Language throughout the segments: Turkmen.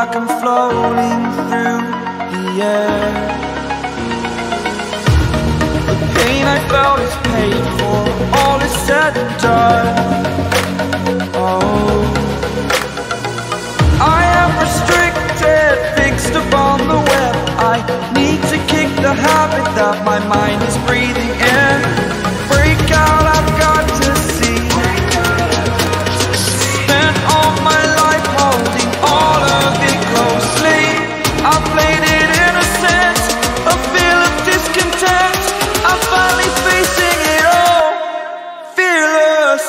like I'm floating through the air. The pain I felt is paid for, all is said and done. Oh, I am restricted, fixed upon the web. I need to kick the habit that my mind is breathing in. Break out, I've got to see. Spent all my life holding all of it closely. I played it innocent, a feel of discontent. I'm finally facing it all, fearless.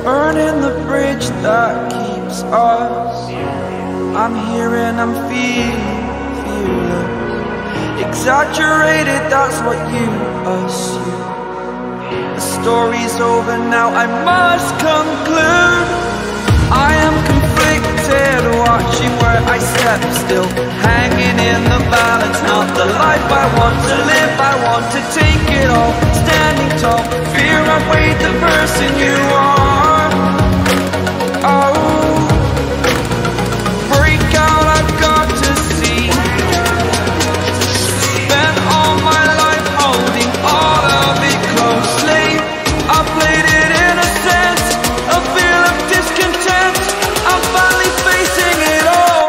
Burning the bridge that keeps us. I'm here and I'm feeling fearless. Exaggerated, that's what you assume. The story's over now, I must conclude. I am conflicted, watching where I step still, hanging in the balance. Not the life I want to live, I want to take it all, standing tall. Fear outweighed the person you are. Oh, break out, I've got to see. Spent all my life holding all of it closely. I played it innocent, a feel of discontent. I'm finally facing it all,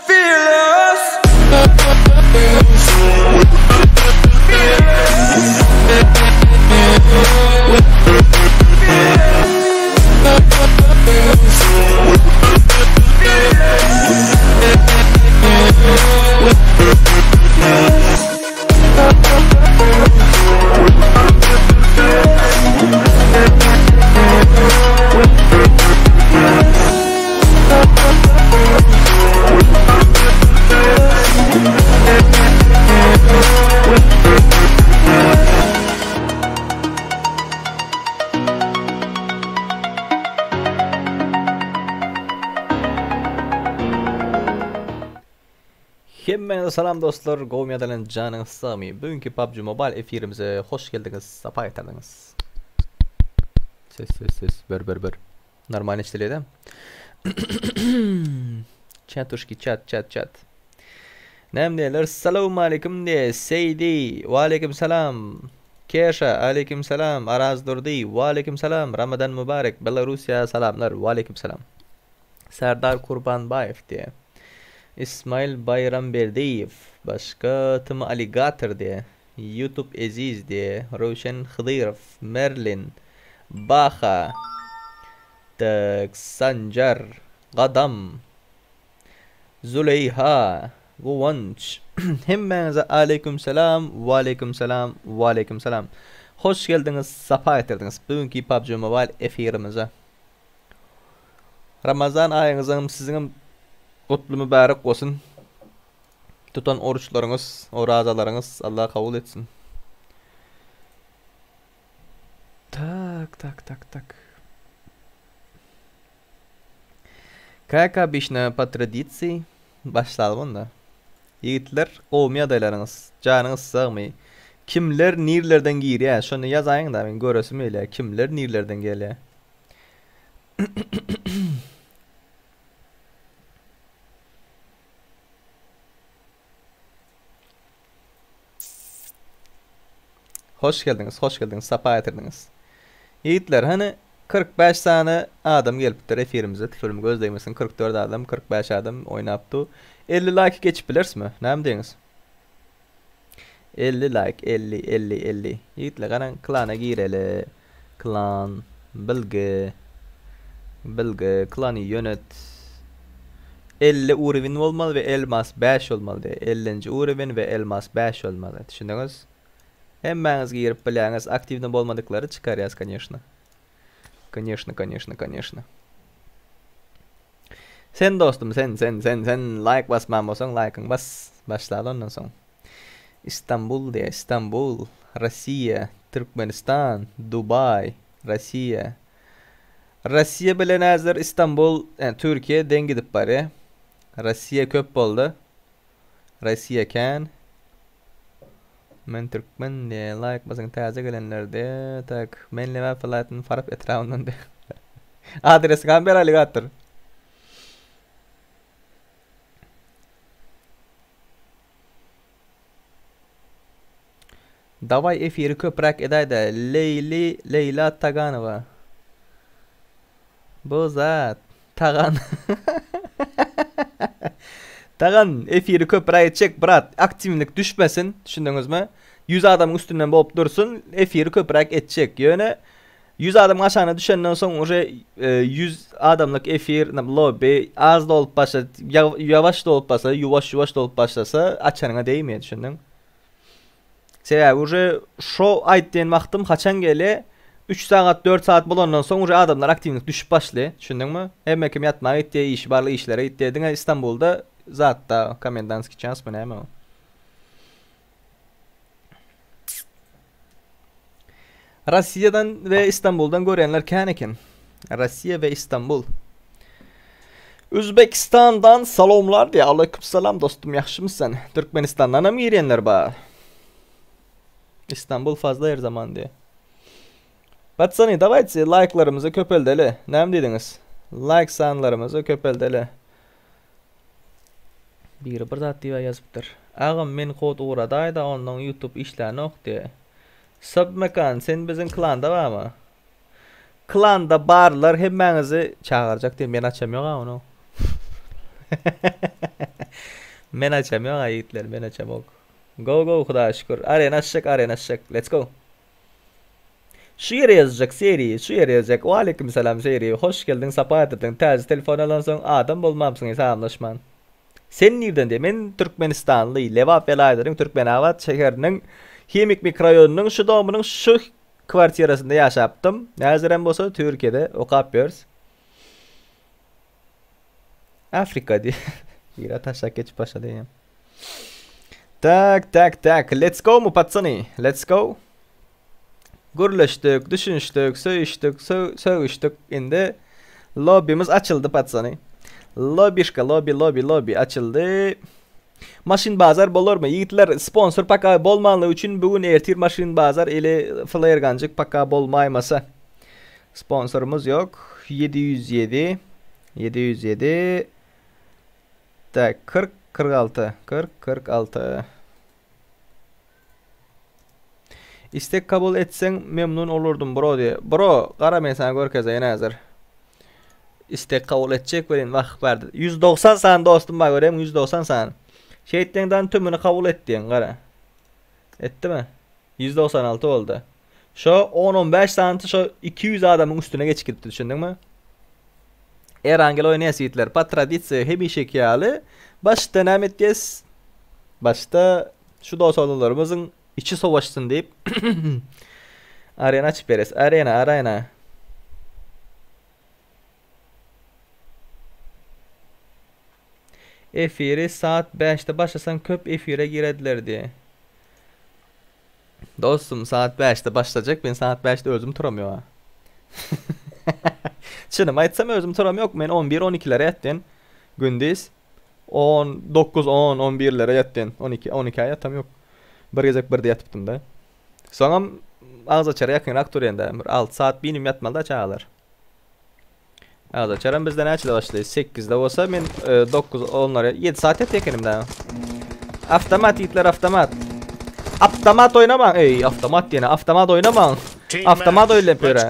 fearless. Hemmäňize salam dostlar, gowmy ýadalan janyňyz sagmy? Bu günki PUBG Mobile efirimize hoş geldiňiz, sapa getirdiňiz. Ses ses ses bir bir bir. Normal eşidilýär. Çatuşki çat çat çat. Näme diýerler? Salam aleyküm diýe. Seýdi. Wa aleyküm salam. Keşa aleyküm salam. Araz Durdy. Wa aleyküm salam. Ramadan mübarek. Belarusiýa salamlar. Wa aleyküm salam. Serdar Kurbanbaýew diýe. Ismail Baýramberdiýew. Başga Tm Alligator diýe. Youtube Eziz diýe. Röwşen Hydyrow. Merlin. Baha. Tak Sanjar. Gadam. Züleýha. Guwanç. Hemmäňize aleýkum salam, waleýkum salam, waleýkum salam. Hoş geldiňiz, sapa getirdiňiz bu günki PUBG Mobile efirimize. Ramazan aýyňyzyňam siziňem gutly mübärek bolsun. Tutan oruçlaryňyz, orazalaryňyz Allah kabul etsin. Tak, tak, tak, tak. Как обычно, по традиции, başlalyň onda. Ýigitler, gowumy ýagdaýlaryňyz? Janyňyz sagmy? Kimler nirlerden girýär? Şony ýazaýyň-da, men göresim gelýär. Kimler nirlerden gelýär? Hoş geldiňiz, hoş geldiňiz, sapa getirdiňiz. Ýigitler, hany 45 sany adam gelipdir efirimize. Tüfürüm göz degmesin. 44 adam, 45 adam oýnapdy. 50 like geçip bilerismi? Näme diýiňiz? 50 like, 50, 50, 50. Ýigitler, garaň klana gireli. Klan, bilgi, bilgi, klany ýönet. 50 urovin bolmaly we elmas 5 bolmaly diýýär. 50-nji urovin we elmas 5 bolmaly. Düşündiňiz? Hemmäňiz girip bilýäňiz, aktiwny bolmadyklary çykarýas, конечно. Koneşno, koneşno, koneşno. Sen dostum, sen, sen, sen, sen laýk basman bolsaň laýkyňy bas. Başlaly ondan soň. Istanbul diýýär, Istanbul, Rossiýa, Türkmenistan, Dubaý, Rossiýa. Rossiýa bilen häzir Istanbul, ýa Türkiýe deň gidip barýar. Rossiýa köp boldy. Rossiýa kän. Men türkmen diýýär, laýk basyň täze gelenler diýýär. Tak, men Lebap welaýatynyň Farap etrabyndan diýýär. Adresiňi ber alligator. Daway efiri köpräk edäýdä Leýli Leýla Taganowa. Bu zat Tagan Tagan efiri köpräk etjek brat aktiwlik düşmesin düşündiňizmi 100 adamyň üstünden bolup dursun efiri köpräk etjek ýöne 100 adamyň aşagyna düşenden soň uje 100 adamlyk efir lobby az dolup başla ýawaş dolup başlasa ýuwaş ýuwaş dolup başlasa açanyňa degmeýär düşündiň. Sebäbi uje şo aýt diýen wagtym haçan gelýär 3 sagat 4 sagat bolandan soň uje adamlar aktiwlik düşüp başlaýar düşündiňmi? Hemme kim ýatmaga gitýär işi barly işlere gitýär diňe Istanbulda zatda komendantskiý çasmy näme o. Rossiýadan we Istanbuldan görýänler kän eken. Rossiýa we Istanbul. Özbekistandan salamlar diýýär. Aleyküm salam dostum, ýagşymy sen? Türkmenistandan hem girýänler bar. Istanbul fazla her zaman diýýär. Patsany, dawayte laýklarymyzy köpeldeli. Näme diýdiňiz? Laýk sanlarymyzy köpeldeli. Biri bir zat diýibä ýazypdyr. Agam men kod ugradaýda onnoň youtube işlänok diýä. Submekan sen biziň klanda barmy? Klanda barlar hemmäňizi çagyrjak diýen men açam ýoga ony. Men açam ýoga ýigitler men açamok. Go go hudaýa şükür. Arena açjak arena açjak. Let's go. Şu ýere ýazjak Seri, şu ýere ýazjak. Waleýkim salam Seri, hoş geldiň, sapa getirdiň. Täze telefon alansoň adam bolmamsyň salamlaşman. Sen nirden diýe? Men Türkmenistanly, Lebap welaýatynyň Türkmenabat şäheriniň Himik mikroraýonynyň şu domynyň şu kwartirasynda ýaşapdym. Häzirem bolsa Türkiýede okap ýörüs. Afrika diýe. Biri taşlap geçip başlady eýýäm. Tak, tak, tak. Let's go mu patsany? Let's go. Gürleşdik, düşünişdik, söýüşdik, sö sögüşdik. Indi lobbimiz açyldy patsany. Lobişka, lobby, lobby, lobby açyldy. Maşyn bazar bolarmy? Ýigitler, sponsor paka bolmanlygy üçin bu gün ertir maşyn bazar ili flairganjyk paka bolmaýmasa. Sponsorymyz ýok. 707 707 Tak 40 46 40 46 Istek kabul etseň memnun olurdum bro diýe. Bro, gara men sana görkezeýin häzir. Istek kabul etjek welin wah bardy. 190 sany dostum bar görýäňmi 190 sany. Şeýtseň tümüni kabul et diýen gara. Etdimi? 196 boldy. Şo 10-15 santy şo 200 adamyň üstüne geçip gitdi düşündiňmi? Erangel oýnaýas ýigitler. Pa tradisiýa hemişeki ýaly başda näme etýäs? Başda şu dost oglanlarymyzyň içi sowaşsyn diýip arena açyp berýäs. Arena, arena. Efiri saat 5-de başlasaň köp efire girediler diýe. Dostum saat 5-de başlajak men saat 5-de özüm turam ýok. Çynymy aýtsam özüm turam ýok. Men 11-12-lere ýatdyn. Gündiz 10, 9, 10, 11-lere ýatdyn. 12, 12-ä ýatam ýok. Bir gezek birde ýatypdym da. Soňam agzaçara ýakynrak turýan da. Bir 6 saat binim ýatmaly da çagalar. Agzaçaram bizde näçede başlaýar? 8-de bolsa men 9, 10-lara 7 saat ýatýan ekenim da. Avtomat ýigitler avtomat. Avtomat oýnamaň. Eý, avtomat diýene avtomat oýnamaň. Avtomat oýlap ýöre.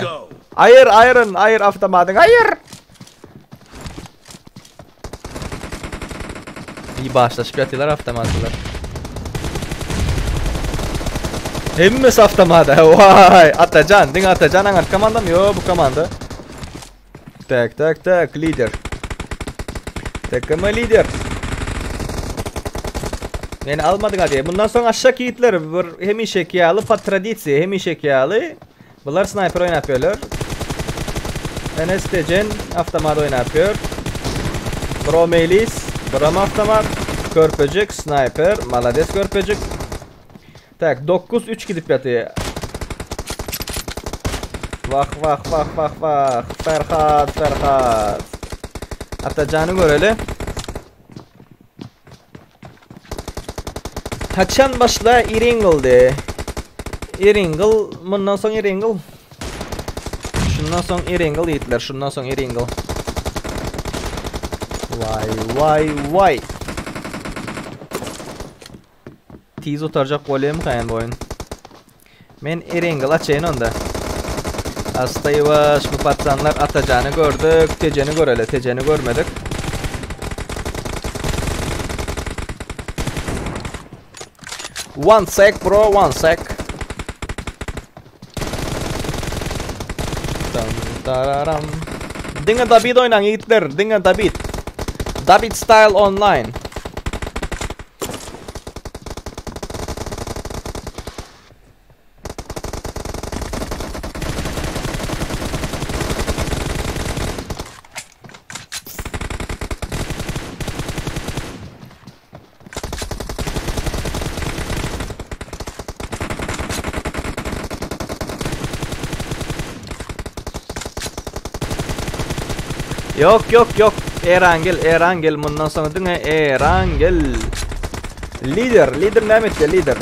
Aýyr, aýyryn, aýyr avtomatyň, aýyr. Bir başlaşıp ýatýarlar avtomatlar. Hemmesi avtomata. Vay, Atajan, diňe Atajan aňar komandam ýok bu komanda. Tak, tak, tak, lider. TKM lider. Meni almadyk hadi. Bundan soň aşak ýigitler bir hemişeki ýaly pa tradisiýa, hemişeki ýaly. Bular snayper oýnap ýörler. Enes Tejen avtomat oýnap ýör. Bro Meýlis, Bram avtomat. Körpejik, snayper, malades Körpejik. Tak, 9-3 gidip ýatyr. Wah, wah, wah, wah, wah. Ferhat, Ferhat. Atajany göreli. Haçan başla Iringl de. Iringl, mundan soň Iringl. Şundan soň Iringl ýigitler, şundan soň Iringl. Vay vay vay. Tiz otarjak bolýarmy kaýan bu oýun? Men Erengel açaýyn onda. Asta ýuwaş bu patsanlar Atajany gördük, Tejeni göreli, Tejeni görmedik. One sec bro, one sec. Dam tararam. Diňe David oýnaň ýigitler, diňe David. David style online. Yok yok yok. Erangel, Erangel mundan soň diňe Erangel. Lider, lider näme etdi lider?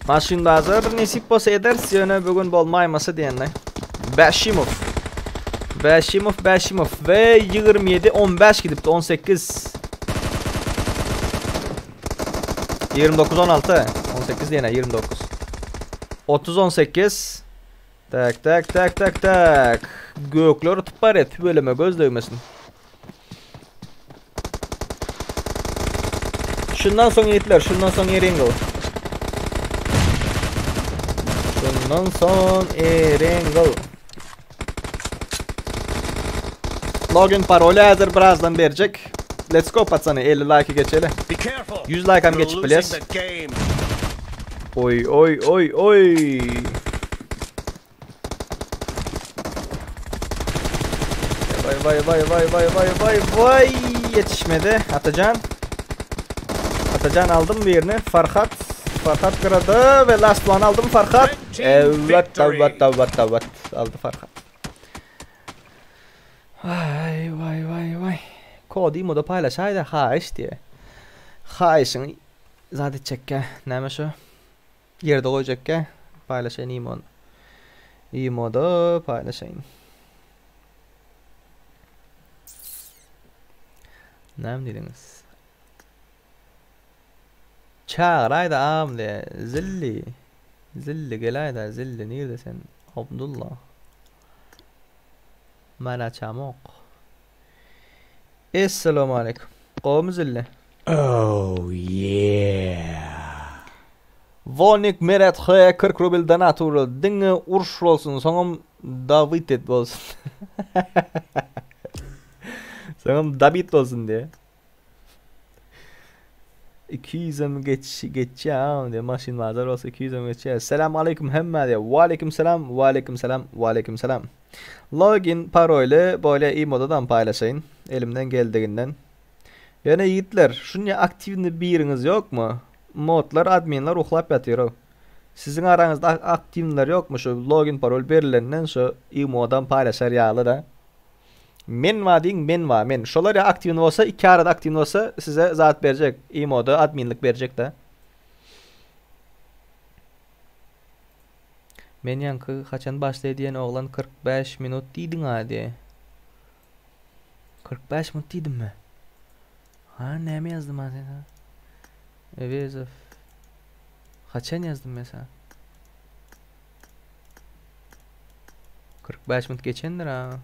Maşyn bazar nesip bolsa ederis ýöne bu gün bolmaýmasa diýende. Bäşimow. Bäşimow, Bäşimow we 27 15 gidipdi 18. 29 16 18 diýene 29. 30 18. Tak tak tak tak tak. Gökler tutup barýar tüweleme göz degmesin. Şundan soň ýigitler, şundan soň Erengel. Şundan soň Erengel. Login paroly häzir birazdan berjek. Let's go patsany 50 like geçeli. 100 like hem geçip biles. Oy oy oy oy. Vay vay vay vay vay vay vay vay yetişmedi Atacan. Atacan aldım birini. Farhat. Farhat kırdı ve last one aldım Farhat. Evet evet evet evet aldı Farhat. Vay vay vay vay. Kody imoda paýlaşaýda haýyş diýe. Haýyşyň zat etjekkä. Näme şu? Ýerde goýjakkä. Paýlaşaýyn imon. Imoda paýlaşaýyn. Näme diýdiňiz? Çagyraýda agam diýe. Zilli. Zilli geläýdä Zilli nirde sen? Abdulla. Men açamok. Essalamualeýkum. Gowmy Zilli? Oh yeah. Wonik Meret H 40 rubl donat urdy. Diňe uruş bolsun, soňam Dawid et bolsun. Soňam Dabit bolsun diýe. 200-em geç geçýär diýe maşyn bazar bolsa 200-em geçýär. Selam aleýkum hemmä diýe. Waleýkim selam, waleýkim selam, waleýkim selam. Login paroly bolýa imodadan paýlaşaýyn elimden geldiginden. Ýöne ýigitler, şunça aktiwny biriňiz ýokmy? Modlar, adminler uklap ýatyrow. Siziň araňyzda aktiwnylar ýokmy şu login parol berilenden şu imodan paýlaşar ýaly-da. Men bar diýiň men bar men. Şolar ýa aktiwny bolsa iki arada aktiwny bolsa size zat berjek imoda adminlik berjek-de. Men ýaňky haçan başlaýa diýen oglan 45 minut diýdiň-a diýe. 45 minut diýdimmi? Ha näme ýazdym ha sen ha? Ewezow. Haçan ýazdym men sana? 45 minut geçendir ha.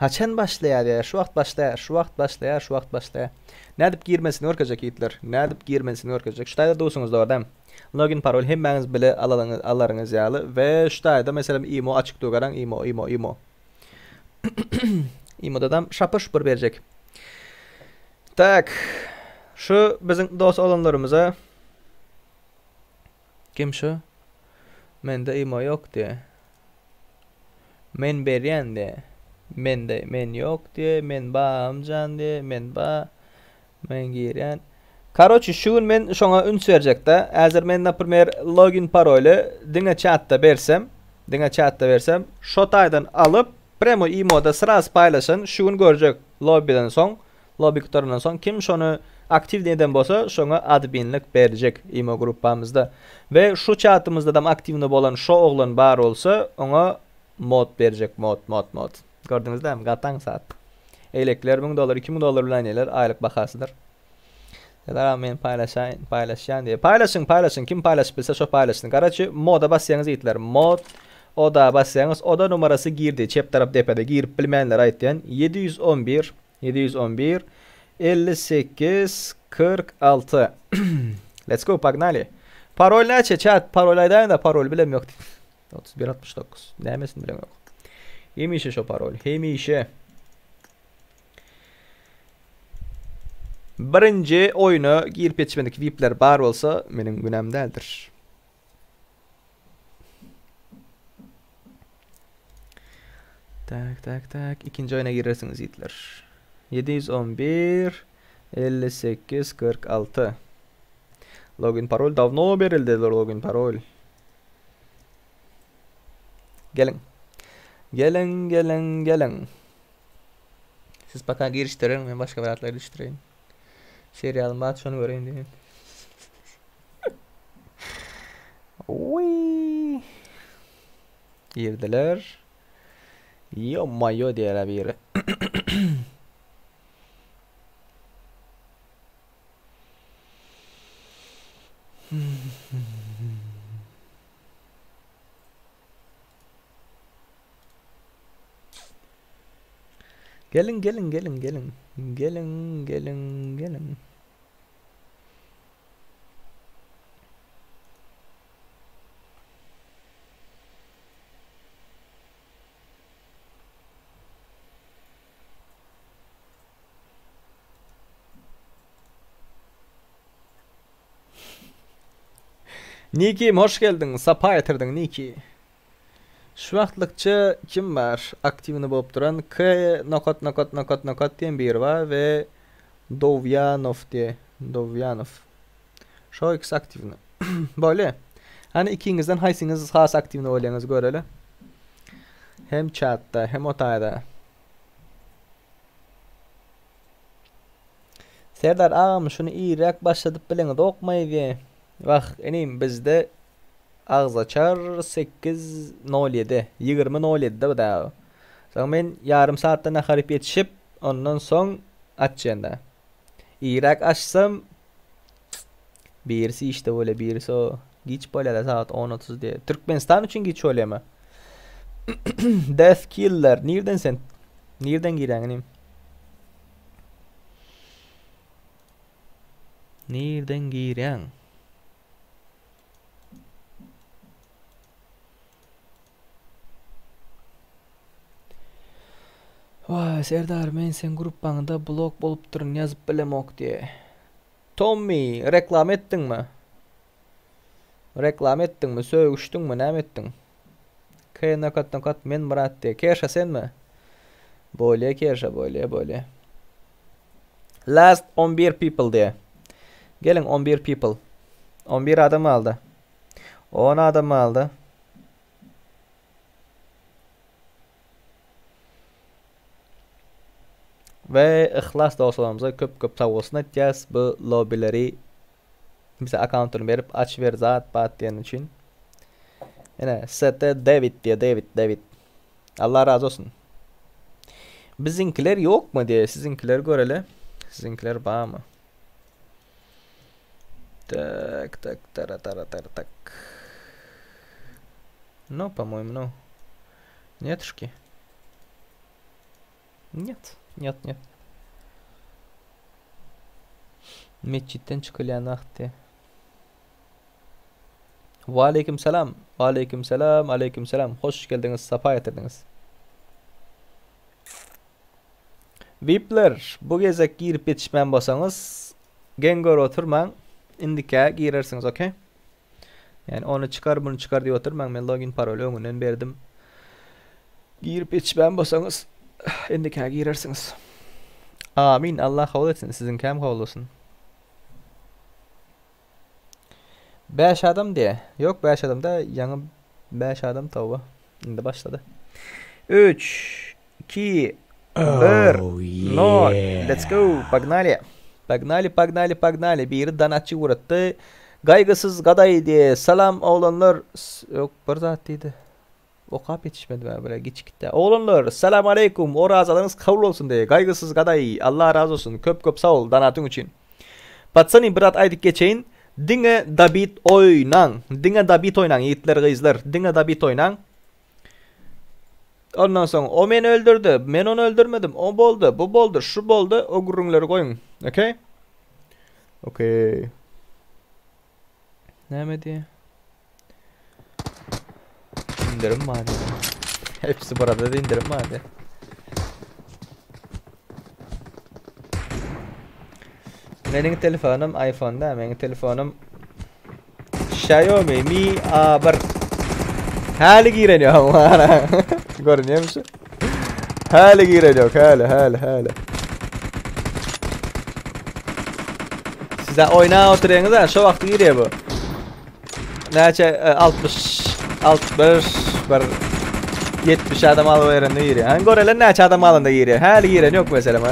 Haçan başlaýar diýýär. Şu wagt başlaýar, şu wagt başlaýar, şu wagt başlaýar. Nädip girmesini görkezjek ýigitler. Nädip girmesini görkezjek. Şu taýda dursuňyz dogry Login parol hemmäňiz bile alalyňyz alaryňyz ýaly we şu taýda meselem imo açyk dur garaň imo imo imo. Imodadam şapur şupur berjek. Tak. Şu biziň dost oglanlarymyza Kim şu? Mende imo ýok diýe. Men berýän diýe. Mende men ýok diýe, men baamjan diýe, men ba, men girýän. Karoçi şu gün men şoňa üns berjekdä. Häzir men naprimer login paroly diňe çatda bersem, diňe çatda bersem, şo taýdan alyp premo imoda sraz paýlaşan şu gün görjek lobbydan soň Lobby gutarandan soň kim şony aktiwny eden bolsa şoňa adminlik berjek imo gruppamyzda. We şu çatymyzdadam aktiwny bolan şo oglan bar bolsa oňa mod berjek mod mod mod. Gördüňiz dämi gaty aňsat. Eýlekiler 1000 dollar 2000 dollar bilen neler aýlyk bahasydyr. Serdar aga men paýlaşaýyn paýlaşýan diýip. Paýlaşyň paýlaşyň kim paýlaşyp bilse şo paýlaşsyn. Garaçy moda basýaňyz ýigitler mod oda basýaňyz oda numarasy girdi çep tarap depede girip bilmänlere aýtýan 711 711 58 46 Let's go pagnali. Parol näçe chat parol aýdaýyň da parol bilem ýok. 31 69 nämesini bilem ýok. Hemişe şo parol hemişe. Birinji oýuna girip ýetişmedik VIP'ler bar bolsa meniň günäm däldir. Tak tak tak ikinji oýuna girersiňiz ýigitler. 711 58 46 Login parol dawno berildi login parol. Geliň. Geliň, geliň, geliň. Siz paka girişdiriň, men başga bir zatlar girişdireýin. Serialym bar, şony göreýin diýen. Uy. Girdiler. Yo mayo diýer biri. Geliň, geliň, geliň, geliň. Geliň, geliň, geliň. Nikim hoş geldiň, sapa getirdiň Niki. Şu wagtlykça kim bar aktiwny bolup duran K nokat nokat nokat nokat diýen biri bar we Dowýanow diýe Dowýanow. Şo ikisi aktiwny. Bolýa. Hany ikiňizden haýsyňyz has aktiwny bolýaňyz göreli. Hem çatda hem o taýda. Serdar agam şuny irräk başladyp bileňizokmaý diýe. Wah inim bizde agzaçar sekiz nol ýedi, ýigrimi nol ýedide bu dagy. Soň men ýarym saatda nahar iýip ýetişip ondan soň açýan-da. Irräk açsam birisi işde bolýa birisi o giç bolýa-da sagat on otuz diýe. Türkmenistan üçin giç bolýamy? Death Killer nirden sen? Nirden girýäň inim? Nirden girýäň? Waý Serdar men seň gruppaňda blok bolupdyryn ýazyp bilemok diýe. Tommy reklama etdiňmi? Reklama etdiňmi sögüşdiňmi näme etdiň? K nokat nokat men Myrat diýe. Keşa senmi? Bolýa Keşa bolýa bolýa. Last 11 people diýe. Geliň 11 people. 11 adam galdy. 10 adam galdy. We Yhlas dostlarymyza köp köp sag bolsun aýtýas bu lobbyleri bize akkauntyny berip aç ber zat bat diýeni üçin. Ine ST David diýe David David. Allah razy bolsun. Biziňkiler ýokmy diýe siziňkileri göreli. Siziňkiler barmy? Tak tak tara tara tara tak. No, по-моему, no. Нетушки. Нет, нет, нет. Metjitden çykylýan wagty. Waleýkim salam. Waleýkim salam, aleýkim salam. Hoş geldiňiz, sapa getirdiňiz. Vipler, bu gezek girip ýetişmän bolsaňyz, Geň görüp oturmaň. Indikä girersiňiz, okey? Ýani ony çykar, muny çykar diýip oturmaň. Men login paroly öňünden berdim. Girip ýetişmän bolsaňyz, indikä girersiňiz. Amin. Allah kabul etsin. Siziňkäm kabul bolsun. 5 adam diýe. Ýok 5 adam da ýaňy 5 adam toba. Indi başlady. 3 2 1 Oh 0 yeah. Let's go. Погнали. Погнали, погнали, погнали. Biri danatçy ugratdy. Gaýgysyz gadaý diýe. Salam oglanlar. Ýok, bir zat diýdi. Okap ýetişmedim ha, bire giç gitdi. Oglanlar, salam aleýkum. Orazalyňyz kabul bolsun diýe. Gaýgysyz gadaý. Allah razy bolsun. Köp köp sag bol danatyň üçin. Patsany bir zat aýdyp geçeýin. Diňe Dabit oýnaň. Diňe Dabit oýnaň ýigitler gyzlar. Diňe Dabit oýnaň. Ondan soň o meni öldürdi, men ony öldürmedim, o boldy, bu boldy, şu boldy, o gürrüňleri goýuň. Okey? Okey. Näme diýýär? Indirim bar diýýär. Hepsi burada da indirim bar diýýär. Meniň telefonym iPhone da, meniň telefonym Xiaomi Mi A1. Häli giren ýok. Görünýärmi şu? Häli giren ýok, häli, häli, häli. Size oýna oturýaňyz ha, şo wagty girýär bu. Näçe 60 61 bir 70 adam alyp berende girýär. Hani görelen näçe adam alanda girýär. Häli giren ýok meselem.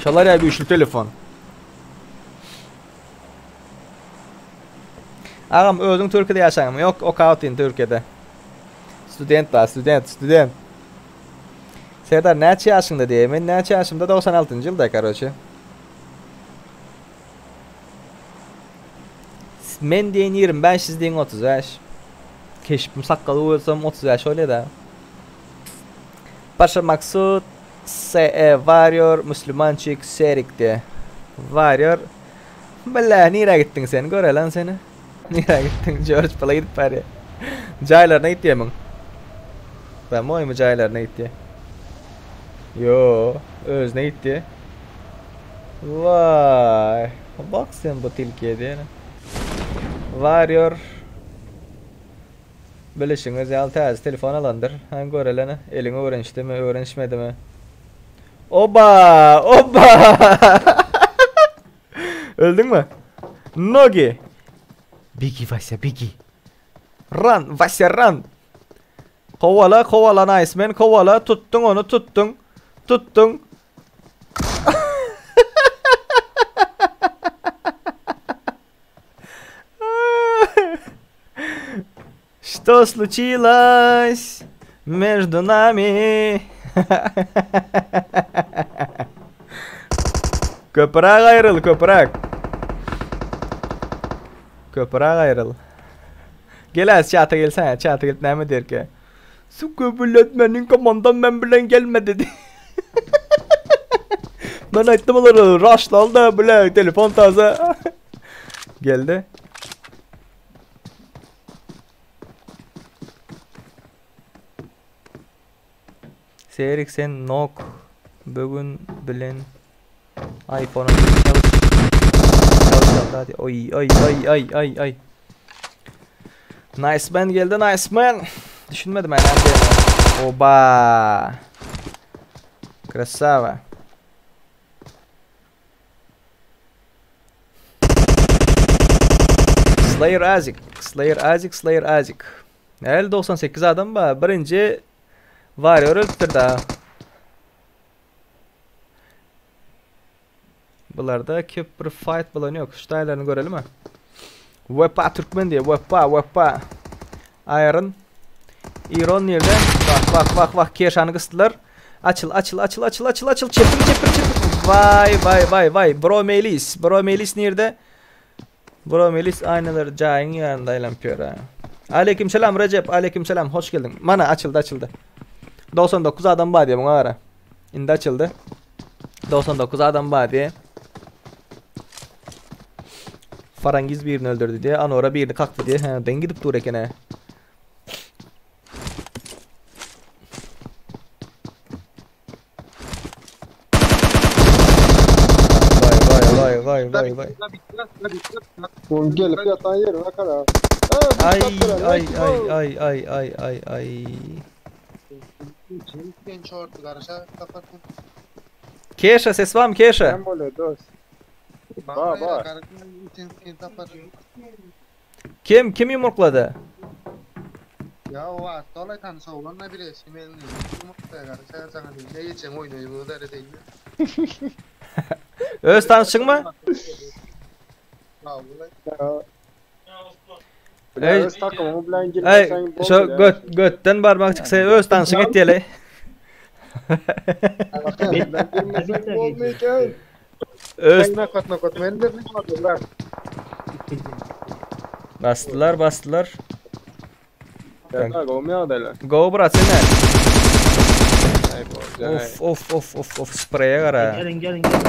Şolar ýa güýçli telefon. Agam özüň Türkiýede ýaşaňmy? Ýok, okap otyryn Türkiýede. Student bar, student, student. Serdar näçe ýaşyňda diýe? Men näçe ýaşymda 96-njy ýylda, karoçe. Men diýen 25, siz diýen 35. Keşbim sakgaly bolsam 35 bolýar da. Paşa Maksut SE Warrior Müslümançik Serik diýe. Warrior Bile nirä gitdiň sen görelan seni. Nirä gitdiň George Pala gidip barýa. Jaýlaryna gitýämiň? Domoýmy jaýlaryna gitýä? Ýo, özüne gitýä. Waý, bak sen bu tilkiýe diýene. Warrior Bilişiňiz ýaly täze telefon alandyr. Hany görelene, eliň öwrenişdimi, öwrenişmedimi? Oba! Oba! Öldüňmi? Nogi! Bigi Vasya, bigi. Run, Vasya run. Kowala, kowala nice man, kowala. Tutduň ony, tutduň. Tutduň. Что случилось между нами? Köpräk aýryl, köpräk. Köpräk aýryl. Gel az çata gelsene, çata gelip näme diýerkä? Suka bilet meniň komandam men bilen gelmedi diý. Men aýtdym olara raşlal da bile telefon taze. Geldi. Serik sen nok bugün bilen iPhone'a çalış. Çalış hadi. Oy oy oy oy oy oy. Nice man geldi nice man. Düşünmedim ben nerede Oba. Krasava. Slayer Azik. Slayer Azik, Slayer Azik. El 98 adam ba. Birinji Warrior ölüpdir da. Bularda köp bir fight bolan ýok. Şu taýlaryny görelimi? Wepa Türkmen diýe. Wepa, Wepa. Iron. Iron nirde? Bak bak bak bak Keşany gysdylar. Açyl açyl açyl açyl açyl açyl çepin çepin çepin. Vay vay vay vay. Bro Melis. Bro Melis nirde? Bro Melis aynalar jaýyň ýanynda aýlanyp ýör ha. Aleyküm selam Recep. Aleyküm selam. Hoş geldiň. Mana açyldy açyldy. 99 adam bar diýe muňa gara. Indi açyldy. 99 adam bar diýe. Farangiz birini öldürdü diýe. Anora birini kakdy diýe. He, den gidip dur eken he. vay vay vay. Oň gelip ýatan ýerine gara. Ay ay ay ay ay ay ay ay. Keşa ses barmy Keşa? Sen bolýar dost. Ba ba. Kim kim ýumruklady? Ya o wagtda olay tanyş oglanla biri men ýumurtga garşy saňa diýdi. Geçen oýnaýyn bu da diýdi. Öz tanşyňmy? Ey, öz takymyň bilen Ey, girmeseň şo göt götden barmak çyksa öz tanşyň etýeli. Girmeseň bolmaýar. Öz Nokat nokat men de bilmedim. basdylar basdylar. Ya gowmy ýagdaýlar? Go brat sen. Ay bolja. Of of of of of spreye gara. Gelin gelin gelin.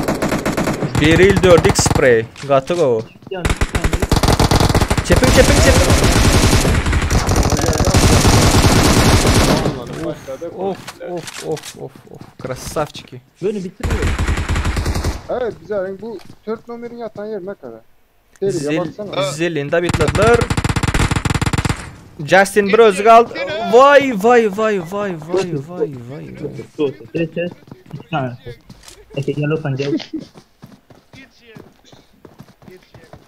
Beril 4x sprey. Gaty go. Yan, yan. Çepin çepin çepin. Of of of of of. Красавчики. Bölüm bitiriyor. Evet güzel. Bu 4 numaranın yatan yerine kadar. Seriye Zil, baksana. zilini bitlediler. Justin bir özü kaldı. Vay vay vay vay vay vay vay. vay. Dur, ses ses. İki tane. Eke gel Okan gel.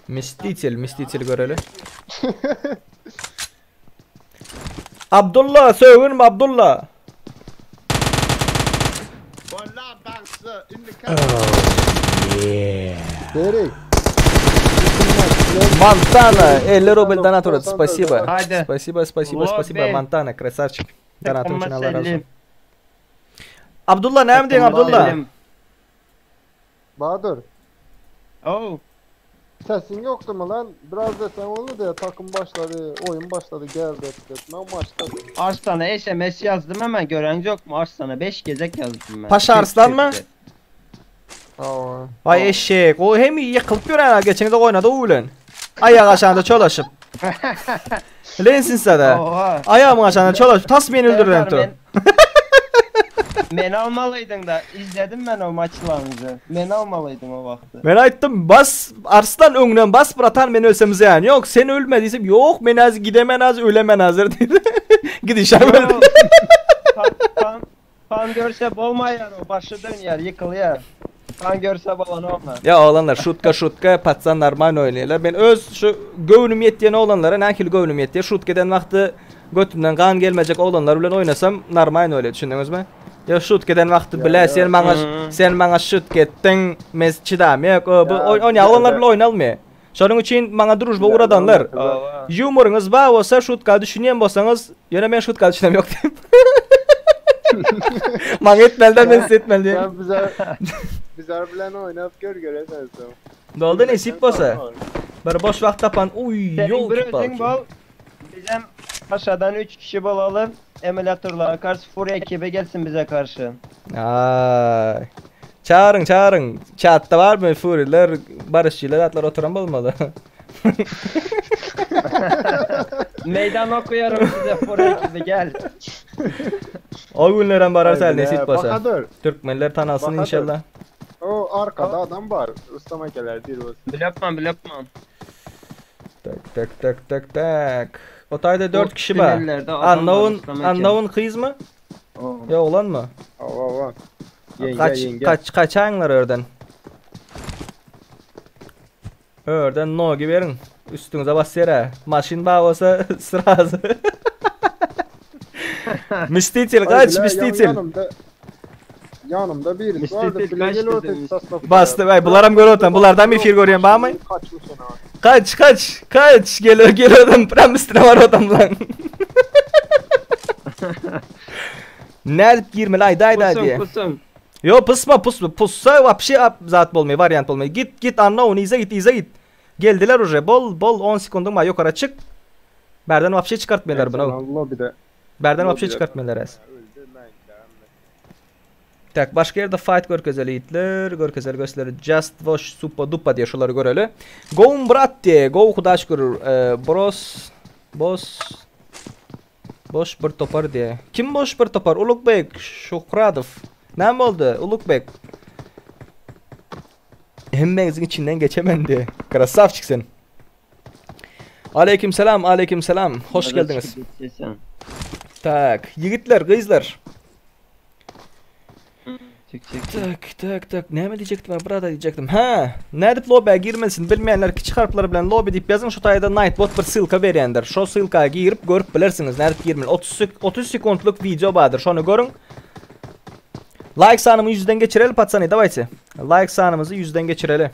Mstitel, Mstitel göreli. Abdullah sögünme Abdullah. Seri. Montana, 50 рубль донат урод, спасибо. Haydi. Спасибо, спасибо, Лобби. спасибо, Montana, красавчик. Donatın için Allah razı olsun. Selim. Abdullah ne diyorsun Abdullah? Selim. Bahadır. Oh. Sesin yoktu mu lan? Biraz da sen onu da takım başladı, oyun başladı, geldi etme maçta. Arslan'a SMS yazdım hemen gören yok mu? Arslan'a 5 gezek yazdım ben. Paşa Arslan mı? Aa. Vay eşek, o hem yıkılıp gören geçen de oynadı ulan. Ayağı aşağıda çolaşıp. Lensin sada. Oha. Ayağımın aşağıda çolaşıp tas beni öldürdün tu. Ben, beni almalıydın da izledim ben o maçlarınızı. Beni almalıydın o vakti. Ben aytdım bas Arslan öňünden bas bratan men ölsem ziyan yok sen ölme desem yok men az gidemen az ölemen hazır dedi. Gidişem öldü. Yo, Kan, kan, kan görse bolmayar o başı dönüyor yıkılıyor. Kan görse balan olma. Ya oğlanlar şutka şutka patsan normal oynayırlar. Ben öz şu göwnüm yetýän oğlanlara nähili göwnüm ýetýär. Şutkadan wagty götümden gan gelmejek oğlanlar bilen oynasam normal oýnaýar düşündüňizmi? Ya şutkadan wagty bile sen maňa Hmm. sen maňa şut etdiň, men çydam ýok. O bu Ya, oýnaýan oğlanlar ya. bilen oýnalmaýar. Şonuň üçin maňa družba uradanlar. Oha. Yumoruňyz bar bolsa şutka düşünýän bolsaňyz, ýöne men şutka düşünem ýok diýip. Maňa etmelden men size etmeli diýip. Sen bize bizler bilen oynayıp gör göre sen sen. Doldy nesip bolsa. Bir boş wagt tapan, uy, Senin ýol bir tutbal. özün bol. Bizim aşağıdan 3 kişi bulalım. Emülatörlara karşı Fury ekibi gelsin bize karşı. Ay. Çağırın çağırın. Chatta var mı Furiler, Barışçılar atlar oturan bolmalı. Meydan okuyorum size Fury ekibi gel. O günlerden barar sen nesip bolsa. Bahadır. Türkmenler tanasın Bahadır. inşallah. O arkada adam var. Ustam ekeler değil olsun. Blokman blokman. Tak tak tak tak tak. O tayda 4 kişi var. Tünellerde adam var, Unknown, Ustam eke. unknown kız mı? Oo. Ya oğlan mı? Ava ava. Yenge Kaç yenge. kaç kaçaňlar örden. Örden no giberin. Üstüňize basýar ha. Maşyn bar bolsa sırası. Mstitel Ay, kaç bile yan- Mstitel. Yanımda yanımda birisi vardı. Mstitel Bile kaçtı geliyor demiş. Teksas'la. Bastı ay bularam görüyorum. Bulardan bir fil görüyorum bana mı? Kaçmış ona. Kaç kaç kaç geliyor geliyor adam pram üstüne var adam lan. Nerede girmeli ay day day Kusum diye. kusum. Yo pusma pusma pussa vapşi zat bolmuyor varyant bolmuyor. Git git anla onu ize git ize git. Geldiler uje bol bol 10 sekundun var yukarı çık. Berden vapşi çıkartmıyorlar bunu. Lobide. Berden vapşi Lobide. çıkartmıyorlar az. Öldü ben Tak başka yerde fight görkezeli itler, görkezeli gösteri just wash supa dupa diye şuları göreli. Go brat diye, go hudaş görür. E, bros, boss, boş bir topar diye. Kim boş bir topar? Ulukbek, Şukradov. Ne oldu? Ulukbek. Hemmeňiziň içinden geçemen diye. Krasavçik sen. Aleyküm selam, aleyküm selam. Hoş geldiniz. Tak, ýigitler, gyzlar. Çek çek. Tak, tak, tak. Näme diýjekdim ben? Burada diýjekdim. Ha, nädip lobby'e girmelisin bilmeýänler kiçi harplar bilen lobby diýip ýazyň. Şu taýda Nightbot bir ssylka berýändir. Şo ssylka girip görüp bilersiňiz nädip girmeli. 30 30 sekuntlyk wideo bardyr. Şony görüň. Like sanymy 100-den geçireli patsany, dawayte. Like sanymyzy 100-den geçireli.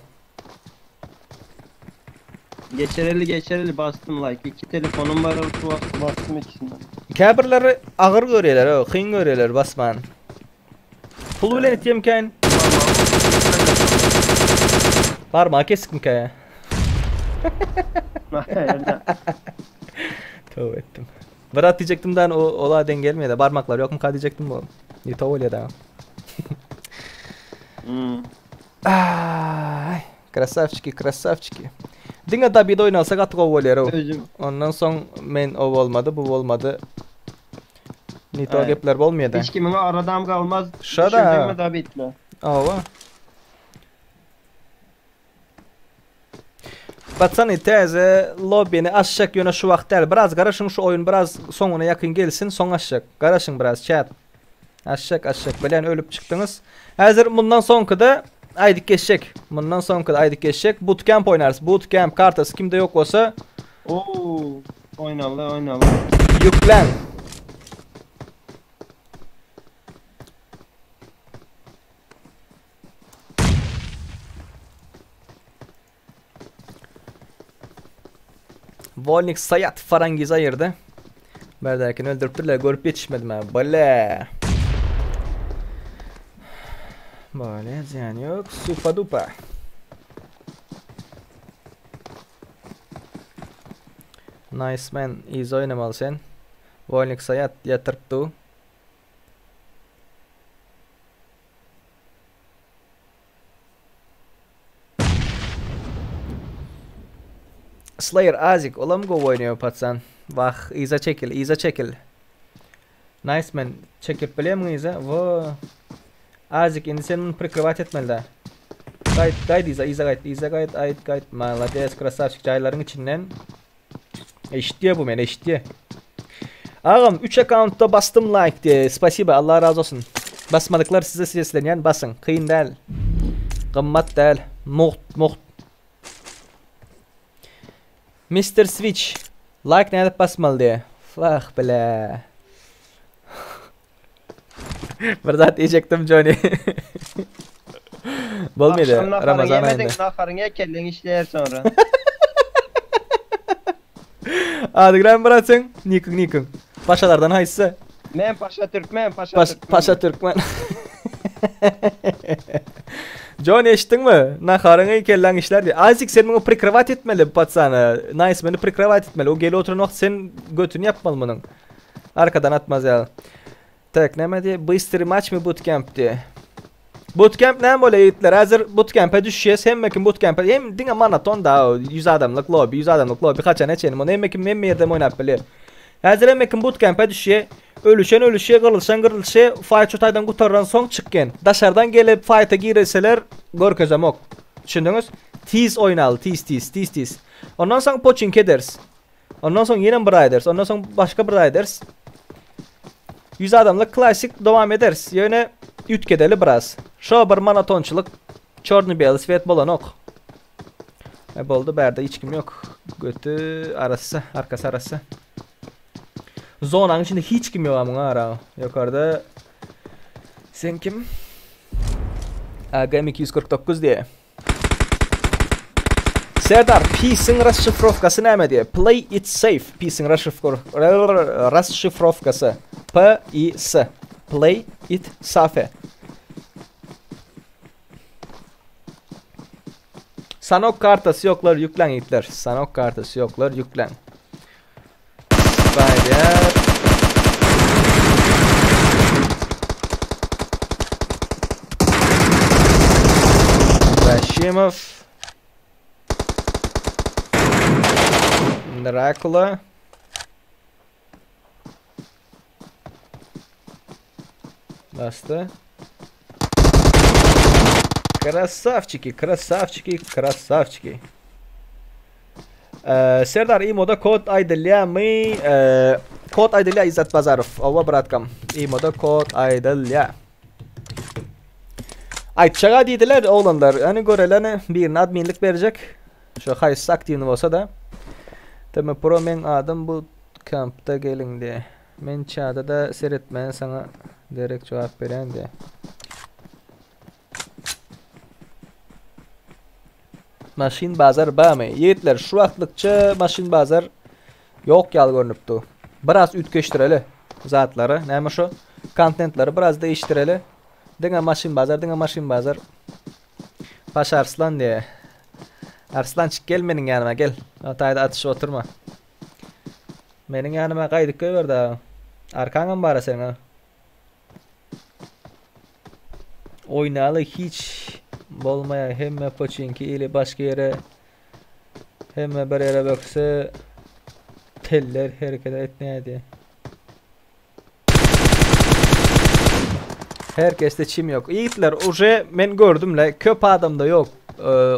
Geçireli geçireli bastım like. İki telefonum var bastım, bastım ikisinden. Käbirleri agyr görýärler, o, kyn görýärler basman. Pul bilen etýemkän. Barmağı kesikmikä? Tövbe ettim. Bırak diyecektim daha o olay den gelmedi. Parmaklar yok mu ka diyecektim bu. Nito oluyor da. Hmm. Ay, krasavçiki, krasavçiki. Diňe David oynalsa gaty gowy bolýar o. Özüm. Ondan soň men o bolmady, bu bolmady. Nito Ay. gepler bolmaýar da. Hiç kimin aradam kalmaz. Şada. Düşündün mü da bitme. Awa. Patsany täze lobbyni açjak ýöne şu wagt däl. Biraz garaşyň şu oýun biraz soňuna ýakyn gelsin, soň açjak. Garaşyň biraz chat. Açjak, açjak. Bilen ölüp çykdyňyz. Häzir bundan soňky da aýdyp geçjek. Bundan soňky da aýdyp geçjek. Bootcamp oýnarys. Bootcamp kartasy kimde ýok bolsa Oo. Oynalı oynalı. ýüklen. Volnik Sayat Farangiz ayırdı. Berderken öldürüpdürler. Görüp yetişmedim ha. Bale. Böyle ziyan yok. Supa dupa. Nice man. Easy oynamalı sen. Volnik Sayat yatırıpdı. Slayer Azik olam go oýnaýar patsan. Wah, iza çekil, iza çekil. Nice man, çekip bilemiň iza? Wo. Azik indi sen bunu prikryvat etmeli da. Gaýt, gaýt iza, iza gaýt, iza gaýt, aýt, gaýt. Malades, krasavçik jaýlaryň içinden. Eşitdi bu meni, eşitdi. Agam 3 accountda bastım like diye. Spasiba, Allah razı olsun. Basmadıklar size seslenýän basın. Kyn däl. Gymmat däl. Mugt, mugt. Mr. Switch like nädip basmaly diye. Vah bile. Bir zat diyecektim Johnny. Bolmaýdy Akşam naharını Ramazan yemedin, ayında. naharını ye kellen işleyer sonra. Adygram bıratsın. Nikin nikin. Paşalardan haýsy? Men Paşa Türkmen, Paşa Paş, Türkmen. Paşa Türkmen. John eşitdiňmi? Naharyňy kelläň işler diye. Azik sen muňa prikryvat etmeli patsany. Nice meni prikryvat etmeli. O gelip oturan wagt sen götüni yapmaly munuň. Arkadan atmaz ýaly. Tak, näme diye? Bystry match mi bootcamp diye. Bootcamp näme bolýar ýigitler? Häzir bootcamp'e düşýäs. Hemme kim bootcamp'e hem diňe maraton da 100 adamlyk lobby, 100 adamlyk lobby haçan eçelim. Onu hemme kim hemme ýerde oýnap bilýär. Häzir hemme kim bootcamp'e düşýär. Ölüşen ölüşe, gyrylşan gyrylşe, fight şu taýdan gutaran soň çykgen. Daşardan gelip fight'a gireseler görkezem ok. Düşündüňiz? Tiz oýnaly, tiz tiz, tiz tiz. Ondan soň poçink ederiz. Ondan soň ýene bir ederiz. Ondan soň başga bir ederiz. 100 adamlyk klasik dowam ederiz. Ýöne üytgedeli biraz. Şo bir monotonçulyk çorny beyaz svet bolan ok. E boldy bärde hiç kim yok. Götü arası, arkası arası. Zonanın içinde hiç kim yok amına ara. Yukarıda sen kim? AGM 249 diye. Serdar, Peace'in rasşifrovkası näme diye? Play it safe. Peace'in rasşifrovkası. P I S. Play it safe. Sanok kartası yoklar yüklen yiğitler. Sanok kartası yoklar yüklen. Spider. Bashimov. Dracula. Bastı. Krasavçiki, krasavçiki, krasavçiki. Ee, Serdar imoda kod aýdylýamy? Ee, kod aýdylýa Izzat Bazarow. Owa bratkam. Imoda kod aýdylýa. Aýtjaga diýdiler oglanlar. Ýani göreleni birine adminlik berjek. Şu haýsy aktiwny bolsa da. TM Pro meň adym bu kampda geliň diýe. Men çada da seretmän saňa derek jogap berýän diýe. Maşyn bazar bamy? Ýigitler şu wagtlykça maşyn bazar ýok ýaly görnüp dur. Biraz üýtgeşdireli zatlary. Näme şu? Kontentleri biraz değiştireli. Diňe maşyn bazar, diňe maşyn bazar. Paş Arslan diýe. Arslançyk gel meniň ýanyma gel. O taýda atyşyp oturma. Meniň ýanyma gaýdyp goýber da. Arkaňam bara seň ha. Oýnaly hiç bolmaýar hemme poçinki ili başga ýere hemme bir ýere bökse teller hereket etmeýär diýe. Herkeste çim ýok. Ýigitler uje men gördüm le köp adamda ýok.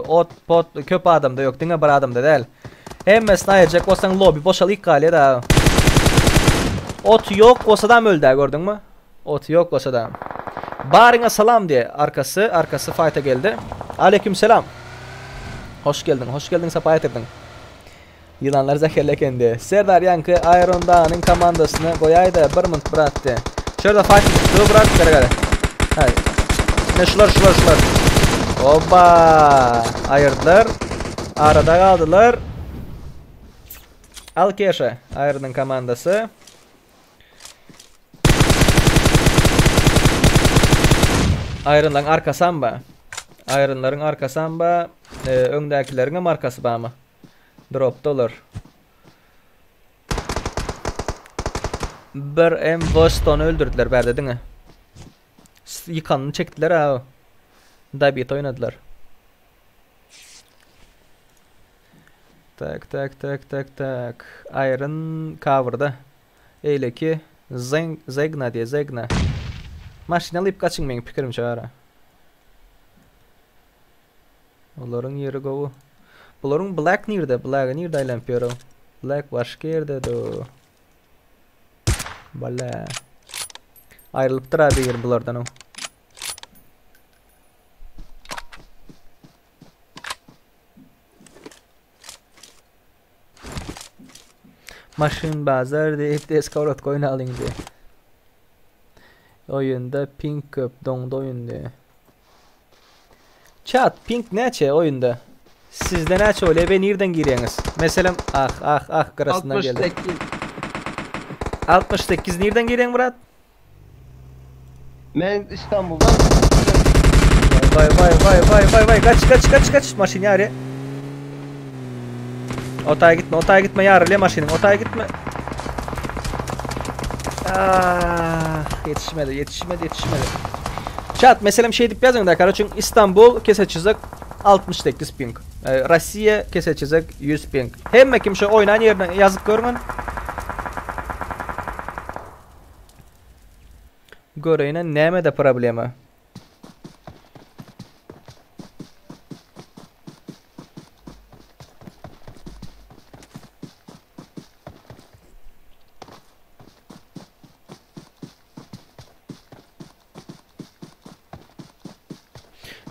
Ot pot köp adamda ýok diňe bir adamda däl. Hemmesini aýyrjak bolsaň lobby boşalyk galýar da. Ot ýok bolsadam öldä gördüňmi? Ot ýok bolsadam. Baryňa salam diýe arkasy arkasy faýta geldi. Aleyküm selam. Hoş geldiň hoş geldiň sapa getirdiň. Ýylanlar zäherli eken diýe. Serdar ýaňky Iron Danyň komandasyny goýaýda bir munt brat diýe. Şu ýerde faýt dur brat gara gara. Hä. Ne şular şular şular. Oba! Aýyrdylar. Arada galdylar. Al keşe Iron'yň komandasy. Iron'laryň arkasam ba. Iron'laryň arkasam ba. E, öňdäkileriň hem arkasy bamy? Dropda olar. Bir M Boston'u öldürdüler bärde diňe. Ýykanyny çekdiler ha. Dabit oynadylar. Tak tak tak tak tak. Iron cover'da. Eýleki Zeng Zegna diýe Zegna. Maşyn alyp gaçyň meň pikirimçe ara. Olaryň ýeri gowy. Bularyň Black nirde? Black nirde aýlanyp ýör o? Black başga ýerde do. Bala. Aýrylypdyr abi ýer bulardan o. Maşyn bazar diýip deskawrat goýun alyň diýip. Oýunda ping köp doňdy oýun diýip. Chat ping näçe oýunda? Sizde näçe bolýar we nirden girýäňiz? Meselem ah ah ah gyrasyndan geldi. 68. 68 nirden girýäň Murat? Men İstanbul'dan Vay vay vay vay vay vay kaç kaç kaç kaç maşyn ýary. Otaya gitme otaya gitme ýarylýar maşynyň otaya gitme. Ah, yetişmedi yetişmedi yetişmedi. Chat meselem şey diýip ýazyň da karaçün İstanbul kese çyzyk 68 ping. E, Rossiýa kese çyzyk 100 ping. Hemme kim şu oýnan ýerine ýazyp görüň. Göreýine nämede problema.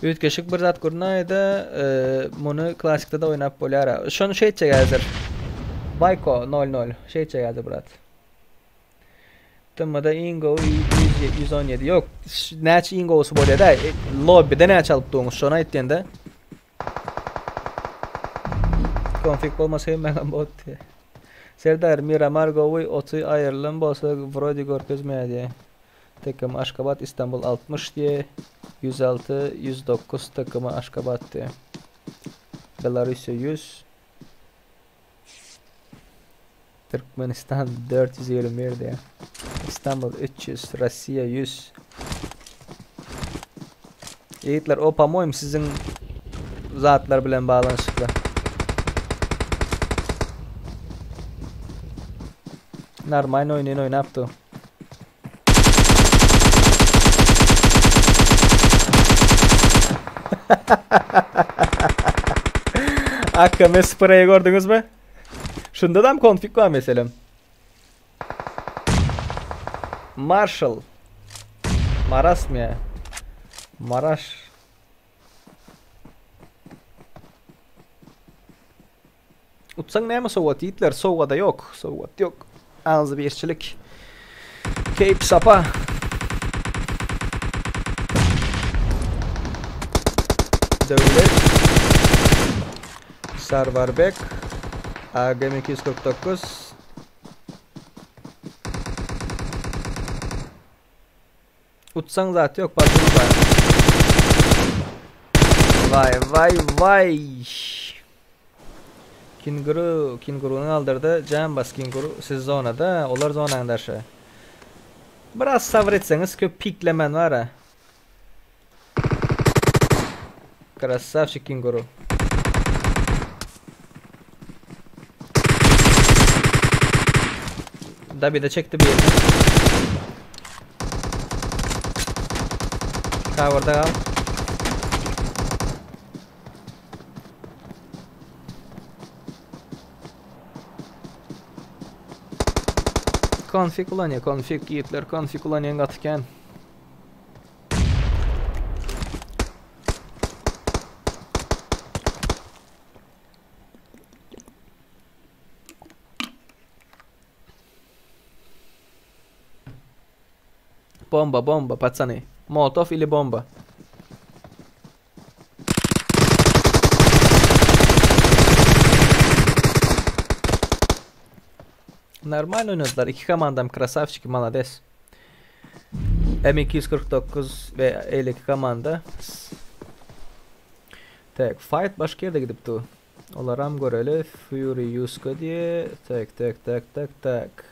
Üýtgeşik bir zat gurnaýda, e, muny klassikde de oýnap bolýar. Şony şey etjek häzir. Bayko 00 şey etjek häzir brat. TM'da iň gowy 117. Ýok, näçe iň gowusy bolýar da? E, lobbyde näçe alyp durmuş, şony aýtýan-da. Konfig bolmasa hemmäňem bot. Serdar Miramar gowy oty aýrylan bolsa wrode görkezmeýär diýe. TKM Aşgabat İstanbul 60 diýe. 106 109 TKM Aşgabat diýe. Belarusiýa 100 Türkmenistan 421 diýe. İstanbul 300, Rossiýa 100. Ýigitler, o po-moýemu siziň zatlar bilen baglanyşykly. Normalny oýnaýyn oýnapdy. AKM spreýi gördüňizmi? Şundadam konfig bar meselem. Marshall. Marasmy ýa? Maraş. Utsaň näme sowgat ýigitler? Sowgada ýok. Sowgat ýok. Agzybirçilik. Keýp sapa. Döwlet. Sarwarbek. AGM 249. Utsaň zat ýok bazuga bar. Vay vay vay. Kinguru, Kinguruny aldyrdy. Jan bas Kinguru. Siz zonada, olar zonanyň daşy. Biraz sabr etseňiz köp piklemän bara. Krasavçik Kinguru. Dabi de çekti bir yerini. Cover'da kal. Konfig ulanýar, konfig ýigitler, konfig ulanýan gaty kän. Bomba, bomba, patsany. Molotov ili bomba. Normal oynadylar. İki komandam krasavçiki, malades. M249 we eýleki komanda. Tak, fight başga ýerde gidip dur. Olaram göreli. Fury Yusko diýe. Tak, tak, tak, tak, tak.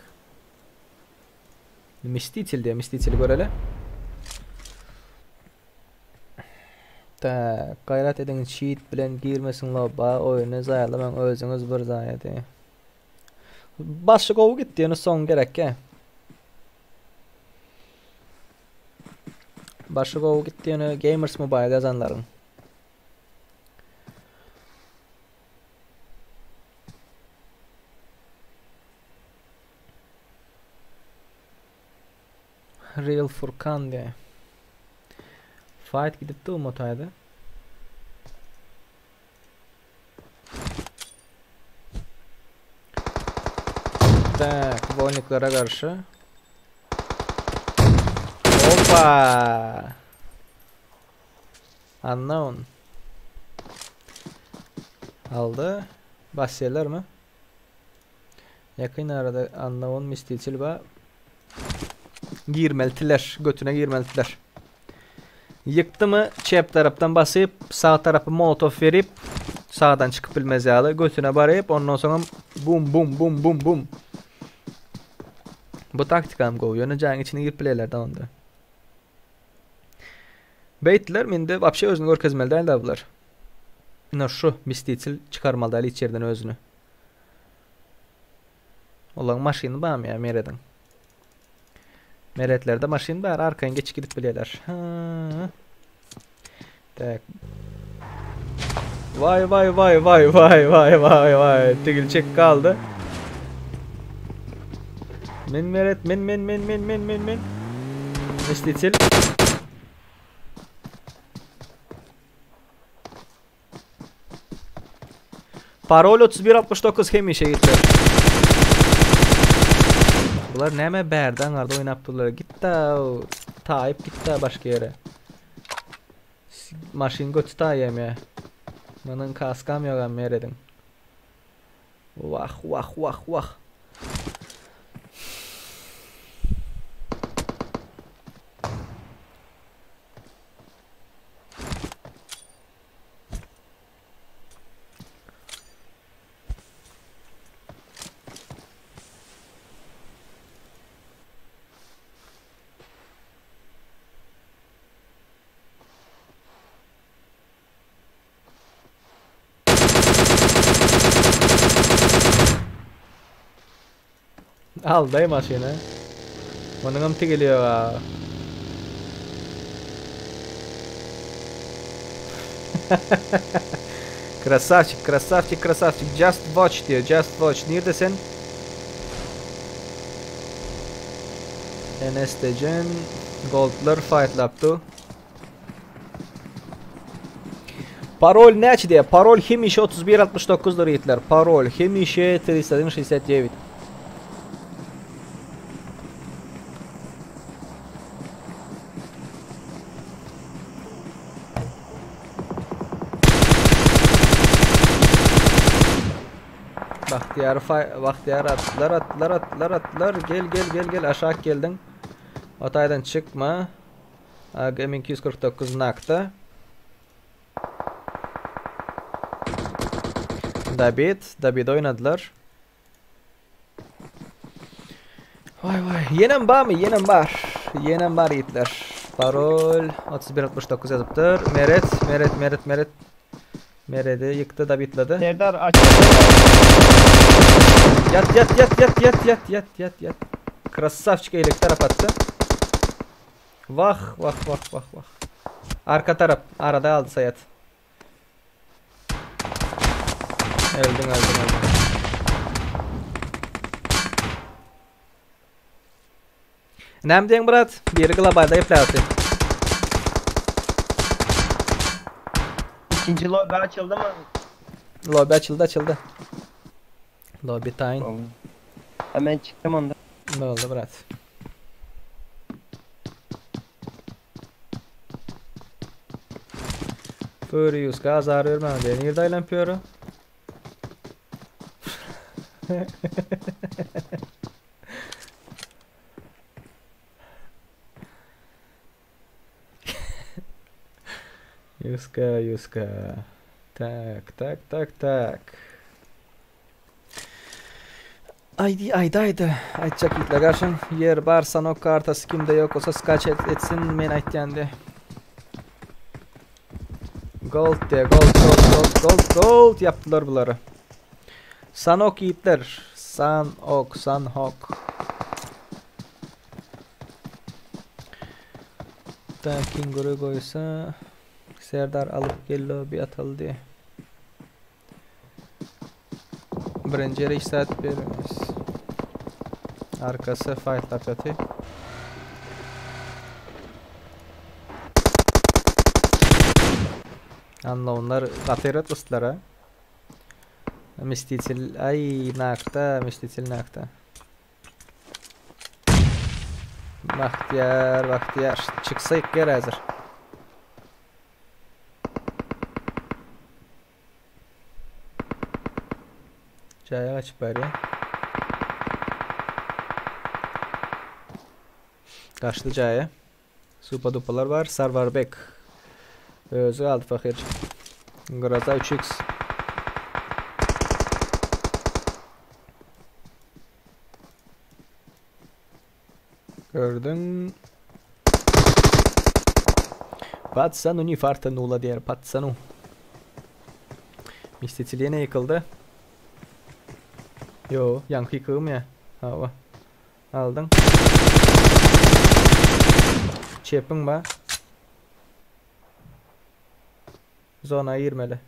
Mstitel diýe, Mstiteli göreli. Tak, gaýrat ediň çit bilen girmesin loba oýny zaýalamaň özüňiz bir zaýady. Başy gowy gitdi ýöne soň gerekkä. Başy gowy gitdi ýöne Gamers Mobile ýazanlaryň. Real Furkan diýe. Fight gidipdi o motaýda. Tak, voyniklere garşy. Opa! Unknown. Aldy. Basýarlarmy? Ýakyn arada Unknown Mstitel ba. Girmeltiler, götüne girmeltiler. Ýykdymy çep tarapdan basyp, sag tarapy molotow berip, sagdan çykyp bilmez ýaly götüne baryp, ondan soňam bum bum bum bum bum. Bu taktikam gowy, ýöne jaýyň içine girip bilerler-de onda. Beýtdiler, mende wapşe özüni görkezmeli däl-dä bular. Ine şu mistitil çykarmaly däl hiç ýerden özüni. Olaň maşyny barmy ýa Merediň? Meretlerde maşyn bar, arkaýyn geçip gidip bilýärler. Tak. Vay vay vay vay vay vay vay vay. Tigil çek kaldy. Men Meret, men men men men men men men. Mstitel. Parol 3169 hemişe gitler. Bular näme bärde aňarda oýnap durlar. Git-de taýyp git-de başga ýere. Maşyn göti taýýam ýa. Munuň kaskam ýogam merediň. Wah wah wah wah. Aldaý maşyny. Munuňam tigili ýok. Krasavçik, krasavçik, krasavçik. Just watch diýýär, just watch. Nirde sen? Enes Dejen, Goldlar fightlapdy. Parol näçe diýýär? Parol hemişe 3169-dyr ýigitler. Parol hemişe 3169. Bahtiyar Bahtiyar atdylar atdylar atdylar atdylar gel gel gel gel aşak geldiň. Otaýdan çykma. AGM 249 nakda. David, David oynadylar. Vay vay. Ýenem barmy? Ýenem bar. Ýenem bar ýigitler. Parol 3169 ýazypdyr. Meret, Meret, Meret, Meret. Meredi ýykdy, Davidlady. Serdar aç. Ýat, ýat, ýat, ýat, ýat, ýat, ýat, ýat, ýat. Krasavçik eýleki tarap atdy. Wah, wah, wah, wah, wah. Arka tarap, arada galdy Saýat. Öldüň, öldüň, öldüň. Näme diýeň brat? Biri globalda gepläpdi. İkinci lobi açıldı mı? Lobi açyldy, açyldy. Lobi taýyn. Hemen çıktım onda. Ne oldu brat? Furious gaz arıyor ben diye. Nerede aylan piyoru? Yuska, Yuska. Tak, tak, tak, tak. Aydi ayda ayda. Aýtjak ýigitler garşyň ýer bar sanok kartasy kimde ýok bolsa skaç et, etsin men aýtýan diye. Gold diye gold gold gold gold gold yaptılar bulary. Sanok ýigitler. Sanok sanhok. Da kinguru goýsa Serdar alyp gel lobi ataly diye. Birinji ýere 2 saat bermez. Arkasy fight ýaty. Unknownlar gaty ysdylar ha. Mstitel ay nakta, Mstitel nakta. Bahtiyar, Bahtiyar. Çyksa ýykýar häzir. Jaýa gaçyp barýar. Gaçdy jaýa. Supa dupalar bar. Sarwarbek. Özi galdy fakir. Groza 3x. Gördün. Patsanu ni farta nula diýer Patsanu. Mistitil ýene ýykyldy. Yo, ýaňky ýykygym ýa. Hawa. Aldyň. Çepiň ba. Zona girmeli.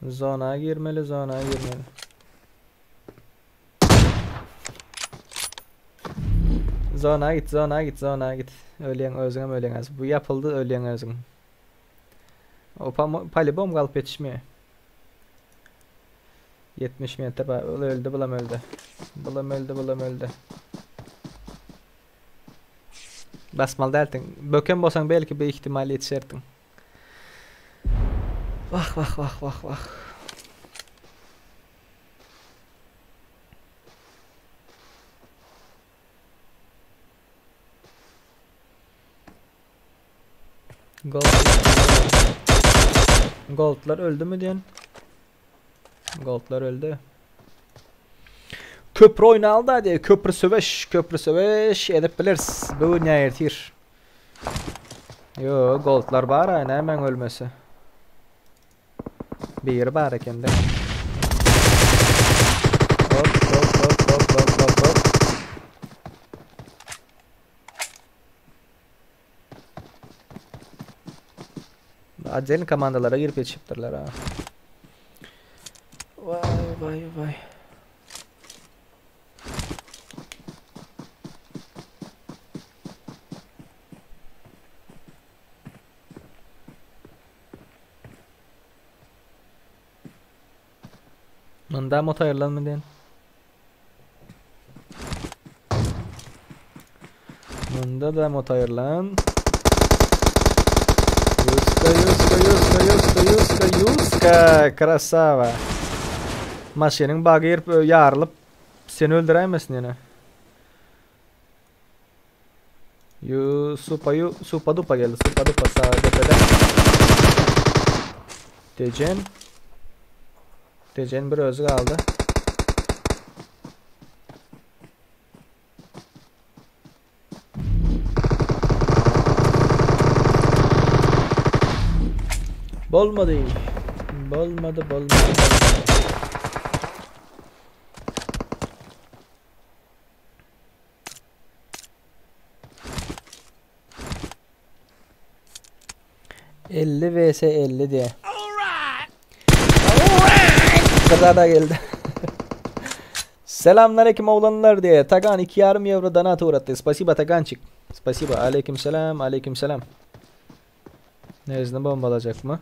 Zona girmeli, zona girmeli. Zona git, zona git, zona git. Ölýäň özüňem ölýäň az. Bu ýapyldy, ölýäň özüň. O polibom galyp ýetişmeýär. 70 metre bar. Ol öldü, bulam öldü. Bulam öldü, bulam öldü. Basmaly däldiň. Böken bolsaň belki bir ihtimal ýetişerdiň. Wah wah wah wah wah. Gold. Goldlar öldü mü diyen? Goldlar öldü. Köprü oynaldı hadi. Köprü söweş, köprü söweş edip biliriz. Bu ne ertir. Yo, goldlar bar ayna hemen ölmesi. Bir bar eken de. Hop hop hop hop hop hop hop. Отдельно komandalara girip ýetişipdirler ha. Vay vay vay. Munda mot aýrylanmy diýen. Munda da mot aýrylan. Ýuska, ýuska, ýuska, ýuska, ýuska, ýuska. Krasava. Maşynyň bagy girip ýarylyp seni öldüräýmesin ýene. Yu supa yu supa dupa geldi. Supa dupa sağ depeden. Dejen. Dejen bir özü kaldı. Bolmady. Bolmady, bolmady. bolmady. 50 vs 50 diye. Kırada geldi. Selamünaleyküm oğlanlar diye. Tagan 2 yarım euro donat uğrattı. Spasiba Tagançık. Spasiba. Aleyküm selam. Aleyküm selam. Neresini bombalayacak mı?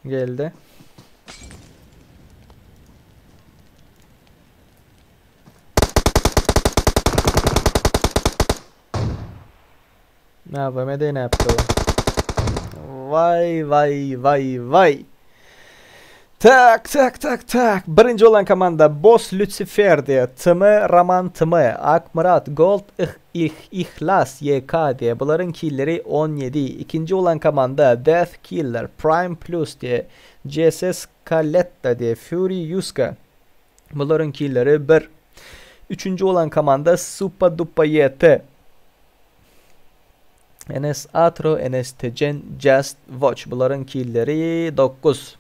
Geldi. Ne yapayım ne yaptı o? Vay vay vay vay. Tak tak tak tak. Birinci olan komanda Boss Lucifer diye. Tm Raman Tm. Akmurat Gold ih, ih, İhlas YK diye. Bunların killleri 17. İkinci olan komanda Death Killer Prime Plus diye. CSS Kaletta diye. Fury Yuska. Bunların killleri 1. Üçüncü olan komanda Supa Dupa YT. Enes Atro, Enes Tecen, Just Watch. Bunların killleri 9.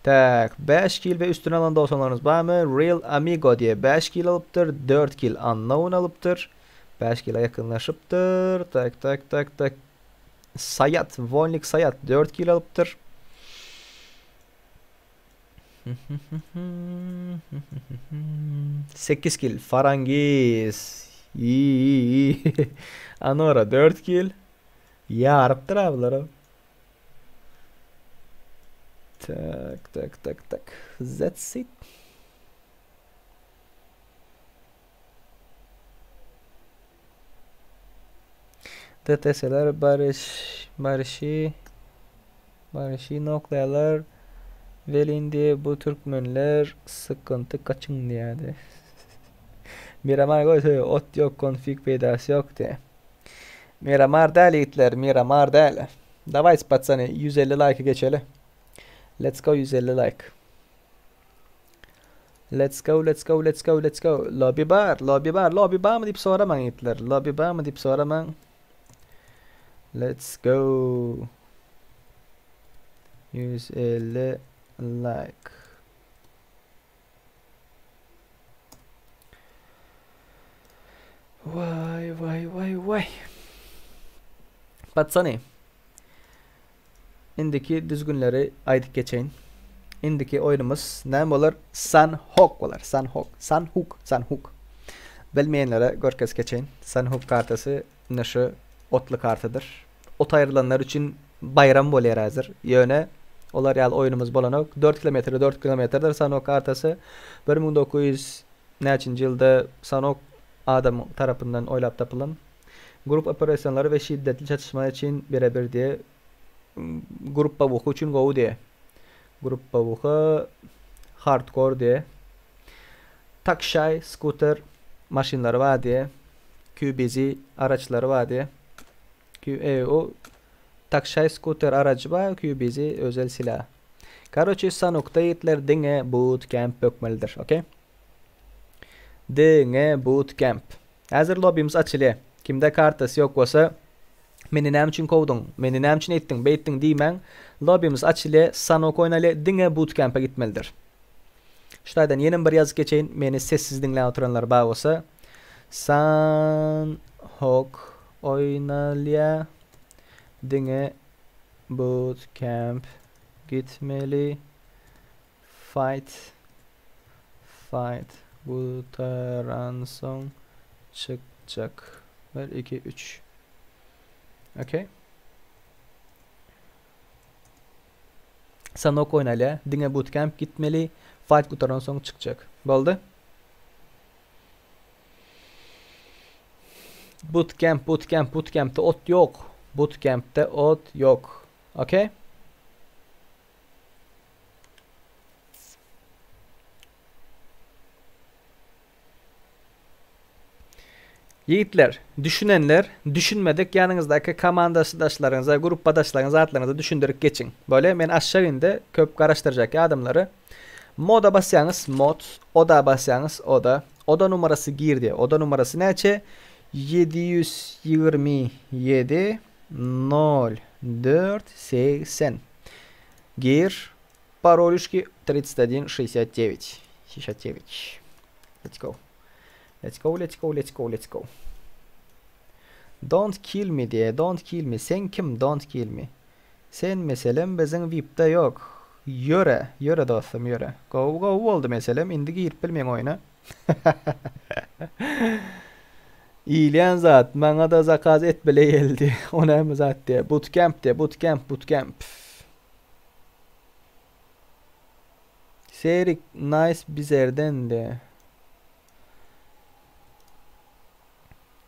Tak 5 kill ve üstüne alan dostlarımız var mı? Real Amigo diye 5 kill alıptır. 4 kill Unknown alıptır. 5 kill'e yakınlaşıptır. Tak tak tak tak. Sayat, Vonlik Sayat 4 kill alıptır. 8 kill Farangiz. İyi iyi iyi. Anora 4 kill. Ýarypdyr abiler. Tak tak tak tak. That's it. DTS'ler barış barışı barışı noklayalar. Velindi bu Türkmenler sıkıntı kaçın diye. Miramar koydu ot yok konfig peydası yok diye. Miramar däl ýigitler, Miramar däl. Davay patsany 150 like geçeli. Let's go 150 like. Let's go, let's go, let's go, let's go. Lobby bar, lobby bar, lobby bar mı diýip soramaň ýigitler. Lobby bar mı diýip soramaň. Let's go. 150 like. Vay vay vay vay. Patsany. Indiki düzgünleri aýdyp geçeýin. Indiki oýnumyz näme bolar? San Hok bolar. San Hok. San Hook. San Hook. Bilmeýänlere görkez geçeýin. San Hook kartasy ine şu otly kartadyr. Ot aýrylanlar üçin baýram bolýar häzir. Ýöne olar ýaly oýnumyz bolanok. 4 kilometre 4 kilometredir San Hook kartasy. 1900 näçinji ýylda San Hook adam tarapyndan oýlap tapylan. Grup operasyonlary we şiddetli çatyşmalar üçin birebir diýe gruppa buhy üçin gowy diýe. Gruppa buhy hardcore diýe. Takşaý skuter maşynlary bar diýe. QBZ araçlary bar diýe. Q e, o takşaý skuter aracy bar, QBZ özel silah. Karoçi Sanukda ýigitler diňe bootcamp bökmelidir, okey? Diňe bootcamp. Häzir lobbymiz açylýar. Kimde kartasy ýok bolsa meni näme üçin kowduň, meni näme üçin etdiň, beýtdiň diýmäň. Lobbymiz açylýar, Sanok oýnaly, diňe bootcamp'e gitmelidir. Şu taýdan ýenem bir ýazyp geçeýin, meni sessiz diňläp oturanlar bar bolsa. San Hok oýnalýa. Diňe bootcamp gitmeli. Fight Fight gutaransoň çykjak. 1 2 3 Okey. Sanok oýnalýa. Diňe bootcamp gitmeli. Fight gutaransoň çykjak. Boldy. Bootcamp, bootcamp, bootcampde ot ýok. Bootcampde ot ýok. Okey. Ýigitler, düşünenler, düşünmedik ýanyňyzdaky komandaşdaşlaryňyza, gruppadaşlaryňyza zatlaryňyza düşündirip geçiň. Bolýa, men aşak indi köp garaşdyrjak adamlary. Moda basýaňyz, mod, oda basýaňyz, oda. Oda numarasy gir diýýär. Oda numarasy näçe? 727 0 4 80. Gir. Parolüşki 31 69. 69. Let's go. Let's go, let's go, let's go, let's go. Don't kill me diýe, don't kill me. Sen kim? Don't kill me. Sen meselem biziň VIP-de ýok. Ýöre, ýöre dostum, ýöre. Gowy, gowy boldy meselem. Indi girip bilmeň oýna. Iýilýän zat, maňa-da zakaz et bile geldi. O näme zat diýe. Bootcamp diýe, bootcamp, bootcamp. Serik nice bizerden diýe.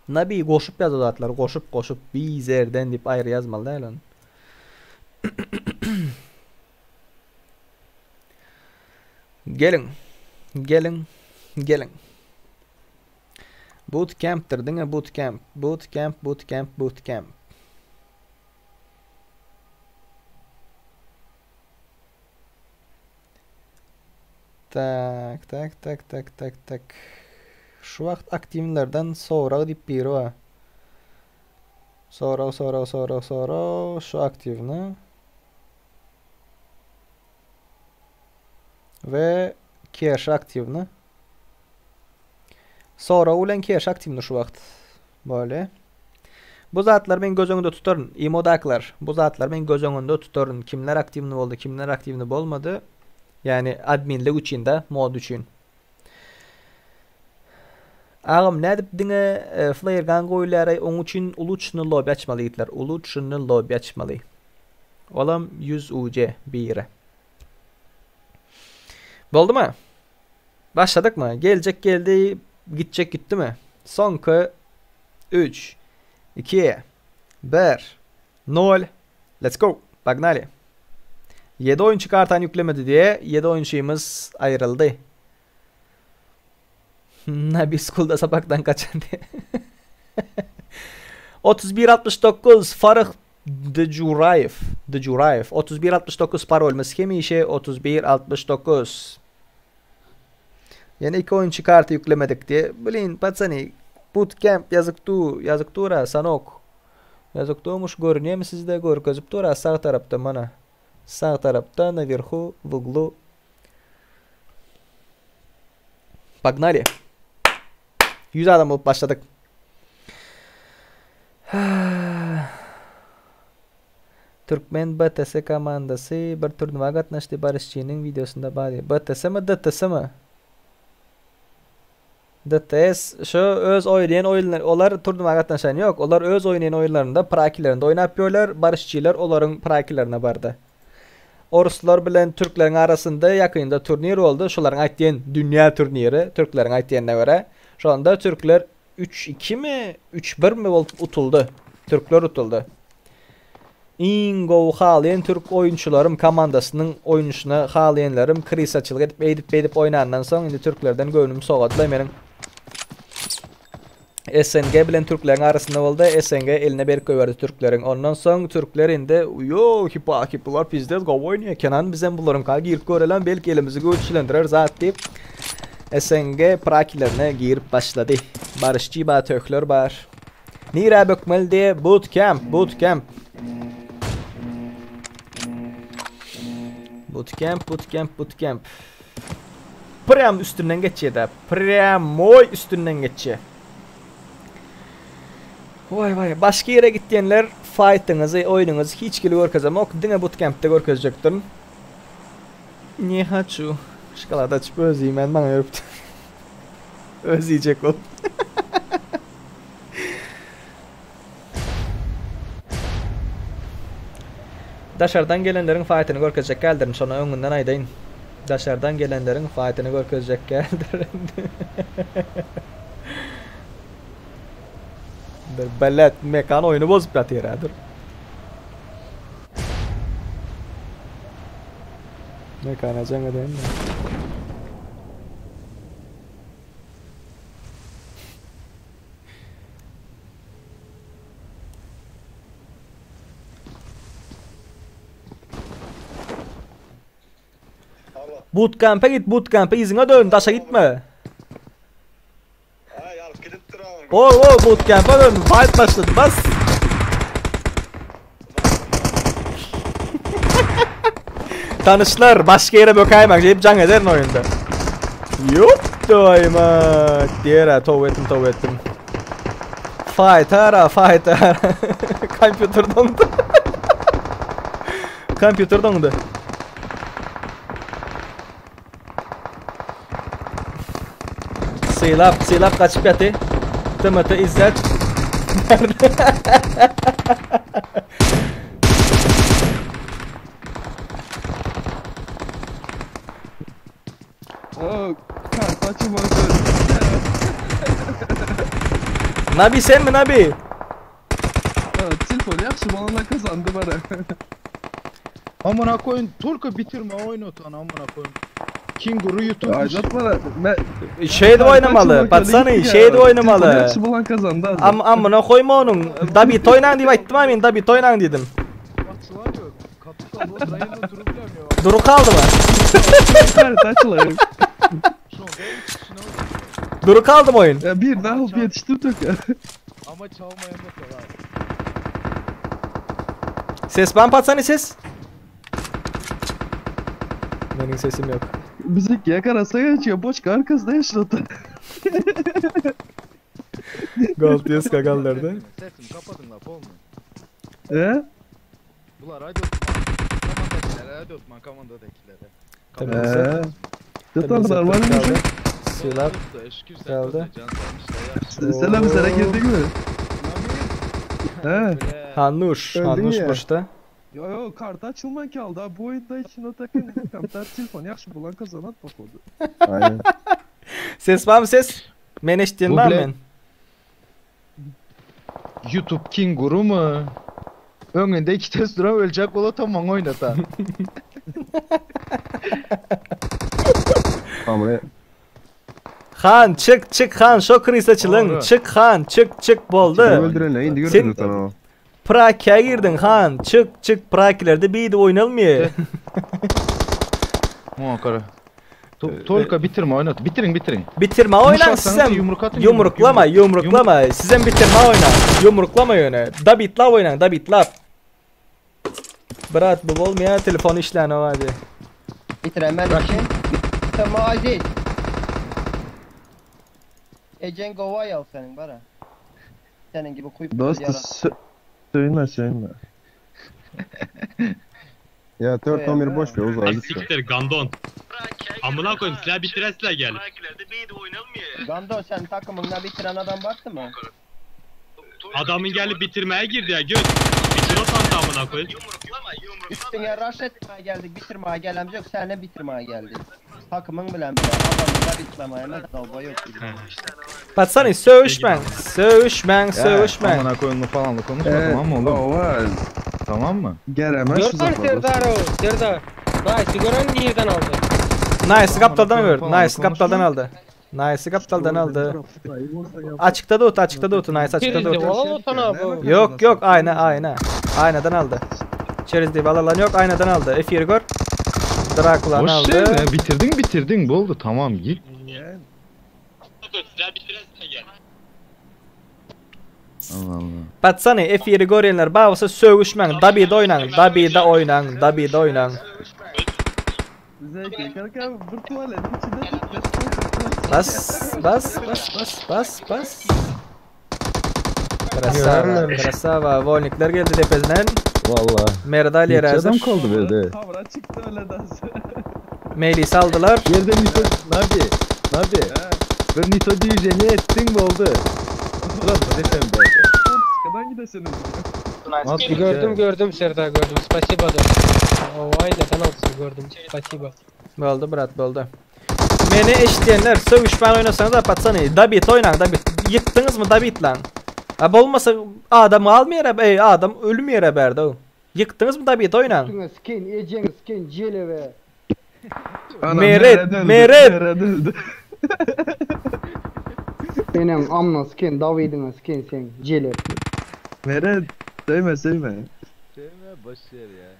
Nabi goşup ýaz o zatlary, goşup, goşup, bizerden diýip aýry ýazmaly däl ony. Geliň. Geliň. Geliň. Bootcamp'dir, diňe bootcamp. Bootcamp, bootcamp, bootcamp. Tak, tak, tak, tak, tak, tak. Şu wagt aktiwlerden sorag diýip biri bar. Sorag, sorag, sorag, sorag. Şu aktiwni. We keş aktiwni. Sorag bilen keş aktiwni şu wagt. Böyle. Bu zatlary men göz öňünde tutaryn. Imodakylar, bu zatlary men göz öňünde tutaryn. Kimler aktiwni boldy, kimler aktiwni bolmady. Ýagny adminlik üçin da, mod üçin. Agam nädip diňe e, flare gun goýulýar oň üçin uluçny lobby açmaly ýigitler. Uluçny lobby açmaly. Olam 100 UC biri. Boldumy? Başladykmy? Geljek geldi, gitjek gitdimi? Soňky 3 2 1 0 Let's go. Pagnali. 7 oýunçy kartany ýüklemedi diýe 7 oýunçymyz aýryldy. Nabi skulda sapakdan kaçan diýe. 3169 Farah Djuraýew, Djuraýew, 3169 parolymyz hemişe 3169. Ýene iki oýunçy karty ýüklemedik diýe. Blin, patsany, bootcamp ýazyk du, ýazyk dur-a, sanok. Ýazyk durmuş, görünýärmi sizde? Görkezip dur-a sag tarapda mana. Sag tarapda, nawerhu, w uglu. Pagnali. 100 adam bolup başladyk. Türkmen BTS komandasy bir turnuwa gatnaşdy Baryşçynyň wideosynda bar. BTS mi DTS mi? DTS şu öz oýnaýan oýunlar olar turnuwa gatnaşan ýok. Olar öz oýnaýan oýunlarynda prakilerinde oýnap ýörler. Baryşçylar olaryň prakilerine bardy. Oruslar bilen türkleriň arasynda ýakynda turnir boldy. Şolaryň aýtýan dünýä turniri türkleriň aýtýanyna görä. Şonda türkler Üç ikimi, üç birmi bolup utuldy. Türkler utuldy. Iň gowy halaýan türk oýunçylarym komandasynyň oýnuşyna halaýanlarym krisaçylyk edip eýdip beýdip oýnandan soň indi türklerden göwnüm sogadyla meniň. SNG bilen türkleriň arasynda boldy. SNG eline berip goýberdi türkleriň. Ondan soň türkler indi ýo hipa bular pizdes gowy oýnaýar. Kenan bizem bularyňka girip görelem belki elimizi güýçlendirer zat diýip SNG prakilerine girip başlady. Baryşçy bar, töhler bar. Nirä bökmeli diye bootcamp, bootcamp. Bootcamp, bootcamp, bootcamp. Prýam üstünden geçýär-dä. Prýamoý üstünden geçýär. Waý waý, başga ýere gitýänler faýtyňyzy, oýnuňyzy hiç hili görkezemok, diňe bootcampde görkezjekdirin. Ne haçu. Şokolad açyp özi iýmän maňa beripdir. Özi iýjek bolup. Daşardan gelenleriň faýtyny görkezjek däldirin, şony öňünden aýdaýyn. Daşardan gelenleriň faýtyny görkezjek däldirin. Bir belet mekan oýny bozup ýatyr häzir. Mekana jaň edeýin. Bootcamp'e git, bootcamp'e yzyňa dön, daşa gitme. Ol, ol, bootcamp'e dön, fight başladı, bas. Tanyşlar, başga ýere bökäýmäň, diýip jaň ederin oýunda. Ýok, doýma. Diýer, tow etdim, tow etdim. Fight ara, fight ara. Kompýuter doňdy. Kompýuter doňdy. Sylap, sylap gaçyp ýaty. TMT İzzet. Nabi sen mi Nabi? Telefon yaxşı bana kazandı bana. Amına koyun Turku bitirme oynatan amına koyun. Kinguru YouTube. Aydın bana. Ben Şeyde oynamaly, patsany, şeyde oynamaly. Yaxşı bulan kazandı. Am amına koyma onun. Dabi toynan diýip aýtdym ha men, Dabi toynan diýdim. Duru kaldy mı? Duru kaldı mı oyun? Ya bir daha alıp yetiştim Türk'e. Ama çalmayan da var. Ses ben patsany ses. Benim sesim yok. Bizi yakarasa geçiyor. Boçka arkasında yaşladı. Gold diye kaldırdı. Sesimi kapatın la olmuyor. He? Bular hadi Osman. Kamandakilere hadi Osman kamandadakilere. Tabii. Tutan var mı? Sylap kaldı. Selam sana girdik mi? He. Hanuş, Öldün Hanuş ya. boşta. Yo yo kartı açılma ki aldı. Bu oyunda içine takın. Kaptar telefon yaxşı bulan kazanan pokodu. Aynen. Ses var mı ses? Men eşitdin Bu var bile- men. YouTube Kinguru mu? Önünde iki test duran ölecek ola tamam oynata. Tamam. Han çık çık Han şo kriz açılın. Doğru. Çık Han çık çık boldy. Öldüren indi Sen- gördün sana. Praki'ye girdin Han çık çık Prakilerde bir de oynalmıyor. Muhakkak. Tolka bitirme oynat. Bitirin bitirin. Bitirme oynan Yumuşatsanız sizem. yumruk atın, Yumruklama yumruk, yumruklama. Sizem bitirme oynan. Yumruklama yöne. Dabitlap oynan dabitlap. Brat bu bolmaýar telefon işlän o hadi. Bitiremem için. Tamam Aziz. Ecen Gova'yı al senin bara. Senin gibi kuyup Dost söyleme söyleme. Ya 4 11 boş ver uzağa git. Siktir gandon. Amına koyayım silah bitiren silah geldi. Gando sen takımında bitiren adam baktı mı? Adamın gelip bitirmeye girdi ya göt. Bitir o tantı amına koyayım. Üstüne rush etmeye geldik, bitirmeye gelemiz yok, seninle bitirmeye geldik. Takımın bilen bile, adamın da bitirmeye ne dalba yok. Patsany söğüşmäň. Söğüşmäň, söğüşmäň. Amına koyunlu falanlı konuşma tamam mı oğlum? Ova. Tamam mı? Geremez şu Serdar zafer. Serdar Serdar. Nice gören yerden aldı. Nice kaptaldan Amına gördü. koyun Nice kaptaldan aldı. Nice kaptaldan aldı. Açıkta da otu, açıkta da otu. Nice açıkta da Çerizdi otu. valla sana bu. Yok yok ayna ayna. Aynadan aldı. Çeriz diye lan yok aynadan aldı. F1 gör. Drakula'nı Boş aldı. şey ne? Bitirdin bitirdin boldu tamam git. Silah bitiren silah geldi. Allah Allah. Patsany F1 görýänler bagsa sögüşmäň. Dabida oynaň, Dabida oynaň, Dabida oynaň. Zeki kanka bir tuvaletin içinde Bas bas bas bas bas bas. Krasava, krasava. Volnikler geldi tepesinden. Valla. Merdal yere Neçe hazır. adam kaldı berde? Havra çıktı öyle dans. Meylis aldılar. Yerde Nito, Nabi, Nabi. Bir Nito diyeceğini ettin mi oldu? Ulan bu desem böyle. Çıkadan gidesiniz. Gördüm gördüm Serdar gördüm. Spasiba da. Vay neden alsın gördüm. Spasiba. Boldy brat boldy. Meni eşitýänler sögüşmän oýnasaňyz patsany Dabit oýnaň Dabit. Ýykdyňyzmy Dabit lan? A bolmasa adam almaýar ey adam ölmeýär bärde. Ýykdyňyzmy Dabit oýnaň? Üstüne skin, eceň skin, jeleve. Meret, Meret. Senin amna skin, David'ine skin sen, jele. Meret söyleme söyleme. Söyleme boş ver ya.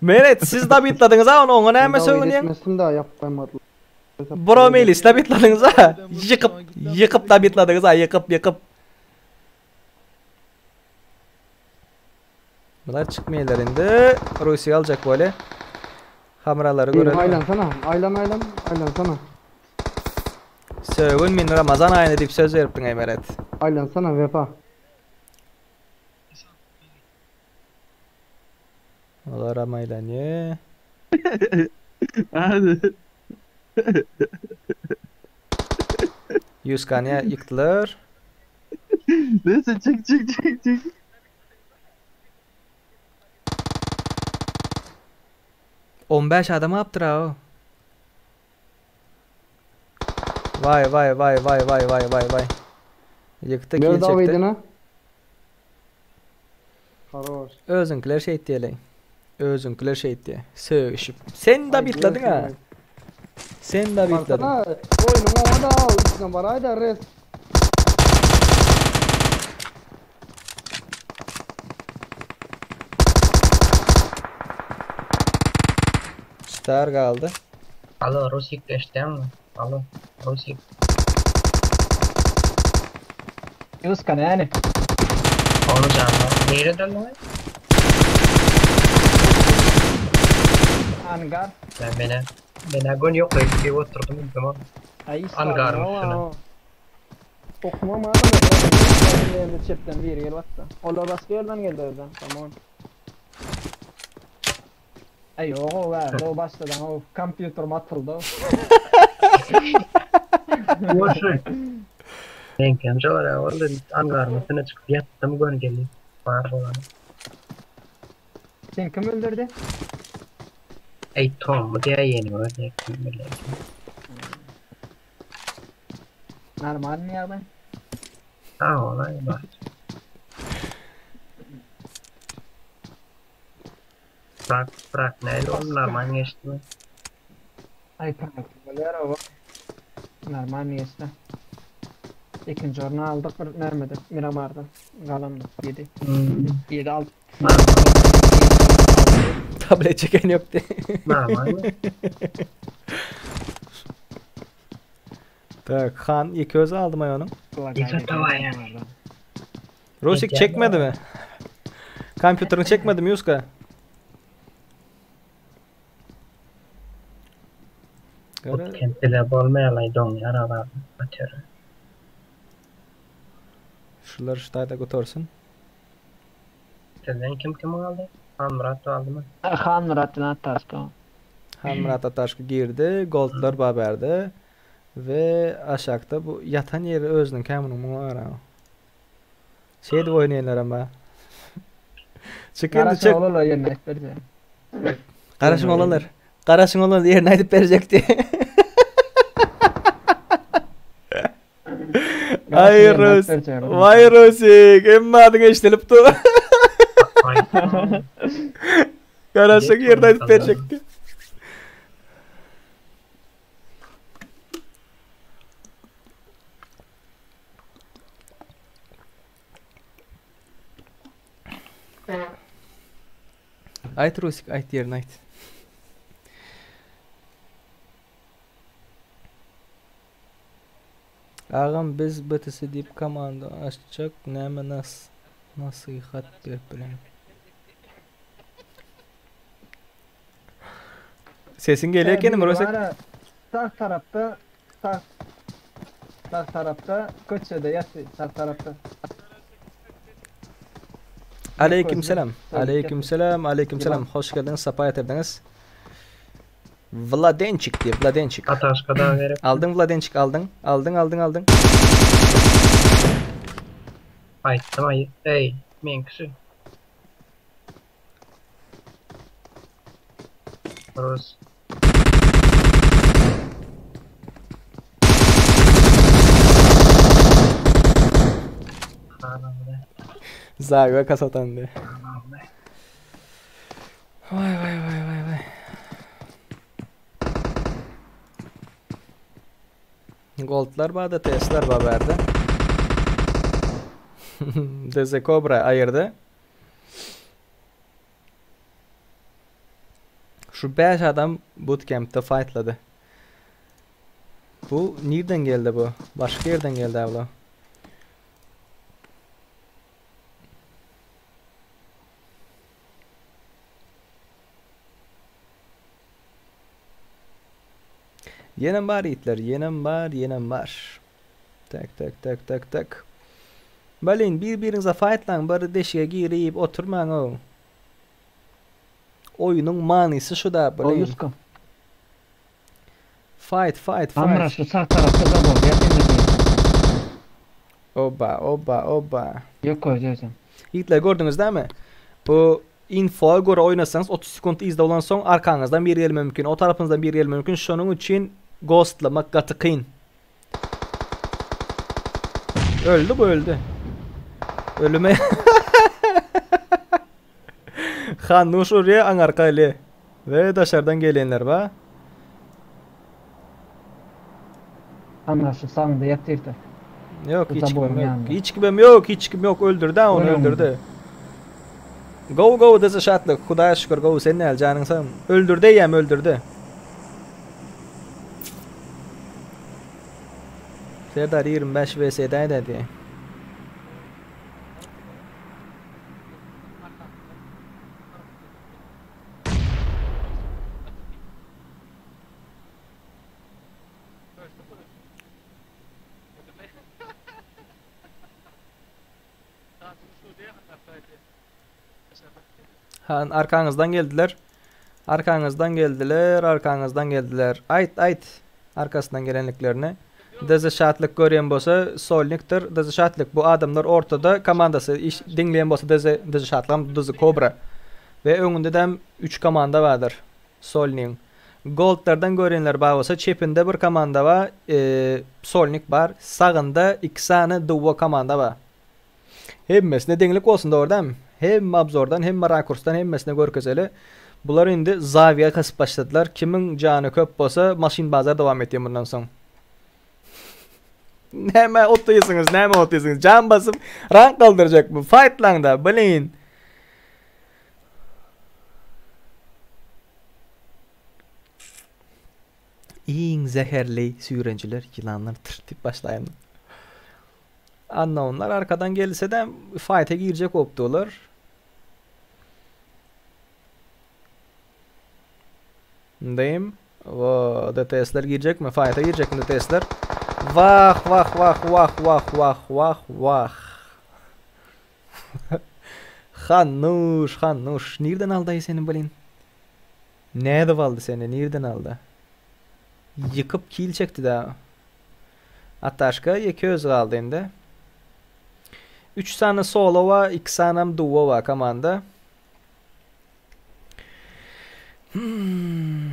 Meret siz Dabitladyňyz ha onu oňa näme David sögünýäň? etmesin daha yapmaymadı. Bro Melis Dabitladyňyz ha. Ýykyp ýykyp Dabitladyňyz ha ýykyp ýykyp. Bular çykmaýarlar indi. Russiýa aljak böyle. Hamralary görelim. Aylansana, aylan aylan, aylansana. Sögün min Ramazan aýyny diýip söz beripdiň ey Meret. Aylansana vefa. Olar amaýlanýa. Hadi. Ýuskany ýykdylar. Neyse çık çık çık çık. 15 adam apdyr ha o. Vay vay vay vay vay vay vay vay. Ýykdy Ver kill çekdi. David'ine. Haroş. Özüňkiler şey diýeli. Özüňkiler şey diýe. Sögüşip. Sen da bitladin ha. Sen da bitladin. Baksana oyunun ona da üstüne barayda res. Star galdy. Alo Rusik geçti mi? Alo Rusik. Yuskan yani. Onu canlı. Nerede döndü? Angar. Ben bana bana gon yok öyle bir oturdum tamam. Ay Angar'ın üstüne. Okumam adam. Elimde çepten bir gel battı. Ola başka yerden geldi oradan. Tamam. Ay yok o ver. O başladı. O kompüter matıldı. Boşu. Ben kemce var ya orada Angar'ın üstüne çıkıp yattım gon geldi. Var olan. Sen kim öldürdü? Ey Tom bu diye yeni var diye kim bilir. Normal mi ya ben? Ha olay var. Bırak bırak neyle onlar man geçti mi? Ay prank bolýar o. Normal geçti. İkinci orunu aldık bir nermedi Miramar'da. Galandı 7. 7 6. Tablet çeken ýokdy. Normal mi? Tak, Han ilk özü aldım ay onun. Yıkıntı Rusik çekmedi mi? Kompüterini çekmedi mi Yuska? Gara- Kentile bolmaýalay doň ýaralar atyr. Şular ştaýda götürsün. Sizden kim kim aldy? Han Murat aldy mı? Han Murat'ın hatta Han Murat Ataşky girdi, Goldlar baberdi ve aşakda bu yatan ýeri özüniň käminiň muňa gara. Şeydi oýnaýanlar ama. Çık indi çık. Olarlar yerine aýdyp berjek. Garaşyň olanlar. Garaşyň olanlar ýerine aýdyp berjekdi. Ay Rus. Vay Rusik. Emma adyň eşidilip dur. Garaşyň ýerine aýdyp berjekdi. Aýt Rusik, aýt ýerine aýt. Agam biz BTC diýip komanda açjak näme nas nasihat berip bilen. Sesiň gelýär ekeni Murasek. Sag tarapda sag sag tarapda köçede ýaty sag tarapda. Aleyküm selam. Aleyküm selam. Aleyküm selam. Hoş geldiňiz, sapa getirdiňiz. Vladençik diýip, Vladençik. Ataşka daha gerek. Aldyň Vladençik aldyň. Aldyň, aldyň, aldyň. Aýtdym aý. Eý, meňki şu. Rus. Zaga kasatandy. Vay vay vay vay vay. Goldlar bar da testler bar bärde. Deze Cobra aýyrdy. Şu 5 adam bootcamp'te fightladı. Bu nereden geldi bu? Başka yerden geldi abla. Ýenem bar ýigitler, ýenem bar, ýenem bar. Tak, tak, tak, tak, tak. Blin, bir-biriňize faýtlaň, bir deşige girip oturmaň-ow. Oýnuň manysy şu-da, blin. Oýuska. Fight, fight, fight. Amra şu sag tarapda da bol, ýa sen de Oba, oba, oba. Ýok özem. Ýigitler gördüňiz dämi? Bu infoa görä oýnasaňyz 30 sekunt yzda bolan soň arkaňyzdan biri gelmegi mümkin, o tarapyňyzdan biri gelmegi mümkin. Şonuň üçin ghostlamak gaty kyn. Öldü bu öldü. Ölüme Hanuş urýa aňarka eli. We daşardan gelenler ba. Anlaşy saňda ýatyrdy. Ýok hiç kimem ýok. Hiç kimem ýok, hiç kim ýok. Öldürdi ony öldürdi. Go go dese şatlyk. Hudaýa şükür gowy sen näl janyň sag. Öldürdi eýýäm öldürdi. Serdar 25 vs däý diýe. Han arkaňyzdan geldiler. Arkaňyzdan geldiler, arkaňyzdan geldiler. Aýt, aýt. Arkasyndan gelenliklerini. Deze şatlyk görýän bolsa Solnikdir. Deze şatlyk bu adamlar ortada komandasy iş diňleýän bolsa Deze Deze şatlygam Deze Kobra. We öňünde dem 3 komanda bardyr. Solnigiň. Goldlardan görýänler bar bolsa çepinde bir komanda bar, Solnik bar, sagynda 2 sany Duo komanda bar. Hemmesine deňlik bolsun dogry dämi? Hemme obzordan, hemme rakursdan hemmesine görkezeli. Bular indi zawiýa kasyp başladylar. Kimiň jany köp bolsa maşyn bazar dowam etýär mundan soň. Näme otyrsyňyz, näme otyrsyňyz? Jan basyp rank galdyrjak bu. Fightlaň-da, blin. Iň zäherli süýrenjiler ýylanlardyr diýip başlaýyn. Unknownlar arkadan gelse-de fight'e girjek bolupdylar. Ndym. O, DTS-ler girjekmi? Fight'e girjekmi DTS-ler? Wah, wah, wah, wah, wah, wah, wah, wah. Hanuş, Hanuş, nirden aldaý seni blin? Nädip aldy seni, nirden aldy? Ýykyp kil çekdi da. Ataşka ýeke özi galdy indi. 3 sany solo bar, 2 sanam duo bar komanda. Hmm.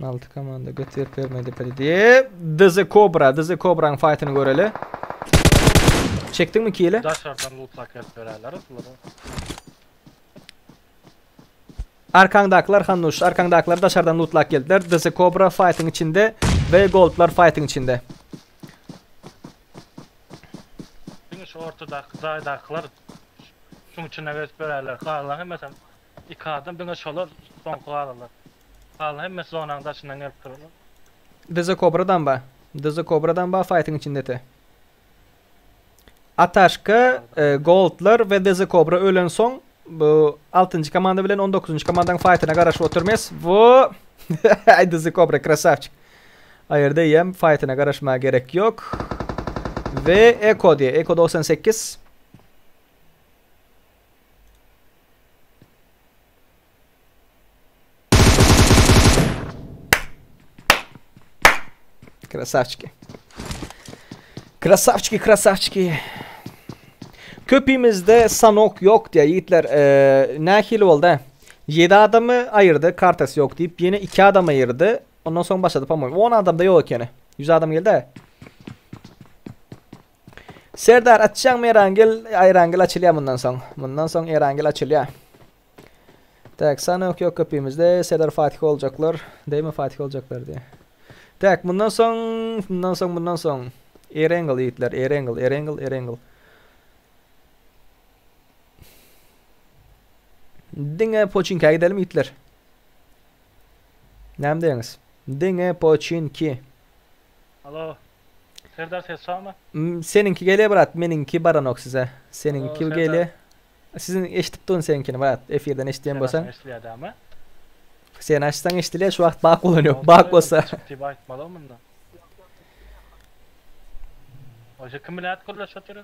6 komanda göt berip bermedi diýip. DZ Cobra, DZ Cobra'ň fight'yny göreli. Çekdiňmi kili? Daşardan loot gelip bererler bulara. Arkaňdakylar Hanuş, arkaňdakylar daşardan lootlap geldiler. DZ Cobra fightyň içinde we Goldlar fightyň içinde. Diňe şu ortadaky jaýdakylar şuň içine gelip bererler. Galan hemmesi iki adam diňe şolar soňky galanlar. Galan hemmesi zonanyň daşyndan gelip durarlar. DZ Cobra'dan ba. DZ Cobra'dan ba fightyň içinde te. Ataşka, e, Goldlar we DZ Cobra ölen soň. Bu 6-njy komanda bilen 19-njy komandaň faýtyna garaşyp oturmyz. Bu Aýdyzy Kobra krasavçik. Aýyrdy eýýäm faýtyna garaşmaga gerek ýok. Ve Eko diýe. Eko 98. Krasavçiki. Krasavçiki, krasavçiki. Köpimizde sanok yok diye yiğitler. Ee, nähili boldy? 7 adamy aýyrdy, kartasy yok diýip, ýene 2 adam aýyrdy. Ondan soň başlady, po-moýmu. 10 adam da ýok ekeni. 100 adam geldi. Serdar açjaňmy Erangel? Erangel açylýar mundan soň. Mundan soň Erangel açylýar. Tak, sanok yok köpimizde. Serdar Fatih oljaklar. Değil mi Fatih oljaklar diye. Tak, bundan soň, bundan soň, bundan soň. Erangel ýigitler, Erangel, Erangel, Erangel. Diňe Poçinkä gidelim ýigitler. Näme diýeňiz? Diňe Poçinki. Alo. Serdar ses çalma. Seniňki gelýär brat, meniňki baranok size. Seniňki gelýär. Siziň eşidip durun seniňkini brat, efirden eşidýän bolsaň. Eşidilýär dämi? Sen açsaň eşidilýär, şu wagt bak bolan ýok. Bak bolsa. Diýip aýtmaly munda. Oşa kim bilen gürleşip otyr?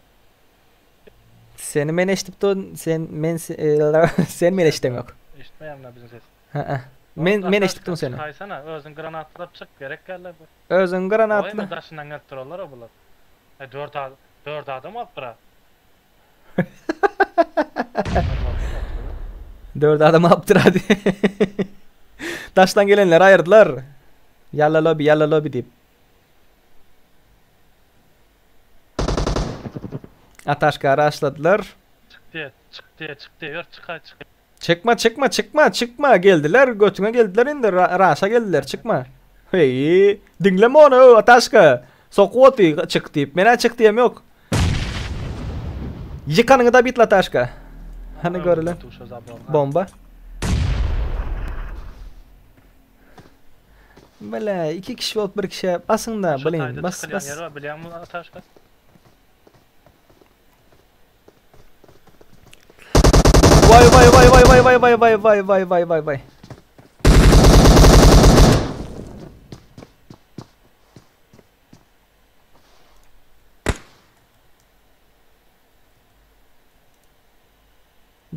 Seni men eşidip durun, sen men sen meni eşideňok. Eşitmeýärler biziň ses. Hä. Men men eşidip durun seni. Çykaýsana, özüň granatlap çyk, gerek geldi bu. Özüň granatla. Oý, daşyndan gelip durarlar bular. E 4 adam, 4 adam alyp durar. 4 adam alyp durar. Daşdan gelenleri aýyrdylar. Ýalla lobi, ýalla lobi diýip. Ataşka raşladylar. Çykdy, çykdy, çykdy, ýör çykaý, çyk. Çykma, çykma, çykma, çykma, geldiler, götüňe geldiler indi, raşa geldiler, çykma. Heý, diňleme ony, Ataşka. Sokup oty, çyk diýip. Men-ä çyk diýem ýok. Ýykanyňy da bitla Ataşka. Hany göreli. Bomba. Bile, iki kişi bolup bir kişiye basın da, bilin, bas, bas. Ýer bar, bilýäňmi Ataşka? Vay vay vay vay vay vay vay vay vay vay vay vay vay.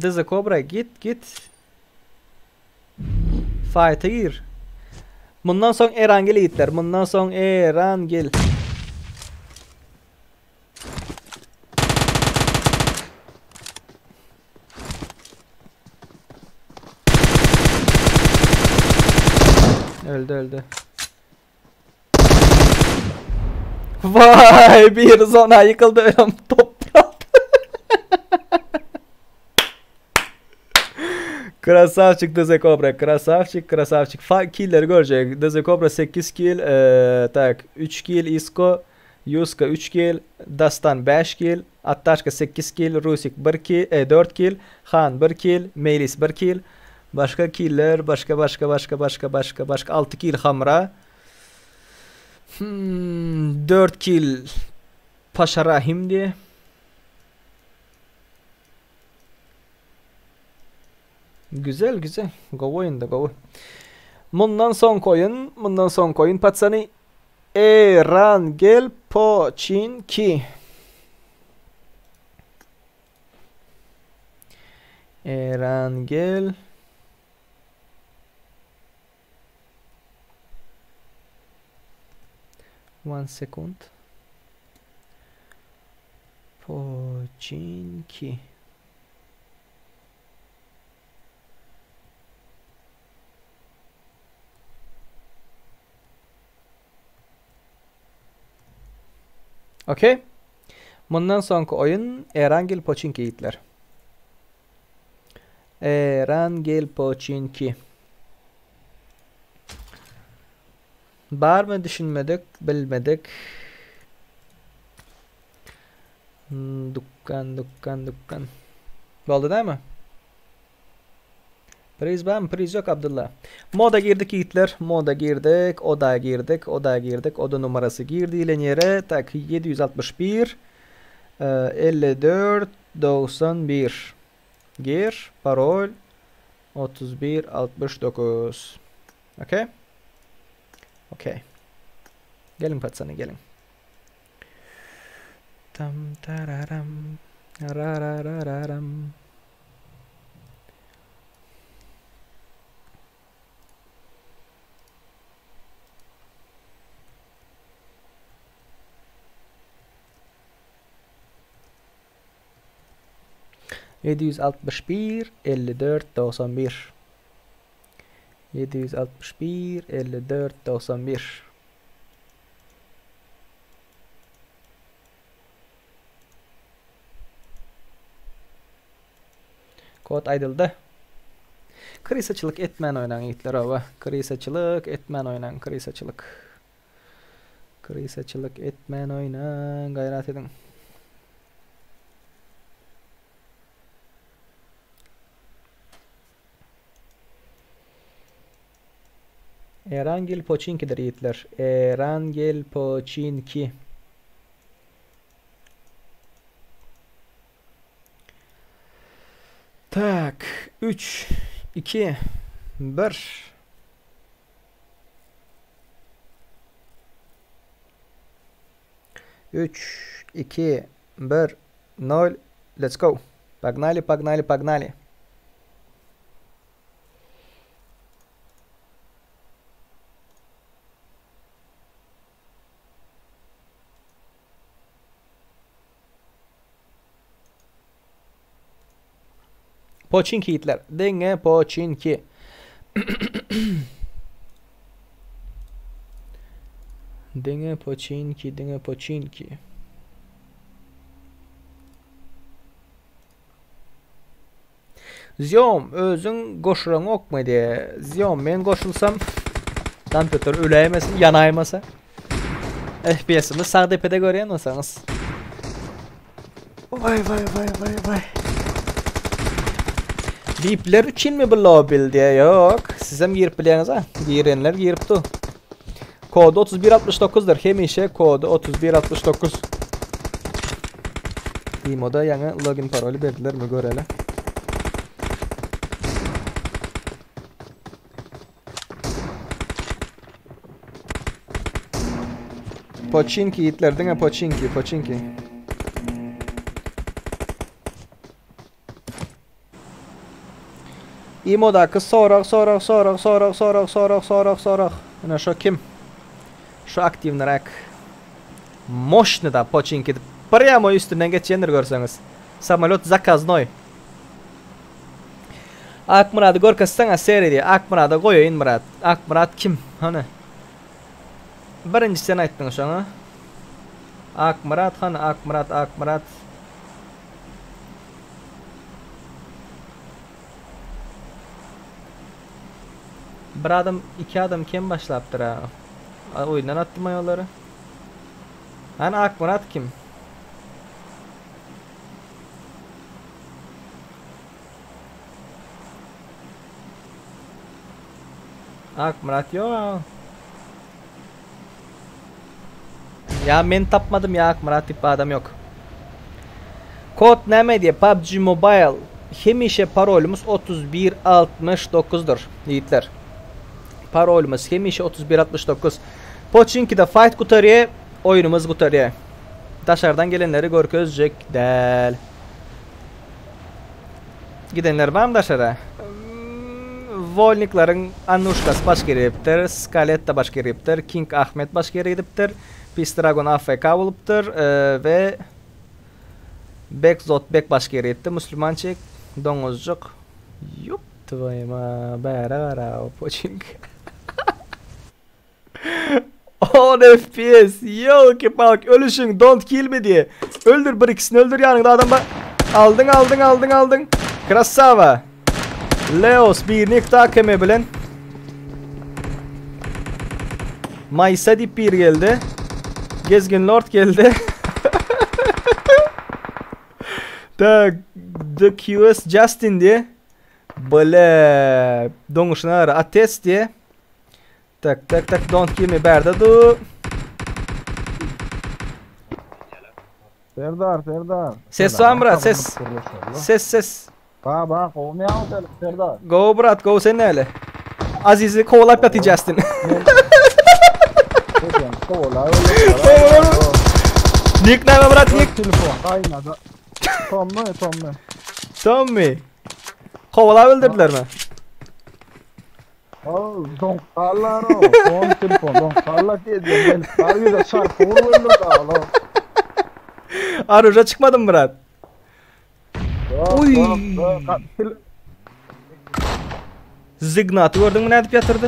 Dizi Kobra git git. Fight'a gir. Mundan soň Erangel ýigitler. Mundan soň Erangel. Öldü öldü. Vay bir zona yıkıldı ölüm toprak. Krasavçik DZ Cobra, Krasavçik, Krasavçik. Fa killleri görecek. DZ Cobra 8 kill, ee, tak 3 kill Isko, Yuska 3 kill, Dastan 5 kill, Attaşka 8 kill, Rusik 1 kill, e, 4 kill, Han 1 kill, Meylis 1 kill. Başga killer, başga başga başga başga başga başga 6 kill Hamra. Hmm, 4 kill Paşa Rahim diye. Güzel güzel. Gowy oýundy gowy. Mundan soňky oýun, mundan soňky oýun patsany Erangel Poçinki. Erangel One second. Poçinki. Okey. Mundan soňky oýun Erangel Poçinki ýigitler. Erangel Poçinki. Barmy düşünmedik, bilmedik. Hmm, dükkan, dükkan, dükkan. Boldy dämi? Priz barmy? Priz yok Abdullah. Moda girdik ýigitler. Moda girdik. Oda girdik. Oda girdik. Oda numarasy gir diýlen ýere. Tak 761 54 91. Gir, parol 31 69. Okey? Okey. Geliň patsany, geliň. Tam tararam rararararam. 761 54 91 761 54 91 Kod aýdyldy. Krysaçylyk etmän oýnaň ýigitler oba. Krysaçylyk etmän oýnaň, krysaçylyk. Krysaçylyk etmän oýnaň, gaýrat ediň. Erangel Poçinkidir ýigitler. Erangel Poçinki. Tak, 3 2 1 3 2 1 0 Let's go. Погнали, погнали, погнали. Poçinki ýigitler. Diňe Poçinki. Diňe Poçinki, diňe Poçinki. Ziom, özüň goşulaňokmy diýe. Ziom, men goşulsam kompýuter öläýmesin, ýanaýmasa. FPS-imiz sag depede görýän bolsaňyz. Waý waý waý waý waý. Bipler üçinmi bu lobby diýe? Ýok, sizem girip bilýäňiz ha. Girenler girip dur. Kody 3169-dyr. Hemişe kody 3169. Imoda ýaňy login paroly berdilermi göreli. Poçinki ýigitler diňe poçinki, poçinki. Imodaky sorag sorag sorag sorag sorag sorag sorag sorag. Ine şo kim? Şo aktiwnyrak. Moşny da poçinki prýamo üstünden geçýändir görseňiz. Samolýot zakaznoý. Akmyrady görkezseňä seri diýýär. Akmyrada goýaýyn Myrat. Akmyrat kim? Hany. Birinji sen aýtdyň şoňa. Akmyrat hany Akmyrat Akmyrat. Bir adam, iki adam kem başlapdyr ha. Oýundan atdym aý olary. Hany Akmyrat kim? Akmyrat ýok. Ýa men tapmadym ýa Akmyrat diýip adam ýok. Kod näme diýe PUBG Mobile hemişe parolymyz 31 69 dyr ýigitler. Parolymyz hemişe 31 69. Poçinkide fight gutarýa, oýunymyz gutarýa. Daşardan gelenleri görkezjek däl. Gidenler barmy daşara? Wolnikleriň Annuşkasy baş giripdir, Skaletta baş giripdir, King Ahmet baş giripdir, Pis Dragon AFK bolupdyr we Bekzot Bek baş giripdir, Musulmançik, Doňuzjyk. Ýop twoýuma, bäre gara poçink. 10 FPS, ýolki-palki, ölüşiň, don't kill me diýe. Öldür bir ikisini öldür ýanyňda adam bar. Aldyň, aldyň, aldyň, aldyň. Krasava. Leos birini ýykdy AKM bilen. Maýsa diýip biri geldi. Gezgin Lord geldi. Tak, The QS Justin diýe. Bile, doňuşyna gara Ates diýe. Tak tak tak don't kill me bärde du. Serdar, Serdar. Ses var Murat ses. Ses ses. Ba ba gowmy ýagdaýlar Serdar? Gowy brat, gowy sen näle? Azizi kowalap ýatyjasdyn. Nick näme brat nick? Telefon gaýnady. Tommy, Tommy. Tommy. Kowalap öldürdülermi? O, doňkallar o. Son telefon doňkallar diýdi. Gelip bar ýüze çarpyp öldürdü ala. Aruja çykmadym brat. Uy. Zignaty gördüňmi nädip ýatyrdy?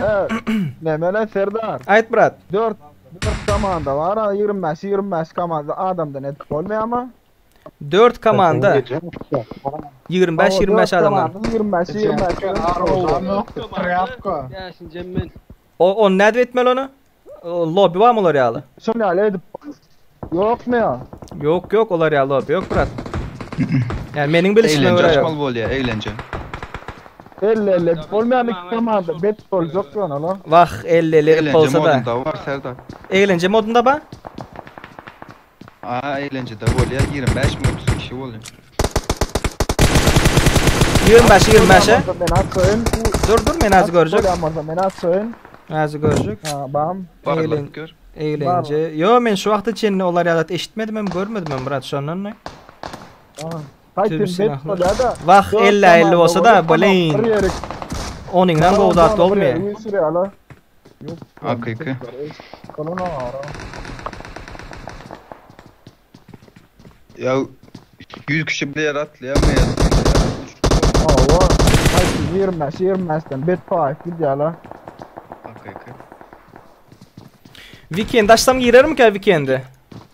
Nemele Serdar. Aýt brat. 4 4 komanda bar, 25 25 komanda adamdan edip bolmaýarmy? 4 komanda. 25 25 adamdan. 25 25. Trýapka. O on nädip etmeli ony? Lobby barmy olar ýaly? Şol ýaly edip Ýokmy ýa? Ýok ýok olar ýaly lobby ýok brat. Ýa meniň bilişime Eýlence görä ýok. açmaly bolýar, eýlence. 50 50 edip bolmaýarmy iki komanda bet boljak ýöne la. Wah 50 50 edip Eýlence bolsa da. modunda bar Serdar. Eýlence modunda ba? A eýlencede bolýar 25 mi 30 kişi bolýar. 25 25 e? Men açayyn. Dur dur men az görjek. Bolýan men açayyn. Az görjek. Ha bam. Barlap gör. Eýlence. Ýo men şu wagta çenli olar ýaly eşitmedim hem görmedim hem brat şondan ne? Haýsy bet bolýar da. Wah 50 50 bolsa da blin. Onuňdan gowy zat bolmaýar. Hakyky. Ya 100 kişi bile atlayamayız. Hawa, haýsy 25 25-den bet paý gidýär la. Hakyky. Weekend açsam girermikä weekende?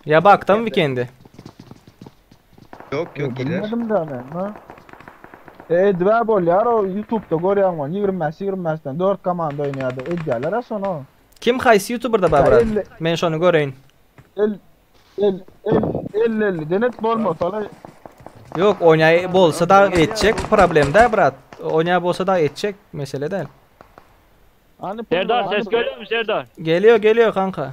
Ýa bakdam weekende. Yok yok girer. Bilmedim de men, ha. E, dwa bolýar o YouTube'da görýän wan 25 25-den 4 komanda oýnaýardy. Edýärler şonu. Kim haýsy YouTuberda bar brat? Men şony göreýin. El el el el el denet bolmasa la. Ýok, oýnaý bolsa da etjek problem da brat. Oýnaý bolsa da etjek mesele däl. Serdar ses geliyor mu Serdar? Geliyor geliyor kanka.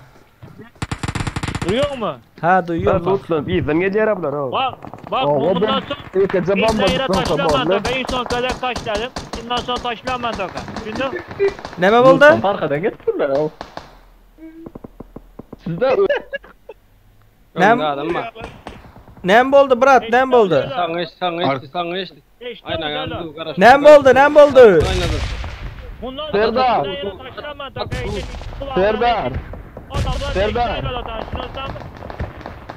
Duyuyor mu? Ha duyuyorum kanka. Lutlu bizden gelýär ablar o. Bak bak Oo, bundan ben sonra ilk önce bomba İlk yere tuttum taşlama kabarlı. toka. En son kadar taşladım. Bundan sonra taşlanma toka. Şimdi Näme boldy? Arkadan getirdiler o. Sizde Näm? Näme boldy brat? Näme boldy? Sana iş, sana iş, sana iş. Aynen Näme boldy? Näme boldy? Bundan Serdar. sonra yere taşlanma toka. Serdar. Serdar.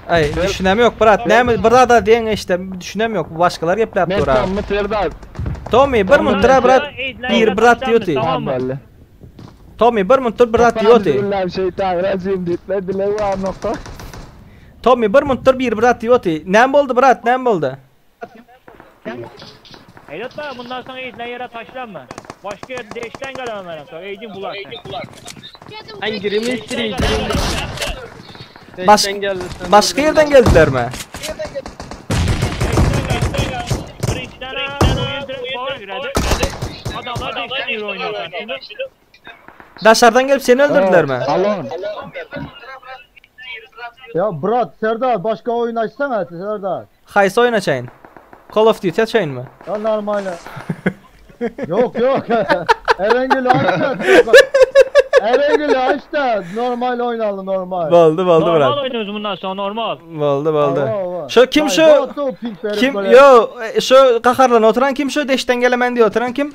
Ay düşünem yok brat. Näme bir da diýen işte düşünem yok. Başkalar gepläp Men dur ha. Tommy Serdar. Tommy bir muntra brat bir brat diýoti. Belli. Tommy bir muntur brat diýoti. Billahi şeytanirracim diýip dile var nokta. Tommy bir muntur bir brat diýoti. Näme boldy brat? Näme boldy? Elot bak bundan sonra izle yere taşlanma. Başka yer değişten gelemem ben sonra. Eydin bular sen. Sen girimi Baş başka yerden geldiler mi? Birinçiden oyun direkt bağır giredi. Adamlar değişten yere oynuyor. Şimdi Daşardan gelip seni öldürdüler mi? Alon. Ya brat Serdar başka oyun açsana Serdar. Haýsy oýun açaýyn? Call of Duty açaýyn mı? Ya normal. yok yok. Erengül aç da. Erengül aç da normal oynayalım normal. Boldy boldy Normal brat. oynuyoruz bundan sonra normal. Boldy boldy. Ava, ava. Şu kim şu? Vay, batu pink verip Kim böyle. yo e, şu gaharlan oturan kim şu deşten gelemen diye oturan kim?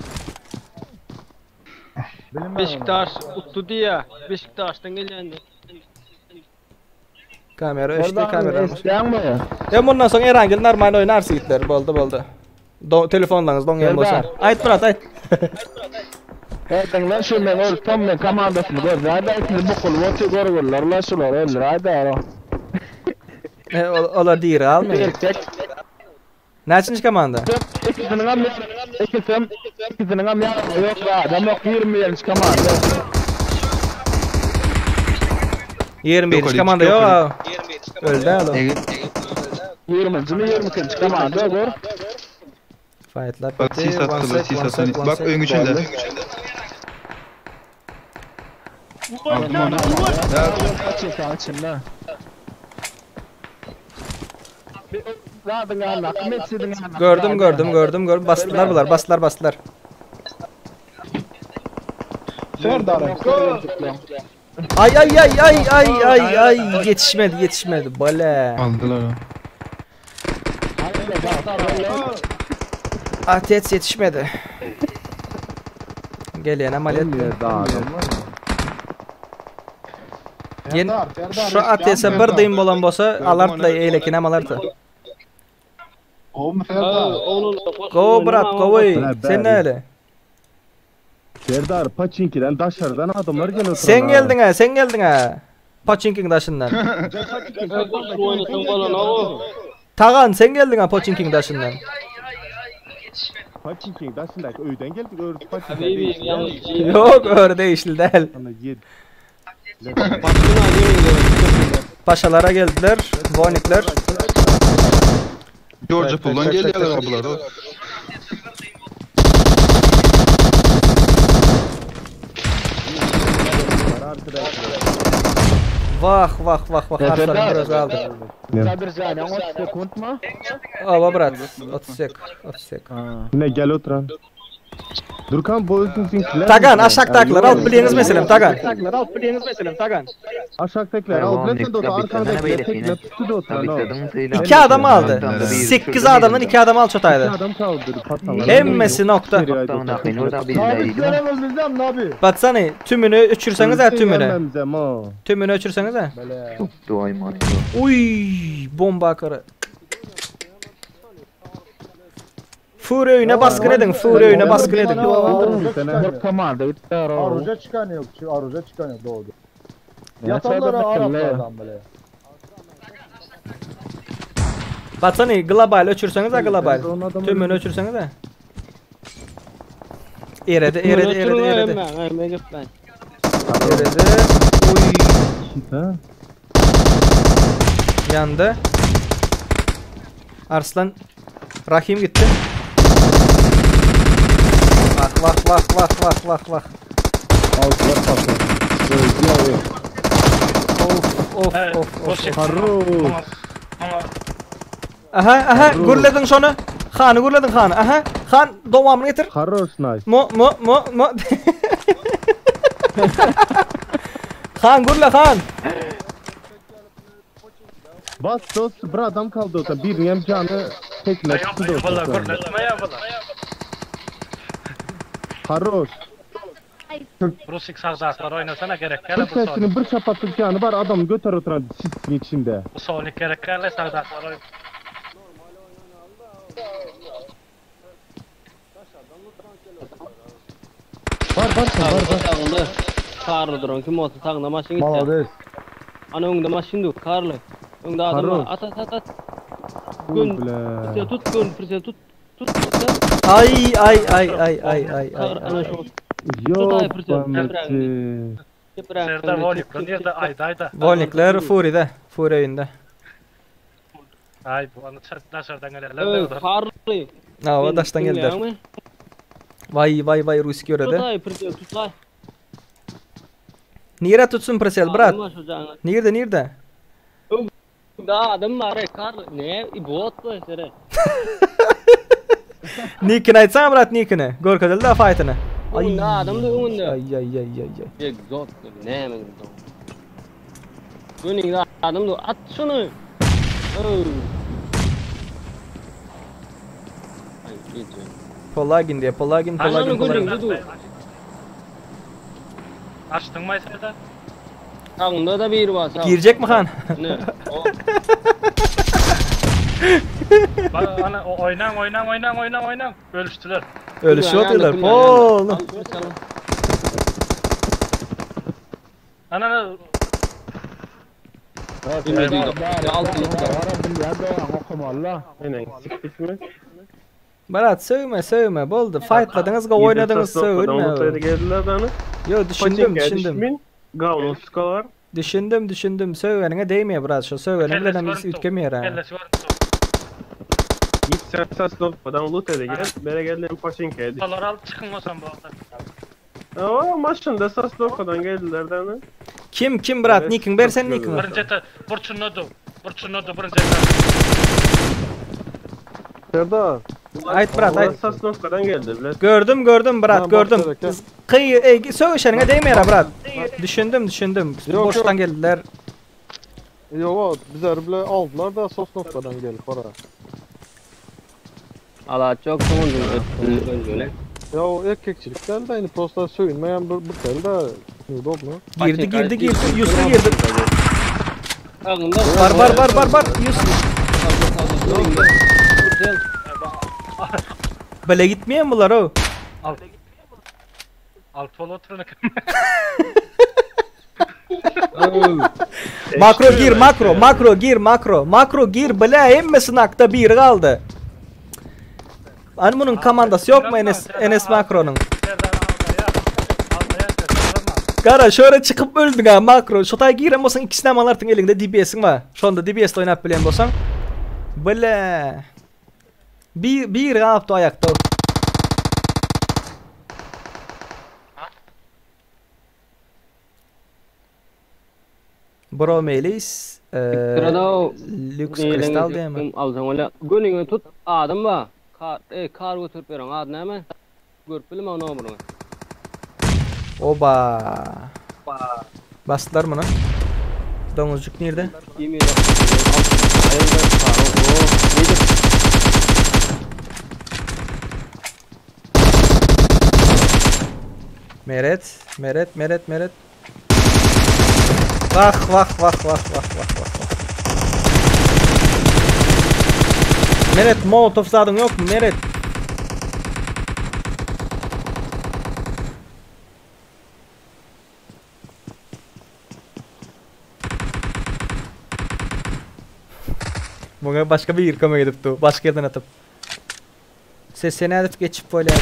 Beşiktaş uttu diye. Beşiktaş'tan gelýän. Kamera işte Serdar kamera. isteyen mi? Ya bundan sonra Erangel normal oynar gitler. Boldy boldy. Do telefonlaryňyz doňýan bolsa. Aýt brat aýt. Erden lan şu men ol Tommy komandasyny gör. Hadi ikisi bu kul otu görürler lan şular öldür hadi ara. E, olar diýir almaýar. Erkek Näçinji komanda? ikisinin hem ikisinin ikisinin hem yok be adam yok 20 komanda. 21. komanda Yok, yok. Öldü alo. 20. mi 22. komanda gör. Fightlar Bak bitti. sis One attılar, sec, sis one attılar. sec, one Bak sec. ön içinde. Aldım onu. Ya Açın içinde. Zadyň ýanyndaky, metjidiň ýanyndaky. Gördüm, gördüm, gördüm, gördüm. Basdylar bular, basdylar, basdylar. Serdar Ay ay ay ay ay ay ay yetişmedi yetişmedi bale. Aldılar ha. Atets yetişmedi. Gel ameliyat. Yen şu ATS bir diyim bolan bolsa alartla eýlekini alartla. Gowmy Serdar? Go brat gowy. Sen näle? Serdar Paçinki'den daşardan adamlar geliyor. Sen geldin ha, sen geldin ha. Paçinkiň daşyndan. Tagan sen geldin ha Paçinkiň daşyndan. Paçinki'nin daşındaki öyden geldik ördü Paçinki'den Habibi, değişti. yalnız- Yok öyle değişti değil. Paşalara geldiler. Vonikler. George Pool'dan geliyorlar ablalar. Vah vah vah vah Arslan'ın biraz aldı. Sabirjan, 30 sekund mı? Ava brat 30 sek 30 sek. Ne gel oturan. Durkan bu özün Tagan aşaktakiler al bileniz meselem Tagan. Aşaktakiler al bilen de otur arkadakiler tekle tuttu da oturan o. İki adam aldı. 8 adamdan 2 adam al çotaydı. İki adam kaldı patlamadı. Hemmesi nokta. Batsana tümünü öçürseniz ha tümünü. Tümünü öçürseniz ha. Uy bomba akarı. Furi öyüne baskın edin, Furi öyüne baskın edin. Aruca çıkan yok, aruca çıkan yok doğdu. Yatanlara Araplardan bile. Batsana global öçürseniz ha global. Tümünü öçürseniz ha. Eredi, eredi, eredi, eredi. Eredi. Uy. Yandı. Arslan Rahim gitti. Vah vah vah vah vah vah vah. Altılar patladı. Of of of of. Harru. Aha aha gürledin şonu. Hanı gürledin hanı. Aha han dowamyny getir. Harroş nice. Mo mo mo mo. Han gürle han. Bas dost bir adam kaldı orada. Bir yem canı tekle tuttu da Valla oturan. gürletme ya valla. Harroş. Rusik sağdaklar oynasana gerek gele Bir bu son. sesinin bir çapatlık canı var adam götür oturan sisin içinde. Bu sonik gerek gele sağdaklar oyn. Var var var var. Sağında. Karlı duran kim olsa sağında maşın gitti. Malades. Ana öňde maşyn dur, Karlı. Öňde adam Karlı. var. At at at at. Gün, Ble. prese tut, gün, prese tut. Tut, tut. Ay ay ay ay ay ay Kar, ay. ana ay. şu. Yok Tut ay prese. Ahmet'i. Serdar Volikler nerede? Ayda ayda. Vonikler Furi'de. Furi öyünde. Ay bu anı daşardan gelenler Öý, de. Karlı. Ava daşdan geldiler. Vay vay vay Ruski Tut göredi. ay prese, tut ay. Nire tutsun presel brat? Adam var şu canı. Nerede nerede? Da adam var, Karlı. Ne? Bot bu esere. Nickini aytsana brat nickini. Görkezeli da fight'ını. Ay. Öňde adam da öňünde. Ay ay ay ay ay. Egzot, ne mi? Önünde adam da at şunu. Öy. Ay, gece. Polagin diye Polagin Polagin Ananı Polagin. gülüm, dur. Açtın mı Serdar? Sağında da bir var sağ. Girecek mi han? Ne? O. Bak ana o- oynan oynan oynan oynan oynan. Bölüştüler. Öyle şey atıyorlar. Oğlum. Ana Berat sövme sövme boldu. Fightladınız go oynadınız sövülme. Yo düşündüm düşündüm. Düşündüm düşündüm sövenine değmiyor brat şu sövenin bilen biz ütkemeyer ha. Kellesi var. Dolar al çıkın o zaman bu arada. Kim kim brat Nick'in bersen Nick'ini. Birinci eta burçunlu du. Burçunlu du birinci eta. Serdar. Aýt brat, aýt. Sosnowkadan geldi bilet. Gördüm, gördüm brat, Ben gördüm. bakacak, Kyý, ey, sögüşeniňe degmeýär brat. Düşündim, düşündim. Yok, Boşdan yok. geldiler. Yok, bizler bile aldılar da Sosnowkadan gelip para. Ala çok soňundan Ya o erkekçilik değil de yani prosta söğünmeyen bir, bir tel de неудобно. Girdi, girdi, girdi. Yusuf girdi. Bar, bar, bar, bar, bar. Yusuf. Bile gitmeyen bular o. Alt. Alt bol oturun. Makro gir, makro, makro gir, makro. Makro gir, bile hemmesi nakta bir kaldı. Hani bunun komandası yok mu Enes, Enes Makro'nun? Gara şöyle çıkıp öldün ha makro. Şotay giren bolsan ikisini hem alartın elinde DBS'in var. Şu anda DBS'de oynap bilen bolsan. Bile. Bir, bir yaptı ayakta. Bro Melis, Sırada Lüks Kristal diye mi? Alsan öyle gönlünü tut adam ba. Kar, e, kar götürüp beren ad näme? Görüp bilmem onu bunu. Oba. Bastılar mı lan? Domuzcuk nerede? Yemin ederim. Meret, Meret, Meret, Meret. Vah vah vah vah vah vah vah. vah. Meret Molotov zadın yok mu Meret? Buna başka bir yırkama gidip du. Başka yerden atıp. Sesini edip geçip böyle abi.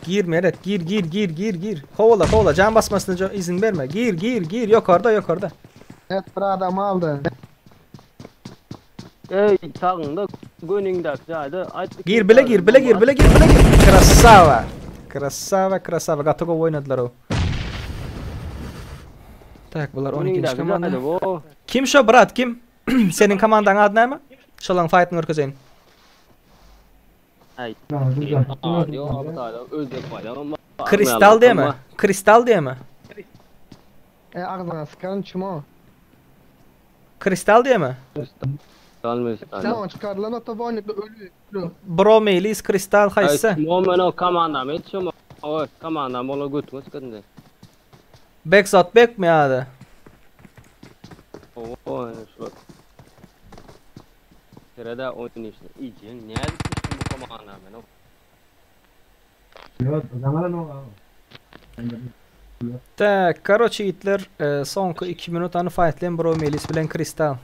Gir Meret gir gir gir gir gir. Kovala kovala can basmasına can- izin verme. Gir gir gir yok orada yok orada. Evet bir adam aldı. Ey sağında gönlündeki jayda ayt. Gir bile gir bile gir bile gir bile gir. Krasava. Krasava krasava. Gatogo oynadılar o. Tak bunlar 12. Gönlündeki komanda. jayda bu. Kim şu brat kim? Senin komandan adı ne mi? Şolan fight'ın görkezeyim. Ay. Kristal değil mi? Kristal değil mi? E ağzına sıkan çimo. Kristal değil mi? Sen çıkarılan ata voynukla ölü. Bro Melis Kristal haysı. Mo men o komandam etşim. O komandam ola götüňe çykyndy. Bekzat Bek mi adı? O şu. Sırada oyun işte. İyice ne düştüm bu komandam men o. Tak, короче, itler e, soňky 2 minutany fightlaýan Bro Melis bilen Kristal.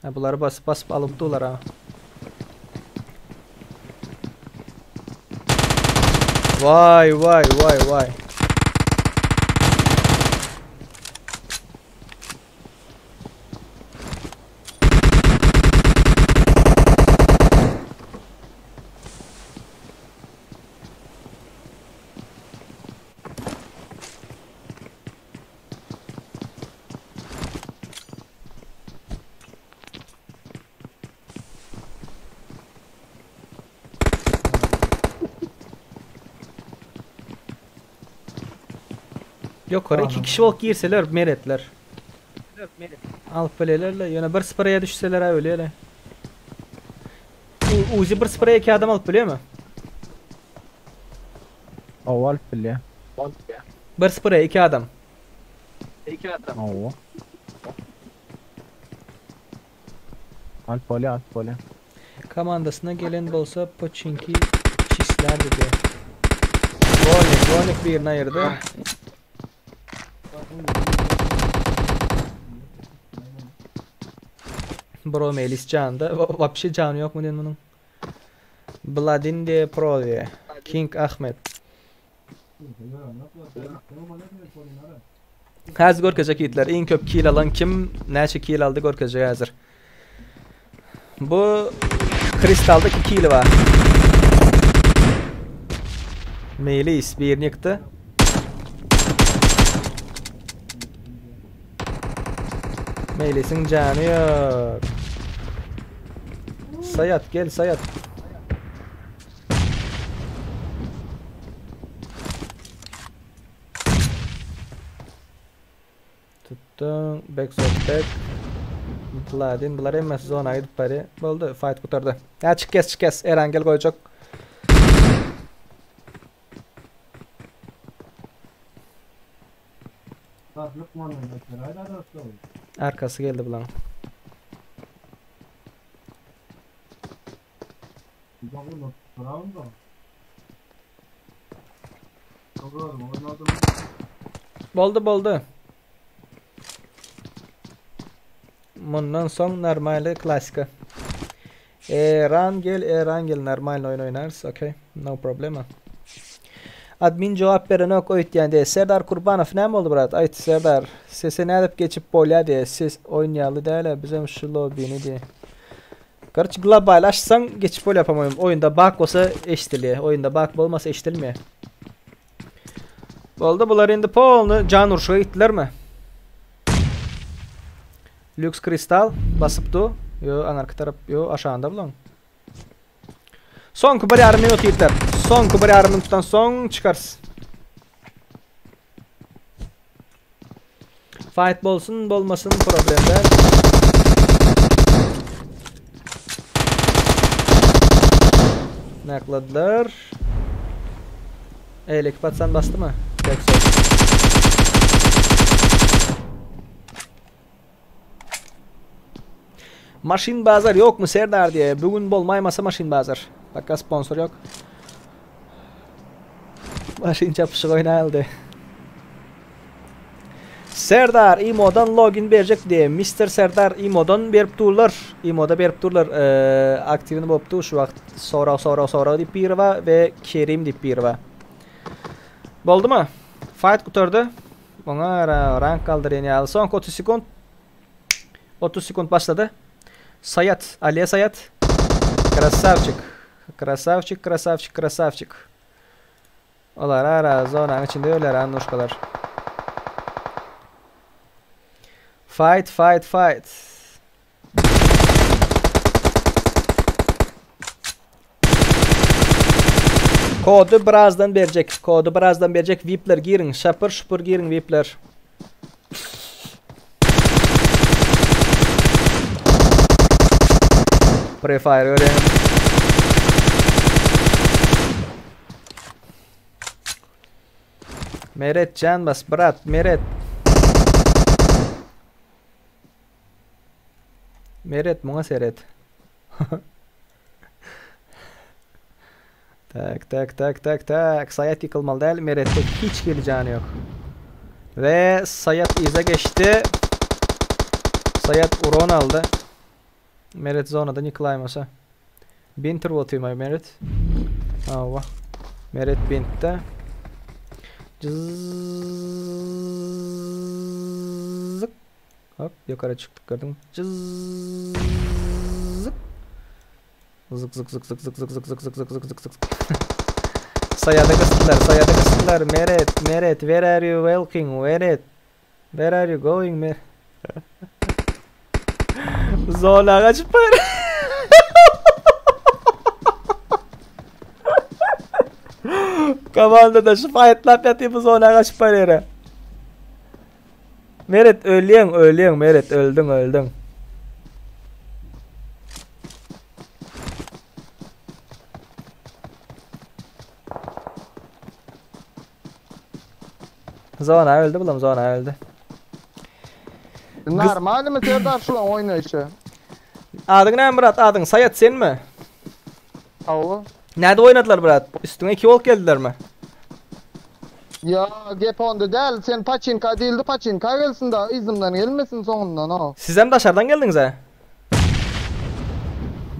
Ha, bulary basyp basyp alyp dular ha. Vay vay vay vay. Yok oraya iki kişi bolup girseler meretler. Alyp bilelerle ýöne bir spreye düşseler ha öyle. U Uzi bir spreye iki adam alyp bilýärmi? Aval bile. Bir spreye iki adam. Awa. Al poli al poli. Komandasyna gelen bolsa Pochinki çisler dedi. Vonik, Vonik birini ayırdı. Bro Melis candı. Vapşe canı yok mu dedim bunun? Bladin de Pro diye. King Ahmet. Häzir görkezjek ýigitler, iň köp kill alan kim, näçe kill aldy görkezjek häzir. Bu Kristalda 2 kill bar. Melis birini ýykdy. Meýlisiň jany ýok. Saýat gel Saýat. Tutdum. Back sop back. Vladin bular hemmesi zona gidip barýar. Boldy, fight gutardy. Ýa çyk kes, çyk kes. Erangel goýjak. Arkasy geldi bulaň. Boldy boldy. Mundan soň normaly klasika. Erangel Erangel normal oýun oýnarys. Okey. No problema. Admin jogap berenok öýtýän diýe. Serdar Kurbanow näme boldy brat? Aýt Serdar. Sese nädip geçip bolýa diýe. Ses oýnaýaly dälä bizem şu lobbyny diýe. Garçy global açsaň geçip bolýar po-moýem. Oýunda bug bolsa eşdilýär. Oýunda bug bolmasa eşdilmeýär. Boldy bular indi polny jan urşuga gitdilermi? Lüks kristal basyp du. Yo aňarky tarap yo aşagynda bulan. Soňky bir ýarym minut ýigitler. Soňky bir ýarym minutdan soň çykarys. Fight bolsun bolmasyn problem däl. Nakladylar. Eýleki patsan basdymy? Backside. Maşyn bazar ýokmy Serdar diýe. Bu gün bolmaýmasa maşyn bazar. Baka sponsor ýok. Maşyn çapyşyk oýnaýyldy. Serdar imodan login berjek diýe. Mister Serdar imodan berip durlar. Imoda berip durlar. Ee, aktiwini bolupdy şu wagt. Sorag sorag sorag diýip biri bar we Kerim diýip biri bar. Boldumy? Fight gutardy. Oňa rank galdyrýan ýaly. Soňky 30 sekund. 30 sekund başlady. Saýat, Aliýa Saýat. Krasavçik. Krasavçik, krasavçik, krasavçik. Olar ara zonanyň içinde öler annuşkalar. Fight, fight, fight. Kody birazdan berjek. Kody birazdan berjek. VIP'ler giriň. Şapır şupur giriň VIP'ler. Prefire görýän. Meret can bas brat Meret. Meret muňa seret. Tak tak tak tak tak. Saýat ýykylmaly däl. Meretde hiç hili jany ýok. We Saýat yza geçdi. Saýat uron aldy. Meret zonadan ýykylaýmasa. Binter boltymaý Meret. Hawa. Meret bintde. Jyzzyk. Hop, ýokary çykdyk gördüň. Jyzzyk. Zyk zyk zyk zyk zyk zyk zyk zyk zyk zyk zyk zyk zyk. Saýada gysdylar, saýada gysdylar. Meret, Meret, where are you walking? Meret. Where are you going, Meret? Zona gaçyp bar. Komandada şu faýtlap ýatyp bu zona gaçyp barýar. Meret ölýäň ölýäň Meret öldüň öldüň. Zona öldü bulam zona öldü. Normalmi Serdar şulaň oýnaýşy? Adyň näme brat adyň Saýat senmi? Hawa. Nädip oýnadylar brat? Üstüňe iki bolup geldilermi? Ýa gep onda däl, sen paçinka diýildi paçinka gelsin da yzymdan gelmesin soňundan o. Sizem daşardan geldiňizä?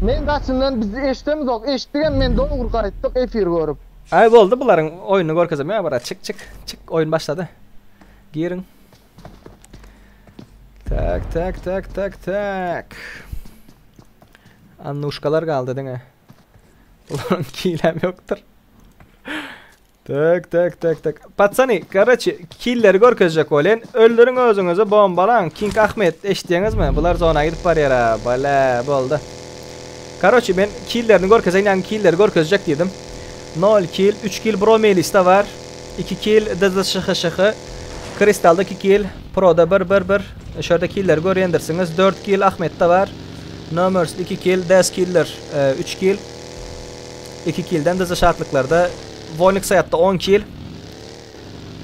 Men daşyndan biz eşdemizok, eşitdigem men dogry gaýtdyk efir görüp. Aý boldy bularyň oýnuny görkezem ýa brat çyk çyk çyk oýun başlady. Giriň. Tak tak tak tak tak. Annuşkalar galdy diňe. Bularyň kilem ýokdur. Tak tak tak tak. Patsany, karaçi, killeri görkezjek bolýan. Öldüriň özüňizi, bombalaň. King Ahmet, eşitýäňizmi? Bular zona gidip barýar ha. Bala, boldy. Karoçi, men killerini görkezeýin, ýagny killeri görkezjek diýdim. 0 kill, 3 kill Bromelisde bar. 2 kill DZŞHŞH. Kristalda 2 kill, Proda 1 1 1. Şu ýerde killeri görýändirsiňiz. 4 kill Ahmetde bar. No Mercy 2 kill, Death Killer 3 kill. 2 killden DZ şatlyklarda Wolnik Saýatda 10 kill.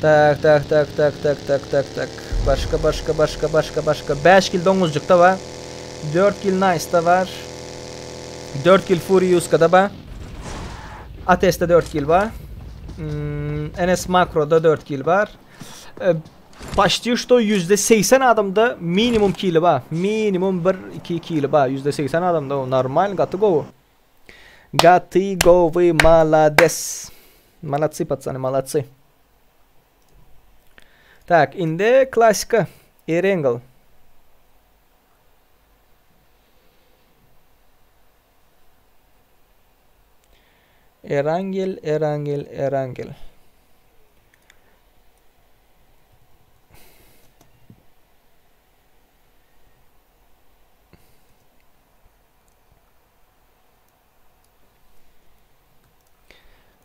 Tak tak tak tak tak tak tak tak. Başga başga başga başga başga 5 kill doňuzjykda bar. 4 kill Nice'da bar. 4 kill Furiouskada bar. Ates'te 4 kill bar. Hmm, NS Makro'da 4 kill bar. E, Почти что %80 adamda minimum kili bar. Minimum 1-2 kili bar. %80 adamda o normal gaty gowy. Gaty gowy malades. Молодцы, пацаны, молодцы. Так, indi klassika. Erengel. Erangel, Erangel, Erangel.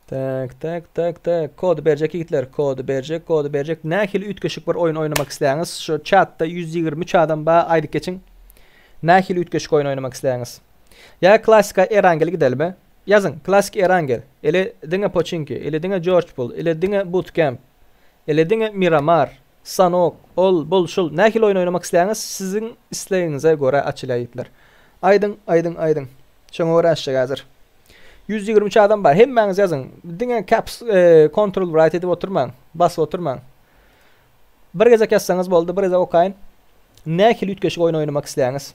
Tak, tak, tak, tak. Kody berjek ýigitler, kody berjek, kody berjek. Nähili üýtgeşik bir oýun oýnamak isleýäňiz? Şu çatda 123 adam bar, aýdyp geçiň. Nähili üýtgeşik oýun oýnamak isleýäňiz? Ýa klassika Erangel gidelimi? Ýazyň, klassik Erangel. Ili diňe Poçinki, ili diňe George Pool, ili diňe Bootcamp, ili diňe Miramar, Sanok, ol, bul, şul. Nähili oýun oýnamak isleýäňiz? Siziň islegiňize görä açylýar ýigitler. Aýdyň, aýdyň, aýdyň. Şoňa görä açjak häzir. 123 adam bar. Hemmäňiz ýazyň. Diňe caps e, control right edip oturmaň. Basyp oturmaň. Bir gezek ýazsaňyz boldy, bir gezek okaýyn. Nähili üýtgeşik oýun oýnamak isleýäňiz?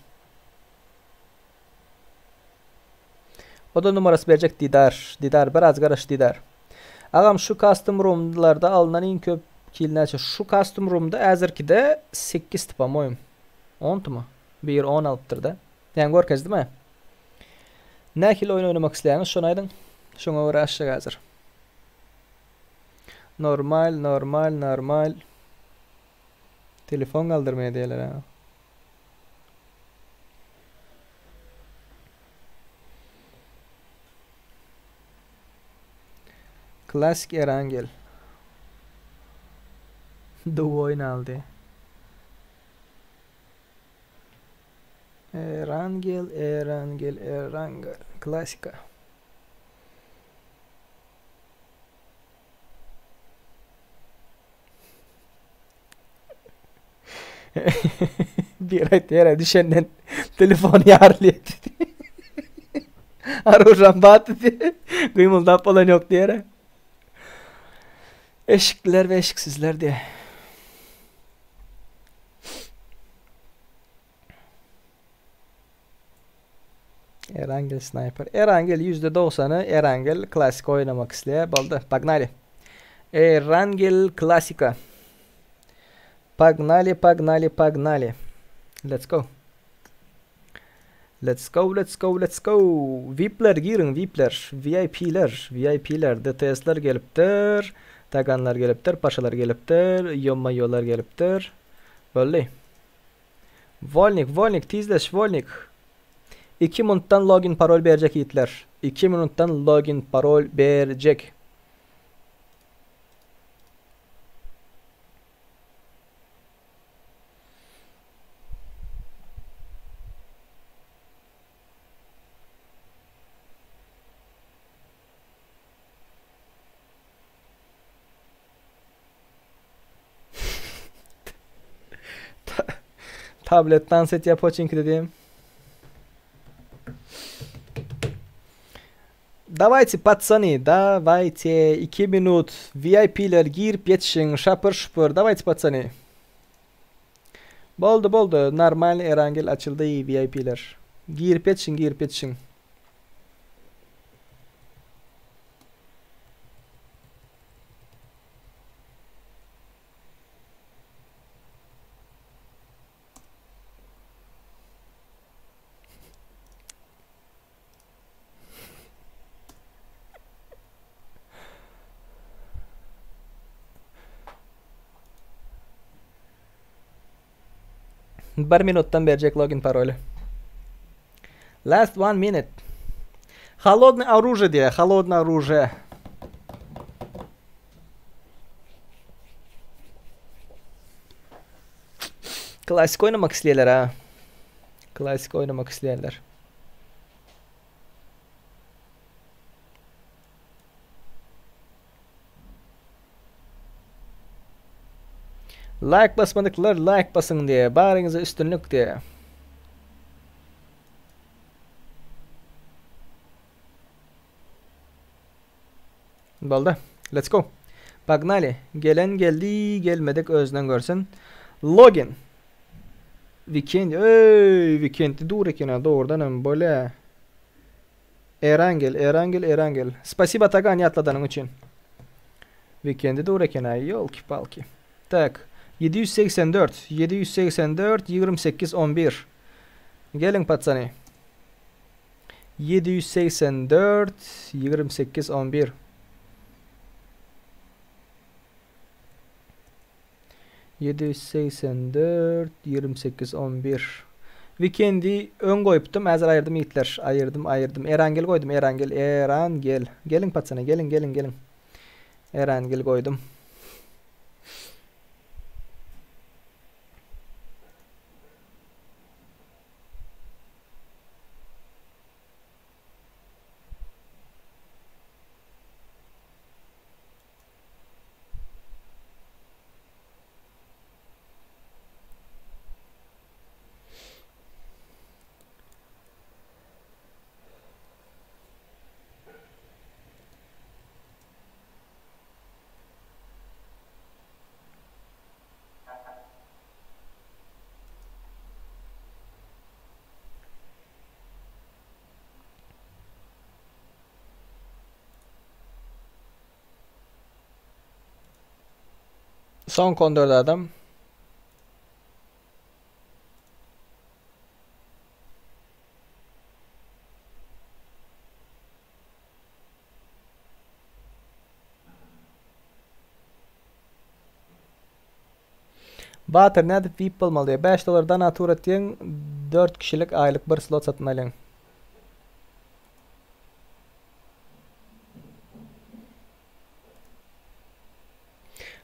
O da numarasy berjek Didar. Didar biraz garaş Didar. Agam şu custom roomlarda alynan iň köp kill näçe? Şu custom roomda häzirkide 8 po-moýum. 10 my? Bir 10 alypdyr-da. Ýaňy görkezdim-ä. Nähili oýun oýnamak isleýäňiz şony aýdyň. Şoňa görä açjak häzir. Normal, normal, normal. Telefon galdyrmaýar diýerler ha. Klasik Erangel. Duw oýun aldy. Erangel, Erangel, Erangel. Klasika. Bir aýtdy ýere düşenden telefon ýarylýar diýdi. Arujam bat diýdi. Gymyldap bolan ýok diýere. Eşikliler we eşiksizler diýe. Erangel Sniper. Erangel %90-y Erangel klasik oýnamak isleýär. Boldy. Pagnali. Erangel klasika. Pagnali, pagnali, pagnali. Let's go. Let's go, let's go, let's go. VIP'ler giriň, VIP'ler, VIP'ler, VIP'ler, DTS'ler gelipdir. Taganlar gelipdir, paşalar gelipdir, ýommaýolar gelipdir. Boldy. Wolnik, Wolnik, tizleş, Wolnik. 2 minutdan login parol berjek ýigitler. 2 minutdan login parol berjek. Tabletden set yap çünkü dedim. Давайте, пацаны, давайте. 2 minut. VIP'ler girip ýetişiň. Şapır şupur. Давайте, пацаны. Boldy, boldy. Normal Erangel açyldy VIP'ler. Girip ýetişiň, girip ýetişiň. Bir minutdan berjek login paroly. Last one minute. Холодное оружие diýýär, холодное оружие. Klasik oýnamak isleýärler ha. Klasik oýnamak isleýärler. Like basmadyklar like basyň diýe, baryňyza üstünlik diýe. Boldy. Let's go. Pognaly. Gelen geldi, gelmedik özünden görsün. Login. Weekend. Öý, weekend dur eken ha, dogrudan hem bolýa. Erangel, Erangel, Erangel. Spasiba Tagan ýatladanyň üçin. Weekendi dur eken aý, ýolki palki. Tak. 784, 784, 28, 11. Geliň patsany. 784, 28, 11. 784 28 11 Wikendi öň goýupdym häzir aýyrdym ýigitler aýyrdym aýyrdym Erangel goýdum Erangel Erangel geliň patsana geliň geliň geliň Erangel goýdum. Son kondorda adam. Batyr nädip vip bolmaly diýýär. 5 dollardan natura etýäň 4 kişilik aýlyk bir slot satyn alýaň.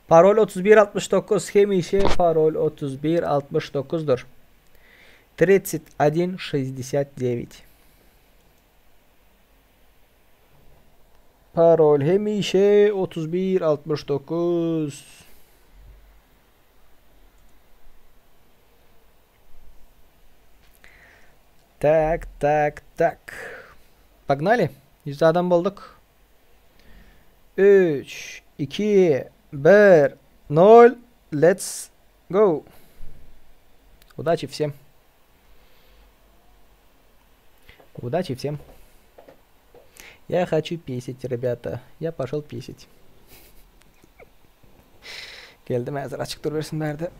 Parol 31 69 hemişe parol 31 69-dyr. 31 69. Parol hemişe 31 69. Tak, tak, tak. Pognaly. 100 adam bolduk. 3, 2, 1, 0. Let's go. Удачи всем. Удачи всем. Я хочу писать, ребята. Я пошел писать. Geldim häzir açyk durubersin bärde.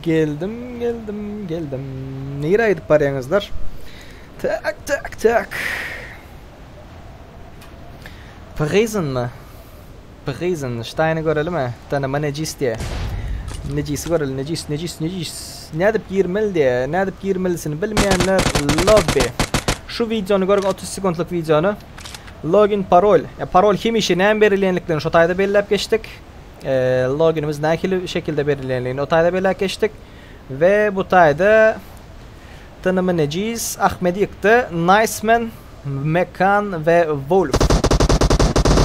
Geldim, geldim, geldim. Nirä gidip barýaňyzlar? Tak, tak, tak. Prison-my? Prison. Ştaýny görelimi? Tanyma nejis diýe. Nejisi göreli, nejis, nejis, nejis. Nädip girmeli diýe, nädip girmelisini bilmeýänler lobby. Şu wideony görüň 30 sekuntlyk wideony. Login parol. Ya parol hemişe näme berilýänliklerini şo taýda belläp geçdik. E, loginimiz nähili şekilde berilýänligini o taýda belläp geçdik. We bu taýda Tanymy Nejis, Ahmedi ýykdy, Niceman, Mekan we Wolf.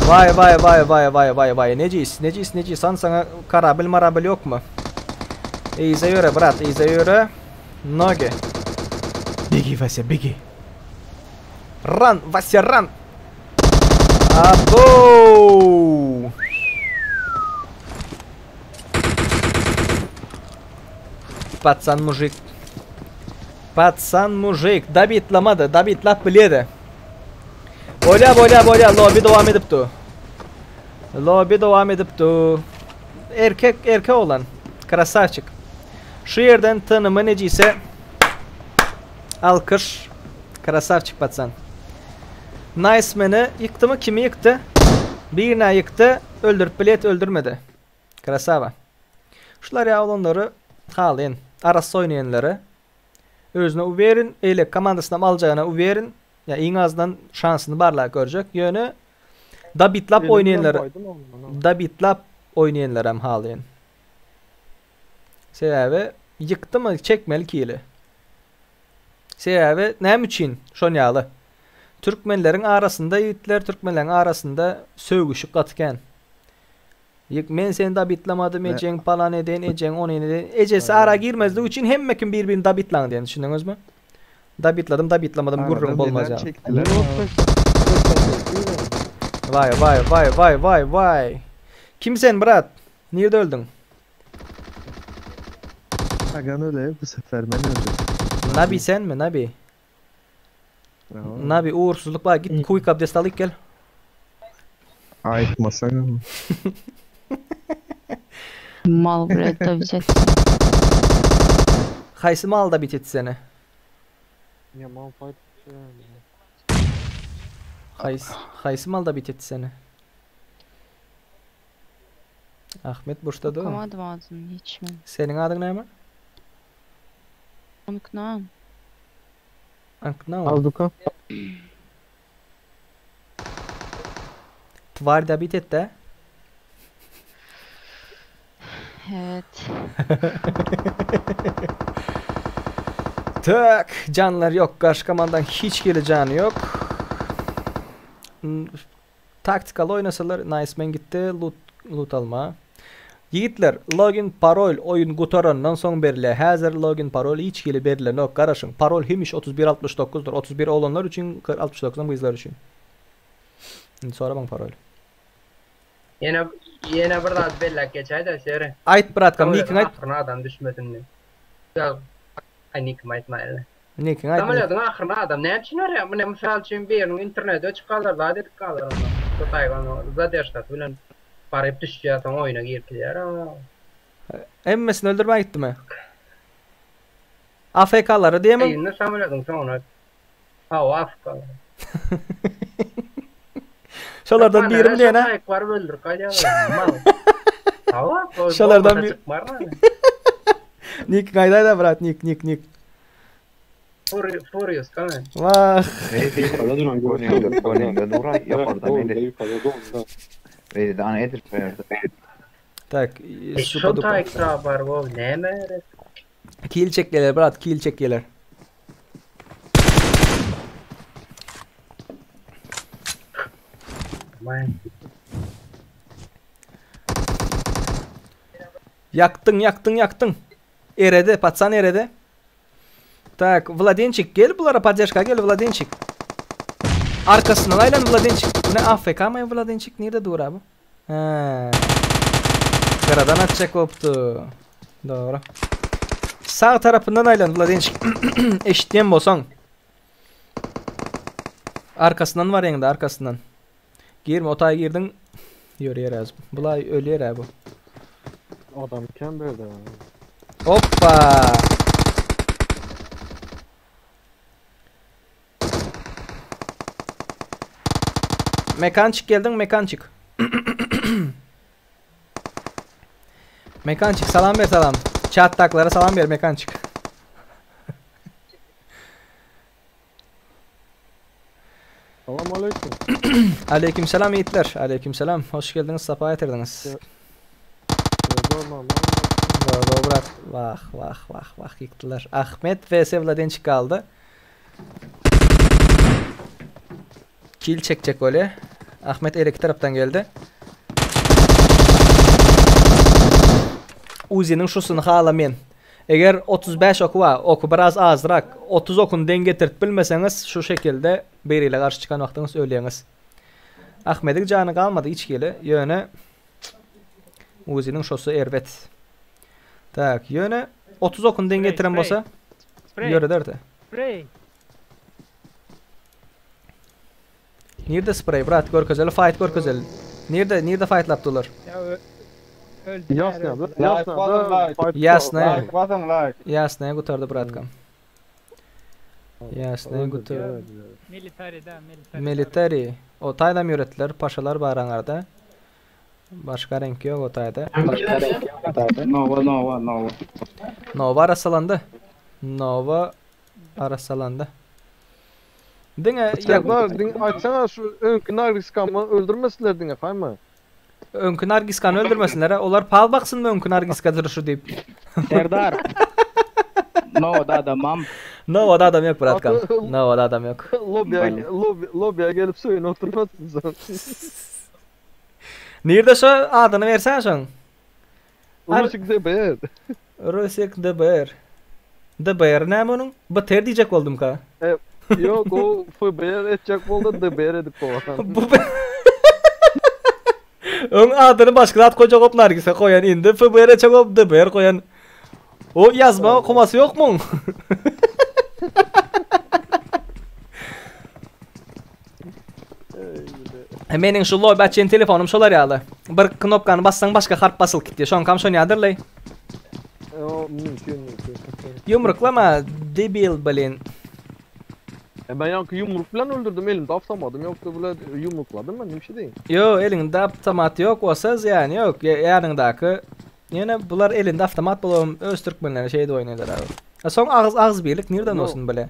Waý waý waý waý waý waý waý Nejis, Nejis, Nejis, han saňa karabil marabil ýokmy? Yza ýöre brat, yza ýöre. Nogi. Begi Vasya, begi. Run, Vasya, run. Abo! Patsan mujik. Patsan mujik. Dabitlamady, dabitlap bilýedi. Bolýa, bolýa, bolýa, lobby dowam edip du. Lobby dowam edip du. Erkek, erkek oglan. Krasavçik. Şu ýerden TNM nejise alkyş. Krasavçik patsan. Nice meni ýykdymy? Kimi ýykdy? Birine ýykdy, öldürip bilet öldürmedi. Krasava. Şular ýa oglanlary halyn. Arassa oýnaýanlary. Özüne uwerin, eýle komandasynam aljagyna uwerin. Ýa iň azyndan şansyny barlap görjek. Ýöne dabitlap oýnaýanlary dabitlap oýnaýanlaram halyn. Sebäbi ýykdymy çekmeli kili. Sebäbi näme üçin şon ýaly? Türkmenleriň arasynda ýigitler türkmenleriň arasynda sögüşik gaty kän. Ýyk men seni dabitlamadym ejeň palan edeýin ejeň ony edeýin. Ejesi ara girmezlik üçin hemme kim bir birini dabitlaň diýen düşündiňizmi? Dabitladym dabitlamadym gürrüň bolmaz ýaly. Waý waý waý waý waý waý. Kim sen brat? Nirde öldüň? Agan öle bu sefer men öldüm. Nabi senmi Nabi? Nabi uğursuzluk bar git quick abdest alyp gel. Aýtmasaň. Mal блядь, da bit Haýsy mal da bit etsene? Yaman fight. Haýsy haýsy mal da bit etsene? Ahmet burçda dur. Okamadım adını hiç mi? Seniň adyň näme? Anknam. Anknam. Azduka. Tvar da bit etdi. Evet. Tak, canlar yok. Karşı komandan hiç geli canı yok. Hmm, Taktikal oynasalar Nice Man gitti. Loot, loot alma. Ýigitler, login parol oýun gutarandan soň berilýär. Häzir login parol hiç hili berilenok. Garaşyň. Parol hemiş 3169-dyr. 31 oglanlar üçin, 69 gyzlar üçin. Indi soramaň parol. Ýene ýene bir zat belläp geçäýdä Seri. Aýt bratkam, nikiňi aýt. Ahyryna adam düşmesin diýip. Ýa aý nikimi aýtmaýyn. Nikiňi aýt. Samolýodyň ahyryna adam näme üçin barýar? Mine mysal üçin biriniň interneti öçüp galar, zat edip galar onda. Şu taýgan zaderžkasy bilen baryp düşýär, soň oýuna girip gidýär. Hemmesini öldürmäge gitdimi? AFK-lary diýemiň? Indi samolýodyň soňuna Hawa AFK-lary. Şolardan birim diýen ha? Taýyk baryp öldürip gaýdýarlar. Mal. Hawa, Şolardan bir Nik gaýdaýda brat, nik, nik, nik. Furious kame. Wah. Tak, Şu taýyk bar bu näme? Kill çekýärler brat, kill çekýärler. Ýakdyň, ýakdyň, ýakdyň. Eredi, patsan eredi. Tak, Vladençik gel bulara poddežka gel Vladençik. Arkasyndan aýlan Vladençik. Bu ne AFK my Vladençik nirde dur abi? He. Gyradan atjak bolupdy. Dogry. Sag tarapyndan aýlan Vladençik. Eşitýän bolsaň. Arkasyndan barýaňda arkasyndan. Girme otaga girdiň. Ýörýär az. Bulay ölýär bu. Adam kem berdi. Hoppa. Mekançik geldiň mekançik. Mekançik salam ber salam. Chatdaklara salam ber mekançik. Salam aleyküm. Aleyküm selam yiğitler. Aleyküm selam. Hoş geldiniz, sapa getirdiniz. Doğru bırak. Vah vah vah vah yıktılar. Ahmet vs Vladençik kaldı. Kill çekecek öyle. Ahmet her iki taraftan geldi. Uzi'nin şusunu hala men. Eger 35 oky bar, oky biraz azrak, 30 okuny deň getirip bilmeseňiz, şu şekilde biriyle garşy çykan wagtyňyz ölýäňiz. Ahmediň jany galmady hiç hili, ýöne Uzi'niň şosy erbet. Tak, ýöne 30 okuny deň getiren bolsa ýörederdi. Spray. Nirde spray brat görkezeli fight görkezeli. Nirde nirde fightlap dular? Ya öldüler. Ýasna, öldüler. ýasna. Ýasna. Like basın like. Ýasna gutardy bratkam. Ýasna gutardy. Military da military. Military. O taýdam ýöretdiler. Paşalar bar aňarda. Başga reňk ýok o taýda. Nova, Nova, Nova. Nova arasalandy. Nova arasalandy. Diňe Serdar, diňe aýtsana şu öňki Nargiskamy öldürmesinler diňe, haýma. Öňki Nargiskany öldürmesinler. Olar pal baksyn öňki Nargiska duruşy diýip. Serdar. Nova'da adamam. Nova'da adam ýok bratkam. Nova'da adam ýok. Lobby'ye lobby lobby'ye gelip söyün oturmasın sen. Nirde şo adyny bersen şoň? Rusik DBR. Rusik DBR. DBR näme onuň? BTR diýjek boldum ka. E, yok o FBR etjek boldy DBR edip kowan. Bu Öň adyny başga zat koýjak bolup Nargise koýan indi FBR etjek bolup DBR koýan. O ýazma okumasy ýok muň? Meniň şu lobi açýan telefonym şolar ýaly. Bir knopkany bassaň başga harp basylyp gitýär. Şoňkam şony ýadyrlaý. O mümkin mümkin. Ýumruklama debil blin. E ben yankı yumruk bilen öldürdüm elimde avtamadım yoksa bile yumrukladım ben bir şey değil. Yo elinde avtomat ýok bolsa zyýany ýok. Ýanyňdaky ýöne bular elinde avtomat bolabam öz türkmenleri şeýdip oýnaýlar abi. A soň agyz agyz birlik nirden bolsun bile.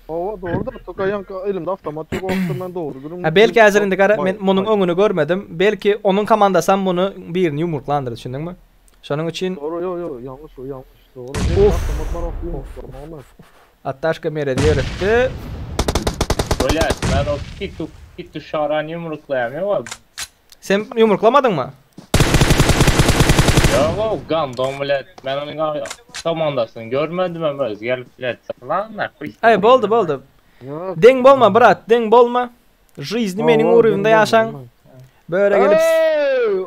Ova doğru da toka yankı elimde avtomat yok o ben doğru durum. Ha belki häzir indi gara men munuň öňüni görmedim. Belki onuň komandasam muny birini ýumruklandyr düşündiňmi? Şonuň üçin Doğru yo yo yanlış o yanlış doğru. Elimde Of. avtomat var yumruklarım ama. Attaşka Meredi ýöretdi. Böler, ben o kitu kitu şaran yumruklayamıyor. Sen ýumruklamadyňmy? Ya o gandom bilet. Ben onun komandasını görmedim ama özgür bilet. Lan ne Aý boldy boldy. Deň bolma brat, deň bolma. Жизни meniň ugrumda ýaşaň. Böyle gelip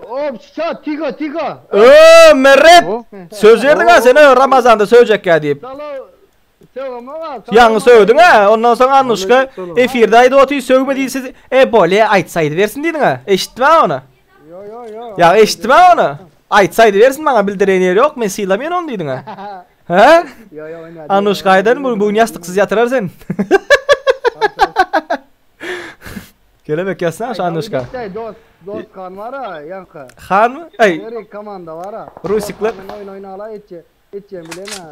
Hop, şat, tika, tika. Ö, Meret! Söz berdiň ha sen ö, Ramazanda söýjek ýa diýip. Ýaňy söwdüň ha, ondan soň Annuşka efirde aýdyp otyr, sögme diýsiz, e bolýa aýtsaýdy bersin diýdiň ha. Eşitdim ha ony. Yo yo yo. Ýa eşitdim ha ony. Aýtsaýdy bersin maňa bildiren ýeri ýok, men sylamaýan ony diýdiň ha. Hä? Yo yo oýna. Annuşka aýdan bu bugün ýastyksyz ýatyrar sen. Kelebek ýazsana şu Annuşka. Dost, dost kan var ha, yankı. Han mı? Ey. Nereye komanda var ha. Rusikler. Oyun oyna ala etçe. Etçe bilen ha.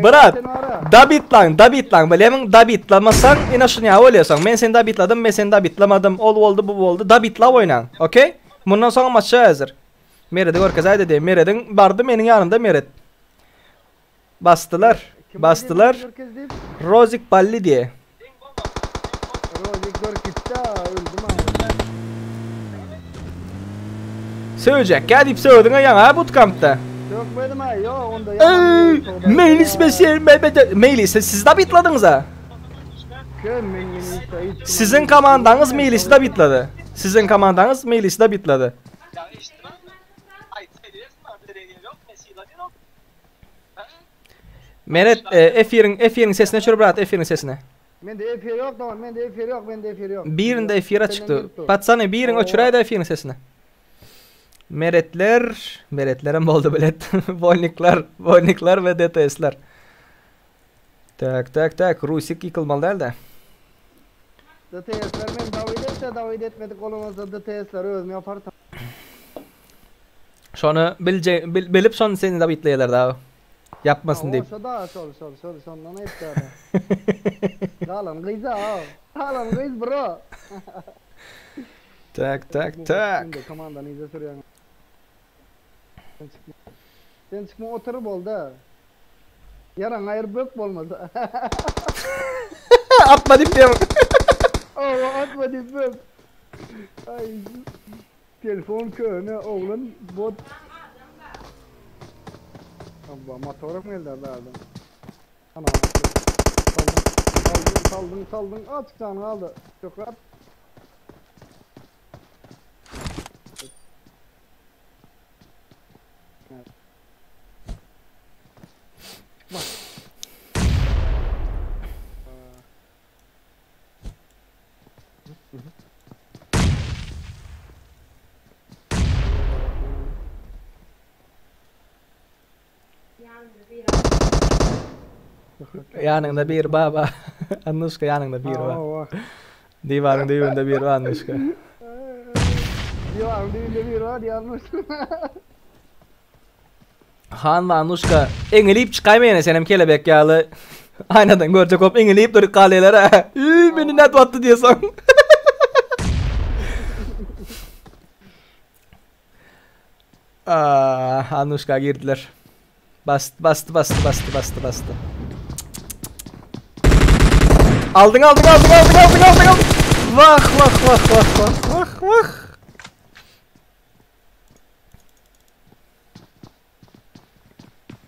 Brat, dabitlan, dabitlan, bilemin dabitlamasaň, ine şuny ýa bolýasaň. Men seni dabitladım, men seni dabitlamadym. Ol boldy, bu boldy. Dabitla oýnaň. Okey? Mundan soň maça häzir. Meredi görkezäýdi diýe. Merediň bardy meniň ýanymda Meret. Basdylar. Basdylar. Rozik Balli diýe. Rozik görkütde öldüm ha. Söýjek ýa diýip söýdüň ýaňa bootcampda. Sökmedim ha, yo onda Ey, Meylis mesel Meylis'i siz dabitladyňyz ha. Siziň komandaňyz Meylis'i dabitlady. Siziň komandaňyz Meylis'i dabitlady. Meret, e, efiriň efiriň sesini öçür brat, efiriň sesini. Mende efir yok tamam, mende efir yok, mende efir yok. Birinde efire çykdy. Patsany biriň öçüräýdi efiriň sesini. Meretler, meretlerem boldy bilet. Wolnikler, wolnikler we DTS-ler. Tak, tak, tak, Rusik ýykylmaly däldi. DTS-ler men Dawid etse, Dawid etmedik bolamazda DTS-leri özüm ýapar. Şony bilje, bil, bilip şony seni Dawidleýärler da. Ýapmasyn diýip. Şo da, şol, şol, şol, şondan aýtýar. Galan gyz-a, galan gyz bro. Tak, tak, tak. Şimdi komandany ize sürýäň. Sen çykma. Sen çykma otur bolda. Ýaraň aýyr bök bolmasa. Atma diýip diýem. Owa atma diýip bök. Ay telefon köne oglan bot. Abba motoram geldi adam. Ana. Saldın, saldın, saldın. Azıcık canı aldı. Çok rahat. Evet. Çıkma. Ýanyňda bir baba. Annuşka ýanyňda bir ba. Diwaryň düýbünde bir ba Annuşka. Diwaryň düýbünde bir ba diýýärmiş. Han we Annuşka eňilip çykaýma ýene senem kelebek ýaly. Aýnadan görjek bolup eňilip durup galýarlar ha. Üý meni nädip atdy diýesoň. Ah, Annuşka girdiler. Bastı, bastı, bastı, bastı, bastı, bastı. Aldın, aldın, aldın, aldın, aldın, aldın, aldın. Vah, vah, vah, vah, vah, vah, vah.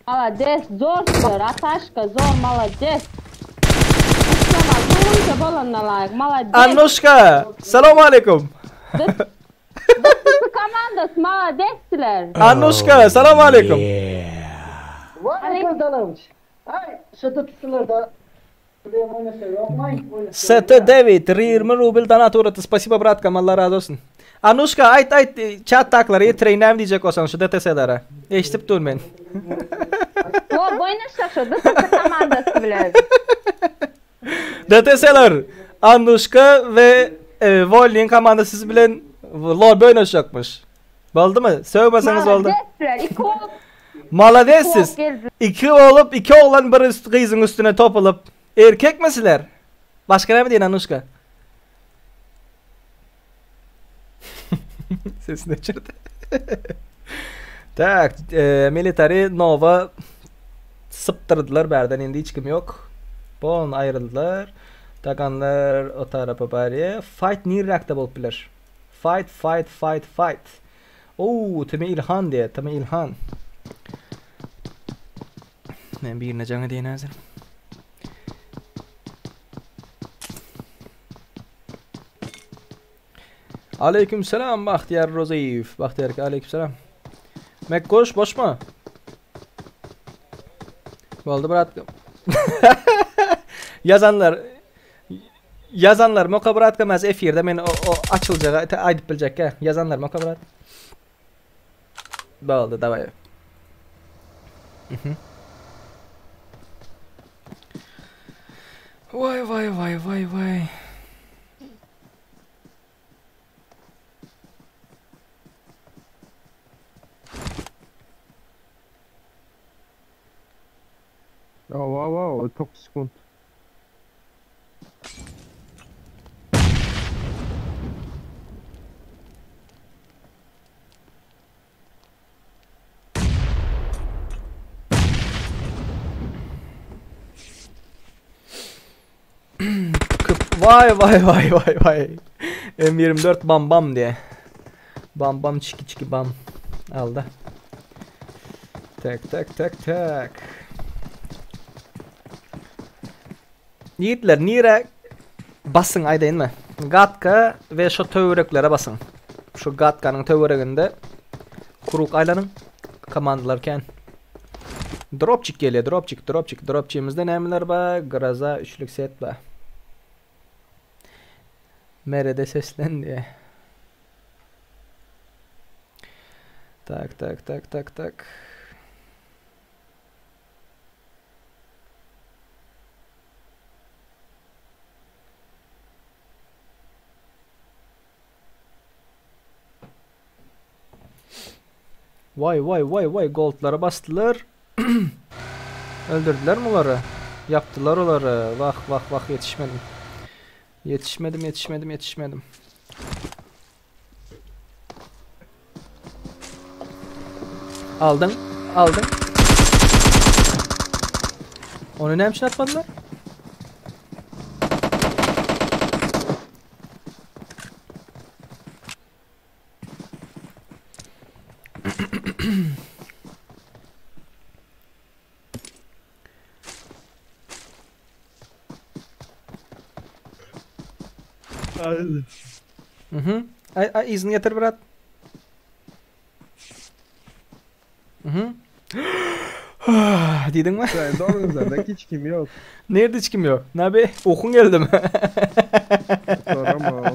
Malades zor sür Ataşka zor malades. Uçlama durunca bolanyna laýyk malades. Annuşka, salam aleyküm. Dysysy komandasy maladessler. Annuşka, salam aleyküm. Aleyküm salam. Ay şu dysysylerde ST David, 20 rubl donat ugraty, spasibo bratkam, Allah razy bolsun. Anuşka, aýt, aýt, çat taklary ýetireýin näme diýjek bolsaň şu DTS-lere. Eşidip dur men. Ho, oýnaşsak şu DTS komandasy bilen. DTS-ler, Anuşka we Wolnyň komandasy bilen lobby oýnaşjakmyş. Boldumy? Sögmeseňiz boldy. Maladessler, iki bolup. Malades siz. Iki bolup, iki oglan bir üst, gyzyň üstüne topulyp. Erkekmi sizler? Başga näme diýen Anuşka? Sesini öçürdi. Tak, e, military Nova sypdyrdylar bärden indi hiç kim ýok. Bon aýryldylar. Taganlar o tarapa barýar. Fight nirräkde bolup biler? Fight fight fight fight. Ouu Timi Ilhan diýýär Timi Ilhan. Men birine jaň edeýin häzir. Aleyküm selam Bahtiyar Roziyev. Bahtiyar aleyküm selam. Mekkoş boşma. Boldy brat. Ýazanlar Ýazanlar moka brat kamaz efirde men o, o açyljaga aýdyp biljekkä. Ýazanlar moka brat. Boldy daway. Mhm. Waý waý waý waý waý. Wow wow 9 sekund. Köp vay vay vay vay vay. M24 bam bam diye. Bam bam çiki çiki bam. Aldy. Tak tak tak tak. Ýigitler nirä basyň aýdaýynmy? Gatka we şo töwereklere basyň. Şu gatkanyň töwereginde krug aýlanyň. Komandalar kän. Dropçik gelýär, dropçik, dropçik. Dropçimizde nämeler bar? Groza üçlük set bar. Merede seslen diýär. Tak tak tak tak tak. Vay vay vay vay goldlara basdylar. Öldürdüler mi olary? Yapdylar olary. Wah wah wah ýetişmedim. Ýetişmedim ýetişmedim ýetişmedim. Aldyň, aldyň. Ony näme üçin atmadylar? Mhm. Ay, ay izin getir brat. Mhm. Diýdiň mi? Doğru hiç kim yok. Nerede hiç kim yok? Nabi okun geldi mi? Sorama.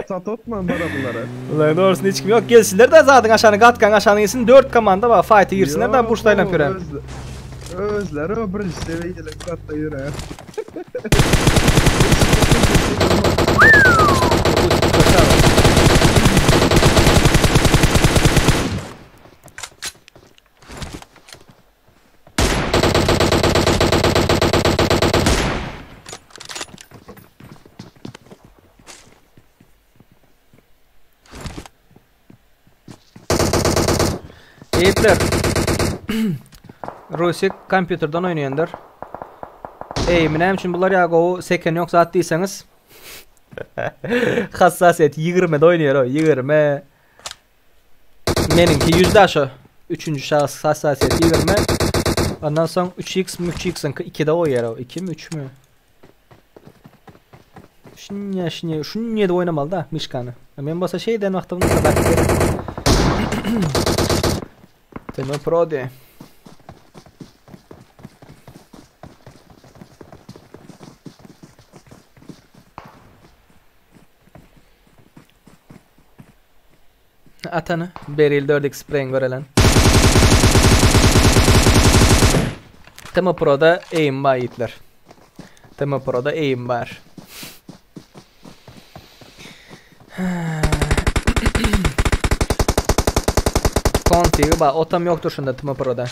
Satotman bana bunlara. Ulan doğrusu hiç kim yok. Gelsinler de zaten aşağını gatkan aşağını yesin. 4 komanda var. Fight'e girsinler de burçlayla püren. Özleri o birinci seviyeyle katta yürü. Eýipler. Rusik kompýuterden oýnaýandyr. Eý, näme üçin bular ýa gowy seken ýok zat diýseňiz. Hassasiýet 20-de oýnaýar o, 20. Meniňki 100-de şo. Üçünji şahs hassasiýet 20. Ondan soň 3x mi 3x-iňki 2-de goýýar o. 2 mi 3 mi? Şunýa şunýa şunýa edip oýnamaly da myşkany. Men bolsa şeýden wagtym kadar. Tema Pro diye. Atany Beril 4x Spring görelen. Tema Pro'da aim var yiğitler. Tema Pro'da aim var. Konfigi ba otam yoktur şunda Tema Pro'da.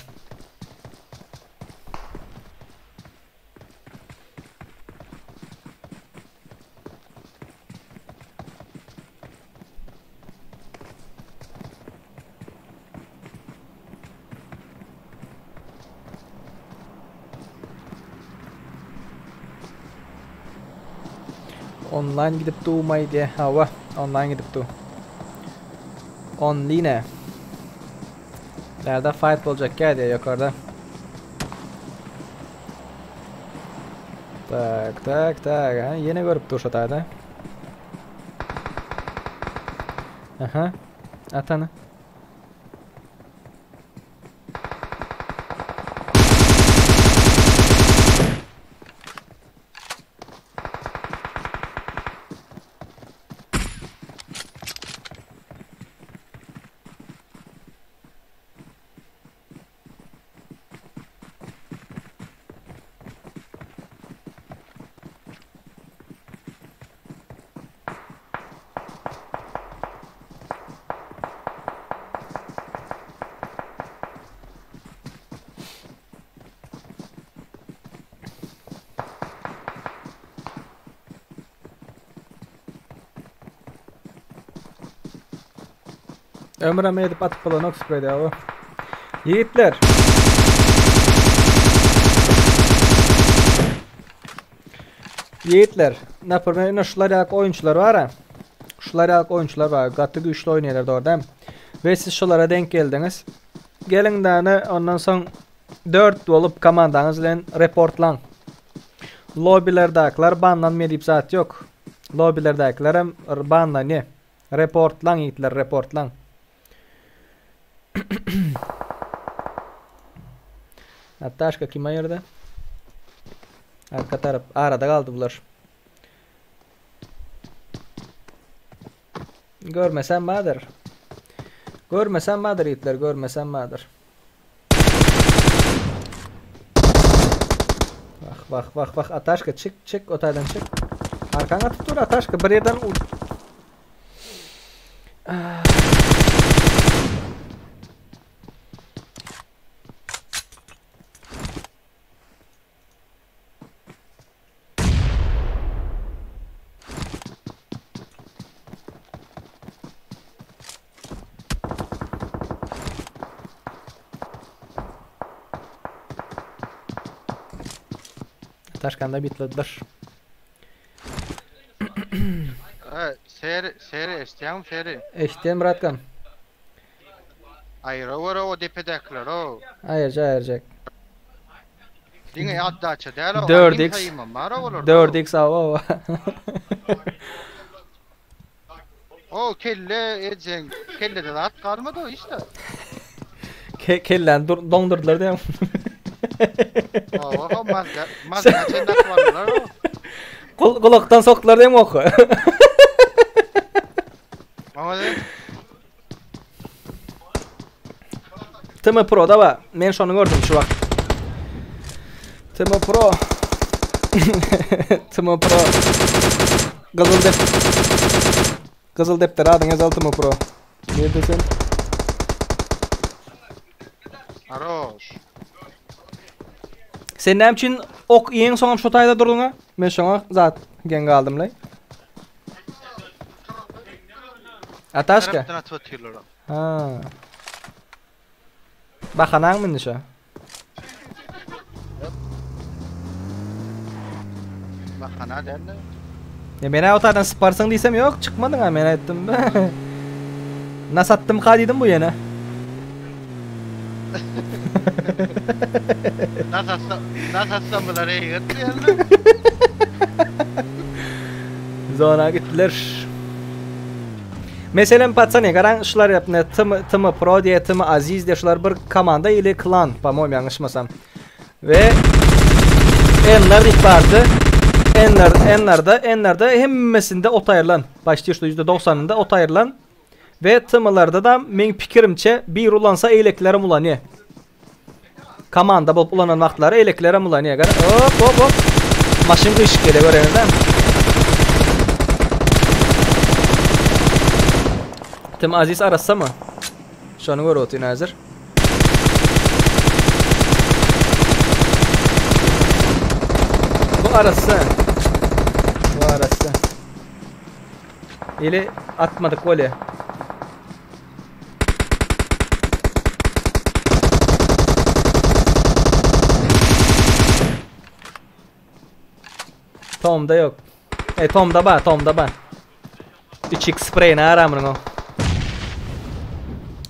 Online gidip durmay diye hava online gidip dur. Online. Nerede fight olacak gel diye yukarıda. Tak tak tak. Ha, yeni görüp dur şu tane. Aha. Atanı. Ömrem edip atyp bolanok spreyde o. Ýigitler. Ýigitler, naprimýer ine şular ýaly oýunçylar bar ha. Şular ýaly oýunçylar bar. Gaty güýçli oýnaýarlar dogry Ve siz şulara denk geldiňiz. Geliň däne ondan soň 4 bolup komandaňyz bilen reportlaň. Lobbilerdäkiler banlanmaýar diýip zat ýok. Lobbilerdäkiler hem banlanýar. Reportlaň ýigitler reportlaň. Nataşka kim ayırdı? Arka taraf arada kaldı bular. Görmesen badyr. Görmesem bardyr ýigitler, görmesem bardyr. Wah wah wah wah Ataşka çyk çyk o taýdan çyk. Arkaňa atyp dur Ataşka bir ýerden u Ah. Taşkanda bitlediler. Seri, seri eşitýäňmi seri? Eşitýän bratkam. Aýra gör o depedäkiler o. Aýyrjak aýyrjak. Diňe atdaça däl o. 4x. 4x awa. O kelle ejeň kellede zat galmady o işte. Ke kellän dur doňdurdylar diýen. Oho mazga mazga çendak barlar o. Gul gulakdan sokdular diýen oky. Maňa TM Pro da ba. Men şony gördüm şu wagt. TM Pro. TM Pro. Gyzyl dep Gyzyl depder adyň yazal TM Pro. Nirde sen? Haroş. Sen näme üçin ok iýen soňam şu taýda durduň-a? Men şoňa zat geň galdym laý. Ataşka. Tarapdan atyp otyrlar. Ha. Bahanaň mindi şo. Bahana däldi. Ya meni o taýdan syparsyň diýsem ýok, çykmadyň ha men aýtdym. Nas atdym ka diýdim bu ýene. Nas atsa, nas atsam bular eýgert diýerler. Zona gitdiler. Meselem patsany garaň şular ýapne TM TM Pro diýe TM Aziz diýe şular bir komanda ili klan po-moýmu ýalňyşmasam. We Enler diýip bardy. Enler Enlerde Enlerde hemmesinde ot aýrylan. Почти что %90-ynda ot aýrylan. We TM-larda da meň pikirimçe bir ulansa eýlekilerem ulanýar. Komanda bolup ulanan wagtlary eýlekilerem ulanýar. Gara hop hop hop. Maşyn gyşyk gelýär göreňizmi? Tim Aziz arassa mı? Şony görüp otyryn häzir. Bu arassa. Bu arassa. Ili atmadyk bolýar. Tomda yok. E Tomda ba, Tomda ba. 3x spray ne aramryn o.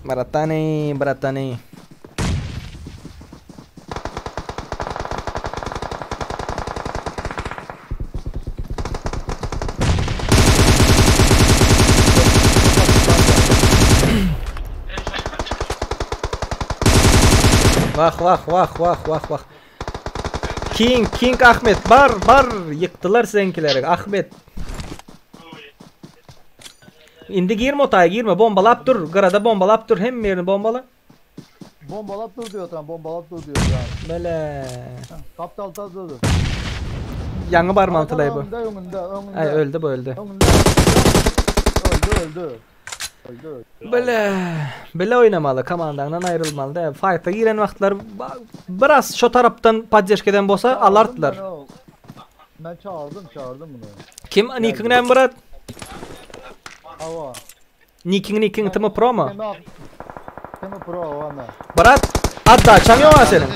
Bratany, bratany. Wah wah wah wah wah wah. King King Ahmet bar bar ýykdylar seňkileri Ahmet. Indi girme otaga girme bombalap dur gyrada bombalap dur hemme ýerini bombala. Bombalap dur diyor tam, bombalap dur diyor tam. Bele. Kaptal ta dur. Ýaňy barmaly tylaý bu. Önünde, önünde, önünde. Aý öldi bu öldi. Önünde. Öldü, öldü. Öldü, öldü. Bile bile oýnamaly komandaňdan aýrylmaly däl. Fight'a giren wagtlar biraz şo tarapdan poddeşka eden bolsa alardylar. Ben çağırdım, çağırdım bunu. Kim nikiň näme Murat? Hava. Nikiň nikiň TM Pro mu? TM Pro hava men. Brat, addaçaň ýok-a seniň.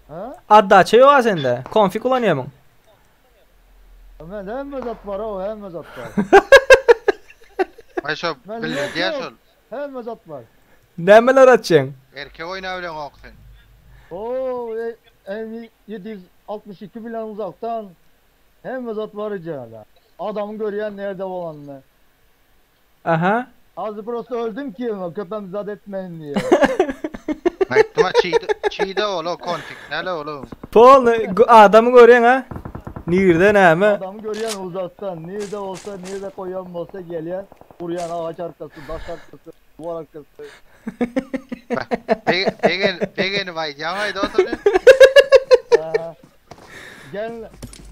Ha? Addaça ýok-a sende. Konfig ulanýarmyň? Men hemme zat bar o, hemme zat bar. Ay şo Men bildi yok, diýä yok. şol. Hemme zat bar. Nämeler atjaň? Erkek oýna bilen ok sen. Oo, e, en 762 bilen uzaktan hemme zat var içeride. Adamın görüyen nerede olanını. Aha. Az prosto öldüm ki köpem zat etmeyin diye. Aýtdyma çiğde çiğde ol o konfig näle oğlum. Polny adamy görýäň ha? Nirde näme? Adamı görýän uzakdan, nirde bolsa, nirde koýan bolsa gelýän, urýan agaç arkasy, daş arkasy, duvar arkasy. Begen, begenip aýdýaň aýda otany. Ha. Gel,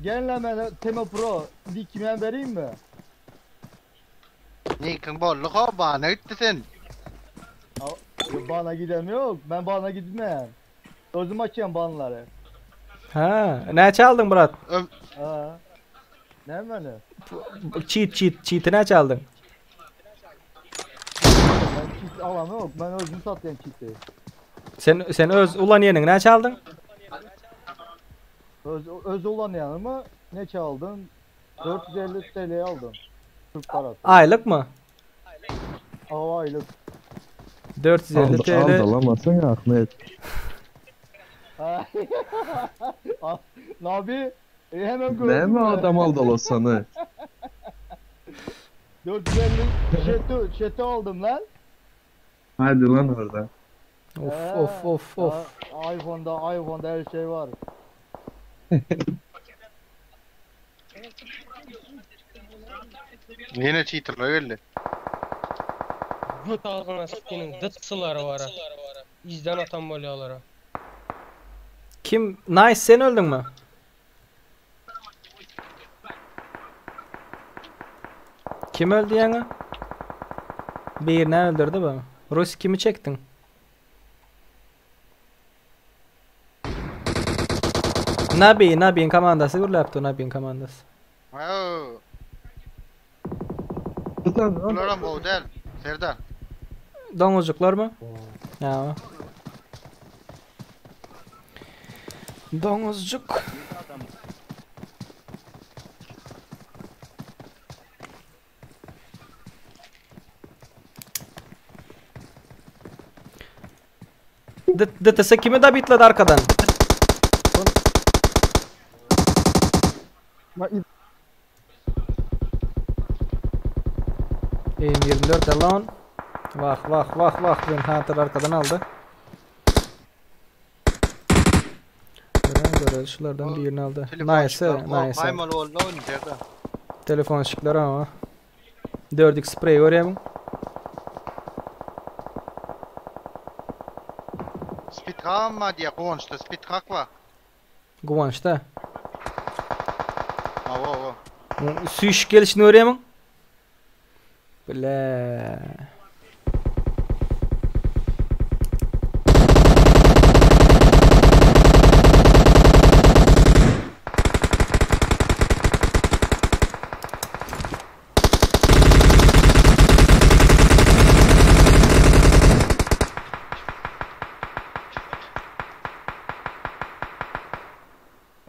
gel lan ben Temo Pro, nickimi vereyim mi? Nickiň boldy ho, bana gitdi sen. Al- Bana gidem yok, ben bana gitmem. Özüm açıyorum banları. Ha, näçe aldyň brat? Ha. Ne beni? Cheat cheat cheat'i näçe aldyň? Ben cheat alamam yok, ben özüm satıyorum cheat'i. Sen sen öz ulan ýeniň näçe aldyň? Öz, öz olan yanıma ne çaldım? 450 TL aldım. Türk parası. Aýlyk mı? Aa, aylık. 450 Aldı, TL. aldı lan basana Ahmet. Ha. Nabi e, hemen gördüm. Ne mi adam aldı lan sana? 450 şeto, şeto aldım lan. Hadi lan orada. Of Ee, of of of. aa, iPhone'da iPhone'da her şey var. Ýene cheaterlar geldi. Göt ağzına sikinin dıtsıları var. İzden atan bolyalara. Kim? Nice sen öldün mü? Kim öldü ýaňy? Birini öldürdü bu. Rus kimi çektin? Nabi, Nabi'nin komandasy gürläpdi, Nabi'nin komandasy. Wow. Bularam gowy däl, Serdar. Doňuzjyklar mı? Ya. Doňuzjuk. DTS kimi da bitledi arkadan? M24 alone. Vah vah vah vah. Ben Hunter arkadan aldı. Gören göre şulardan birini aldı. Nice, nice. Maýmaly boldy oyun Serdar. Telefon şıkları ama. 4x spray görýär mi? Speed kalma diýe Guwançda speed hak var. Guwançda. Awa awa. Süýşük gelişini görýär mi? Bile.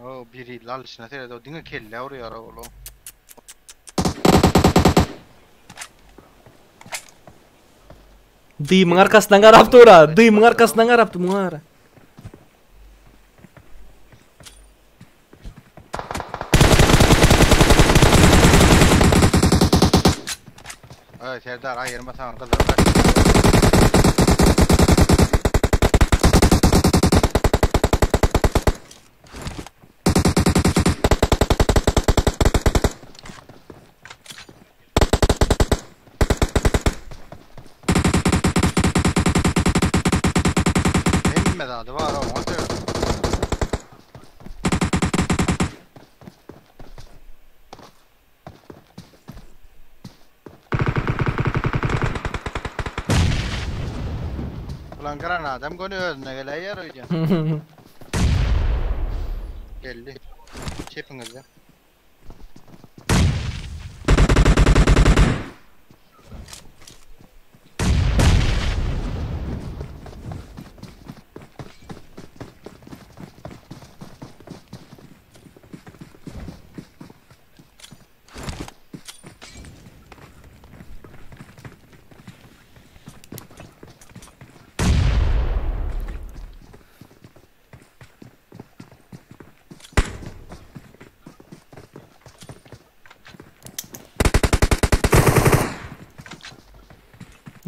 O biri lalşyna serede o diňe kelle urýar oğlum. Dymyň arkasyndan garap dur ha. Dymyň arkasyndan garap dur muňa gara. Ay Serdar aýyrma sana gyzlar. Hemme zady bar o. Ulan granadam göni özüne gele yer öýden. Geldi. Çepiňizde.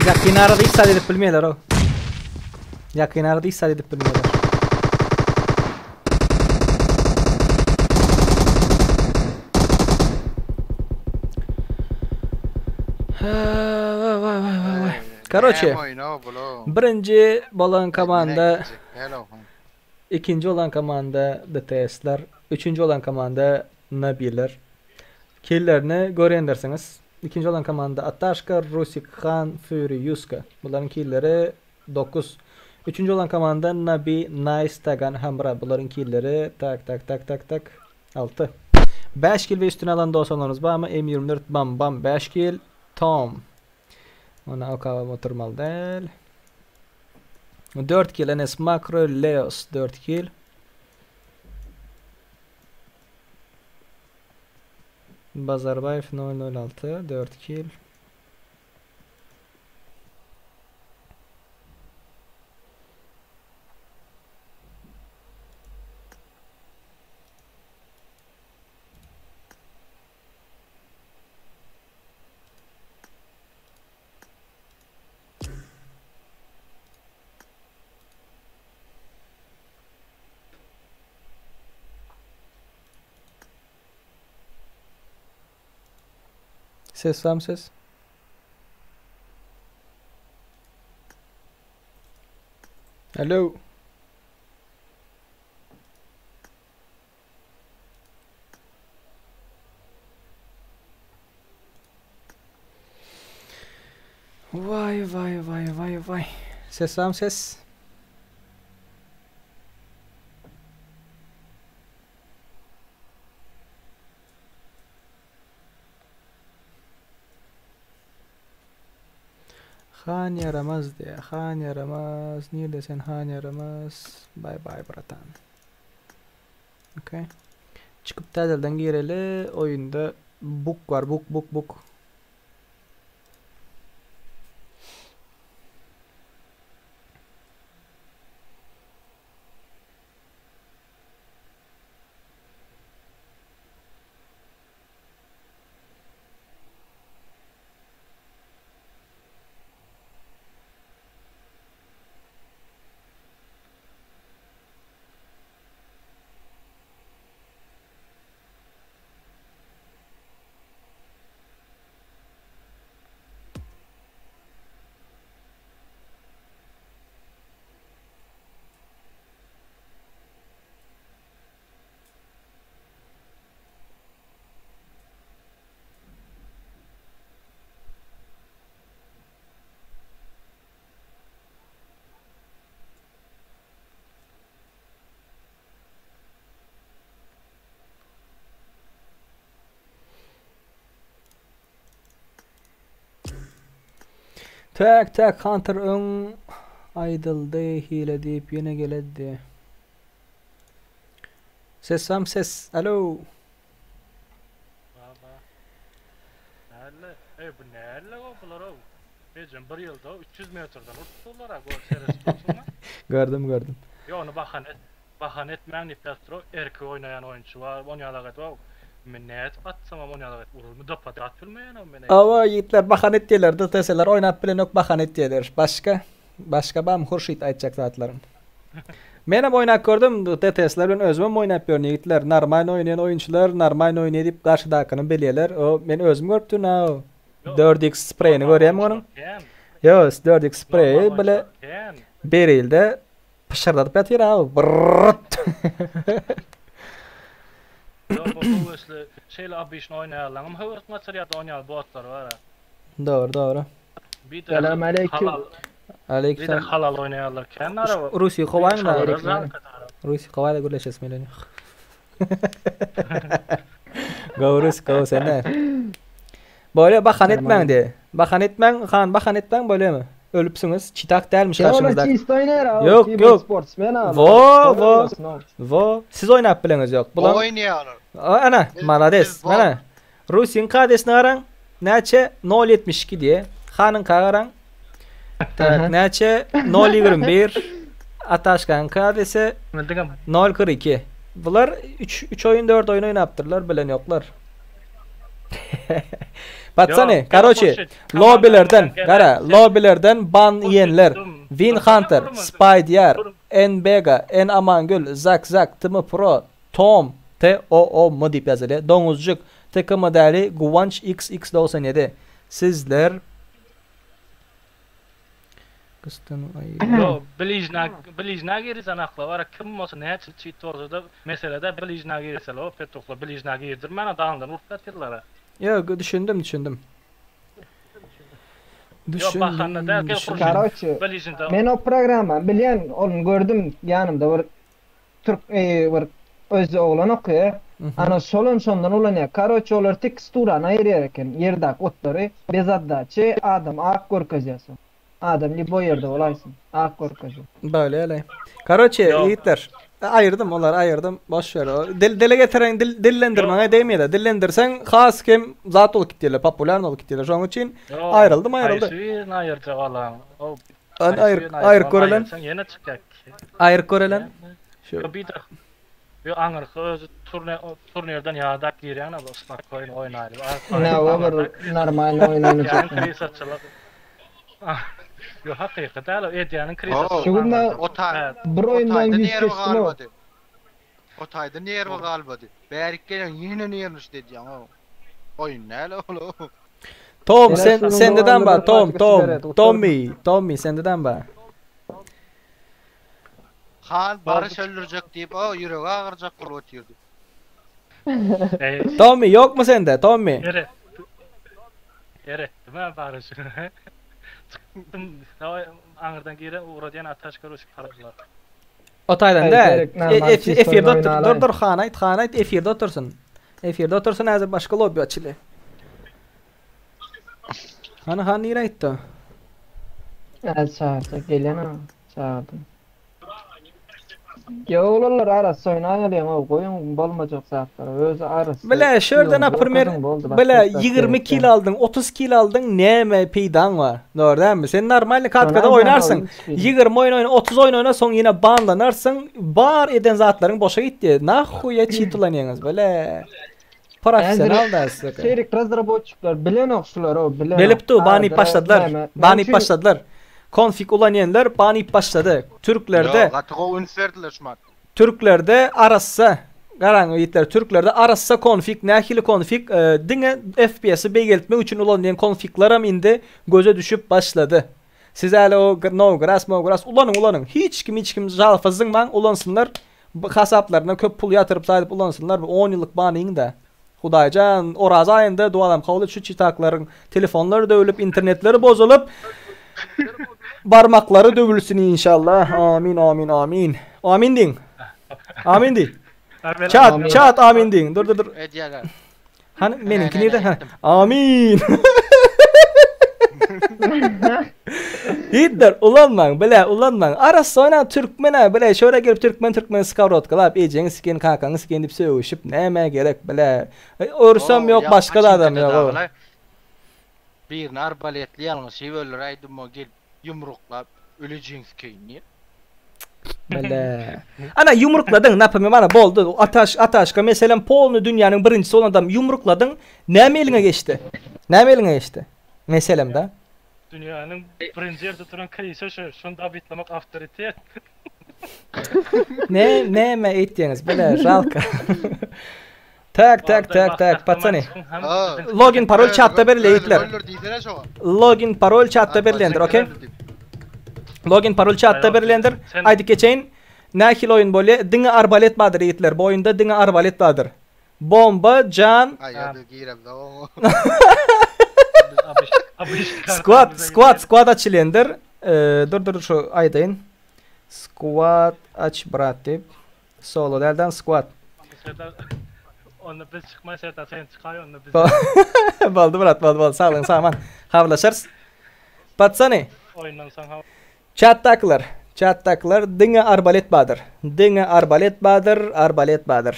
Ýakyn arada hiç zat edip bilmeýärler o. Ýakyn arada hiç zat edip bilmeýärler. Vay vay vay vay vay. Karoçe. Birinji bolan komanda ikinji bolan komanda DTS-ler, üçünji bolan komanda Nabiler. Killerini görýändirsiňiz. Ikinji bolan komanda Ataşka, Rusik Han, Fury Ýuska. Bularyň killeri 9. Üçünji bolan komanda Nabi, Nice, Tagan, Hamra. Bularyň killeri tak tak tak tak tak 6. 5 kill we üstüne alan dosanlarymyz barmy? M24 bam bam 5 kill. Tom. Ony okabam oturmaly däl. 4 kill NS Makro Leos 4 kill. Bazarbaýew 006 4 kill. Ses var mı ses? Alo. Vay vay vay vay vay. Ses var mı ses? Han yaramaz diye. Han yaramaz. Nirde sen han yaramaz. Bye bye bratan. Okay. Çykyp täzelden gireli. Oýunda buk bar. Buk buk buk. Tak tak Hunter öň aýdyldy hile diýip ýene geledi. Ses bam ses. Alo. Baba. Nälle? Ey bu nälle o bular o? Ejem bir ýylda 300 metrden urupdyrlar ha gol seredip dursuňmy? Gördüm gördüm. Ýok ony bahan et. Bahan etmäň diýip ýazypdyr o erkek oýnaýan oýunçy bar onýalak edip ow. Men nädip atsamam onýalak edip urulmy dopa at bilmeýänem men eý. Hawa ýigitler bahan etýärler DTS-ler oýnap bilenok bahan etýärler. Başga başga barmy Hurşit aýtjak zatlaryň. Menem oýnap gördüm DTS-ler bilen özümem oýnap ýörün ýigitler normalny oýnaýan oýunçylar normalny oýnaýar diýip garşydakyny bilýärler o men özüm görüpdim a 4x spreýini görýämi onuň? Ýok 4x spreýi bile berilde Pyşyrdadyp ýatyr a brrrt. Ýok bu höwesli şeýle obyçny oýnaýanlaňam höwes gaçyrýar oýnaýan botlar bar a. Dogry dogry. Salam aleýkum. Aleýkum Bir de halal oýnaýanlar kän araba. Russiýa kowaýyň da. Russiýa kowaýda gürleşesim gelenok. Go Rus go sene. Bolýa bahan etmäň de. Bahan etmäň han bahan etmäň bolýamy? Ölüpsiňiz. Çitak dälmiş garşyňyzda. Ýok ýok. Wo wo. Wo. Siz oýnap bileňiz ýok. Bular oýnaýarlar. Ana malades. Mana. Rusyň kadesine garaň. Näçe? 0.72 diýe. Hanyňka garaň. Tak näçe? 0.21. Ataşkanyň kadesi 0.42. Bular 3 3 oýun 4 oýun oýnapdyrlar bilen ýoklar. Patsany, karoçi, lobilerden, gara, lobilerden ban iýenler, Win Hunter, Spy Diyar, N Bega, N Amangül, Zak Zak, Tm Pro, Tom, T O O M diýip ýazylýar, Doňuzjyk, TK Modeli, Guwanç XX 97. Sizler Gysdan aýry. Ýok, bližna bližna girisen akla bara kim bolsa näçe çit bolsada meselede bližna girseler o petuhlar bližna girdirmän daňdan urup ýatyrlara. Ýok, düşündim, düşündim. Ýok bahanda däl gel Düşündim. Karoçe, men o programma bilýän, ony gördüm ýanymda bir türk e, bir özde oglan okaýar. Ana şolam şondan ulanýar. Karoçe olar teksturany aýyrýar eken, ýerdäki otlary bez otdaçy adam ak görkezýär soň. Adam lýuboý ýerde bolaýsyn, ak görkezýär. Böyle öyle. Karoçe ýigitler aýyrdym olary aýyrdym boş ver. O Dil dile getiren dil dillendirmäňe degmeýär. Dillendirseň has kem zat bolup gitýärler, populýarny bolup gitýärler. Şonuň üçin aýryldym aýryldy. Haýsy birini aýyrjak olaň? O An aýyr aýyryp görelen. Ýene çykýar. Aýryp görelen. Şu. Bir de Yo aňyrky özi turne turnirden ýadap girýän bu spokojny oýnaýly. Ne o bir normalny oýun oýnajak. Krisaçylyk. Yo hakyky däl o edýäniň krisaçylyk. Şu gün bir oýundan ýüz geçdim o. O taýda nerwi galmady. Bärik gelen ýene nerwniçt edýäň o. Oýun däl ol. Tom sen sendeden bar Tom Tom Tommy Tommy sendeden bar. Han Baryş öldürjek diýip o ýüregi agyrjak bolup otyrdy. Tommy ýokmy sende Tommy? Ere. Eretdim ha Baryş. Çykdym. Aňyrdan giren ugradýan ataş görüşip paradylar. O taýdan Aý, däl. gerek, normal E, çisto efirde otur. oýnaly. Dur dur han aýt han aýt efirde otursyn. Efirde otursyn häzir başga lobby açylýar. Hany han nirä gitdi o? Hä çagyrsa gelýän ha çagyrdym. Ýok oglanlar arassa oýnaýalyň o goýuň bolmajak zatlary özi arassa. Bile şu ýerde ýolda naprimер okadyň boldy başga bile hiç zat 20 gerek kil däl. aldyň 30 kil aldyň näme peýdaň bar? Dogry dälmi? Sen normalny katkada Şony aýdýan oýnarsyň. oğlum, hiç biri. 20 oýun oýna 30 oýun oýna soň ýene banlanarsyň. Bar eden zatlaryň boşa gitdi. Nahuýa çit ulanýaňyz bile. Professional da size. Şeýrik razraboçikler bilenok şular o bilenok. Bilip du banyp Arada başladylar. näme- Näme Banyp üçin- başladylar. Konfig ulanýanlar banyp başlady. Türklerde Ýok, gaty gowy üns berdiler şumat. Türklerde arassa garaň ýigitler türklerde arassa konfig nähili konfig e, diňe FPS-i beýgeltmek üçin ulanylýan konfigleram indi göze düşüp başlady. Siz äli o no grass mo grass ulanyň ulanyň hiç kim hiç kim jalfa zyňmaň ulansynlar bu hasaplaryna köp pul ýatyryp saýdyp ulansynlar bu 10 ýyllyk banyň da. Hudaýjan Oraza aýynda dualam kabul et şu çitaklaryň telefonlary döwlüp internetleri bozulyp barmaklary döwülsin inşallah. Amin amin amin. Amin diň. Amin diý. Çat çat amin diň. Dur dur dur. Edýärler. Hany meniňki nirde? Ha. Amin. Hitler ulanmaň bile ulanmaň. Arassa oýnaň türkmen bile şöyle gelip türkmen türkmen skowrodkalap ejeňi siken kakaňy siken diýip sögüşip nämä gerek bile. Örsem ýok başga da adam ýok. Birini arbaletli ýalňyş iýip öldüräýdim o gelip ýumruklap ölejeň sikeýin diýip. Bile. Ana ýumrukladyň, naprimýer mana boldy. Ataş ataşka meselem polny dünýäniň birinjisi bolan adam ýumrukladyň, näme eliňe geçdi? Näme eliňe geçdi? Meselem da. Dünýäniň birinji ýerde duran krişe şu, şuny dabitlemek awtoritet. Ne näme eýtýäňiz? Bile, žalko. Tak tak tak tak patsany. Login parol çatda berilýär ýigitler. Login parol çatda berilendir, okey? Login parol çatda berilendir. Aýdyp geçeýin. Nähili oýun bolýar? Diňe arbalet bardyr ýigitler. Bu oýunda diňe arbalet bardyr. Bomba, jan. Aý, ýa biz giremzok oňa. Squad, squad, squad açylýandyr. Dur dur şu aýdaýyn. Squad aç brat diýip. Solo dälden squad. Onda biz çykmaý Serdar sen çykaý onda biz. Boldy brat boldy boldy sag boluň sag aman. Habarlaşarys. Patsany. Oýundan soň habar. Çatdakylar, çatdakylar diňe arbalet bardyr. Diňe arbalet bardyr, arbalet bardyr.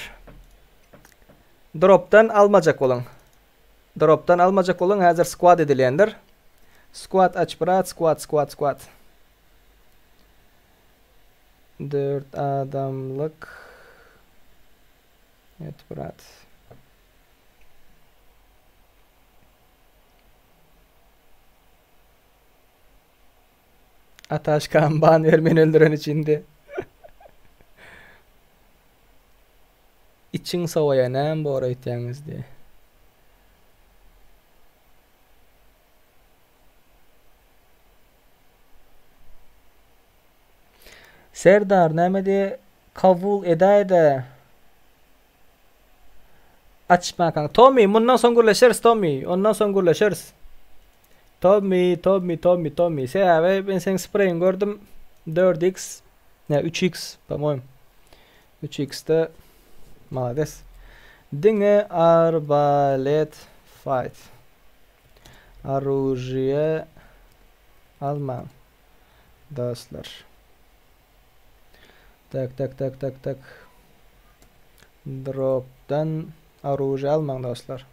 Dropdan almajak boluň. Dropdan almajak boluň, häzir squad edilýändir. Squad aç brat, squad, squad, squad. 4 adamlyk. Evet brat. Ataşkan ban ver meni öldüren içindi. Içiň sowaýa näme bor öýtýäňiz diýe. Serdar näme diýe kabul edäýdä açmakaň. Tommy mundan soň gürleşeris Tommy ondan soň gürleşeris. Tommy Tommy Tommy Tommy sebäbi men seň spreýiňi gördüm 4x ne 3x po-moýem 3x-de malades. Diňe arbalet fight. Oružie almaň dostlar. Tak tak tak tak tak. Dropdan oružie almaň dostlar.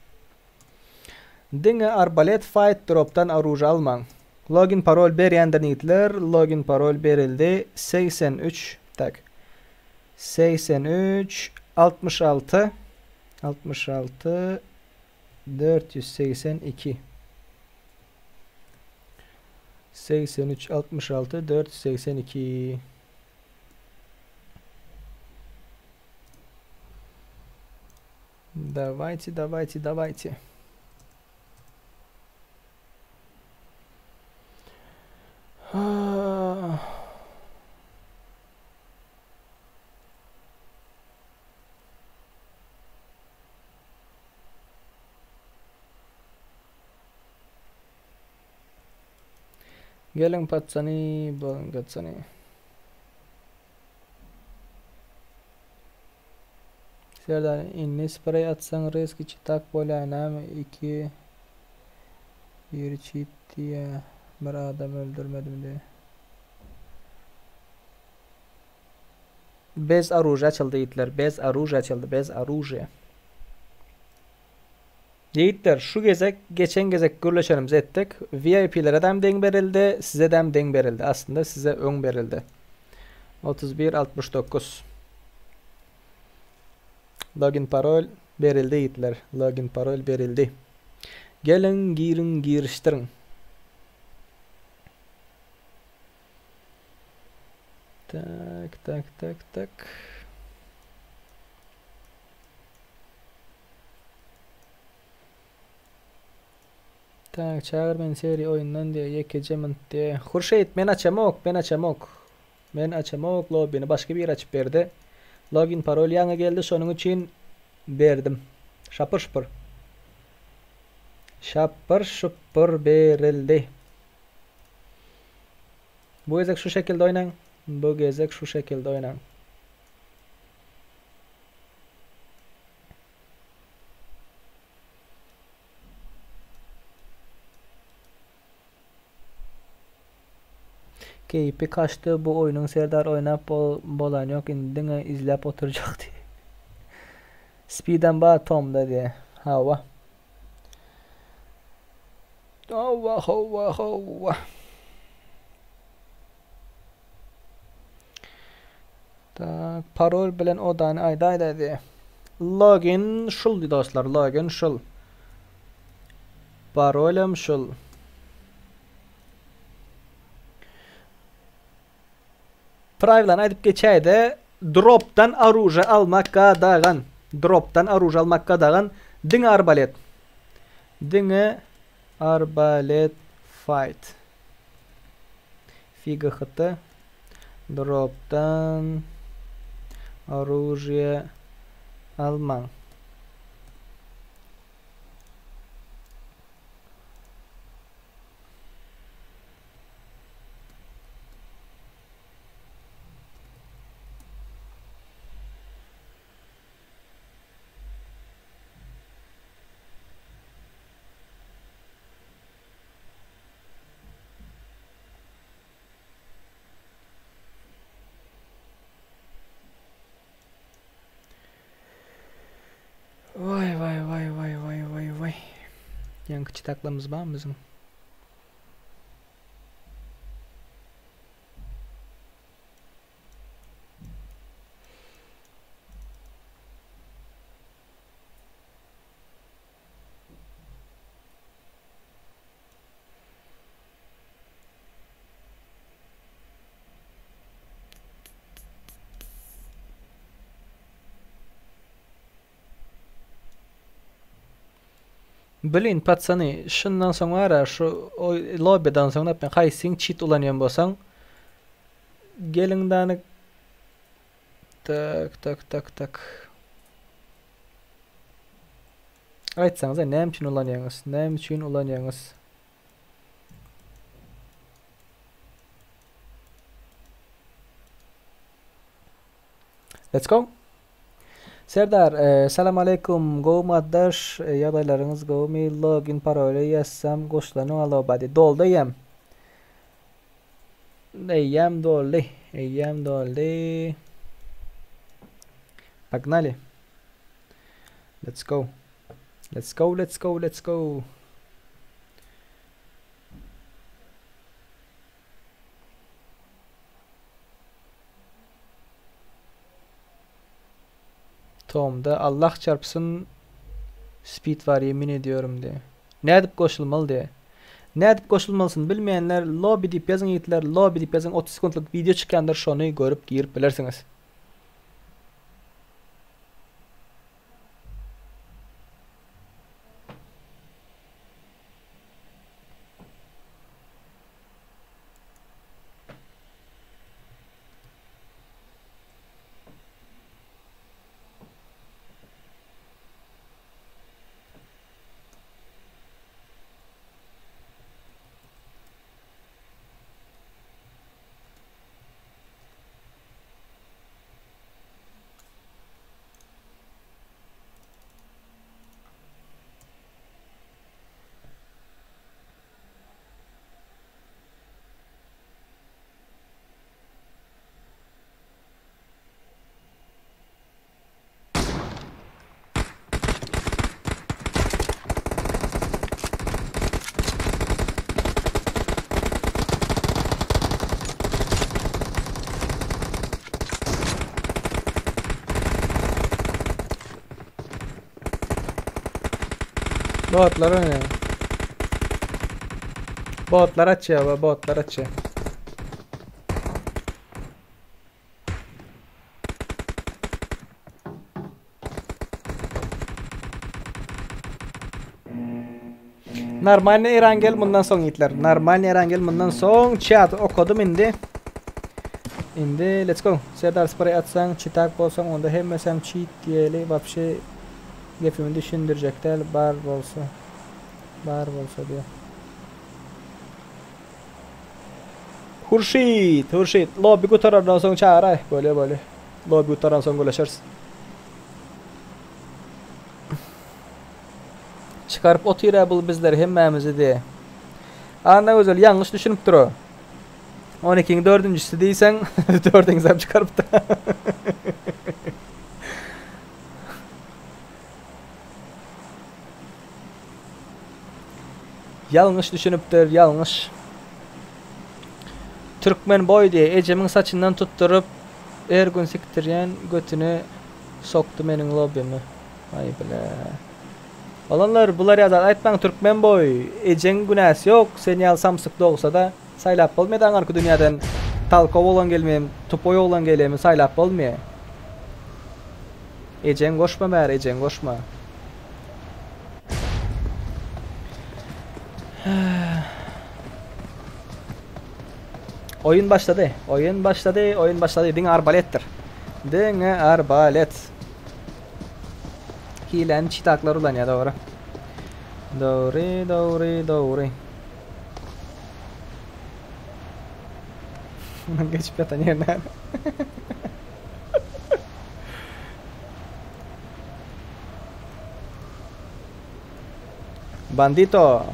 Diňe arbalet fight dropdan oružie almaň. Login parol berýändir ýigitler. Login parol berildi. 83 tak. 83 66 66 482 83 66 482 Dawajte, dawajte, dawajte. Geliň patsany, boluň patsany. Serdar indi spreý atsaň reski çitak bolýar näme 2 1 çit diýä bir adam öldürmedim diýä. Bez oružýa açyldy ýigitler bez oružýa açyldy bez oružýa. Ýigitler şu gezek geçen gezek gürleşenimizi etdik. VIP-lere däm deň berildi, size däm deň berildi. Aslynda size öň berildi. 31 69 Login parol berildi ýigitler. Login parol berildi. Geliň, giriň, girişdiriň. Tak, tak, tak, tak. Tak, çagyr meni seri oýundan diýe, ýekeje munt diýe. Hurşeýt, men açamok, men açamok. Men açamok lobbini, başga biri açyp berdi. Login parol ýaňy geldi, şonuň üçin berdim. Şapyr-şupur. Şapyr-şupur berildi. Bu gezek şu şekilde oýnaň. Bu gezek şu şekilde oýnaň. Keýpi kaçdy bu oýnuň Serdar oýnap bolanýok indi diňe izläp oturjak diýe. Speedem bar Tomda diýe. Hawa. Hawa hawa hawa. Tak, parol bilen odany aýdaýda diýe. Login şul dostlar, login şul. Parolem şul. Prawilany aýdyp geçäýde, dropdan oruža almak gadagan. Dropdan oruža almak gadagan. Diňe arbalet. Diňe arbalet fight. Figa HT. Dropdan oružýe almaň. Waý waý waý waý waý waý waý. Ýaňky çytaklarymyz barmy biziň? Blin patsany şundan soň bara şu lobbydan soň napmen haýsyň çit ulanýan bolsaň geliň dany. Tak tak tak tak. Aýtsaňyza näme üçin ulanýaňyz? Näme üçin ulanýaňyz? Let's go. Serdar, e, salam aleýkum. Gowy maddaş, e, ýagdaýlaryňyz gowumy? Login paroly ýazsam goşulanyň alo bady. Doldy eýýäm. Eýýäm doldy. Eýýäm doldy. Pognaly. Let's go. Let's go, let's go, let's go. Tomda Allah çarpsyn speed bar yemin ediyorum diýe. Nädip goşulmaly diýe. Nädip goşulmalysyny bilmeýänler lobby diýip ýazyň ýigitler lobby diýip ýazyň 30 sekuntlyk wideo çykýandyr şony görüp girip bilersiňiz. Botlar oýnaýar. Botlar açýar, botlar açýar. Normalny Erangel mundan soň ýitler. Normalny Erangel mundan soň chat okadym indi. Indi let's go. Serdar spray atsaň, çitak bolsaň onda hemmesem cheat diýeli wapşe gepimi düşündirjek däl bar bolsa. Bar bolsa diýe. Hurşit, Hurşit, lobby gutarandan soň çagyraý. Bolýa, bolýa. Lobby gutaran soň gürleşeris. Çykaryp otyr-ä bul bizleri hemmämizi diýe. Annagözel ýalňyş düşünipdir o. On ikiň dördünjisi diýseň, dördüňizem çykarypdyr. Ýalňyş düşünipdir, ýalňyş. Türkmen boý diýe, ejemiň saçyndan tutduryp, her gün sikdirýän götüne sokdy meniň lobbymy. Aý bile. Oglanlar bular ýaly zat aýtmaň türkmen boý, ejeň günäsi ýok, sen ýaly samsyk dogsada saýlap bolmaýar aňarky dünýäden talkow oglan gelmem, tupoý oglan gelemi saýlap bolmaýar. Ejeň goşma bäri ejeň goşma. Oýun başlady. Oýun başlady. Oýun başlady. Diňe arbaletdir. Diňe arbalet. Hiläni çitaklar ulanýar dogry. Dogry, dogry, dogry. Geçip ýatan ýerine. Bandito.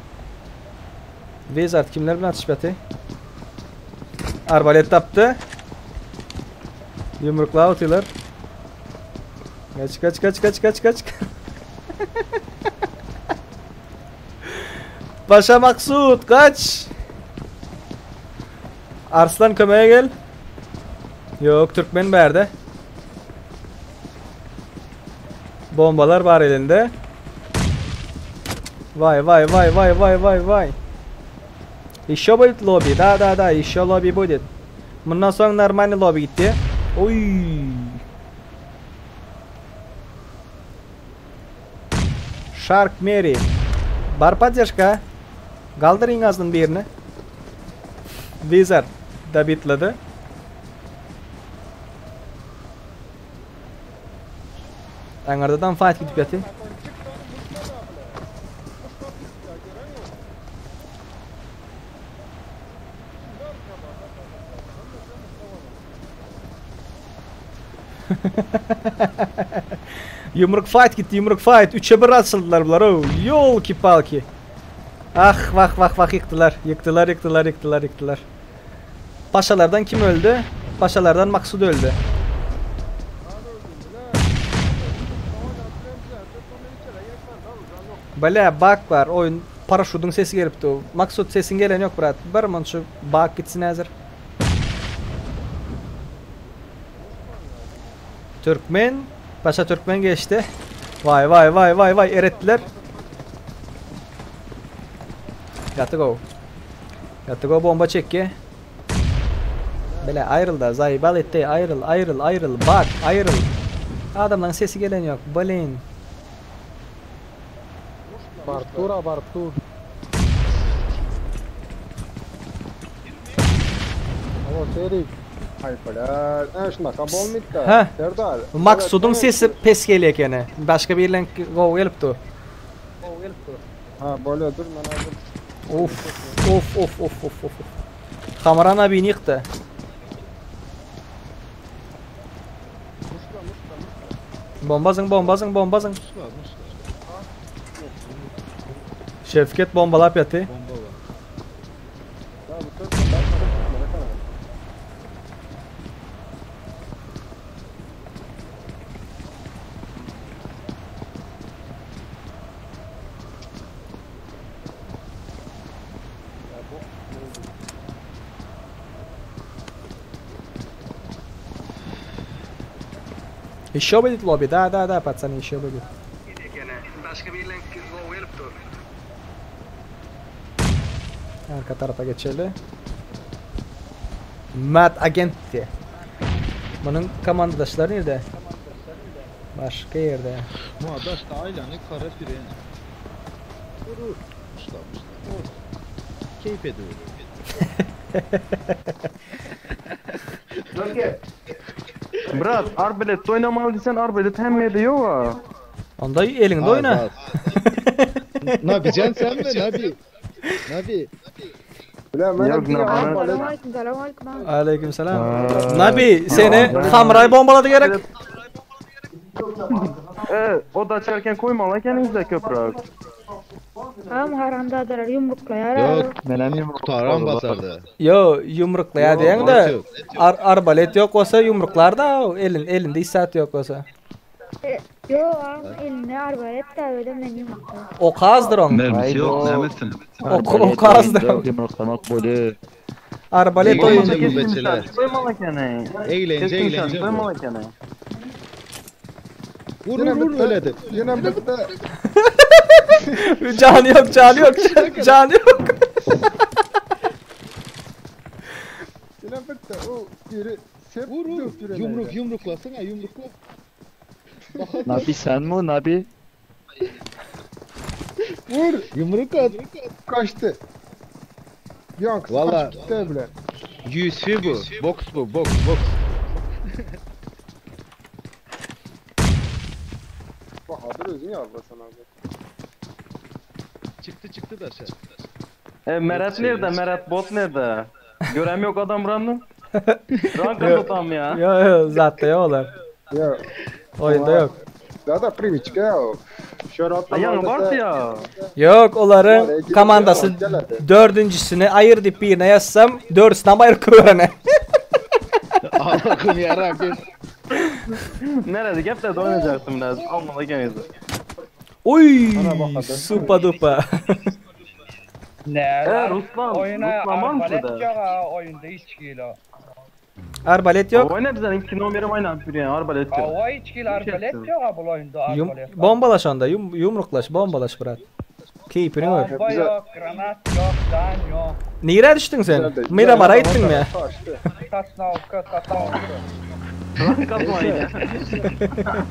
Wizard kimler bilen atyşyp ýaty? Arbalet tapdy. Ýumruklap otyrlar. Kaç kaç kaç kaç kaç kaç. Paşa Maksut kaç. Arslan kömeğe gel. Yok Türkmen bärde. Bombalar bar elinde. Vay vay vay vay vay vay vay. Еще будет lobby. Да, да, да, еще lobby будет. Mundan soň normalny lobby gitdi. Oy. Shark Mary. Bar poddeşka. Galdyr iň azyndan birini. Wizard dabitledi. Aňardadan fight gidip ýaty. Yumruk fight gitti, yumruk fight. 3'e 1 açyldylar bular. Oh, yolki palki. Ah, vah vah vah yıktılar. Yıktılar, yıktılar, yıktılar, yıktılar. Paşalardan kim öldü? Paşalardan Maksud öldü. Bale bak var. Oyun paraşudun sesi gelipdi. Maksud sesin gelen yok brat. Bir munça bak gitsin hazır. Türkmen. Paşa Türkmen geçti. Vay vay vay vay vay erettiler. Ýaty gow. Ýaty gow bomba çekki. Bile aýryl da zaýbal etdi aýryl aýryl aýryl bak aýryl. Adamlaryň sesi gelen ýok. Blin. Baryp dur a baryp dur. Alo Serik. Ay bля, e şunaka bolmytda. Hä. Serdar. Maksudyň sesi pes gelýär ekeni. Başga birleň gowy gelip dur. Ha bolýa dur men hazır. Of of of of of of. Hamaran abini ýykdy. Bomba zyň bomba zyň bomba zyň. Şewket bombalap ýaty. Еще будет лобби? Да, да, да, пацаны, еще будет. Arka tarapa geçeli. Matt Agent diye. Bunun komandadaşlary nirde? Başga ýerde. Muadaş da aýlany kara piren. Dur. Muşla muşla. Keýp ediber. Brat, arbelet oýnamaly diýsen arbelet hemme ýerde ýok a. Onda eliňde oýna. Nabijan senmi Nabi? Nabi. Aleyküm selam. Nabi seni Hamray bombalady gerek. E, o da açarken koymaly ekeniňizde köpräk. Am haramzadalar ýumruklaýar. Ýok, menem ýumruk basardy. Ýo, ýumruklaýar diýeňde ar arbalet ýok bolsa ýumruklar da elin elinde hiç zat ýok bolsa. Ýok am elinde arbalet da öyle men ýumruklar. Ok azdyr oň. Mermisi ýok, näme etsin? Ok ok azdyr. Ýumruklamak bolýar. Arbalet oýun. Koymaly ekeni. Eğlence, eğlence bu. Koymaly ekeni. Vur vur vur öyle de. Yine bitti. Canı yok, canı yok, canı yok. Yine bitti. O biri sep Vur vur. Yumruk yumruklasana yumrukla. Nabi sen mi Nabi? Vur. Yumruk at. Kaçtı. Yok, Valla. gitti bile. UFC bu. Boks bu. Boks boks. Bahadır özün ya Allah sana. Çıktı çıktı da şey. E, Merat nerede? Merat bot nerede? Görem yok adam buranın. Rank tutam ya. Yo yo zatda yok olar. Yok. Oyunda yok. Da da priviçka ya. Şöyle Ayan var ya. Yok oların komandası dördüncüsünü ayır deyip birine yazsam dördüsüne ayır kövrene. Allah'ım yarabbim. Nerede? Gep de oynayacaktım biraz. Almalı ekenizi. Uy, supa dupa. Ne? E, Ruslan, Oyuna Ruslan var mı arbalet şurada? yok ha oyunda hiç kilo. Arbalet yok. Oyna bizden ilk nomeri oyna bir yani arbalet yok. Ava hiç kilo arbalet yok ha bu oyunda Yum, arbalet. bombalaş onda, yum, yumruklaş, bombalaş brat. Keyfini gör. Bomba yok, granat yok, can yok. Nire düştün sen? Miramar'a gittin mi? Tasnavka, tasnavka.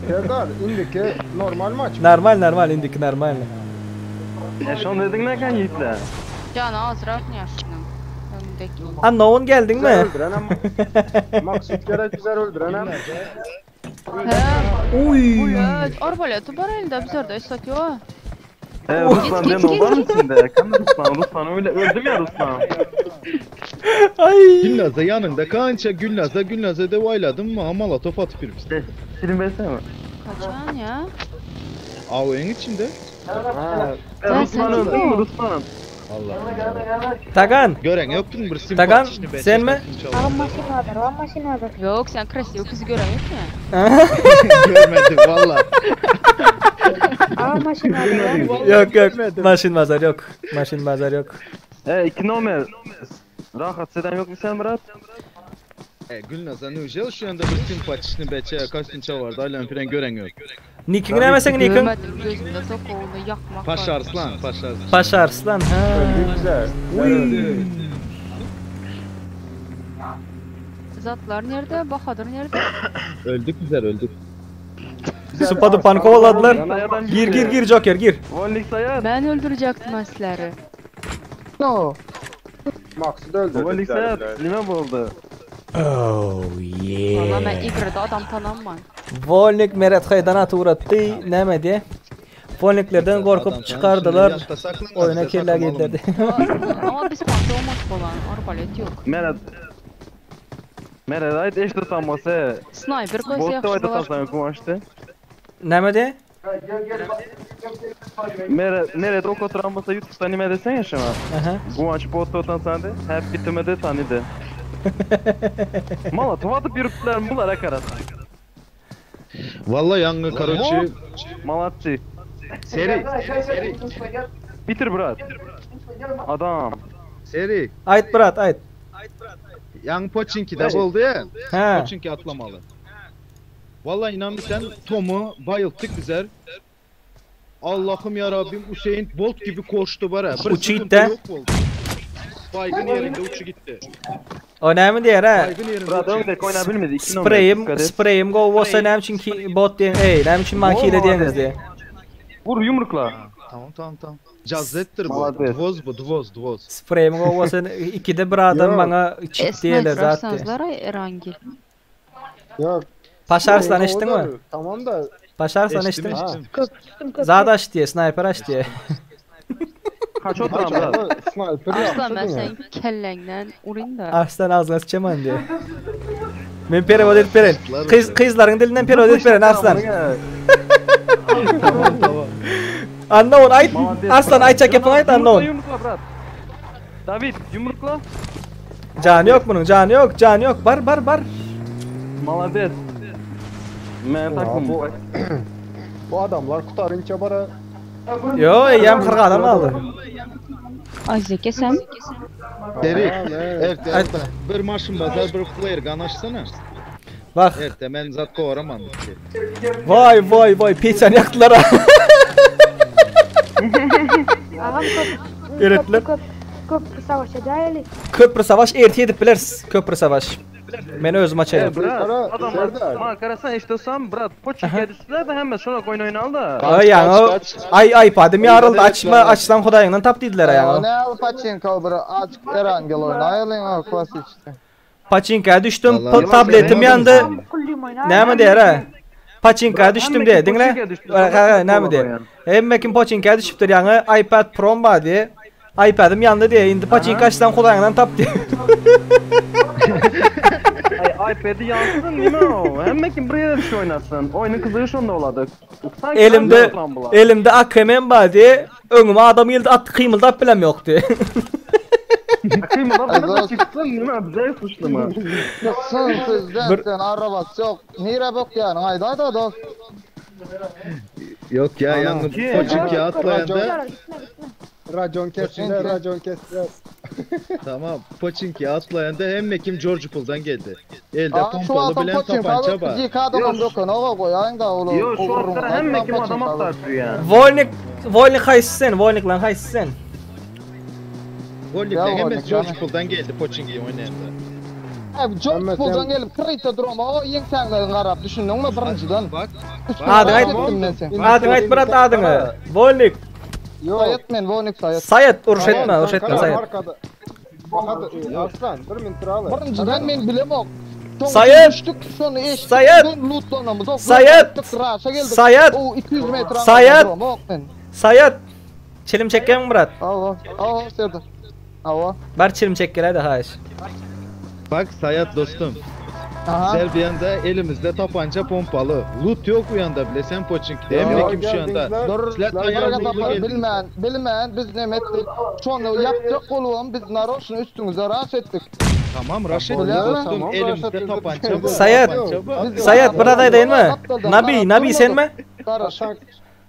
Serdar indiki normal maç. Normal normal indiki normal. E şon dedin ne kan yiğitler? Can azrak yaşının. Öndeki. Unknown geldin mi? Güzel öldüren ama. Maksut gerek güzel öldüren ama. Uy. Bulet, arbaleti bar elinde bizlerde istat yok. E, Ruslan Git, den git, o var git, mı içinde? Kan Ruslan, Ruslan öyle öldüm ya Ruslan. Ay. Gülnazda yanında kança Gülnazda Gülnazda de vayladım mı amala top atıp bir. Film versene mi? Kaçan ya. Av en içinde. Ha. Sen Ruslan sen öldü mü Ruslan? Allah. Tagan. Gören yoktun bir simpati Tagan, işini be, sen mi? Ağam maşın vardır, ağam maşın vardır. Yok sen krasivo kızı göremiyor ki. Görmedim valla. Ağam maşın vardır. Yok yok. Maşın bazar yok. Maşın bazar yok. E, iki nomer. Rahat seden yok mu sen Murat? E Gülnazda ne ujel şu anda bir simpatişini beçe kaçınça vardı aylan filan gören yok. Nick'in näme Nick'in? Görmedim gözümde tok oğlu yakmak var. Paşa Arslan, Paşa Arslan. Paşa Arslan ha. Güzel. Uy. Zatlar nerede? Bahadır nerede? Öldük güzel öldük. Supadı pankovaladılar. Gir gir gir Joker gir. Vonlik sayar. Ben öldürecektim asları. No. Maksud öldürdü. Vonlik bizler sayar. Nime boldu? Oh Valla ben İgri'de adam tanımam. Volnik Meret Haydanat uğrattı. Nämedi? Volniklerden korkup Adam çıkardılar. şimdi yatta saklanmaz, Oyuna bize kirler takım girdiler. Ama biz pantolon falan arbalet yok. Merat. Merat ayt eş tutanması. Sniper koysa Botta yaxşı ayt olar. tutansan kumaştı. Nämedi? Merat nerede ok oturan bolsa YouTube'da nime desen ya şuna. Aha. Guvanç botta otan de hep bitimede tanıdı. Mala tuvatıp yürüptüler bunlara karasa. Valla yangı karoçi. Malatçı. Seri. Seri. Bitir brat. Adam. Seri. Ayt brat ayt. Yang Pochinki de oldu ya. He. Pochinki atlamalı. Vallahi inan sen Tom'u bayılttık bizler. Allah'ım ya Rabbim Hüseyin Bolt gibi koştu bara. Bir Uçu sıkıntı gitti. yok oldu. Baygın yerinde uçu gitti. O näme diýer ha? Baygın yerinde Brat uçu öyle oynabilmedi. İki nomer. Spreyim, Dikkat et. spreyim go bolsa näme üçin ki bot diýen, ey, näme üçin makile diýeniz diye. Vur yumrukla. Tamam tamam tamam. Cazzettir bu. Молодец. Dvoz bu dvoz dvoz. Spreyim go bolsa ikide bir adam Yok. bana çit E, diýerler sniper zat diye. atsanızlar ay Erangil. Yok. Paşa Arslan O eşittin da- mi? Tamam da Paşa Arslan Eşittim eşittin. eşittim. Köprü köprü. Zat aç diye, sniper aç diye. Kaç oturan brat. Sniper Arslan ben yaptı senin kellenden urayım da. Arslan ağzına sıçaman diye. Men perevod edip beren. Kız, kızların dilinden perevod edip beren Arslan. Tamam tamam. Unknown ayt. Молодец, Arslan brat. aytacak yapın ayt Yumrukla unknown. yumrukla brat. David yumrukla. Canı yok bunun, canı yok, canı yok. Bar bar bar. Молодец. Men takım. Bu, bu adamlar kurtarınca bara Yo, eyyam 40 adam aldı. Azeke sen. Seri. Ha, ne? Evet evet. Bir maşın bazar bir player gun açsana. Bak. Evet ben zat kovaramam. Vay vay vay, pizzanı yaktılar ha. Ağam köprü. Öğrettiler. Köprü köprü savaşa dayali. Köprü savaş erti edip biliriz. Köprü savaş. Men özüm açayım. E, brat, adam Serdar. ma karasan işte brat. Poçinki'ye düştüler de hemen şuna oyun oynalı da. Ay yani ay iPad'im yarıldı. Açma açsam Hudaýyňdan tap diýdiler O aýaňy. ne al paçinka bir aç Erangel oynayalım o klasik işte. Paçinka düştüm, Vallahi pa- tabletim yandı. Kullum oynar. Näme diýer ha? Paçinka Brat, düştüm hemme diye, kim diňle. Pochinki'ye düştü, Ha, ha, sana näme çok diýer? yani. Hemme kim paçinka düşüpdir ýaňy iPad Pro bar diye. iPad'im yandı diye. Indi paçinka açsam Hudaýyňdan tap diye. Ay iPad'i yansın nime o? Hemme kim buraya da bir şey oynasın. Oyunun kızığı şonda oladı. Sanki Elimde lan bular. elimde AKM bar diye. Öňüme adam geldi at kıymıldap bilem yok diye. Kıymadan bana da çıksın nime bize suçlu mu? Çıksın sizden sen arabası yok. Nire bok yani haydi haydi dost. Yok ya yangı Ki? Pochinki atlayanda Gitme gitme. Racon kestiler, racon kestiler. tamam Pochinki atlayanda hemme kim George Pool'dan geldi. Elde Aa, şu pompalı atan bilen paçinka tapança var. Zika adamın dokun o koyayın da oğlum. Yo şu atlara hemme kim adam atlar yani. Volnik Volnik haýsy sen? Volnik lan haýsy sen? Gollikle Ya hemme Volnik, George yani. Pool'dan geldi Pochinki'yi oynayanda. Abi George Pool'dan gelip krita durma o yeňsäňlerin garap düşündün mü birinciden? Bak. Adyň aýt. Ettim ben sen. Adyň aýt brat adyňy. Volnik. Yok. Sayat men Vonik sayat. Sayat uruş etme, uruş etme Karan Sayat. Arkada. Bahadır, Aslan, bir minut al. Birinciden men bilemok. Saýat! Düşdük, şony eşitdik. Saýat! Lootlanamyzok. Saýat! Raşa geldik. Saýat! O 200 metre Saýat! duramok men. Saýat! Çilim çekýäňmi Myrat? Hawa, hawa Serdar. Hawa. Bar çilim çek geläýde haýyş. Bak Sayat dostum. Aha. Ser bir yanda elimizde tapanca pompalı. Loot yok bu yanda bile sen poçinkide. Hem de kim şu yanda. Dur, Sizler tayan lootlu geldiniz. bilmän, bilmän biz näme etdik. Şony yapjak bolubam biz naroşny üstüňize raş etdik. Tamam raş ettik Bilýärmi? dostum elimizde tapanca var. Sayat! Tapanca var. Sayat biraz aýdaýynmy? Nabi, Nabi senmi? Sen,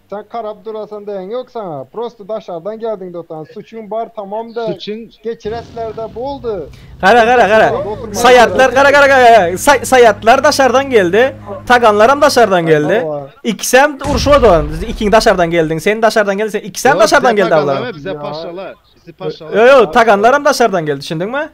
sen karap durasan deyin yok sana. Prosto daşardan geldin dotan. Suçun bar tamam da. Suçun- Geçiresler de boldu. Gara gara gara. Sayatlar gara gara gara. Say, sayatlar daşardan geldi. Taganlaram daşardan geldi. İkisem uruşma dolan. İkin daşardan geldin. Sen daşardan geldin. Sen ikisem Yok, daşardan bize geldi taganlar ablam. ve Bize paşalar. Bizi paşalar. Yo yo taganlaram daşardan geldi. Düşündün mü?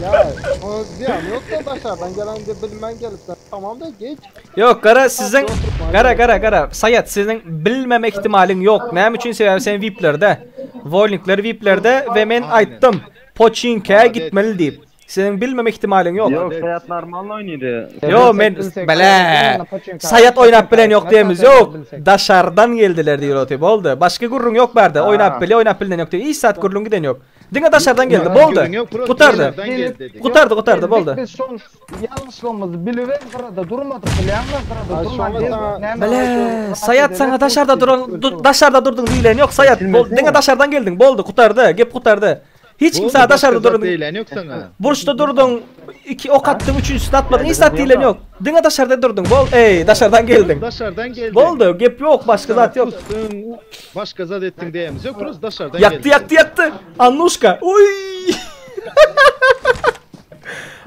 Ya o ziyan yok da daşardan gelen de bilmen gelip sen tamam da geç. Yok gara sizin gara gara gara Sayat sizin bilmeme ihtimalin yok. Näme üçin sebäbi sen VIP'lerde. Volnikler VIP'lerde ve men aýtdym. Poçinkä gitmeli diýip. Sizin bilmeme ihtimalin yok. Yok Sayat normal oynaydı. Yo men bele. Sayat oynap bilen yok diýemiz yok. Daşardan geldiler diýip otyp boldy. Başga gurrun yok barda. Oynap bile oynap bilen yok diýip. Hiç saat gurrun giden yok. Diňe daşardan geldi boldy. Gurrun yok, prosto Gutardy. daşardan geldi dedik. Gutardy gutardy boldy. Biz şol ýalňyşlygymyzy bilibem gyrada durmadyk, bilýäňmi? Gyrada durman. Bele, Sayat sana daşarda duran du, daşarda durdun diýilen yok Sayat. Bol, diňe daşardan geldiň. Boldy, gutardy. Gep gutardy. Hiç Boldy, kimse daşarda başga zat durdun. diýilen yok sana. Burçta durdun. İki ok attın, üçüncüsünü atmadın. Hiç zat diýilen yok. Diňe daşarda durdun. Bol, ey, daşardan geldin. Daşardan geldin. Boldy, gep yok, başga zat yok. Kustun, başka zat ettin diýemiz yok. Prosto daşardan Yaktı, geldin. yaktı, yaktı. Annuşka. Uy.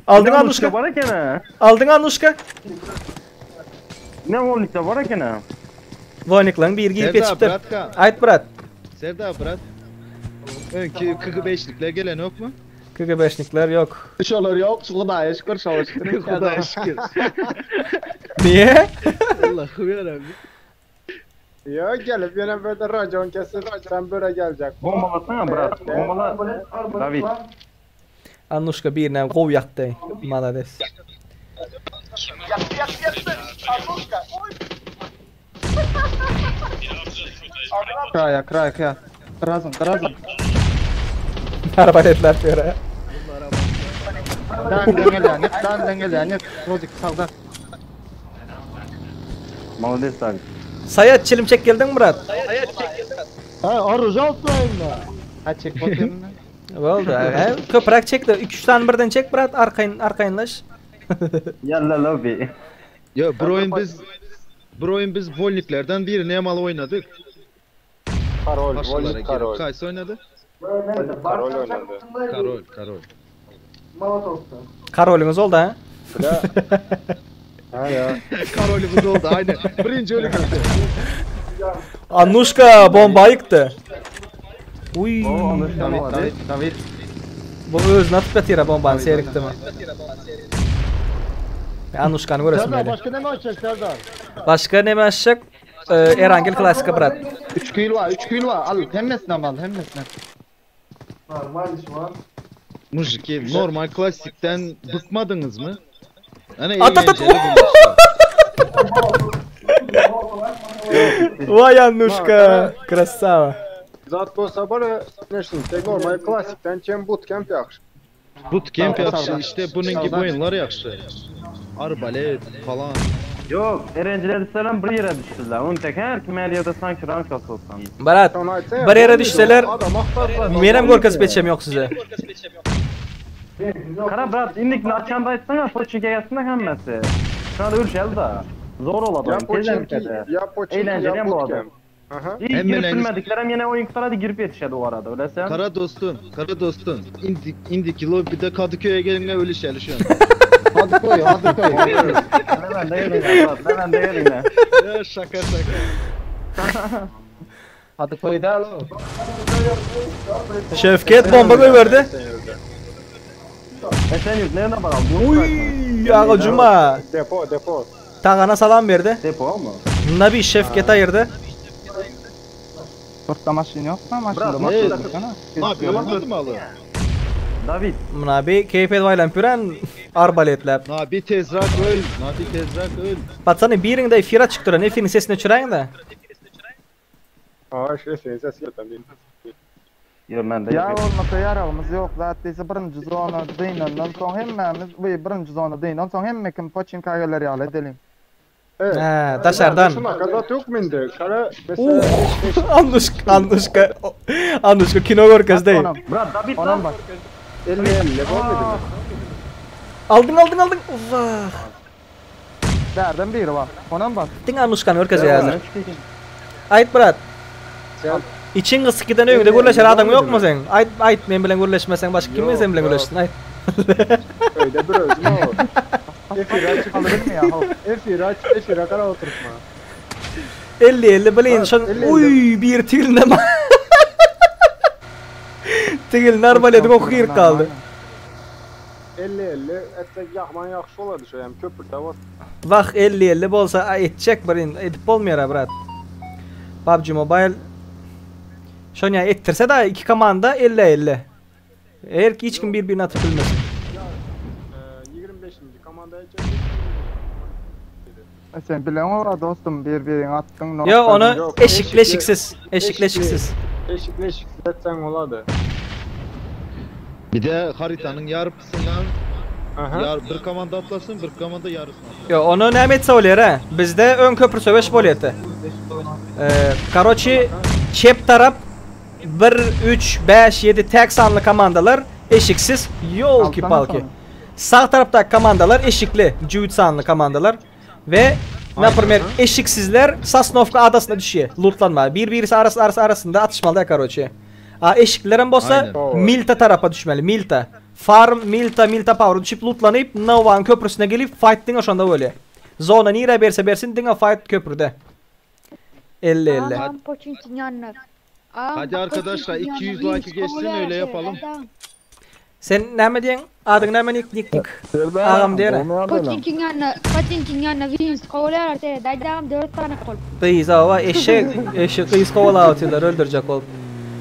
Aldın Annuşka. Var eken ha. Aldın Annuşka. Ne volnikte var eken ha. Voyniklan bir girip Serdar, yetişipdir. bratka. Ayt brat. Serdar brat. Önki 45'likler gelen yok mu? KGB'şnikler yok. Şolar yok, Hudaýa şükür, şolar şükür. Hudaýa şükür. Niye? Allah'ım yarabbim. Ya gelip yine böyle racon kesip sen böyle gelecek. Bombalasana brat. Bombala. David. Annuşka birine gov yaktı. Malades. Kraya, kraya, kraya. Razım, razım. Arbaletler diyor ha. Dan gelýän, dan gelýän, Rozik sagdan. Молодец David. Sayat çilim çek geldin Murat. Ha arıza atmayın da. Ha çek bakayım. Boldy. He, köpräk çek de 2-3 tane birden çek Murat arkayın arkayınlaş. Yalla lobby. Ya bir oyun biz bir oyun biz volniklerden birini emalı oynadık. Karol, Paşalara Volnik girip Karol. Kaysı oynadı? Karol oynadı. Karol, Karol. Karolumuz oldu ha. Ha ya. Karolümüz oldu aynen. Birinci ölü gitti. Annuşka bomba yıktı. Uy. David, David, David. Bu özüne atıp yatyr bombanı seyrekti mi? Annuşkany göresim Serdar geldi. başka ne mi açacak Serdar? Başka ne açacak? Ee, Erangel klasika brat. 3 kilo var, 3 kilo var. Al, hemmesini al, hemmesini. Mujiki normal klasikten bıkmadınız mı? Hani At at at. eğlenceli bunlar. Vay Annuşka. Krasava. Zat bolsa böyle neşin tek normal klasikten çem bootcamp yaxşı. Bootcamp yaxşı işte bunun gibi oyunlar yaxşı. Arbalet falan. Yok, Erenciler selam bir yere düştüler. Onu tek her kim her yerde sanki rank olsan. Barat, bir yere düşseler menem görkezip etşem yok size. Kara brat, indik açanda aytsana, Poçinki'ye gelsin de hemmesi. Şu anda ülşel da. Zor oladı Ya oyun, tezden Poçinki, bitedi. ya Poçinki, Eğlenceli ya hem bu adam. bootcamp. Aha. İyi girip Hemmeleriz- bilmediklerim yine oyun kurtardı girip yetişedi o arada öyle sen. Kara dostum, kara dostum. İndik, indiki lobide Kadıköy'e gelinle öyle şeyler şu an. Hadi koy, hadi koy. Hemen de gelin brat, hemen de gelin. Ya şaka şaka. Hadi koy da al. Şevket bomba koyverdi. Esenyurt nerede bakalım? Uy, ağa cuma. Depo, depo. Tagana salam verdi. Depo mu? Nabi Şevket ayırdı. Burada maşın yok mu? Maşında Brat, maşın ne? yok. Ne yapıyor? Ölmedi mi alı? David. Nabi keýp edip aýlanyp ýören arbaletläp. Nabi tezrak öl. Nabi tezrak öl. Patsany biriňde efir açyk duran efiriň sesini öçüräýiňdä. Aa şu ses ses geldi. Ýör mende Ýa bolmasa ýaragymyz ýok zat diýse birinji zona dynandan soň hemmämiz we birinji zona dynan soň hemme kim poçinka geler ýaly edeliň. Hä, daşardan. Şuna zat yok mende. Kara Uh, Anuşka, Anuşka, Anuşka kino görkezdi. Brat David Onam bak. 50 50 bolmadı. Aldyň, aldyň, aldyň. Wah. Derden biri bar. Onam bak. Diňe Anuşkany görkezýär häzir. Aýt brat. Içiň gysyk giden öýüňde gürleşer adam ýokmy seň? Aýt, aýt, men bilen gürleşmeseň başga kim bilen sen bilen gürleşsin, aýt. Öýde bir özüm o. Efir açık. Efir aç, efire kara oturtma. 50 50 bilin şon uý bir tigilinde ma. Tigil narbalediň oky girip galdy. 50 50 etsek ýakman ýakşy bolardy şo hem köprüde bolsa. Wah 50 50 bolsa a, etjek bir in edip bolmaýar a brat. PUBG Mobile Şonýa etdirse da iki komanda 50 50. Her hiç kim bir-birini atyp bilmesin. 25. komanda etjek. E Sen bilen ora dostum bir birini atdyň. Yo onu eşikli eşiksiz. Eşikli eşiksiz. Eşikli eşiksiz etsen bolady. Bir de haritanın yarısından yar, bir komanda atlasın, bir komanda yarısını atlasın. Yo onu näme etse bolýar ha? Bizde ön köprü söweş bolýardy. Ee, karoçi çep tarap 1 3 5 7 tek sanly komandalar eşiksiz yolki palki. Sag tarapdaky komandalar eşikli, jübüt sanly komandalar ve naprimер eşiksizler Sosnovka adasyna düşýär, lootlanma. Bir birisi arası arası arasynda atışmaly da karoçi. A eşiklilerem bolsa Aynen. Milta tarapa düşmeli, Milta. Farm Milta Milta Power düşüp lootlanyp Novan köprüsüne gelip fight diňe şonda bolýar. Zona nire berse bersin diňe fight köprüde. 50 50. Ağam poçinkin yanına. Ağam Hadi arkadaşlar poçinkin 200 yanına. like'ı geçsin öyle yapalım. Sen näme diýen? Adyň näme nik nik nik? Agam diýene. Poçinkin yanına, poçinkin yanına Vince kovalar seni. Dayı 4 tane kol. Gyz awa eşek eşek gyz kovala atıyorlar öldürecek olup.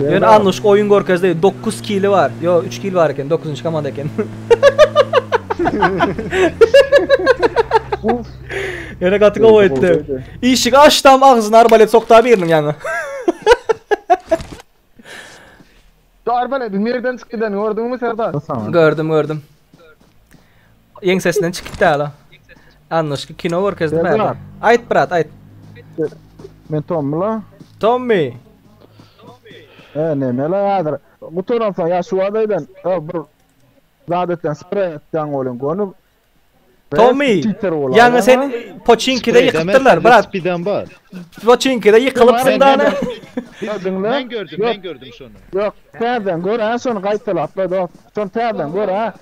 Ýöne Anuşka oyun görkezdi 9 kili var. Yo 3 kil var eken 9. komanda eken. Ýöne gaty gowy etdi. Işik açtam agzyna arbalet sokdy biriniň ýaňy. Şu arbalet nereden çykdy den gördüňmi Serdar? Gördüm gördüm. Ýeň sesinden çykyp hala. Anuşka kino görkezdi Serdar. bärde. Aýt brat aýt. Men Tommy la. Tommy. E neme la häzir. Gutaran soň ýa şu adaydan bir zadetten sprey etden bolun gonu. Tommy. Ýaňy sen Poçinki'de ýykypdyrlar brat. Spiden var. Poçinki'de ýykylypsyň da ana. Ben gördüm, ben gördüm şunu. Yok, täzeden gör ha şonu gaýtalapla dost. Şonu täzeden gör ha.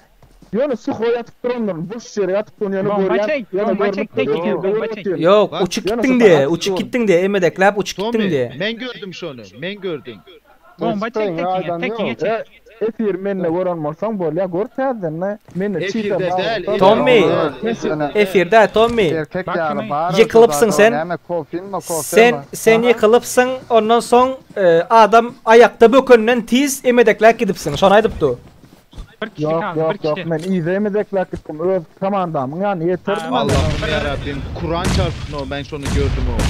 Ýöne suhoý atyp durandyr, boş ýere atyp duran ýöne Bomba görýän. çek, ýöne bomba görnüp çek, tek duran, iki, bomba görüp çek. otyr. Yok, Bak, uçup ýöne gittin şo diye, atyp uçup duran. gittin diye, emedekläp uçup gittin Tommy, diye. ben gördüm şunu, ben gördüm. Bomba çek tekine, tekine çek. E, Efir menle gören bolsaň bolýa, gör täzeden ne. Menne Efirde çiğde däl, bar. Tommy, Mesele. efirde Tommy. Erkek ýaly bar. Ýykylypsyň sen. Näme kofin mi kofe Sen mi? sen ýykylypsyň, ondan soň e, adam ayakta bökenden tiz emedekläp gidipsiň. Şonu aýdypdy. Bir kişi Yok kaldı, bir yok yok kişi. men izlemedekler gittim. Öz komandamın yani yeterdim. Allah'ım yarabbim, Kur'an çarpsın o, ben şunu gördüm o.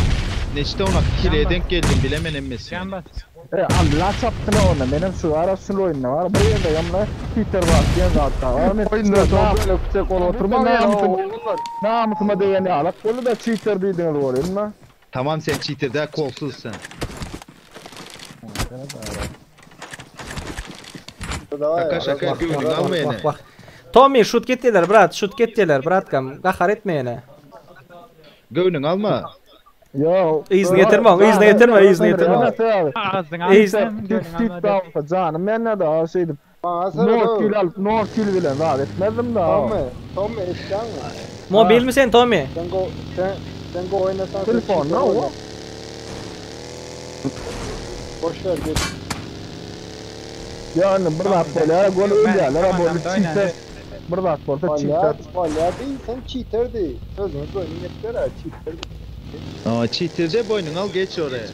Neçte ona kileye denk geldim, bilemen emmesi. Can bas. E Allah çaptı ne ona benim şu ara şunu oyunu var. Bir yerde yamla Peter var diyen zaten var. Men Oyunda da böyle küçük kol oturma ya. Namusuma değen alak bolu da cheater diýdiňiz bolýar mı? Tamam sen cheater de kolsuz sen. Şaka şaka gördün alma ýene. Bak bak. Tommy şut getdiler brat, şut getdiler bratkam. Gahar etme ýene. Göwnüň alma. Yo. Yzyny getirme, yzyny getirme, yzyny getirme. Ağzını Yzyny- alsam, gönlün alma. Canım men ne da şeydim. Bana sen No kill alıp no kill bilen rahat etmezdim da. Tommy, Tommy etken mi? Mobil mi sen Tommy? Sen go sen sen go oynasan sen Telefon, cheater no. oyna. Boş ver geç. Yani bir zat bolýar, gol ölýärler, Tamam, bol tamam, cheater. Bir zat bolsa Valya, cheater. valya değil sen cheater değil. Sözünü boynun yeter ha cheater. Aa cheater de boynun al geç oraya.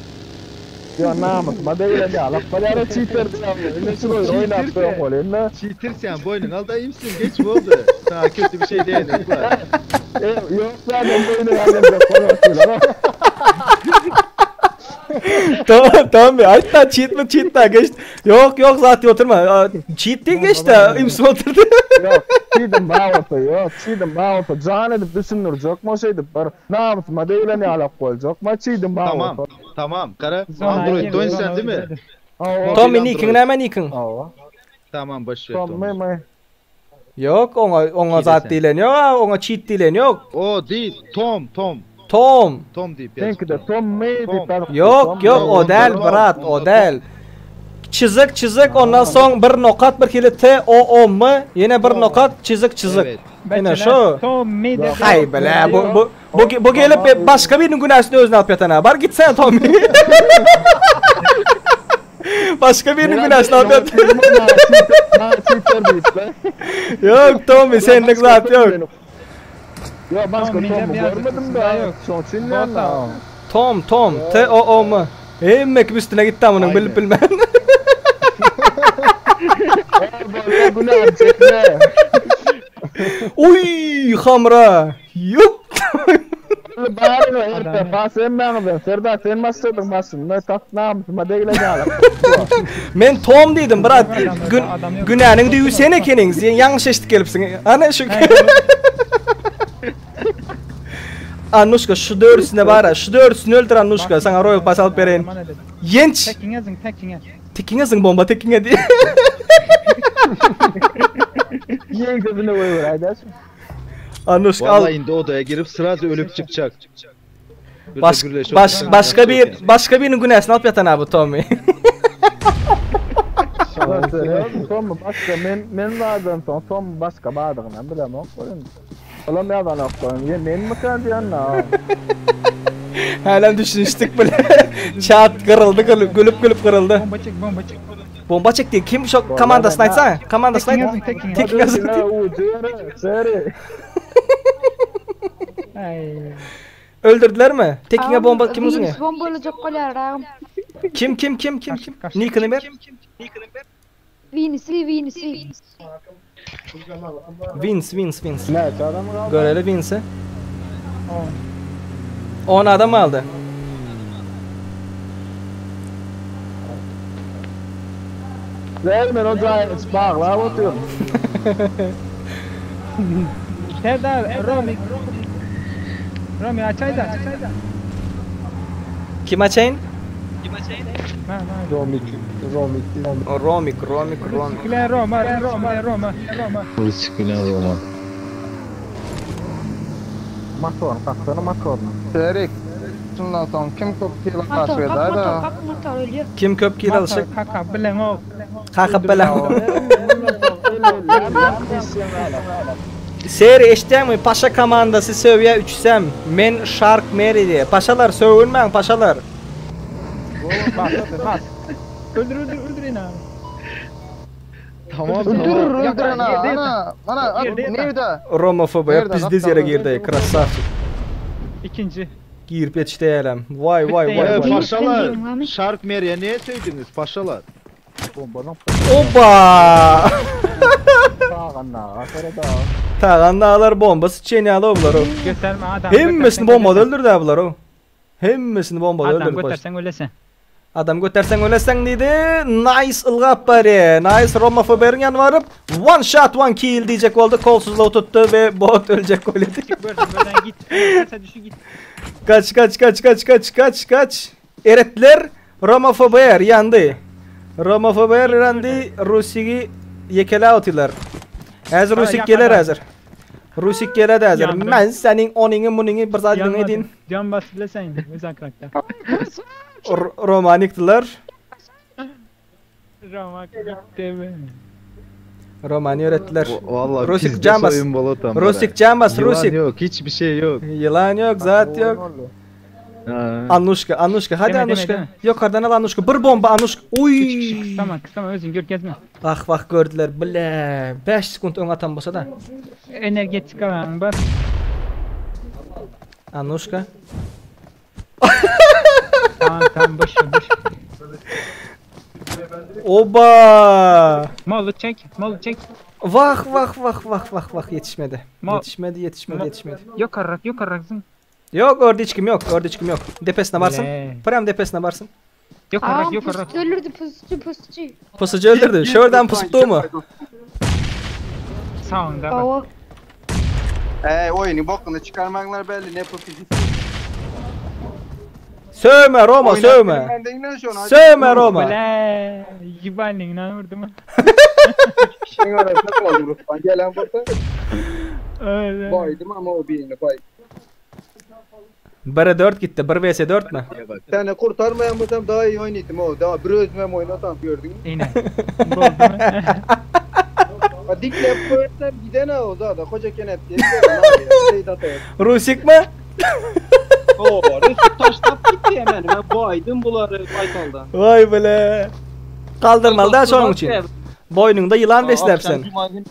Ya namısyma değilen ya. Lak bolýar cheater diýýär. Indi şu oýun oýnap soň bolýar. Indi Cheater sen boynun al da imsin geç oldu. Sana kötü bir şey değil. E, yok zaten boynu alacak bolýar. Tamam tamam ya. Hatta cheat mi cheat da geç. Yok yok zaten oturma. Aa, Cheat değil geç de imsim oturdu. Yok, çiğdim bağırsa yok, çiğdim bağırsa can edip düşündürecek mi şey edip bir namısyma değilen ya lak boljak mı çiğdim bağırsa. Tamam tamam kara Android dön sen değil mi? Tommy nickin näme nickin? Tamam boş ver Tom me me. Yok ona ona zat diýlen yok, ona cheat diýlen yok. O değil Tom Tom. Tom. Tom deyip Seninki de Tom me deyip Yok yok o del brat o del. Çizik çizik ondan soň bir nokat bir kili T O O M ýene bir nokat çizik çizik. Evet. Ene şu. Tommy de. Hay bele bu bu bu, bu gelip başka birinin günahsını özüne alıp yatan ha. Bar gitsene Tommy. başka birinin günahsını alıp yat. Cheater deyip be. Yok Tommy senlik zat yok. Ya başka Tommy Tom'u de bir görmedim de. yok. Şoň üçin ýa. Tom Tom T O O M. Hemme kim üstüne gitti amının bilip bilmem. Günah çekme. Uy hamra. Yup. Bari erte bas sen bana Serdar sen başladın başında tat namısyma değilen ya. Men Tom dedim brat. Gün günäniň düýü sen ekeniň. Sen ýalňyş eşitip gelipsiň. Ana şu. Anuşka şu dördüsüne bara, şu dördüsünü öldür Anuşka. Sana Royal Pass alıp bereýin. Ýenç. Tekiňe zıň, tekiňe. Tekiňe zıň bomba tekiňe diýe. Ýeň gözüne goýber aýdaş. Anuşka al. Vallahi indi odaya girip sırası ölüp çıkacak. Bir de Baş, gürleşip baş, otursan başka yapacak bir başka birinin günäsini alıp ýatan abi Tommy. Tom başka men men bardan soň Tom başka bardygyny bilemok bolun. Olam ýazan okdan. Ýe men mi kan diýen na. Hälem düşünüştük bile. Çat kırıldı, kırıldı, gülüp gülüp kırıldı. Bomba çek, bomba çek. Bomba çekti. Kim şu komandasını aytsana? Komandasını Tekiňe ayt. zıň, tekiňe. Tekiňe zıň. Seri. Ay. Öldürdüler mi? Tekiňe bomba kim uzun ya? Virüs bomba olacak bolýar agam. Kim kim kim kim kim? Nickini ber. Vinisi, Vinisi. Vince Vince Vince. Ne adam kaldı? Göreli Vince'i. 10 adam aldı. Vermen o jaýy baglap oturyň. Serdar, Romy. Romy açayda. Kim açayın? Ha, ha. Romik, Romik. O, Romik, Romik, Romik. Bilen Roma, Roma, Roma, Roma. Bilen Roma. Motor, kaksana motorunu. Serik. Şundan soň kim köp kilo Motor, kak karşıya motor, da. kak motor ölüyor. Kim köp kill alışık? Kaka bilen o. Kakıp bilen. Seri eşitýäňmi? Paşa komandasy söwýä üçsem. Men Shark Mary diýe. Paşalar söwünmäň paşalar. Bas, bas. Öldür, öldür, öldür yine abi. Tamam Öldürür tamam. öldür ana ana. Ana nerede? Roma FB Nerede? pizdiz yere girdi. Krasavçik. İkinci. Girip yetişti elem. Vay vay vay Ee, vay. paşalar. Shark Mary'e niye söydünüz paşalar? Bombanın Oba! Tagan da. Tagan dağlar bombası çiğne bular o. Gösterme adam. Hemmesini bombada öldürdü ha bular o. Hemmesini bombada Adam öldürdü. götürsen ölesin. Adam götürsen ölesen dedi. Nice ılgap bari. Nice Roma Faber'in yanı varıp one shot one kill diyecek oldu. Kolsuzluğu tuttu ve bot ölecek gol dedi. Gördüm buradan git. Sen düşü git. Kaç kaç kaç kaç kaç kaç kaç. Eretler Roma Faber yandı. Roma Faber yandı. Rusigi yekele atıyorlar. Hazır Rusik gelir hazır. Rusik gelir hazır. Yandı. Ben senin onini munini bir saat edin. Can bas bile sen indi. Özel karakter. Romaniktiler. Roma gitti. Romani öğrettiler. Vallahi Rusik pizde Cambas. soyun bolotan Rusik Cambas, Yılan Rusik. yok, hiçbir şey yok. Yılan yok, zat yok. Ha. Anuşka, Anuşka, hadi Deme, deme, Anuşka. deme. Yukarıdan al Anuşka. Bir bomba Anuşka. Uy. Kıstama kıstama özün gör gezme. Ah bak gördüler. Bile. 5 sekund ön atan bolsa da. Energetik alan bas. Anuşka. Tamam tamam boş ver boş ver. Oba! Malı çek, malı çek. Vah vah vah vah vah vah yetişmedi. Ma- Yetişmedi yetişmedi yetişmedi. Yukarırak, yukarırak zın. Yok orada hiç kim yok. Orada hiç kim yok. Depesine varsın. Le. Prem depesine varsın. Yukarırak, Ağam yukarırak. pusçu öldürdü pusçu pusçu. Pusucu öldürdü. Şuradan pusuttu mu? Sağında bak. Baba. Ey oyunu bokunu çıkarmaklar belli ne pusucu. Sövme Roma Oynat sövme. ben de inan şu an. Sövme Roma. Bile, yiballiğinden vurdu mu? Kişinin arasında kaldım Rıfkan. Gelen burada Öyle. baydım ama o birini bay. 1'e 4 gitti. 1 vs 4 mü? Seni kurtarmayan bulsam daha iyi oynaydım o. Daha bir özmem oynasam gördün mü? Yine. Doldu mu? Ha, Dikle koyarsam giden ha o zaten. Koca kenet diye. Şey dataya. Rusik mi? Oo, Resul taşlap gitti hemen. Ben baydım bunları Baytal'dan. Vay bile. Kaldırmalı da şonuň üçin. Boynunda yılan beslersen. Cuma günü,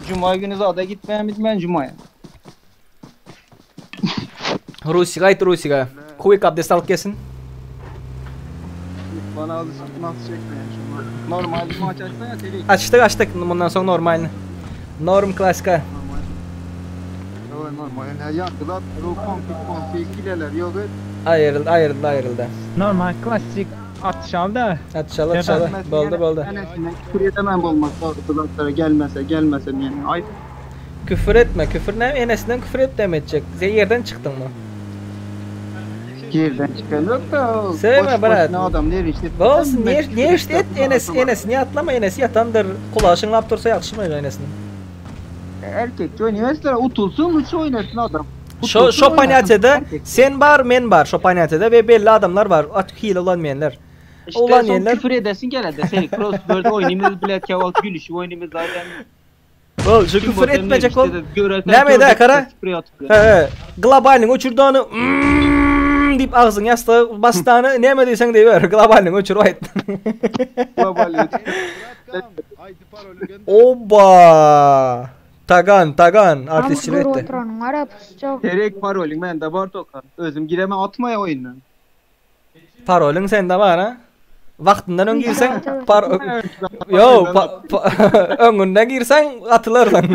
Cuma günü zaten gitmeyen ben Cuma'ya. Rusik ayt Rusik'a. Quick abdest alıp gelsin. Bana alışık nasıl çekmeyin şunu. Normal bir maç açsana seri. Açtık açtık bundan sonra normal. Norm klasika. Evet normal. Yani yaktılar. Ru konfig konfig kileler yok et. Ayrıldı ayrıldı ayrıldı. Normal klasik atışalda. Atışalı atışalı. Boldu boldu. Enesine küfür edemem olmaz. Bazıları gelmese gelmese yani. Ay Küfür etme. Küfür ne? Enesinden küfür et demeyecek. Sen yerden çıktın mı? Yerden çıkan yok da. Sevme boş bırak. boşuna adam ne işte. Olsun niye niye işte et enesi enesi niye atlama enesi yatandır. Kulağı şınlap dursa yakışmıyor enesinin. Erkek oynuyorsa utulsun uç oynasın adam. Şo Utulsun şo oynasın. panyatıda sen bar men bar şo panyatıda ve belli adamlar var. At hile olan meyenler. İşte Olan son yerler küfür edesin gene de seni crossword oynayımız bile kevalt gülüşü oynayımız zaten. Ol şu Kim küfür botan etmeyecek neymiş ol. dedi, göresen Näme gördük, de kara? sprey atıp He he. Globalin uçurduğunu mm deyip ağzın yastığı bastığını näme diýsen deýber. Globalin uçur ayt. Global Oba! Tagan, tagan Ağam artistçilik görüp etdi. oturanın ara pusçu. Terek parolün ben de var toka. Özüm gireme atmaya oyundan. Parolün sende bar ha? Wagtyndan öň girsen par Yo, pa, pa, öňünden girsen atylardan.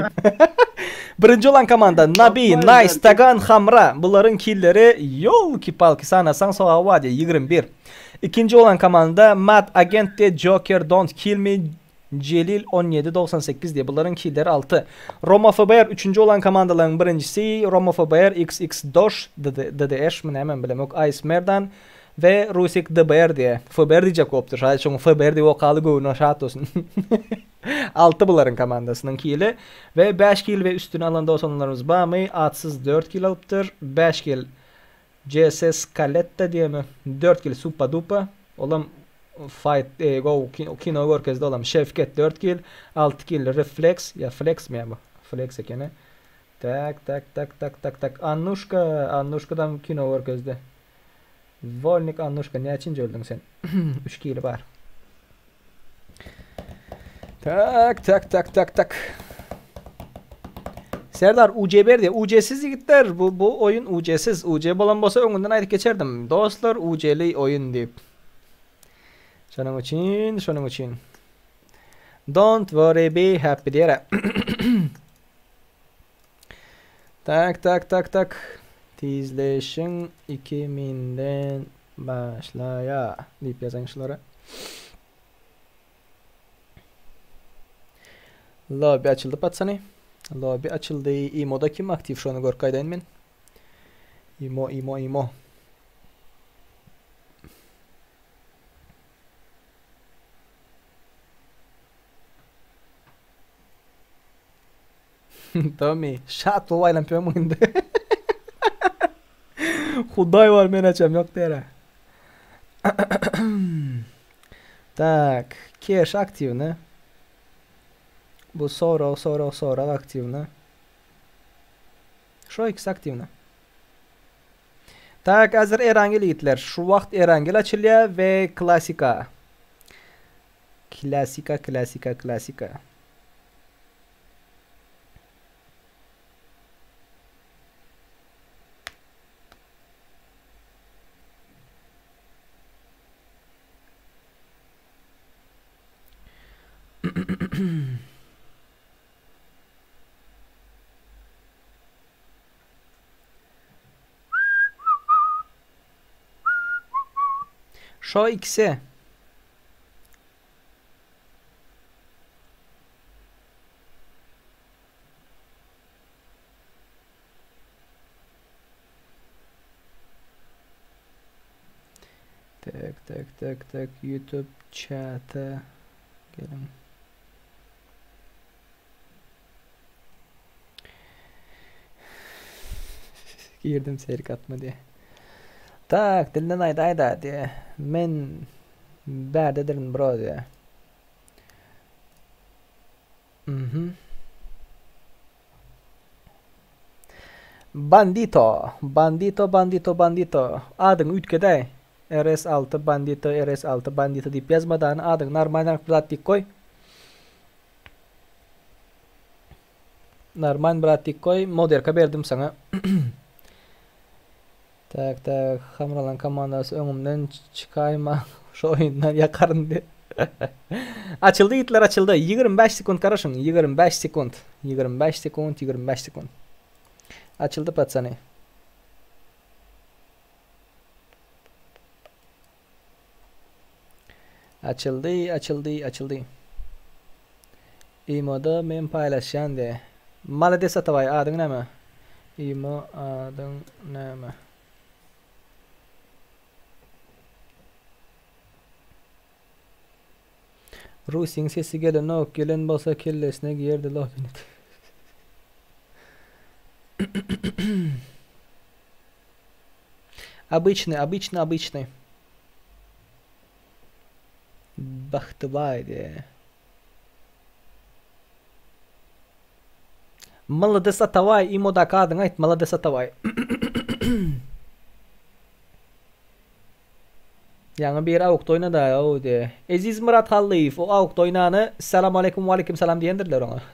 Birinci olan komanda Nabi, Nice, Tagan, Hamra. Bularyň killeri yol ki palki sanasan soğa 21. İkinci olan komanda Matt Agent de Joker Don't Kill Me Celil 1798 diye bunların killleri 6. Roma FBR üçüncü olan komandaların birincisi Roma FBR XX Doş DDS mi hemen bilem yok Ice Merdan ve Rusik DBR diye. FBR diyecek koptur. Hadi şoň FBR diye okaly göwüne şat olsun. 6 buların komandasının kili ve 5 kill ve üstüne alan dostlarımız Bami atsız 4 kill alıptır. 5 kill CSS Caletta diye mi? 4 kill Supa Dupa. Olam Fight e, Go kino, kino görkezde olam Şevket 4 kill 6 kill Reflex ya Flex mi ya bu? Flex ekeni. Tak tak tak tak tak tak Annushka Annushka'dan kino görkezde. Volnik Annushka ne için öldün sen? 3 kill var. Tak tak tak tak tak. Serdar UCB diye UC'siz yigitler bu bu oyun UC'siz UC bolan bolsa öňünden aýdyp geçerdim. Dostlar UC'li oyun diýip. Şonuň üçin, şonuň üçin. Don't worry be happy diýere. tak tak tak tak. Tizleşin 2000'den başlaya diýip ýazan şulara. Lobby açıldı patsany. Lobby açıldı. İmo'da kim aktif şu an görkaydayın men. İmo İmo İmo. Tommy, şat bu aylan piyamında. Huday var men açam yok dere. Tak, Keş aktif ne? Bu sonra sonra sonra aktif ne? Şu ikisi aktif ne? Tak, hazır Erangel yiğitler. Şu vakt Erangel açılıyor ve klasika. Klasika, klasika, klasika. Şo ikisi. Tek tek tek tek YouTube chat'e gelin. Girdim serik atma diye. Tak dilden ayda ayda diye. Men bärdedirin bro diye. Mhm. Bandito, bandito, bandito, bandito. Adyňy üýtgedäý. RS6 bandito, RS6 bandito diýip ýazmadan adyňy normalnyrak bir zat diýip goý. Normal bir zat diýip goý. Moderka berdim saňa. Tak tak Hamralan komandasy öňümden çykaýma şu oýundan ýakaryn diýip. Açyldy ýigitler açyldy. 25 sekunt garaşyň. 25 sekunt. 25 sekunt, 25 sekunt. Açyldy patsany. Açyldy, açyldy, açyldy. Imoda men paýlaşýan diýe. Malades Atabaý adyň näme? Imo adyň näme? Rusyň sesi gelenok, gelen bolsa kellesine giyerdi lobini. Обычный, обычный, обычный. Bagtybaý diýe. Malades Atabaý imodaky adyňy aýt Malades Atabaý. Ýaňy biri awukda oýnadaý ow diýe. Eziz Myrathallyýew o awukda oýnany Salam aleýkum waleýkim salam diýendirler oňa.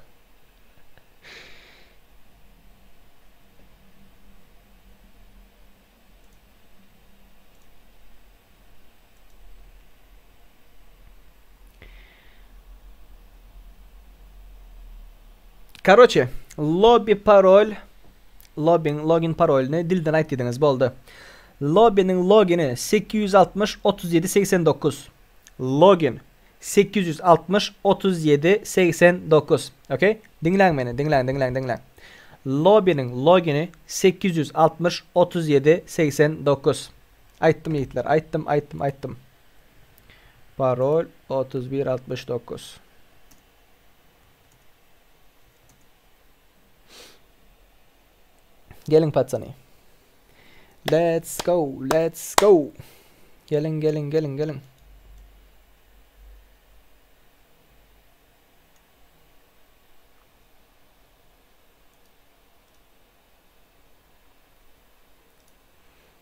Karoçe, lobby parol, lobbing login parolyny dilden aýt diýdiňiz, boldy. Lobbyniň logini 860 37 89. Login 860 37 89. Okey? Diňläň meni, diňläň, diňläň, diňläň. Lobbyniň logini 860 37 89. Aýtdym ýigitler, aýtdym, aýtdym, aýtdym. Parol 31 69. Geliň patsany. Let's go, let's go. Geliň, geliň, geliň, geliň.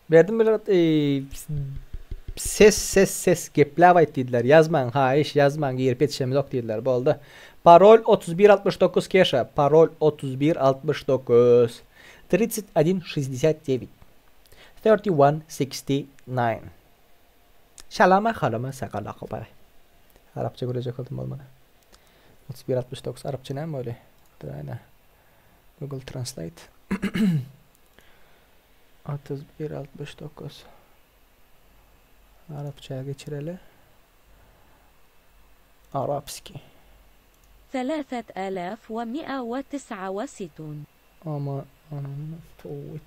Berdim bir ses ses ses gepläp aýt diýdiler. Ýazmaň haýyş ýazmaň girip ýetişemizok diýdiler. Boldy. Parol 3169 Keşa. Parol 3169. 3169. 3169. Şalama halama sakala kopara. Arapça gürlejek oldum bolmady. 3169 arapça näme bolýar? Dur Google Translate. 31 69 Arapçaya geçireli. Arapski. 3169 Ama ananı tövbe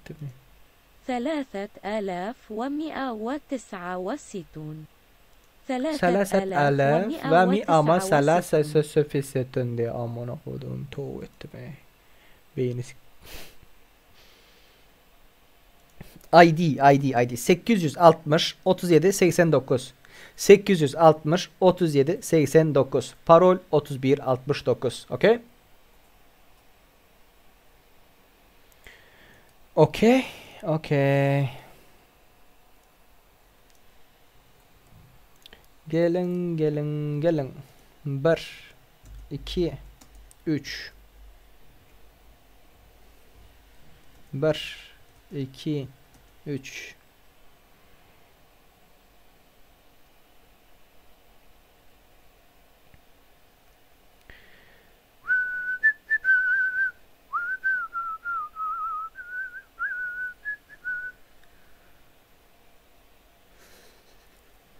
3169 Selasat alaf ve mi ama selase sösöfisetün diye amına koyduğum tövbe etti be. Beyni ID ID ID 860 37 89 860 37 89 Parol 31 69 Okey? Okey. Okey. Geliň, geliň, geliň. 1 2 3 1 2 3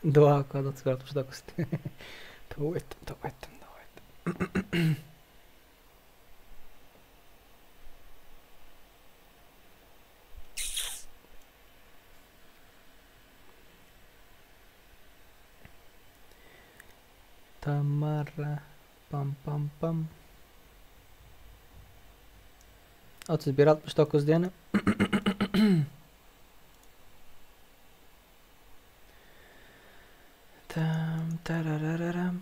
Dua 69. Toba etdim, toba etdim, toba etdim. Tamara pam pam pam. 31 69 diýeni. Tam tararararam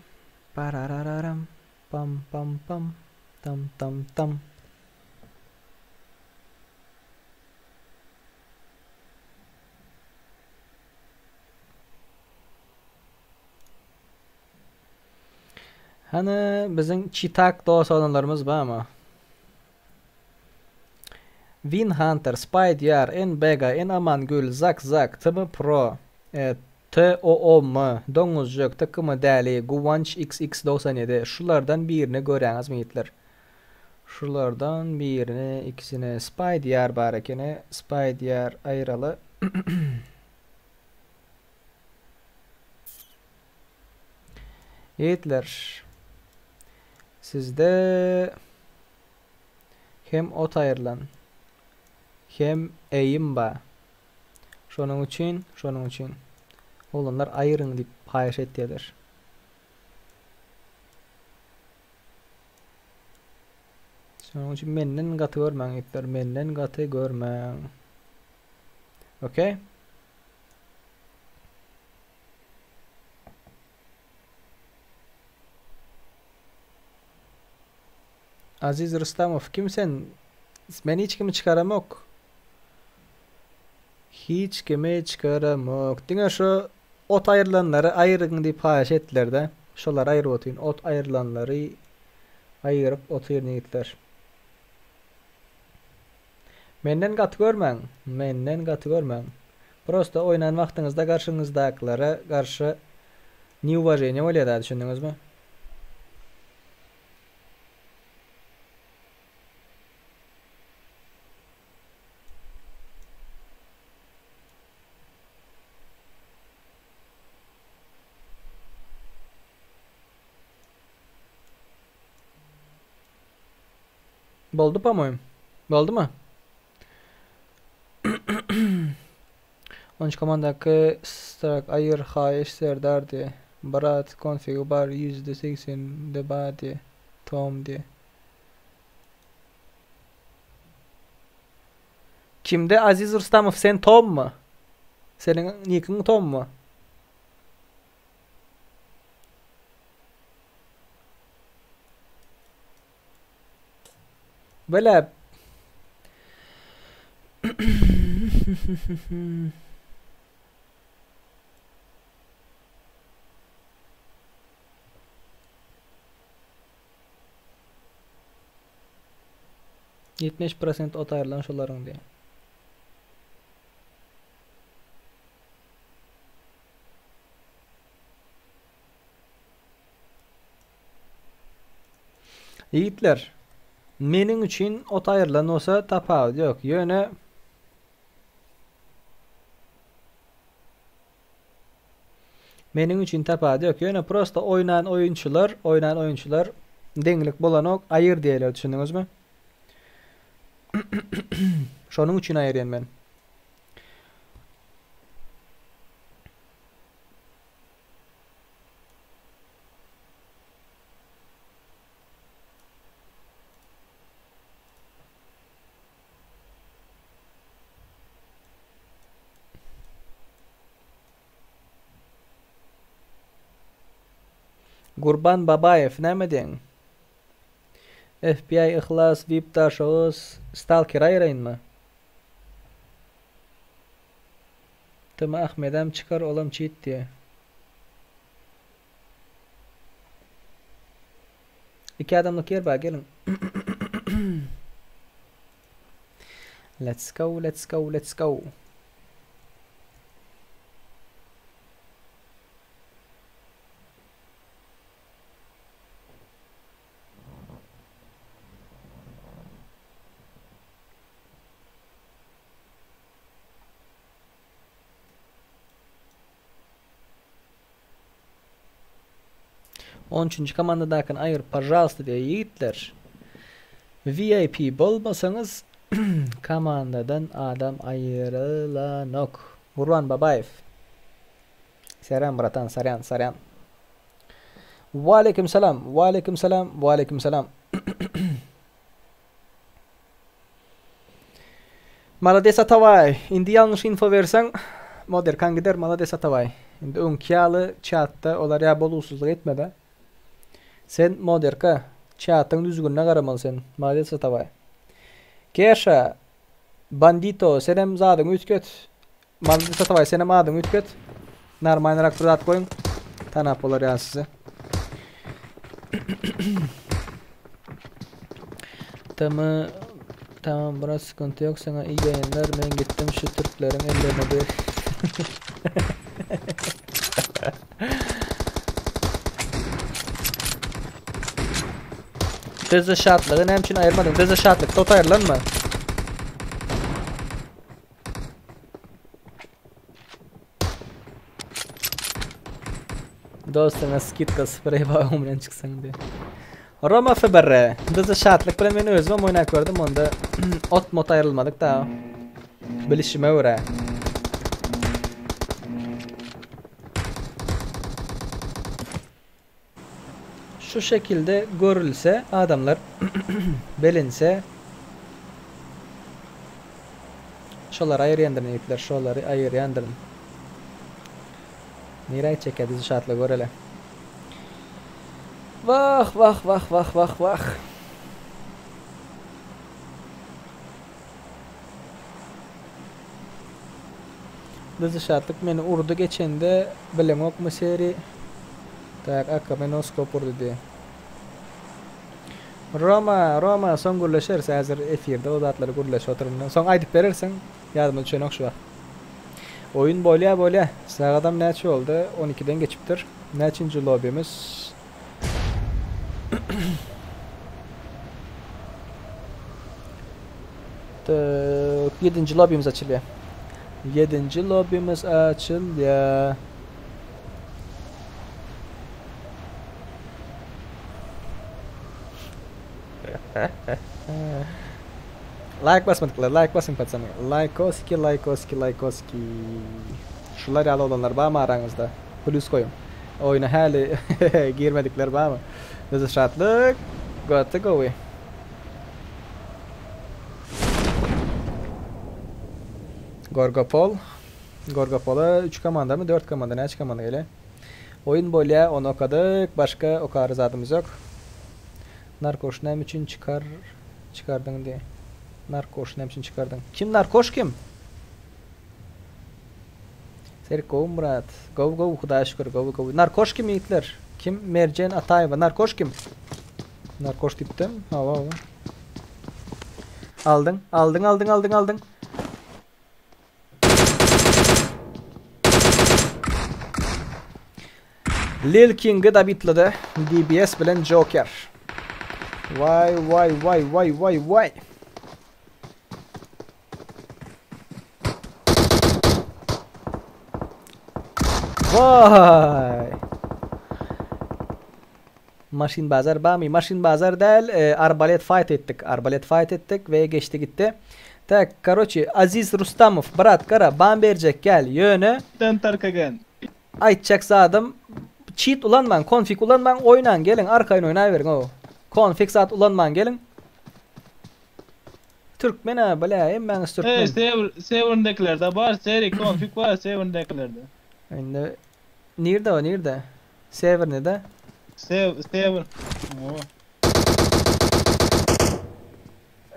pararararam pam pam pam tam tam tam. Hany biziň çitak dost oglanlarymyz barmy? Win Hunter, Spy Diyar, N Bega, N Amangül, Zak Zak, TM Pro, e, TOOM, Doňuzjyk, TKM Däli, Guwanç XX 97 şulardan birini görýäňizmi ýigitler? Şulardan birini, ikisini Spy Diyar bar ekeni. Spy Diyar aýyraly. Ýigitler, sizde hem ot aýrylan, hem eýim ba. Şonuň üçin, şonuň üçin oglanlar aýyryň diýip haýyş etýärler. Şonuň üçin menden gaty görmäň ýigitler, menden gaty görmäň. Okey. Aziz Rustamow kim sen? Men hiç kimi çykaramok. Hiç kimi çykaramok. Diňe şu ot aýrylanlary aýyryň diýip haýyş etdiler-de. Şolary aýyryp otyryn. Ot aýrylanlary aýyryp otyryn ýigitler. Menden gaty görmäň. Menden gaty görmäň. Prosta oýnan wagtyňyzda garşyňyzdakylara garşy neuwaženiýe bolýada düşündiňizmi? Boldy po-moýum. Boldumy? 13 komandaky strak aýyr haýyş serdar diýe. Brat konfigi bar %80-de bar diýe. Tom diýe. Kimde Aziz Rustamow sen Tommy? Seniň nikiň Tommy? Bele. 70% ot aýrylan şolaryň diýýär. Ýigitler, meniň üçin ot aýrylan bolsa tapawudy ýok. Ýöne Meniň üçin tapawudy ýok. Ýöne prosta oýnan oýunçylar, oýnan oýunçylar deňlik bolanok, aýyr diýerler, düşündiňizmi? Şonuň üçin aýyrýan men. Gurban Babaýew näme diýeň? FBI Yhlas VIP Daşoguz Stalker aýyraýynmy? Tm Ahmedem çykar olam çit diýe. Iki adamlyk ýer bar geliň. Let's go, let's go, let's go. 13-nji komandadakyny aýyr pažalsta diýýär ýigitler. VIP bolmasaňyz komandadan adam aýrylanok. Gurban Babaýew. Saryan bratan saryan saryan. Waleýkim salam waleýkim salam waleýkim salam. Malades Atabaý indi ýalňyş info berseň moderkaň gider malades Atabaý indi öňki ýaly çatda olar ýa bolgusyzlyk etmede sen moderka çatyň düzgünine garamaly sen malades Atabaý Keşa bandito senem zadyňy üýtget malades Atabaý senem adyňy üýtget normalnyrak bir zat goýuň tanap bolar ýaly sizi Tm Tamam brat sıkıntı yok sana iyi yayınlar men gittim şu Türkleriň ellerine bir Dyzy şatlygy näme üçin aýyrmadyň? Dyzy şatlyk tot aýrylanmy? Dostuňa skidka sprey bagym bilen çyksaň diýe. Roma FBR. Dyzy şatlyk bilen men özümem oýnap gördüm onda ot mot aýrylmadyk da. Bilişime görä. Şu şekilde görülse adamlar bilinse Şolary aýyrýandyryn ýigitler şolary aýyrýandyryn. Nirä gitjekkä bizi şatla görele. Wah wah wah wah wah wah. Dyzy şatlyk meni urdy geçende bileňokmy seri tak akm noskop urdy diye. Roma Roma soň gürleşeris häzir efirde o zatlary gürleşip oturyn soň aýdyp berersiň ýadyma düşenok şu wagt. Oýun bolýa bolýa sagadam näçe boldy 12-den geçipdir näçinji lobimiz Ýedinji lobimiz açylýar. Ýedinji lobimiz açylýar. Like basmadyklar, like basyň patsany. Likeoski, likeoski, likeoski. Şular ýaly oglanlar barmy araňyzda? Plus goýuň. Oýuna häli girmedikler barmy? Bize şatlyk. Gaty gowy. Gorgopol. Gorgopola 3 komanda mı 4 komanda näçe komanda gelýär? Oýun bolýar, ony okadyk. Başga okary zadymyz ýok. Narkoş näme üçin çykar çykardyň diýe. Narkoş näme üçin çykardyň? Kim narkoş kim? Serik gowy Murat. Gowy gowy Hudaýa şükür gowy gowy. Narkoş kim ýigitler? Kim? Merjen Ataýewa. Narkoş kim? Narkoş diýipdim. Hawa hawa. Aldyň, aldyň, aldyň, aldyň, aldyň. Lil King'i dabitledi. DBS bilen Joker. Vay vay vay vay vay vay. Vay. Maşyn bazar bamy? Maşyn bazar däl, e, arbalet fight etdik. Arbalet fight etdik we geçdi gitdi. Tak, karoçi, Aziz Rustamow, brat, gara, ban berjek gel, ýöne Den tarkagan. Aýtjak zadym, çit ulanmaň, konfig ulanmaň, oýnaň, geliň, arkaýyn oýnaýberiň, o. Konfig zat ulanmaň, geliň. Türkmen a bile hemmäňiz türkmen. Hey server serverindekilerde bar seri konfig bar serverindekilerde. Indi nirde o nirde? Server nirde? Sev server. Oo.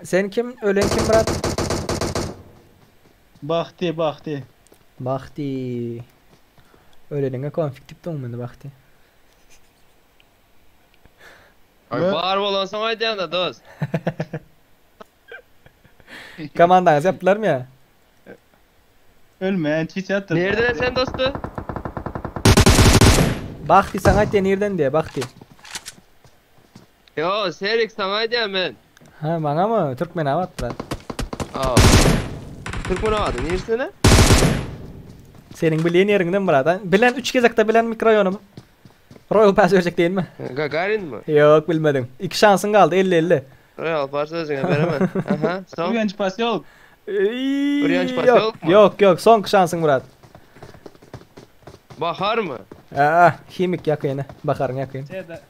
Sen kim? Ölen kim brat? Bahti Bahti. Bahti. Öleniňe konfig dip doňmady Bahti. Ay bar bolansoň aýdýan-da dost. Komandaňyzy ýapdylarmy ýa? Ölmeýän çiç atdyr. Nirden sen dosty? Bahti saňa aýtýa nirden diýe Bahti. Yo Serik saňa aýdýan men. Ha maňamy? Türkmenabat brat. Aa. Türkmenabadyň nirsine? Seniň bilýän ýeriňden brat. Bilen 3 gezekde bilen mikroýonym. Royal Pass berjek diýenmi? Gagarin mi? Ýok, bilmedim. Iki şansyň galdy, 50-50. Royal Pass özüňe beremen. Aha, soň. Ürgenç posýolk. Ürgenç Ýok, posýolkmy? ýok, ýok, soňky şansyň Murat. Bahar mı? Aa, himik ýakyny, Baharyň ýakyny. Seda.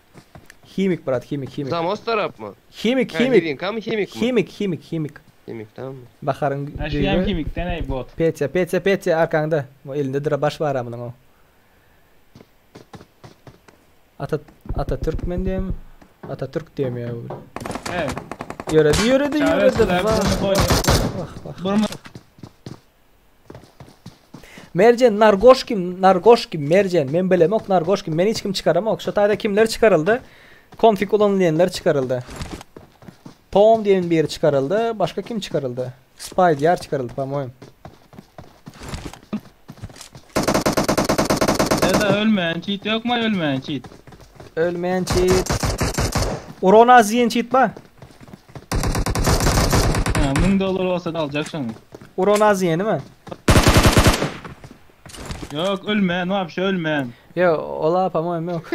Himik brat, himik, himik. Zamos tarap mı? Himik, Ha, himik. Himika mı, himik mi? Himik, himik, himik. Himik tamam mı? Baharyň Ha, şu hem himikden ey bot. Petya, Petya, Petya arkaňda. Bu elinde dyra baş bar amynyň o. Ata Atatürk men diýem. Atatürk diýem ya bu. Evet. Ýöredi, ýöredi, ýöredi. Çaresizler Vah, burnu koydu. vah, vah. Burnu Merjen Nargoş kim? Nargoş kim? Merjen. Men bilemok Nargoş kim? Men hiç kim çıkaramok. Şu taýda kimler çıkarıldı? Konfig ulanylýanlar çıkarıldı. Tom diýen biri çıkarıldı. Başka kim çıkarıldı? Spy diğer çıkarıldı по-моему. Seda ölmeyen cheat yok mu ölmeyen cheat? Ölmeyen cheat. Urona ziyen cheat ba? Ha, 1000 dolar olsa da alacak şunu. Urona ziyeni mi? Yok ölmeyen ne yapış ölmeyen. Yo, ola по-моему yok.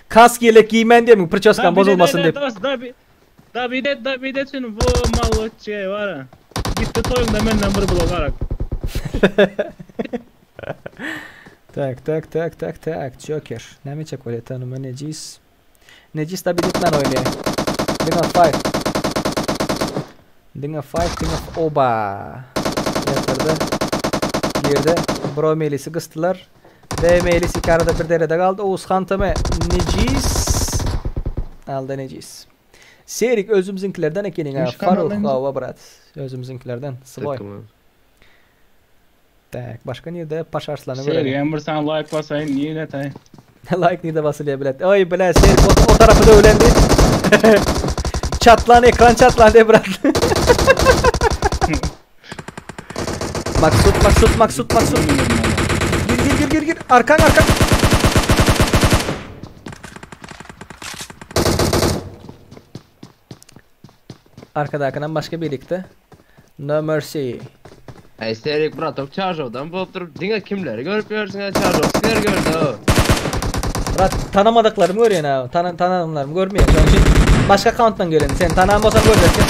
Kask yelek giymen diye mi? Prıçoskan bozulmasın Da deyip. bir de da bir da bir de da bir de şunu bu mal şey var ha. Gitti toyun da menden bir blok arak. Tak tak tak tak tak. Joker. Näme çek öyle tanıma Necis. Necis da bir ditmen oynuyor. Dinga five. Dinga five, dinga oba. Yatırdı. Girdi. Bro Melis'i kıstılar. Ve Melis iki arada bir derede kaldı. Oğuzhan Tame. Necis. Aldı Necis. Serik özümüzünkilerden ekenin ha. Üç Faruk kanalın- hava brat. Özümüzünkilerden. Svoy. Takımı. Tak. Başka nerede? Paş Arslan'ı Şey, görelim. Ember sen like basayım niye ne tay? like nerede basılıyor bilet. Oy bile Serik o, o tarafı da ölendi. çatlan ekran çatlan diye bırak. Maksut Maksut Maksut Maksut. Gir gir gir gir gir. Arkan arkan. Arkada arkadan başka birlikte. No mercy. Ey Serik bratok Çarjov'dan bulup durup diňe kimleri görüp ýörsüň ha Çarjovskiler gördü o. Murat tanımadıklarımı görüyorsun ha. Tanı tanıdımlarımı görmüyorsun. Onun için başka account'tan görüyorsun. Sen tanıyan olsan göreceksin.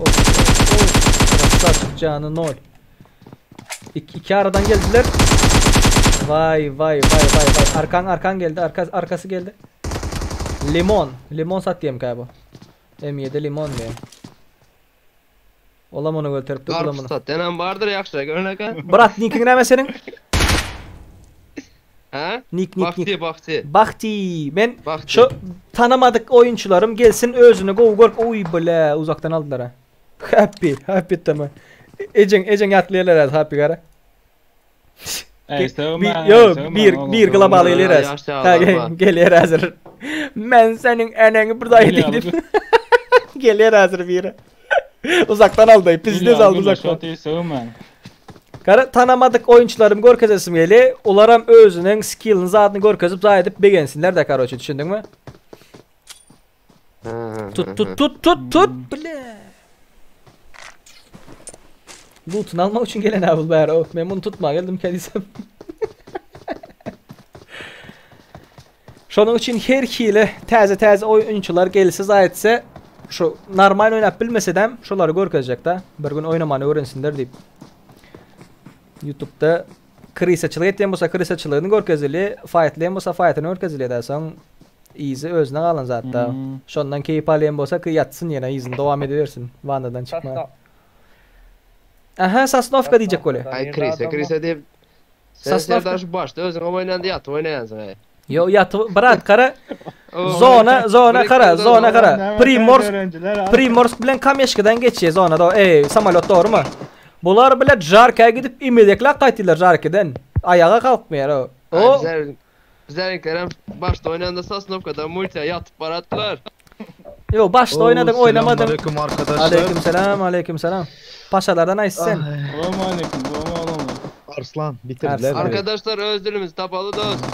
Of, of, of. Krasavçık canı nol. İki, iki aradan geldiler. Vay vay vay vay vay. Arkan arkan geldi. Arka, arkası geldi. Limon. Limon sat diyeyim bu. M7 limon diye. Olam onu götürüp dur Garp sat denen bardyr ýagşy görnek ha. Brat nickin näme seniň? Ha? Nick nick Bakti nick. Bakti. Bakti. Men Bakti. şu tanımadık oyuncularım gelsin özüne go görk. Oy bile uzaktan aldılar ha. Happy, happy tamam. Ecen ecen atlayalar happy gara. Ey, sövme, Yo, sövme, bir oğlum, bir sövme. global ileri. Yaşlı Ha, adam gel, var. gel hazır. Ben senin eneni burada Geliyor yedim. Gel hazır bir. Uzaktan aldı. Pizde aldı uzaktan. Sövme. Kara tanımadık oyuncularım görkezesim geli. Olaram özünün skillini zatını görkezip zayi edip begensinler de karoçi düşündün mü? Tut tut tut tut tut. Bile. Loot'unu almak için gelen abi bari o. Ben bunu tutma geldim kendisem. Şonun için her hile täze täze oyuncular gelse zayi şu normal oynap bilmese de şoları görkezecek da. Bir gün oynamanı öğrensinler deyip. YouTube'da krisaçylyk etýän bolsa krisaçylygyny görkezeli, fightlaýan bolsa fight'ını görkezeli da soň izi özüne galan zatda. Hmm. Şondan keýip alýan bolsa ki ýatsyn ýene izini dowam edibersin. Wandadan çykma. Aha Sosnovka diýjek gole. Ay Krisa Krisa diýip Sen Sosnovka. Serdar şu başda özüň oýnanda ýatyp oýnaýansyň ey. Yo ýatyp brat kara zona zona kara zona kara. Primorsk Primorsk bilen Kameshkadan geçýär zona da. Ey samolyot dogrymy? Bular bile Jarkaya gidip imedekler gaýtdylar Jarkadan. Ayağa kalkmaýar o. O Bizler başda oynanda Sosnovka'da multiye yatıp barattılar. Yo başta oynadık Oo, oynamadım. selamünaleyküm arkadaşlar. Aleyküm selam aleyküm selam. Paşalardan ayıs sen. Aleyküm, aleyküm. Arslan bitirdiler. Arslan. Arkadaşlar öz dilimizi tapalı dost.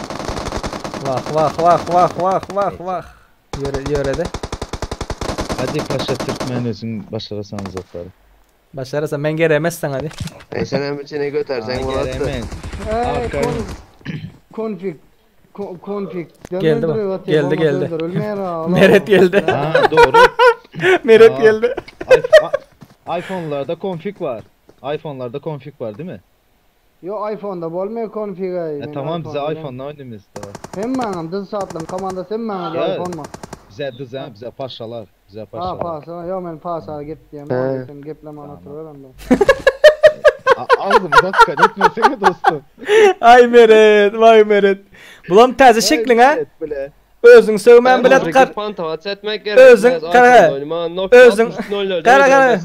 Vah vah vah vah vah vah vah. Yöre, yörede. Hadi Paşa Türkmen özün başarasan zatları. Başarasa men gerek emes saňa diý. E sen hem içine götersen bolardy. Ey, konfig. Konfig. Geldi bak. Geldi geldi. Meret geldi. Ha doğru. Meret Aa, geldi. iPhone'larda config var. iPhone'larda config var değil mi? Yo iPhone'da bolmaýar konfig ay. E tamam bize iPhone'la oynamız da. Hem bana düz saatlan komanda sen bana Ya, iPhone mu? Bize düz ha, bize paşalar, bize Ha paşalar. pasa, yo men pasa gep diýem. He. Sen gepleme oturuyorum ben. Ağzımıza tıkan etmesene dostum. Ay Meret, vay Meret. Bulam täze şekliň ha? Özüň sögmän bilet kar. Pantovat etmek gerek. Özüň kara. Özüň kara kara.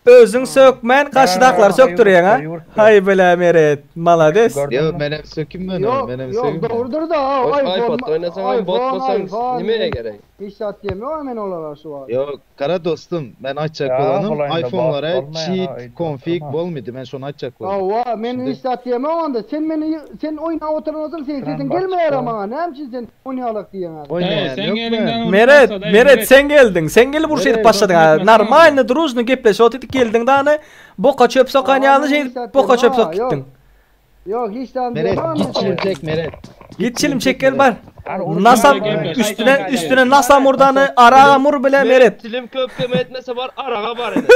Özüň sökmän garşydakylar sökdürýäň ha? Hay bile Meret, malades. Yo menem söküm ben Yok, menem yok söküm. doğrudur da Oy, iPhone. iPod'da oynasan, bot bolsaň, nimeye gerek? Hiç zat diyemiyor men olara şu an. Yo kara dostum ben açacak Ya, olanım olayında iPhone'lara bot olmayan cheat ay, config bolmuydu ben şonu açacak olanım. Ava men hiç zat diyemem onda. Sen beni sen oyna oturan olsan sen sesin gelmeýär ama. Näme üçin sen oynayalak diýen adam. Oynayan sen yok elinden mu? Meret, Olmasa da Meret Meret. sen geldin. Sen gelip urş edip Meret, başladın ha. olmasa Normalny, drujny gepleşip otydyk geldiň dany. Boka çöp sokan ýaly şey boka çöp sok gitdiň. Yok hiç zat Meret diyemem. git çilim çek Meret. Git çilim çek gel bar. Nasam üstüne üstüne nasam urdany ara mur bile Meret. Tilim köp köme etmese var araga var edi.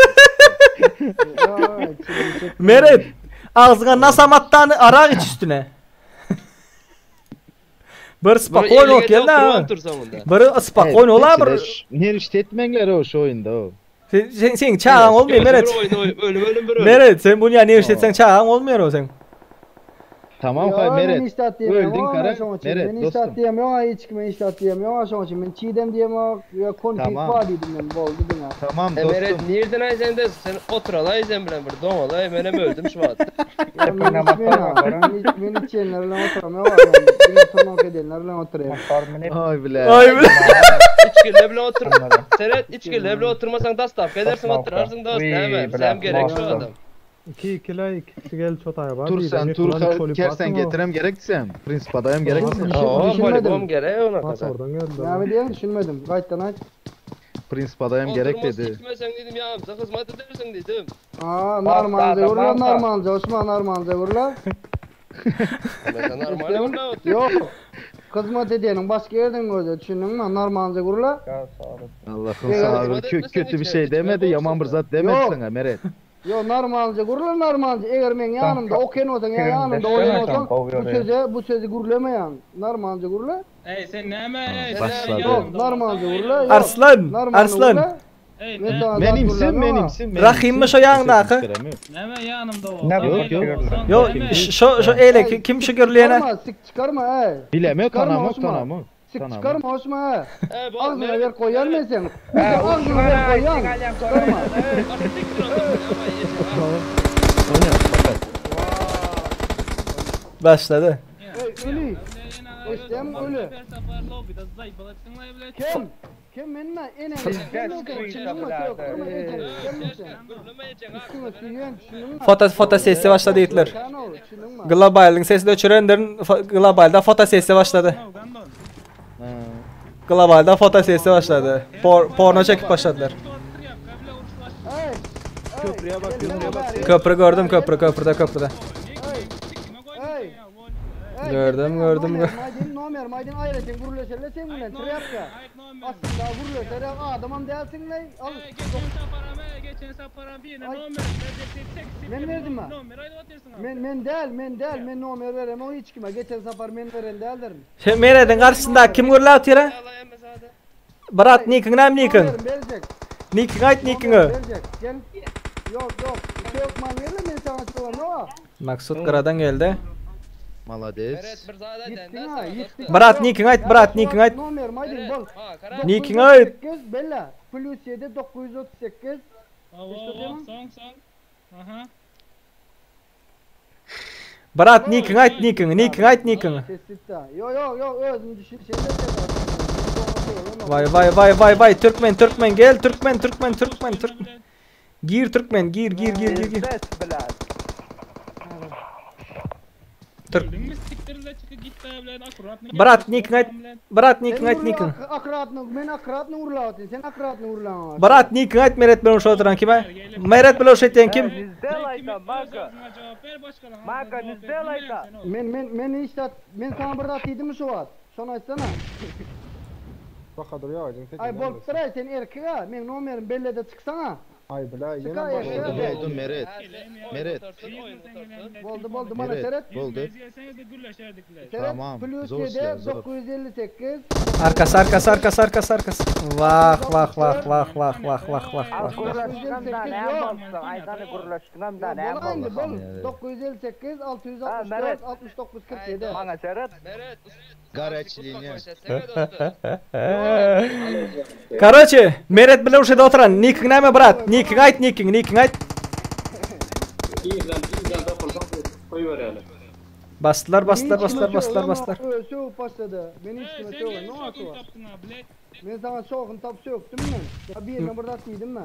Meret ağzyňa nasam atdany ara iç üstüne. Bir spokojno Ellige gel da. oturan tursan bunda. Bir spokojno ola bir. Ne işletmenler o şu oyunda o. Sen sen, sen çağan olmuyor Meret. Bir oyun, oyun, ölüm ölüm bir ölüm. Meret sen bunu ya ne işletsen çağan olmuyor o sen. Tamam Yo, hay men Meret. hiç zat diyemem. Öldün Ama kara. şoň üçin Meret Men hiç dostum. zat diyemem. Hiç kime hiç zat diyemem. Şoň üçin men çiğdem diyemem. Ya konfig Tamam. var dedim ben. Boldu diňe. Tamam E dostum. Meret nereden ay sen de sen oturalay sen bilen bir domalay ben hem öldüm şu an. Ya men içmeýän. Men içenlerle oturamam. Ben oturmak edenlerle oturayım. Ay bile. Ay bile. İçkille bile otur. Seret içkille bile oturmasan dastav edersin oturarsın dost. Hemen sen gerek şu adam. 2 2 la 2 gel çotaya var. Tur sen tur kersen getirem gerekse. Prens padayam gerekse. Oo poligon gerek ona kadar. Oradan geldi. Näme diýen düşünmedim. Gaýtdan aç. Prens padayam gerek Oturmaz dedi. içmesen dedim ya bize hizmet edersin dedim. Aa, normalde vurla normalde Osman normalde vurla. Ama sen normal vurla otur. Yok. Hizmet edenin başka yerden gözle düşündün mü? Normalde vurla. Allah'ım sana kö- kötü bir şey demedi, yaman bir zat demedi Yok. sana Meret. Yo normalde vurla normalde. Eğer men yanımda oken olsan ya yanımda oyen olsan bu söze bu sözü gurlamayan. Normalde vurla. Ey sen näme? Ey Başladı. Yok normalde vurla. yok. Arslan, Normalde Arslan. vurla. Ey Men ne? sana zat Benimsin, gurlamam. benimsin, benimsin. Rahim mi şu yandaky? Näme yanımda o? Ne Yok, yok. Yo şu şu eyle kim şu görleyene? Çıkarma, sık çıkarma ey. Bileme Çıkarma tanamok Osman. tanamok. Sık Tanamok. çıkarma Osman he. Ey bak Ağzına Meret. ver koyar mısın? Sen ağzına ver koyan. Çıkarma. Başladı. Ey ölü. Estem ölü. Kim? Kim menme? Ene. Foto foto sesi başladı itler. Global'ın sesini öçürenlerin globalda foto sesi başladı. Globalda foto sesi başladı. Por, porno çekip başladılar. Köprüye bak, köprüye bak. Köprü gördüm köprü köprüde köprüde. Gördüm gördüm. gö- Maydin nomer, maydin ayrıca gurulöşerle sen bilen triyapka. Aslında gurulöşer adamam değilsin lan. Al. Geçen sefer birine nomer Men verdim mi? Nomer ayda otursun. Men men değil, men değil, men nomer verem o hiç kime. Geçen sefer men veren değildirim. Şey Meret'in karşısında kim gürle atıyor ha? Brat Nick'in nem Nick'in. Nomerim verecek. Nick'in ait Nick'in. Verecek. Gel. Yok yok. Yok man verir men sana söylüyorum. No. Maksut kıradan geldi. Malades. Gittin ha, gittin. Brat Nick'in ait brat Nick'in ait. Nomer maydin bol. Nick'in ait. 938 bella. Plus 7 938. Oo, son son. Aha. Brat Nick'in ait Nick'in Nick'in ait Nick'in. Sessiz Yo yo yo özüm düşün şeyde Vay vay vay vay vay Türkmen Türkmen gel Türkmen Türkmen Türkmen Türkmen. Gir Türkmen gir gir gir gir gir. Türk. Brat nikiň aýt. Brat nikiň aýt nikiň. Akkuratny men akkuratny urlap sen akkuratny urlaň. Brat nikiň aýt Meret bilen urşup oturan kim aý? Meret bilen urşup etýän kim? Maka, ne сделай-то. Men men men hiç zat men sana bir zat diýdim şu wagt. Şony aýtsana. Bahadur ýaýjyň sesini. Ay bolupdyr ay sen erkek ha. Men nomerim bellede çyksana. Ay bile ýene Çykaý, Boldy, boldy Meret. Meret. Boldy boldy bana Meret, seret. boldy. Seret Tamam, plus zor 7 silah, zor. 958 Arkasy arkasy arkasy arkasy arkasy. Wah wah wah wah wah wah wah wah wah. 958 yok. Aýdany gürleşdiňem da näme Bolaydı boldy? bol. 958 664 Meret. 69 47. Maňa seret. Горячий линия. Короче, Meret bilen urşup oturan nikiň näme brat? Nikiň aýt nikiň nikiň aýt. Irden irden dokursan koyuverelim. Basdylar basdylar basdylar basdylar basdylar. Söğüp başladı. Beni hiç kime söğün. Ne oldu? Men sana soğukun tap söktüm men. Ya bir yerine burada dedim mi?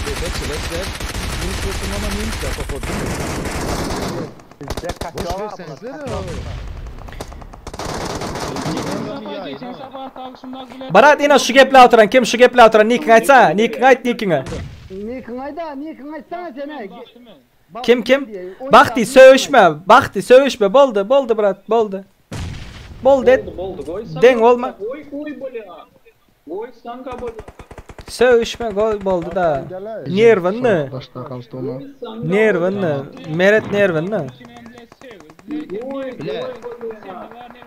Bekle, bekle. Neyse ama neyse kapattım. Boş verseniz de. Brat ina şu geple oturan kim şu geple oturan nikiň aýtsa, nikiň aýt nikiňi. Nikin ayda, nikin aytsana sen ay. Kim kim? Bakti söğüşme, Bakti söğüşme. Boldy, boldy brat, boldy. Boldy et. Boldu koy sana. Deň bolma. Koy koy bolya. Koy sanka bolya. Söğüşme gol boldy da. Nerwinni. Nerwinni. Meret nerwinni.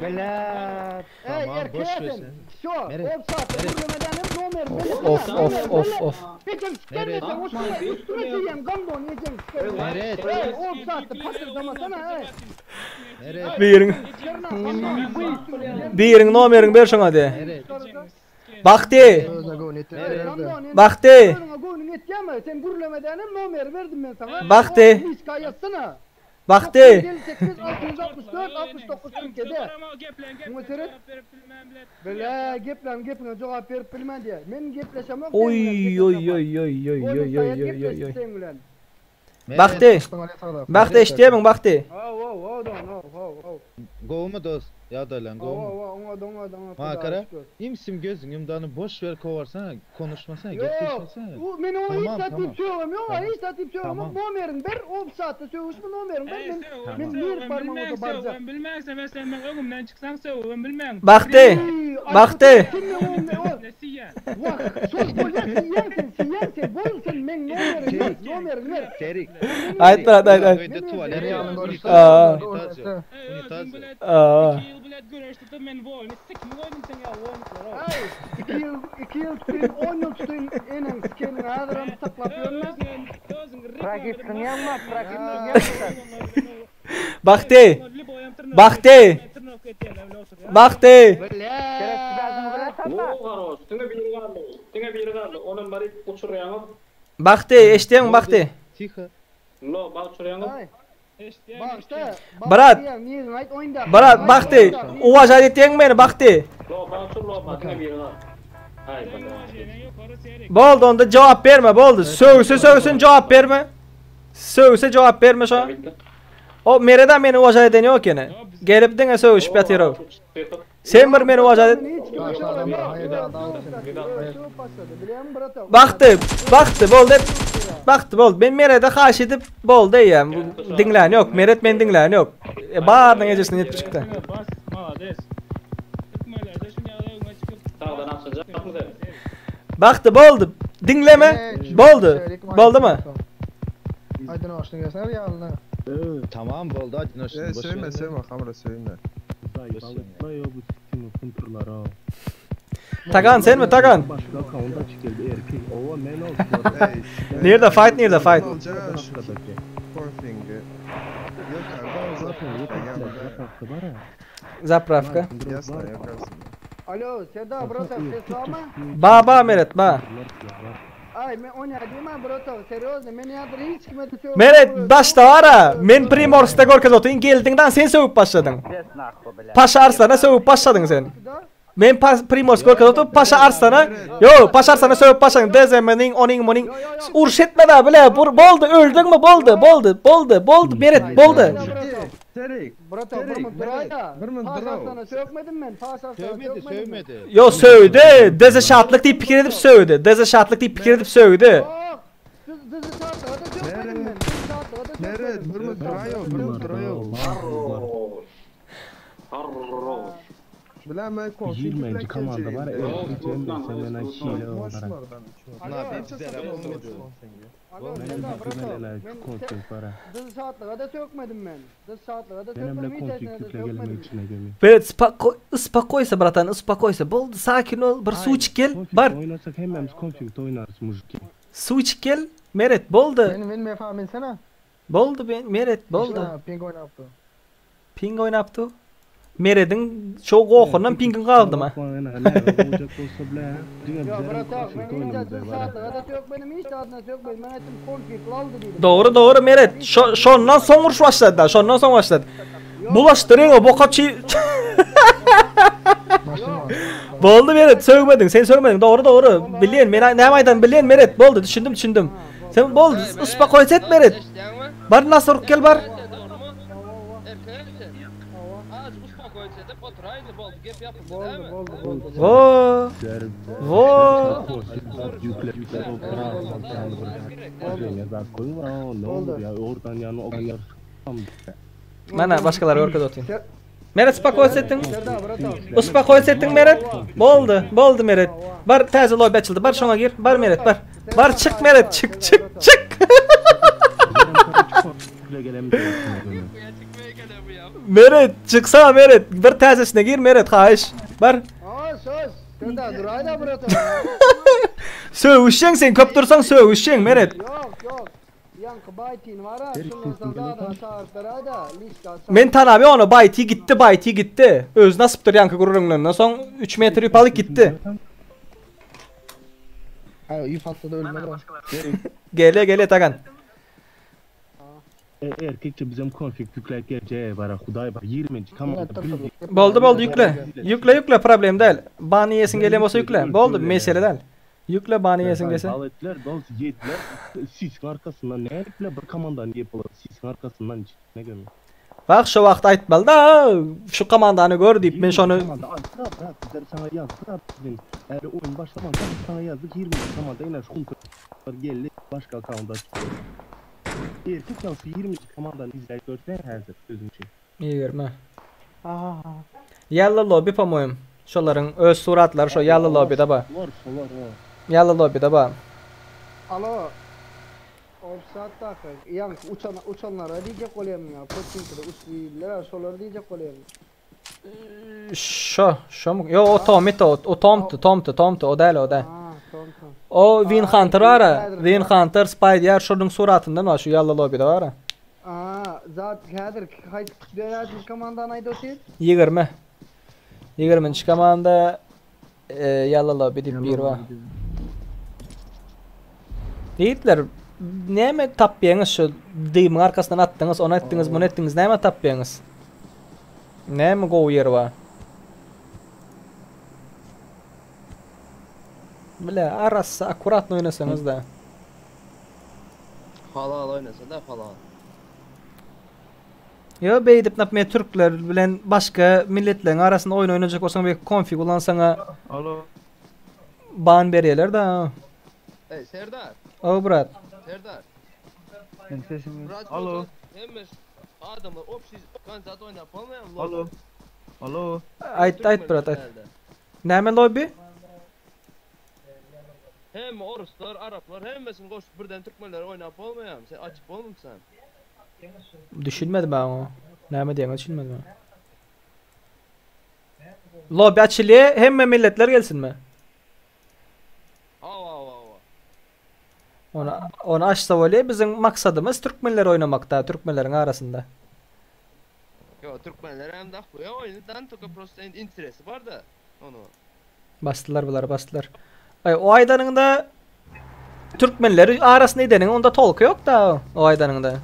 Bile. Ey Tamam, erkek boş ver sen. sen. Şu, Meret, of saat, gürlemedenim nomer. Of of of of. Geçen Meret. sikermesen üstüne, üstüne siyem, gandon yiyeceğim sikerme. Meret. Ey, of saatte patırdamasana ey. Meret. Biriň Biriň nomerin ber şoňa de. Meret. Bakti. Bakti. Göwnüň etýärmi? Sen gürlemedenim nomer verdim men sana. Bakti. Miska yazsana. Bakti. 958 664 69 47. Muňa seret. Bile geplen gepine jogap berip bilmän diýe. Men gepleşemok. Oy oy oy oy oy oy oy oy oy oy. Sen bilen. Bakti. Bakti eşitýärmiň Bakti? Haw haw haw don haw haw haw. Gowy dost? Ya da lan Haw gowy mu? haw oňa oňa oňa. Ha kara. İmsim gözün yumdanı boş ver kovarsana, konuşmasana, Yok. gepleşmesene. U men onu hiç Tamam, satayım tamam. sögem yok. Tamam. Hiç satayım sögem Tamam. yok. Nomerin ber, o saatte sögüşme nomerin ber. Men men bir parmağımı baracak. Bilmezse mesela ben öňümden çyksaň sögüp bilmem. Bakti. Bakti. Vah, söz bolýar, siýen sen, siýen sen, bol sen, men nomerin ber, nomerin ber. Serik. Aýt brat aýt aýt. Köyde tuvalet yok. Unitaz Aa. yok. Unitaz yok. Unitaz yok. Aa. Ýyl bilet göreşdi men woýny sikim goýdum sen ýa woýnuklara. Ay, 2 ýyl, 2 ýyl tutayım, 10 ýyl tutayım, enen sikenin hazyram saklap ýörme. Pragipsiň ýa, pragipsiň ýa. Bakti. Bakti. Bakti. Oo garoş. Diňe biri galdy. Diňe biri galdy. Onun bari uçurýaňyz. Bakti eşitýärmiň Bakti? Тихо. Lo, bak uçurýaňyz. Başda, Brat. Brat Bakti. Uwaja etýäň meni Bakti. Lo, bak uçur, lo, bak diňe biri galdy. Hay bala. Boldy onda jogap berme boldy. Sögse sögsün jogap berme. Sögse jogap berme şo. O Mereden meni uwaja eden yok ýene. Gelip diňe sögüşip ýatyr o. Sen bir meni uwaja et. Bakty, bakty boldy. Bakty boldy. Men Merede haş edip boldy diýýän. Diňlän yok. Meret men diňlän yok. E, barynyň ejesini ýetip çykdy. Bas, malades. Türkmenlerde şunu ýa öňe çykyp Sağdan açılacak mı sen? Bakty boldy. Diňleme. Boldy. Boldy mı? Aydın hoşuna gelsene ýalyna. Tamam boldy hadi noşun E, boş söýme, ver. söýme, hamra söýme. Tagan sen mi Tagan? Nerede fight nerede fight? Four finger. Yok abi, zaten. Zapravka. Jasno, yakarsın. Alo, Seda brother, ses var mı? Ba ba Meret ba. Ay, men oynadym ha brother, serýozny, men ýadyr hiç kime de sögüm. Meret başda var men Primorsk'ta görkez otun geldiňden sen sögüp başladyň. Paşa Arslan'a sögüp başladyň sen. Men pas Primorsk görkez otup Paşa Arslan'a yo Paşa Arslan'a sögüp başladyň. DZM'nin onin monin uruş etme da bile bur boldy öldüň mi boldy boldy boldy boldy Meret boldy. Serik. Brata bir Serik, minut duraýda. Bir minut Paş duraw. atsana sökmedim men. Paş atsana Sövmedi, sökmedim men. sövmedi. Yo sövdi. Deze şatlyk diýip pikir edip sövdi. Deze şatlyk diýip pikir edip sövdi. Yok. Düz düz şartlara da sökmedim men. Düz şartlara da Meret, sökmedim. bir minut duraýo, bir minut duraýo. Bilen ben konfig 20. komanda var. Yok, Alo Serdar brata. Men düz şartlara da sökmedim men. Düz şartlara da sökmedim. Hiç etine de sökmedim. Meret spako uspokойся bratan, uspokойся. Boldy, sakin ol. Bir suw içip gel. Bar. Oynasak hemmemiz konfigde oynarız mujiki. Suw içip gel. Meret boldy. Men men mefa minsene. Boldy ben Meret boldy. Ping oynapdy. Ping oynapdy. Merediň şo gohundan pingiň galdymy? Yo brata men hiç düz şartlara da sökmedim. Hiç adına sökmedim. Men ettim konfig aldı dedim. Dogry dogry Meret. Şo şondan soň uruş başlady da, şondan soň başlady. Bulaşdyryň o boka çi Boldy Meret, sögmediň, sen sögmediň. Dogry dogry. Bilýän, men näme aýdan bilýän Meret. Boldy, düşündim, düşündim. Sen boldy, uspokойся et Meret. Bar nas urup gel bar. Wo. Wo. Mana başgalar görkez otyn. Meret uspokойся etdiň. Uspokойся etdiň Meret. Boldy, boldy Meret. Bar täze lobby açyldy. Bar şoňa gir. Bar Meret, bar. Bar çyk Meret, çyk, çyk, çyk. Meret, çyksana Meret. Bir täzesine gir Meret, haýyş. Bar. Aa söz. Serdar durayda brata. Sögüşjeň sen köp dursaň sögüşjeň Meret. Yok yok. Yankı baytin var ha. Şundan sonra da çağırıp berayda. Lişka Men tanamy ony Baýti gitdi Baýti gitdi. Özüni asypdyr ýaňky gürrüňlerinden soň 3 metr ýüp alyp gitdi. Ay ýüp atsa da ölmez o. Gele gele Tagan. Erkekçe bizim konfig yükläp gelje bara hudaý bar 20. komanda Boldy boldy ýükle. Ýükle ýükle problem däl. Bany ýesiň gelýän bolsa ýükle. Boldy mesele däl. Ýükle bany ýesiň gelse. Bal etdiler, dost yediler. Sisiň arkasyndan nädip bir komandany diýip bolar. Sisiň arkasyndan ne göm. Bak şu wagt aýtmaly da şu komandany gör diýip men şony Komanda aýtdylar, brat, bizler sana ýazdyk, bizden. Äri oýun başlaman biz sana ýazdyk 20 komanda ýene şu geldi başga akkaunt açdy. Erkek ýa şu 20 komandany izläp görse häzir özüň üçin. 20. Ýalla lobby po-moýem. Şolaryň öz suratlary şo ýalla lobbyda bar. Şolar, şolar, o. Ýalla lobbyda bar. Alo. Offside Yankı uçan uçanlara diyecek olayım ya. Poçinkide uç diýdiler, şolar diyecek olayım. Şo, şo mu? Yo o Tommy to, o Tomtu, Tomtu, Tomtu, o däl, o däl. Ha, tamam tamam. O Win Hunter bar, Win Hunter Spider şonuň suratyndan bar, şu ýalla lobbyda bar. Aa, zat häzir haýsy berýär komandany aýdy otyr? 20. 20. komanda e, ýalla lobby diýip bir bar. Diýipler, näme tapýaňyz şu dymyň arkasyndan atdyňyz, ony etdiňiz, muny etdiňiz, näme tapýaňyz? Näme gowy ýeri bar? Bile arassa akkuratno oýnasaňyz da. Halal oynasa da halal. Yo beýdip napme türkler bilen başga milletleriň arasynda oýun oýnajak bolsaň bir konfig ulansaňa Alo. ban berýärler da. Ey Serdar. O brat. Serdar. Men sesim Brat, Alo. Hemme adamlar opsi kanzat oynap olmayan Alo. Alo. Aýt aýt brat aýt. Näme lobby? Hem Oruslar, Araplar hemmesini goşup birden Türkmenler oynap olmayan. Sen açıp olmamsan. Düşünmedim ben onu. Näme diýen düşünmedim ben. Lobby açılýar, hemme milletler gelsin mi? Ava ava ava. Ona onu açsa bolýar, biziň maksadymyz türkmenler oynamakda, türkmenleriň arasynda. Yo Türkmenler hem de bu ya oyundan toka prosta interesi var da onu. Basdylar bular, basdylar. Ay o aýdanyňda türkmenleri arasynda edeniň onda tolky ýok da o aýdanyňda.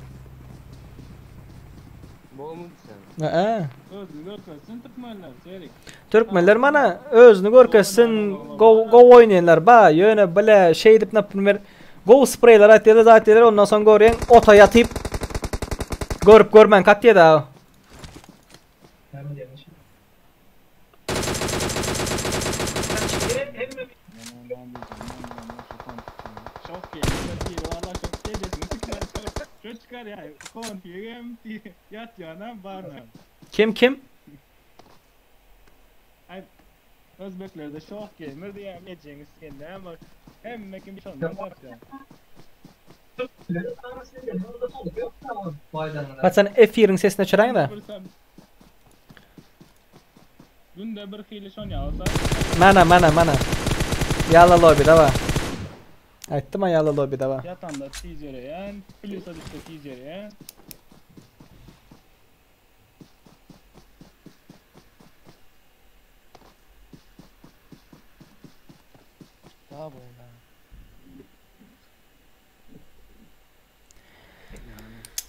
Bolmun sen. Ä. Özüni görkezsin Türkmenler, Serik. Türkmenler mana özüni görkezsin, go go oýnaýanlar ba, ýöne bile şey diýip naprimер go spreyler atýarlar, atýarlar, ondan soň görýän ota ýatyp görüp görmän katýa da. Şok geldi. Valla şok gecesini çıkar. Şok çıkar ya. Konfigem yat yana barna. Kim kim? Ay Özbeklerde şok gamer diye ejeniz kendi ama hemme kim şondan tapýar. Bak sen F1'in sesini açıraýyň da. Günde bir hili şon ýalsa. Mana mana mana. Ýala lobby da Aýtdym ha ýala lobby da Ýatanda tiz ýöreýän, plusa düşse tiz ýöreýän.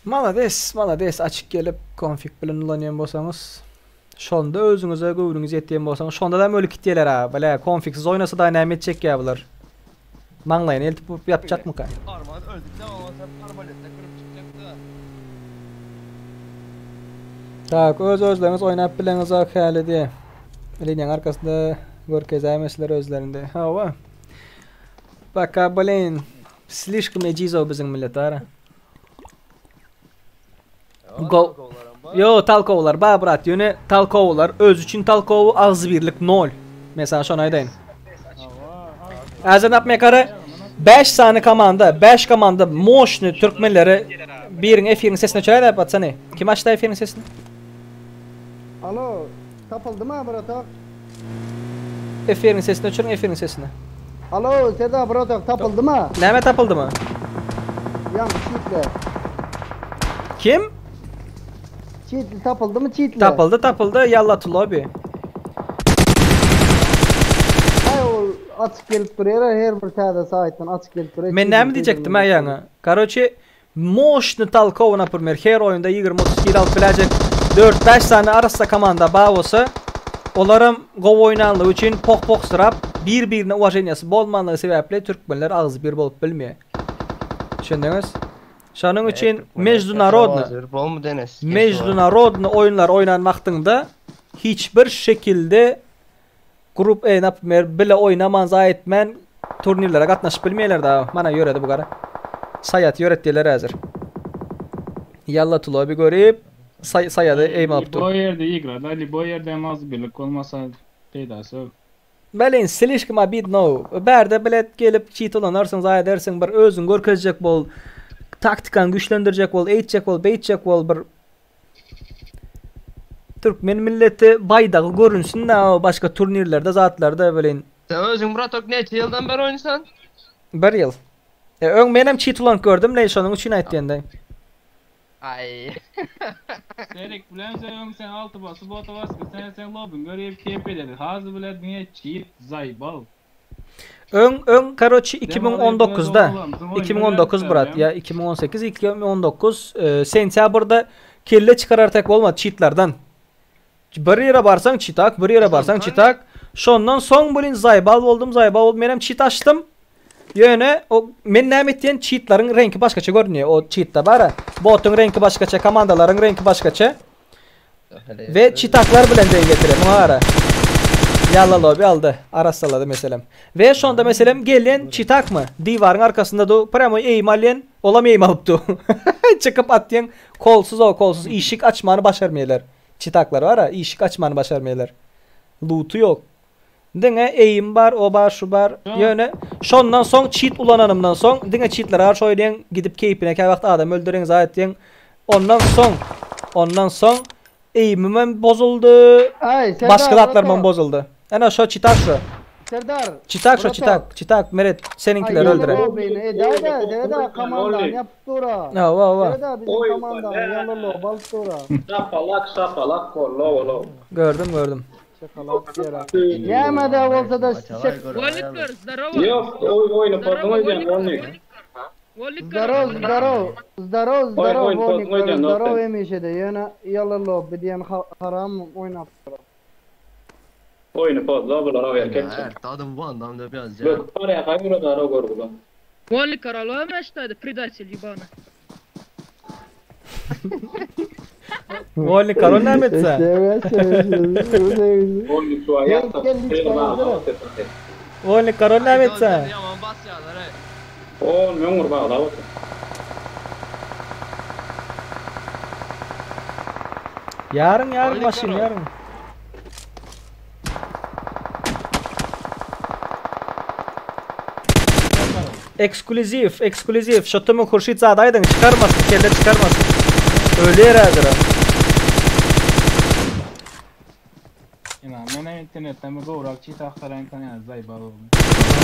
Malades, malades açyk gelip konfig bilen ulanýan bolsaňyz, şonda özüňize göwnüňiz ýetýän bolsaňyz, şonda da ölüp gitýärler ha. Bile konfigsiz oýnasa da näme etjek ýa bular. Maňlaýyny eltip urup ýapjakmyka? Arman öldükden olmasa arbalette kırıp çıkacaktı. Tak, öz özleriňiz oýnap bileňiz ak häli diýe. Liniýaň arkasynda görkezäýmesler özlerinde. Hawa. Baka blin, slişkom ejizow biziň millet ara. Go. Yo, talkowlar ba brat, ýöne talkowlar öz üçin talkowy agzybirlik nol. Men sana şony aýdaýyn. Häzir napme kara 5 sany komanda, 5 komanda moşny türkmenleri biriň efiriň sesini öçüräýdä patsany. Kim açdy efiriň sesini? Alo, tapyldy mı bratok? Efiriň sesini öçüriň, efiriň sesini. Alo, Serdar bratok tapyldy mı? Näme tapyldy mı? Ýa çitle. Kim? Çitli tapyldy mı çitle? Tapyldy, tapyldy. Ýalla to lobby. Ay ol açyk gelip duruyor her bir täze saýtdan açyk gelip duruyor. Men näme diýjekdim ha ýaňy? Karoçe, moşny talkow naprimер, her oýunda 20-30 kill alyp biläjek 4-5 sany arassa komanda bar bolsa, olaram gowy oýnanlygy üçin poh-poh syrap, bir-birine uwaženiýasy bolmanlygy sebäpli türkmenler agzy bir bolup bilmeýär. Düşündiňiz? Şonuň üçin mejdunarodny mejdunarodny oýunlar oýnan wagtyňda hiç bir şekilde grup e, naprimер, bile oýnaman zaý etmän turnirlere gatnaşyp bilmeýärler da. Mana ýöredi bu gara. Saýat ýöret diýerler häzir. Ýalla tuloby görüp say saýady eým alyp dur. Bu ýerde igrada, bu ýerde hem az birlik bolmasa peýdasy ýok. Belin slişkom obidno. Bärde bilet gelip cheat ulanarsyň, zaý edersiň, bir özüň görkezjek bol, taktikany güýçlendirjek bol, eýtjek bol, beýtjek bol bir Türkmen milleti baýdagy görünsün da başga turnirlerde zatlarda belin. Sen özüň bratok neçe ýyldan beri oýnasan? Bir ýyl. E, öň menem cheat ulanyp gördüm, leý şonuň üçin aýtýan Ay. Serik bilen sen öň sen altı basıp bota baskı sen sen lobun görüp keyif ederdi. Hazı bile diňe cheat zaybal. Öň öň karoçi 2019'da 2019 brat ya 2018 2019 e, sentyabrda kelle çıkarar tek bolmady cheatlardan. Bir ýere barsaň cheatak, bir ýere barsaň cheatak. Şondan soň bulin zaybal boldum, zaybal boldum. Menem cheat açdym. Ýöne o men näme etýän cheatlaryň reňki başgaça görünýär. O cheatda bara botuň reňki başgaça, komandalaryň reňki başgaça. Ve çitaklar bilen deň getirýär. Muňa gara. Ýalla lobby aldy. Arassalady meselem. Ve şonda meselem gelen çitak mı? Diwaryň arkasynda du pramo eým alýan, olam eým alypdy. Çykyp atýan kolsuz o kolsuz işik açmany başarmaýarlar. Çitaklar bar ha, işik açmany başarmaýarlar. Lootu ýok. Diňe eým bar, o bar, şu bar. Ýöne şondan soň cheat ulananymdan soň diňe cheatlere garşy oýnaýan, gidip keýpine käwagt adam öldüreň, zaý etýän. Ondan soň, ondan soň eýimim bozuldy. Ay, Serdar, Başga zatlarym bratok. bozuldy. Ene şo çitak şo. Serdar. Çitak şo bratok. çitak, çitak Meret seniňkileri Ay, öldüre. ýalla lobbyny, e, däde, däde, komandany ýapyp dura. Hawa, hawa. Däde, bizim komandany ýalla lobby alyp dura. Şapalak şapalak kollo olo. Gördüm, gördüm. Şakalak ýere. Näme de bolsa da şek. Voliklar, здорово. Yok oy oyunu pozun oýnaýan only. Zdorow, zdorow, zdorow, Oý, zdorow, oý, Voliklar, oý, oý, zdorow oý. hemişe-de. Ýöne ýalla lobby diýen haram oýnap dura. Oyunu pozla bular o erkek. Tadım bu anlamda biraz ya. Bak paraya kaybura da ro gorgu. Voliklar, алло, мечтает, предатель ебаный. Wolny Karol näme etse? Wolny Karol näme etse? Ýaman basýarlar ey. O müň baglap otyr. Ýaryň ýaryň maşyn ýaryň. Ekskluziw, ekskluziw. Şo Tümü Hurşit zat aýdyň, çykarmasyn, kelle çykarmasyn. Ölýär häzir. Ina, men internetden bir gowrak çit agtaraýyn tanýan zaýba boldy.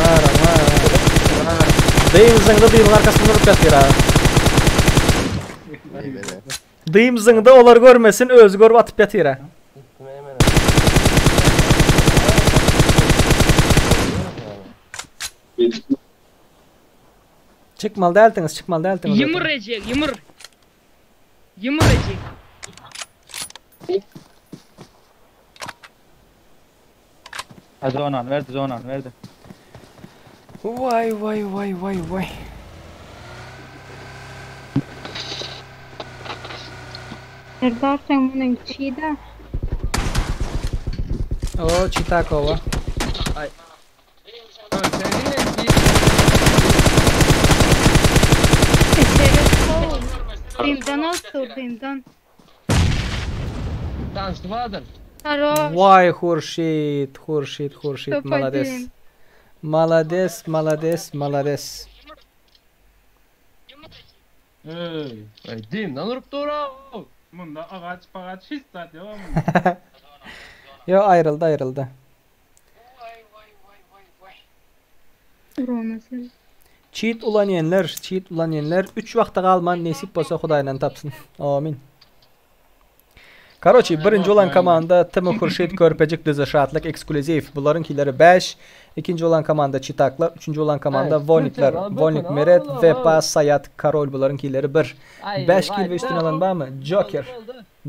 Ara, ara. Dym zyňdy, dymyň arkasynda durup ýatyr ha. Dym zyňdy, olar görmesin, özi görüp atyp ýatyr ha. Çykmaly däldiňiz, çykmaly däldiňiz. Ýumur ejek, ýumur. Ýumur ejek. Ha zonany berdi, zonany berdi. Vay vay vay vay vay. Serdar sen munuň çida. O Çitakova. Ay. Dymdan alsur dymdan. Tanıştı Bahadır. Haroş. Vay Hurşit, Hurşit, Hurşit, Top malades. один. Malades, malades, malades. Ey. Ey dimden urup dur Munda agaç pagaç hiç zat yok munda. Yo ayrıldı ayrıldı. Uranasın. Cheat ulanyenler, cheat ulanyenler 3 wagta galman nesip bolsa Hudaýdan tapsyn. Amin. Karoçi, birinji olan komanda Timo Hurşit Körpejik Düzü Şatlyk ekskluziw. Bularyň kileri 5. Ikinji olan komanda Çitaklar, üçünji olan komanda Ay, Volnikler, Türkçe, Volnik bakın, Meret, Allah Vepa, Allah. Sayat, Karol bularyň kileri 1. Ay, 5 vay kill ve üstüne be. alan barmy? Joker.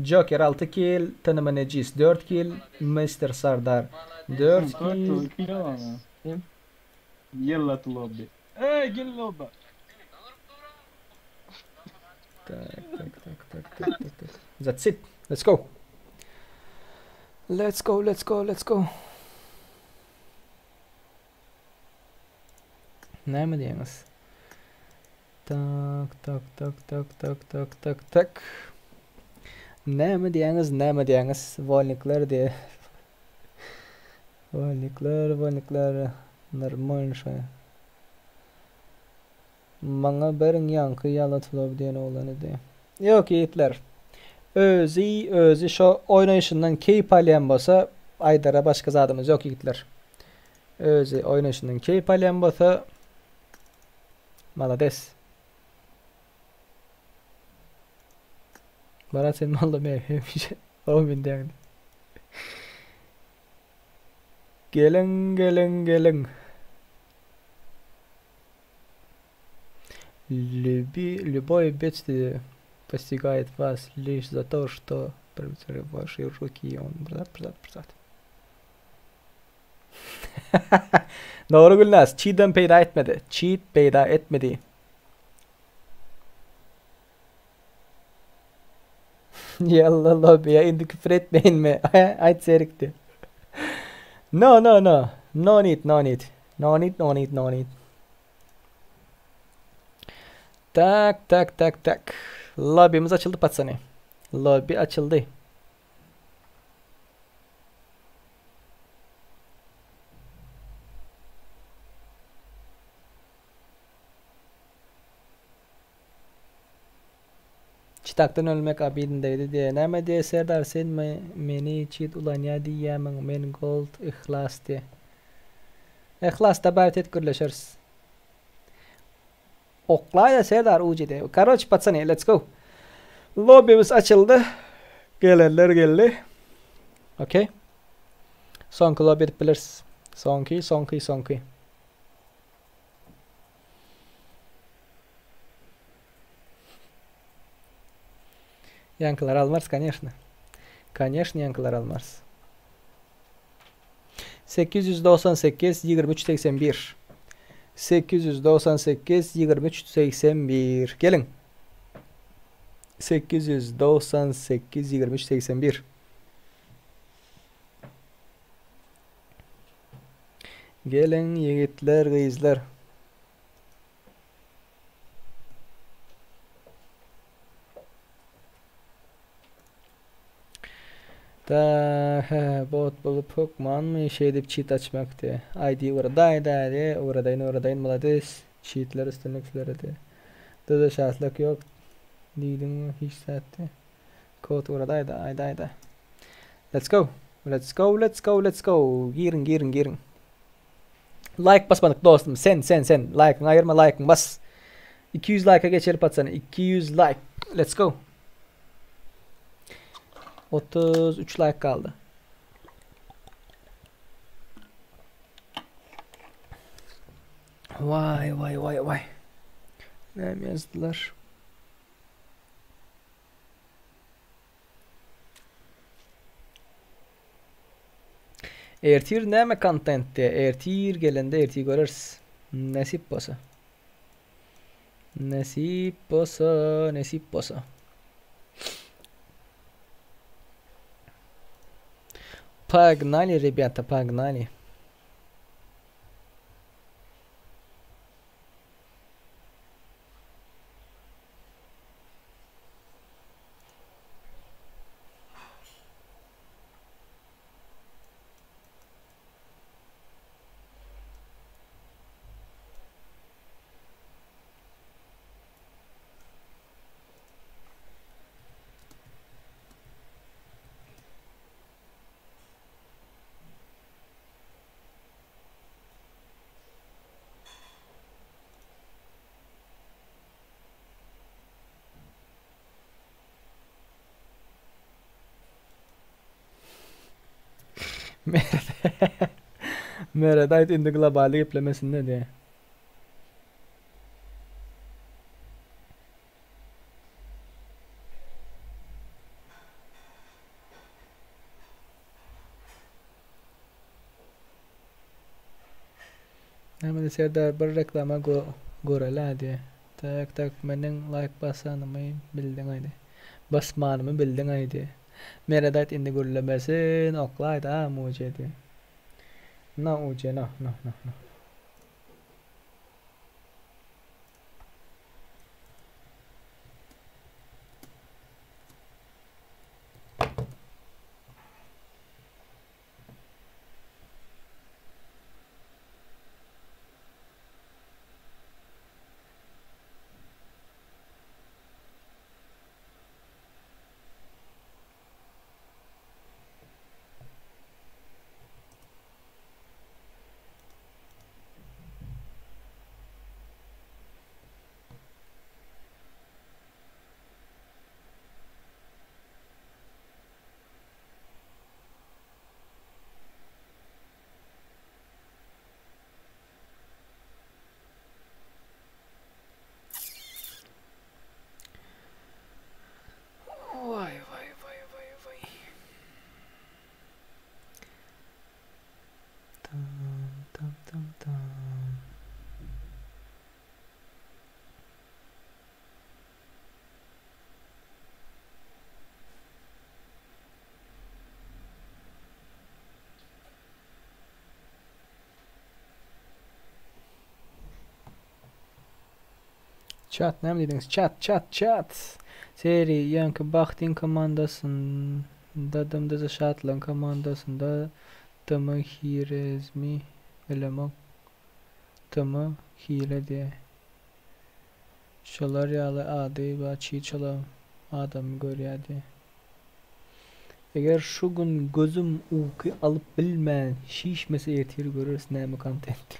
Joker 6 kill, Tanıma Necis 4 kill, Mr. Sardar 4 kill. Yella to lobby. Ey gel lobby. Tak, tak, tak, tak, tak, tak, tak. That's it. Let's go. Let's go, let's go, let's go. Näme diýeňiz? Tak, tak, tak, tak, tak, tak, tak, tak. Näme diýeňiz, näme diýeňiz? Wolnikler diýe. Wolnikler, wolnikler. Normalşa. Maňa beriň ýaňky ýala tutup diýen oglan idi. Ýok ýigitler. Özi özi şo oýnaýşyndan keýp alýan bolsa aýdara başga zadymyz ýok ýigitler. Özi oýnaýşyndan keýp alýan bolsa malades. Barat sen malla me hemişe. Amin diýen. Geliň geliň geliň. Люби, любое бедствие постигает вас лишь за то, что против вашей руки он брат, брат, брат. Doğru Gülnaz. Cheat'den peyda etmedi. Cheat peyda etmedi. Yallah lobiye indi küfür etmeyin mi? Ayt serikti. No no no. No need no need. No need no need no need. Tak tak tak tak. Lobimiz açıldı patsani. Lobi açıldı. Çitakdan ölmek abidindeydi diye. Näme diye Serdar sen me, meni çit ulan ya diýýämiň men gold ihlas diye. Ihlas da bärt et gürleşeris. Oklaya Serdar UCD. Karoç patsani let's go. Lobimiz açıldı. Gelenler geldi. Okey. Sonki lobi edip biliriz. Sonki, sonki, sonki. Yankılar almaz, конечно. Конечно, yankılar almaz. 898 23 81 898 23 81 Gelin. 898 23 81. Geliň ýigitler gyzlar. Da he bot bolup hökmanmy şeýdip çit açmak diýe. ID ugradaý da diýe ugradaýyn ugradaýyn malades çitler üstünlik sizlere diýe. Dyza şatlyk ýok diýdiňmi hiç zat diýe. Kod ugradaý da aýda aýda. Let's go. Let's go let's go let's go. Giriň giriň giriň. Like basmadyk dostum sen sen sen like'yňy aýyrma like'yňy bas. 200 like'a geçeli patsany 200 like. Let's go. 33 like galdy. Vay vay vay vay. Näme ýazdylar? Ertir näme kontent diýe? Ertir gelende ertir göreris. Nesip bolsa. Nesip bolsa, nesip bolsa. Погнали, ребята, погнали. Meret aýt indi globaly geplemesinde diýe. Näme Serdar bir reklama go görelä diýe. Tak tak meniň like basanymy bildiň aýdy. Basmanymy bildiň aýdy. Meret aýt indi gürlemesin oklaýda muje diýe. No uje no no no no. Waý waý waý waý waý. Tam tam tam tam. Chat näme diýdiňiz? Chat chat chat. Seri ýaňky Bahtyň komandasynda dymdyzy Şatlygyň komandasynda dymy hirezmi bilemok. Dymy hile diýe. Şolar ýaly ady ba çiçala adamy görýä diýe. Eger şu gün gözüm uky alyp bilmän şişmese ertir göreris näme kontent.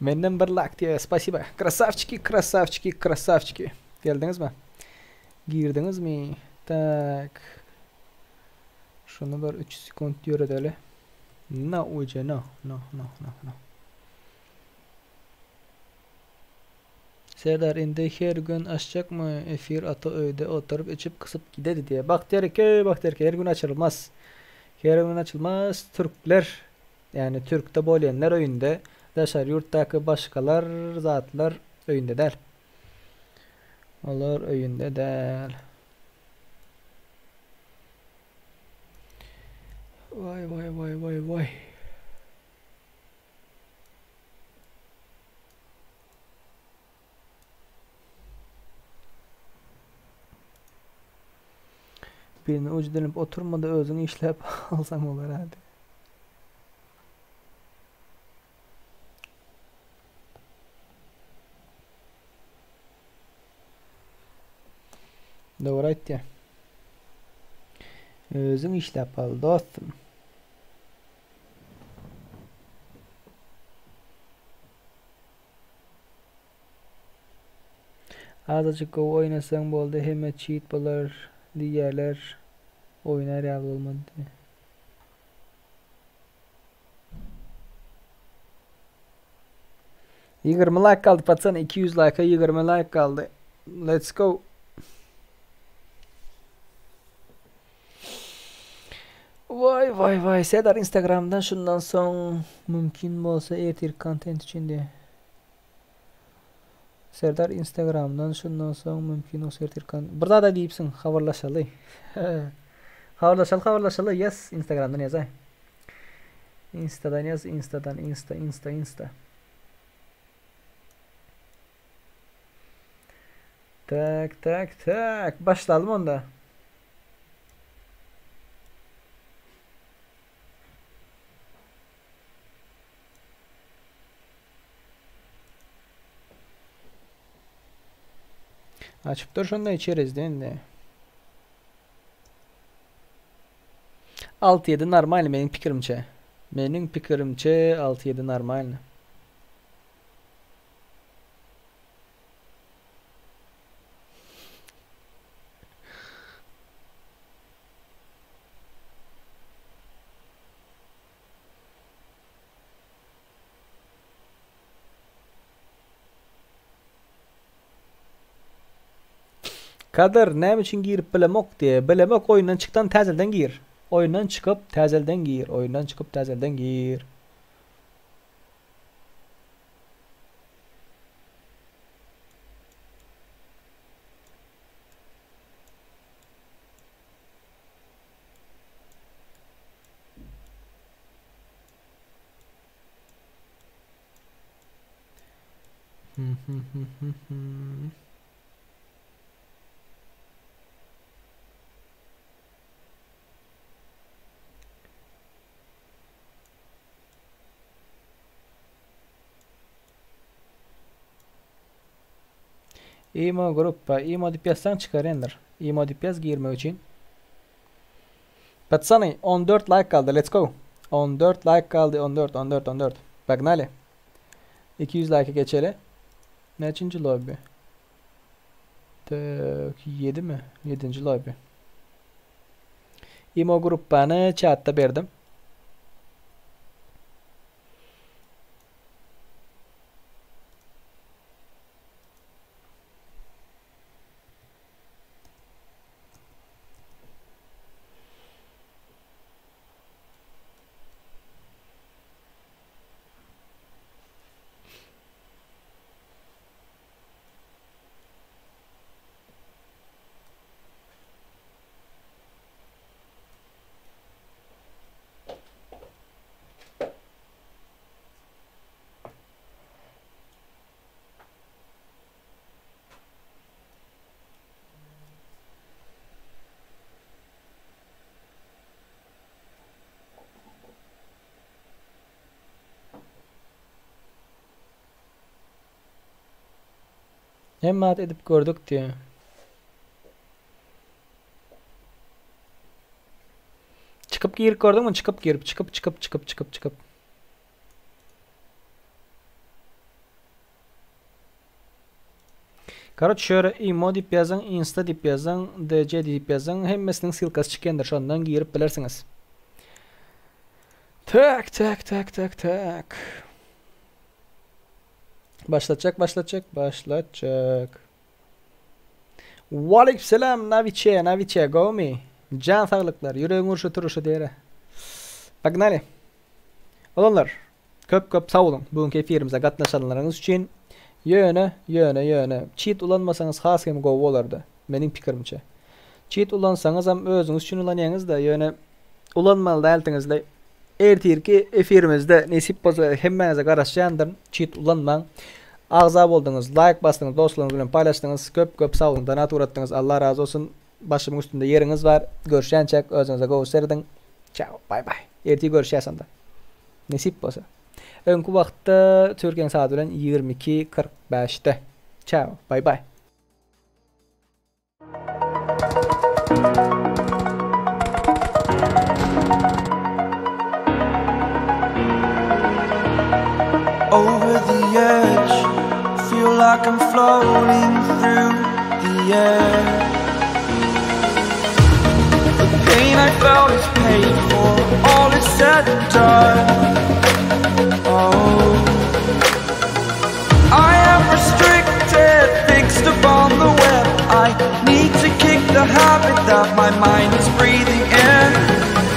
Menden bir like diýe spasiba. Krasawçiki krasawçiki krasawçiki. Geldiňizmi? Girdiňizmi? Tak. Şuny bir 3 sekunt ýöredeli. No uje no no no no no. Serdar indi her gün açjakmy efir ata öýde oturyp içip kysyp gidedi diýe. Bagtyýar eke Bagtyýar eke her gün açylmaz. Her gün açylmaz türkler ýani türkde bolýanlar öýünde daşary ýurtdaky başgalar zatlar öýünde däl. Olar öýünde däl. Vay vay vay vay vay. Birini ucu dönüp oturma da özüň işläp alsaň bolar hadi. Dogry aýtýa. Özüň işläp al dostum. Azajyk gowy oýnasaň boldy hemme çit bolar diýýärler oýnar ýaly bolmady. 20 like galdy patsany 200 like 20 like galdy. Let's go. Vay vay vay Serdar Instagramdan şundan soň mümkin bolsa ertir kontent üçin diýe. Serdar Instagramdan şundan soň mümkin bolsa ertir kon bir zada diýipsiň habarlaşaly. Habarlaşaly habarlaşaly yes Instagramdan ýazaý. Instadan ýaz instadan insta insta insta. Tak tak tak başlalym onda. Açyp dur şonda içeriz indi. 6-7 normal meniň pikirimçe. Meniň pikirimçe 6-7 normal. Kadyr, näme üçin girip bilemok diýe. Bilemok oýundan çykdan täzelden gir. Oýundan çykyp täzelden gir. Oýundan çykyp täzelden gir. Imo gruppa, imo diýip ýazsaň çykar endir. Imo diýip ýaz girmek üçin. Patsany 14 like galdy, let's go. 14 like galdy, 14, 14, 14. Pognaly. 200 like geçeli. Näçinji lobby? Tak, 7 mi? 7. lobby. Imo gruppany chatda berdim. Hemme at edip gördük diýýär. Çykyp girip gördüňmi? Çykyp girip, çykyp çykyp çykyp çykyp çykyp. Karoç şöyle imo diýip ýazyň, insta diýip ýazyň, dj diýip ýazyň, hemmesiniň ssylkasy çykýandyr, şondan girip bilersiňiz. Tak, tak, tak, tak, tak. Başlatjak, başlatjak, başlatjak. Waleýkim Naviçe, Naviçe, gowmy? Jan saglyklar, ýüregiň urşy turuşy diýere. Pognaly. Oglanlar, köp köp sag boluň bu günki efirimize gatnaşanlaryňyz üçin. Ýöne, ýöne, ýöne, çit ulanmasaňyz has hem gowy bolardy, meniň pikirimçe. Çit ulansaňyzam özüňiz üçin ulanýaňyzda, ýöne ulanmaly däldiňizle. Ertirki efirimizde nesip bolsa hemmäňize garaşýandyryn, çit ulanmaň. Agza bolduňyz, laýk basdyňyz, dostlaryňyz bilen paýlaşdyňyz, köp köp sag boluň, donat ugratdyňyz, Allah razy bolsun. Başymyň üstünde ýeriňiz bar. Görüşýänçäk özüňize gowy serediň. Çao, baý baý. Ertir görüşýäs onda. Nesip bolsa. Öňki wagtda Türkiýäň sagady bilen 22 45-de. Çao, baý baý. Over the edge, feel like I'm floating through the air. The pain I felt is paid for, all is said and done. Oh, I am restricted, fixed upon the web. I need to kick the habit that my mind is breathing in.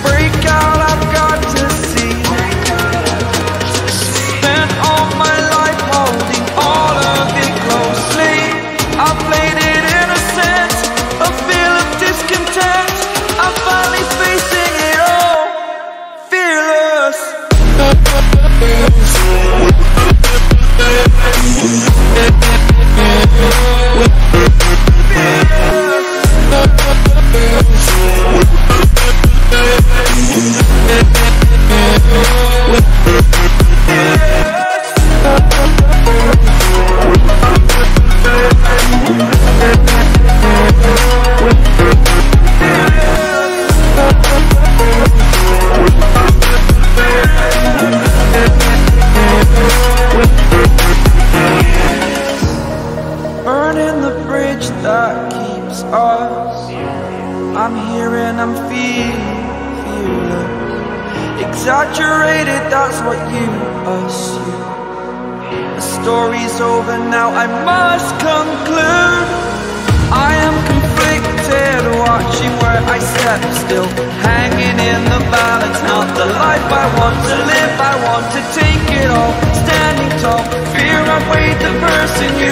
Break out, I've got to see. Spent all my life holding all of it closely. I played it innocent, a feel of discontent. I'm finally facing it all, fearless. Burning the bridge that keeps us. I'm here and I'm feeling fearless. Exaggerated, that's what you assume. The story's over now, I must conclude. I am conflicted, watching where I step still, hanging in the balance. Not the life I want to live, I want to take it all. Standing tall, fear I weighed the person you.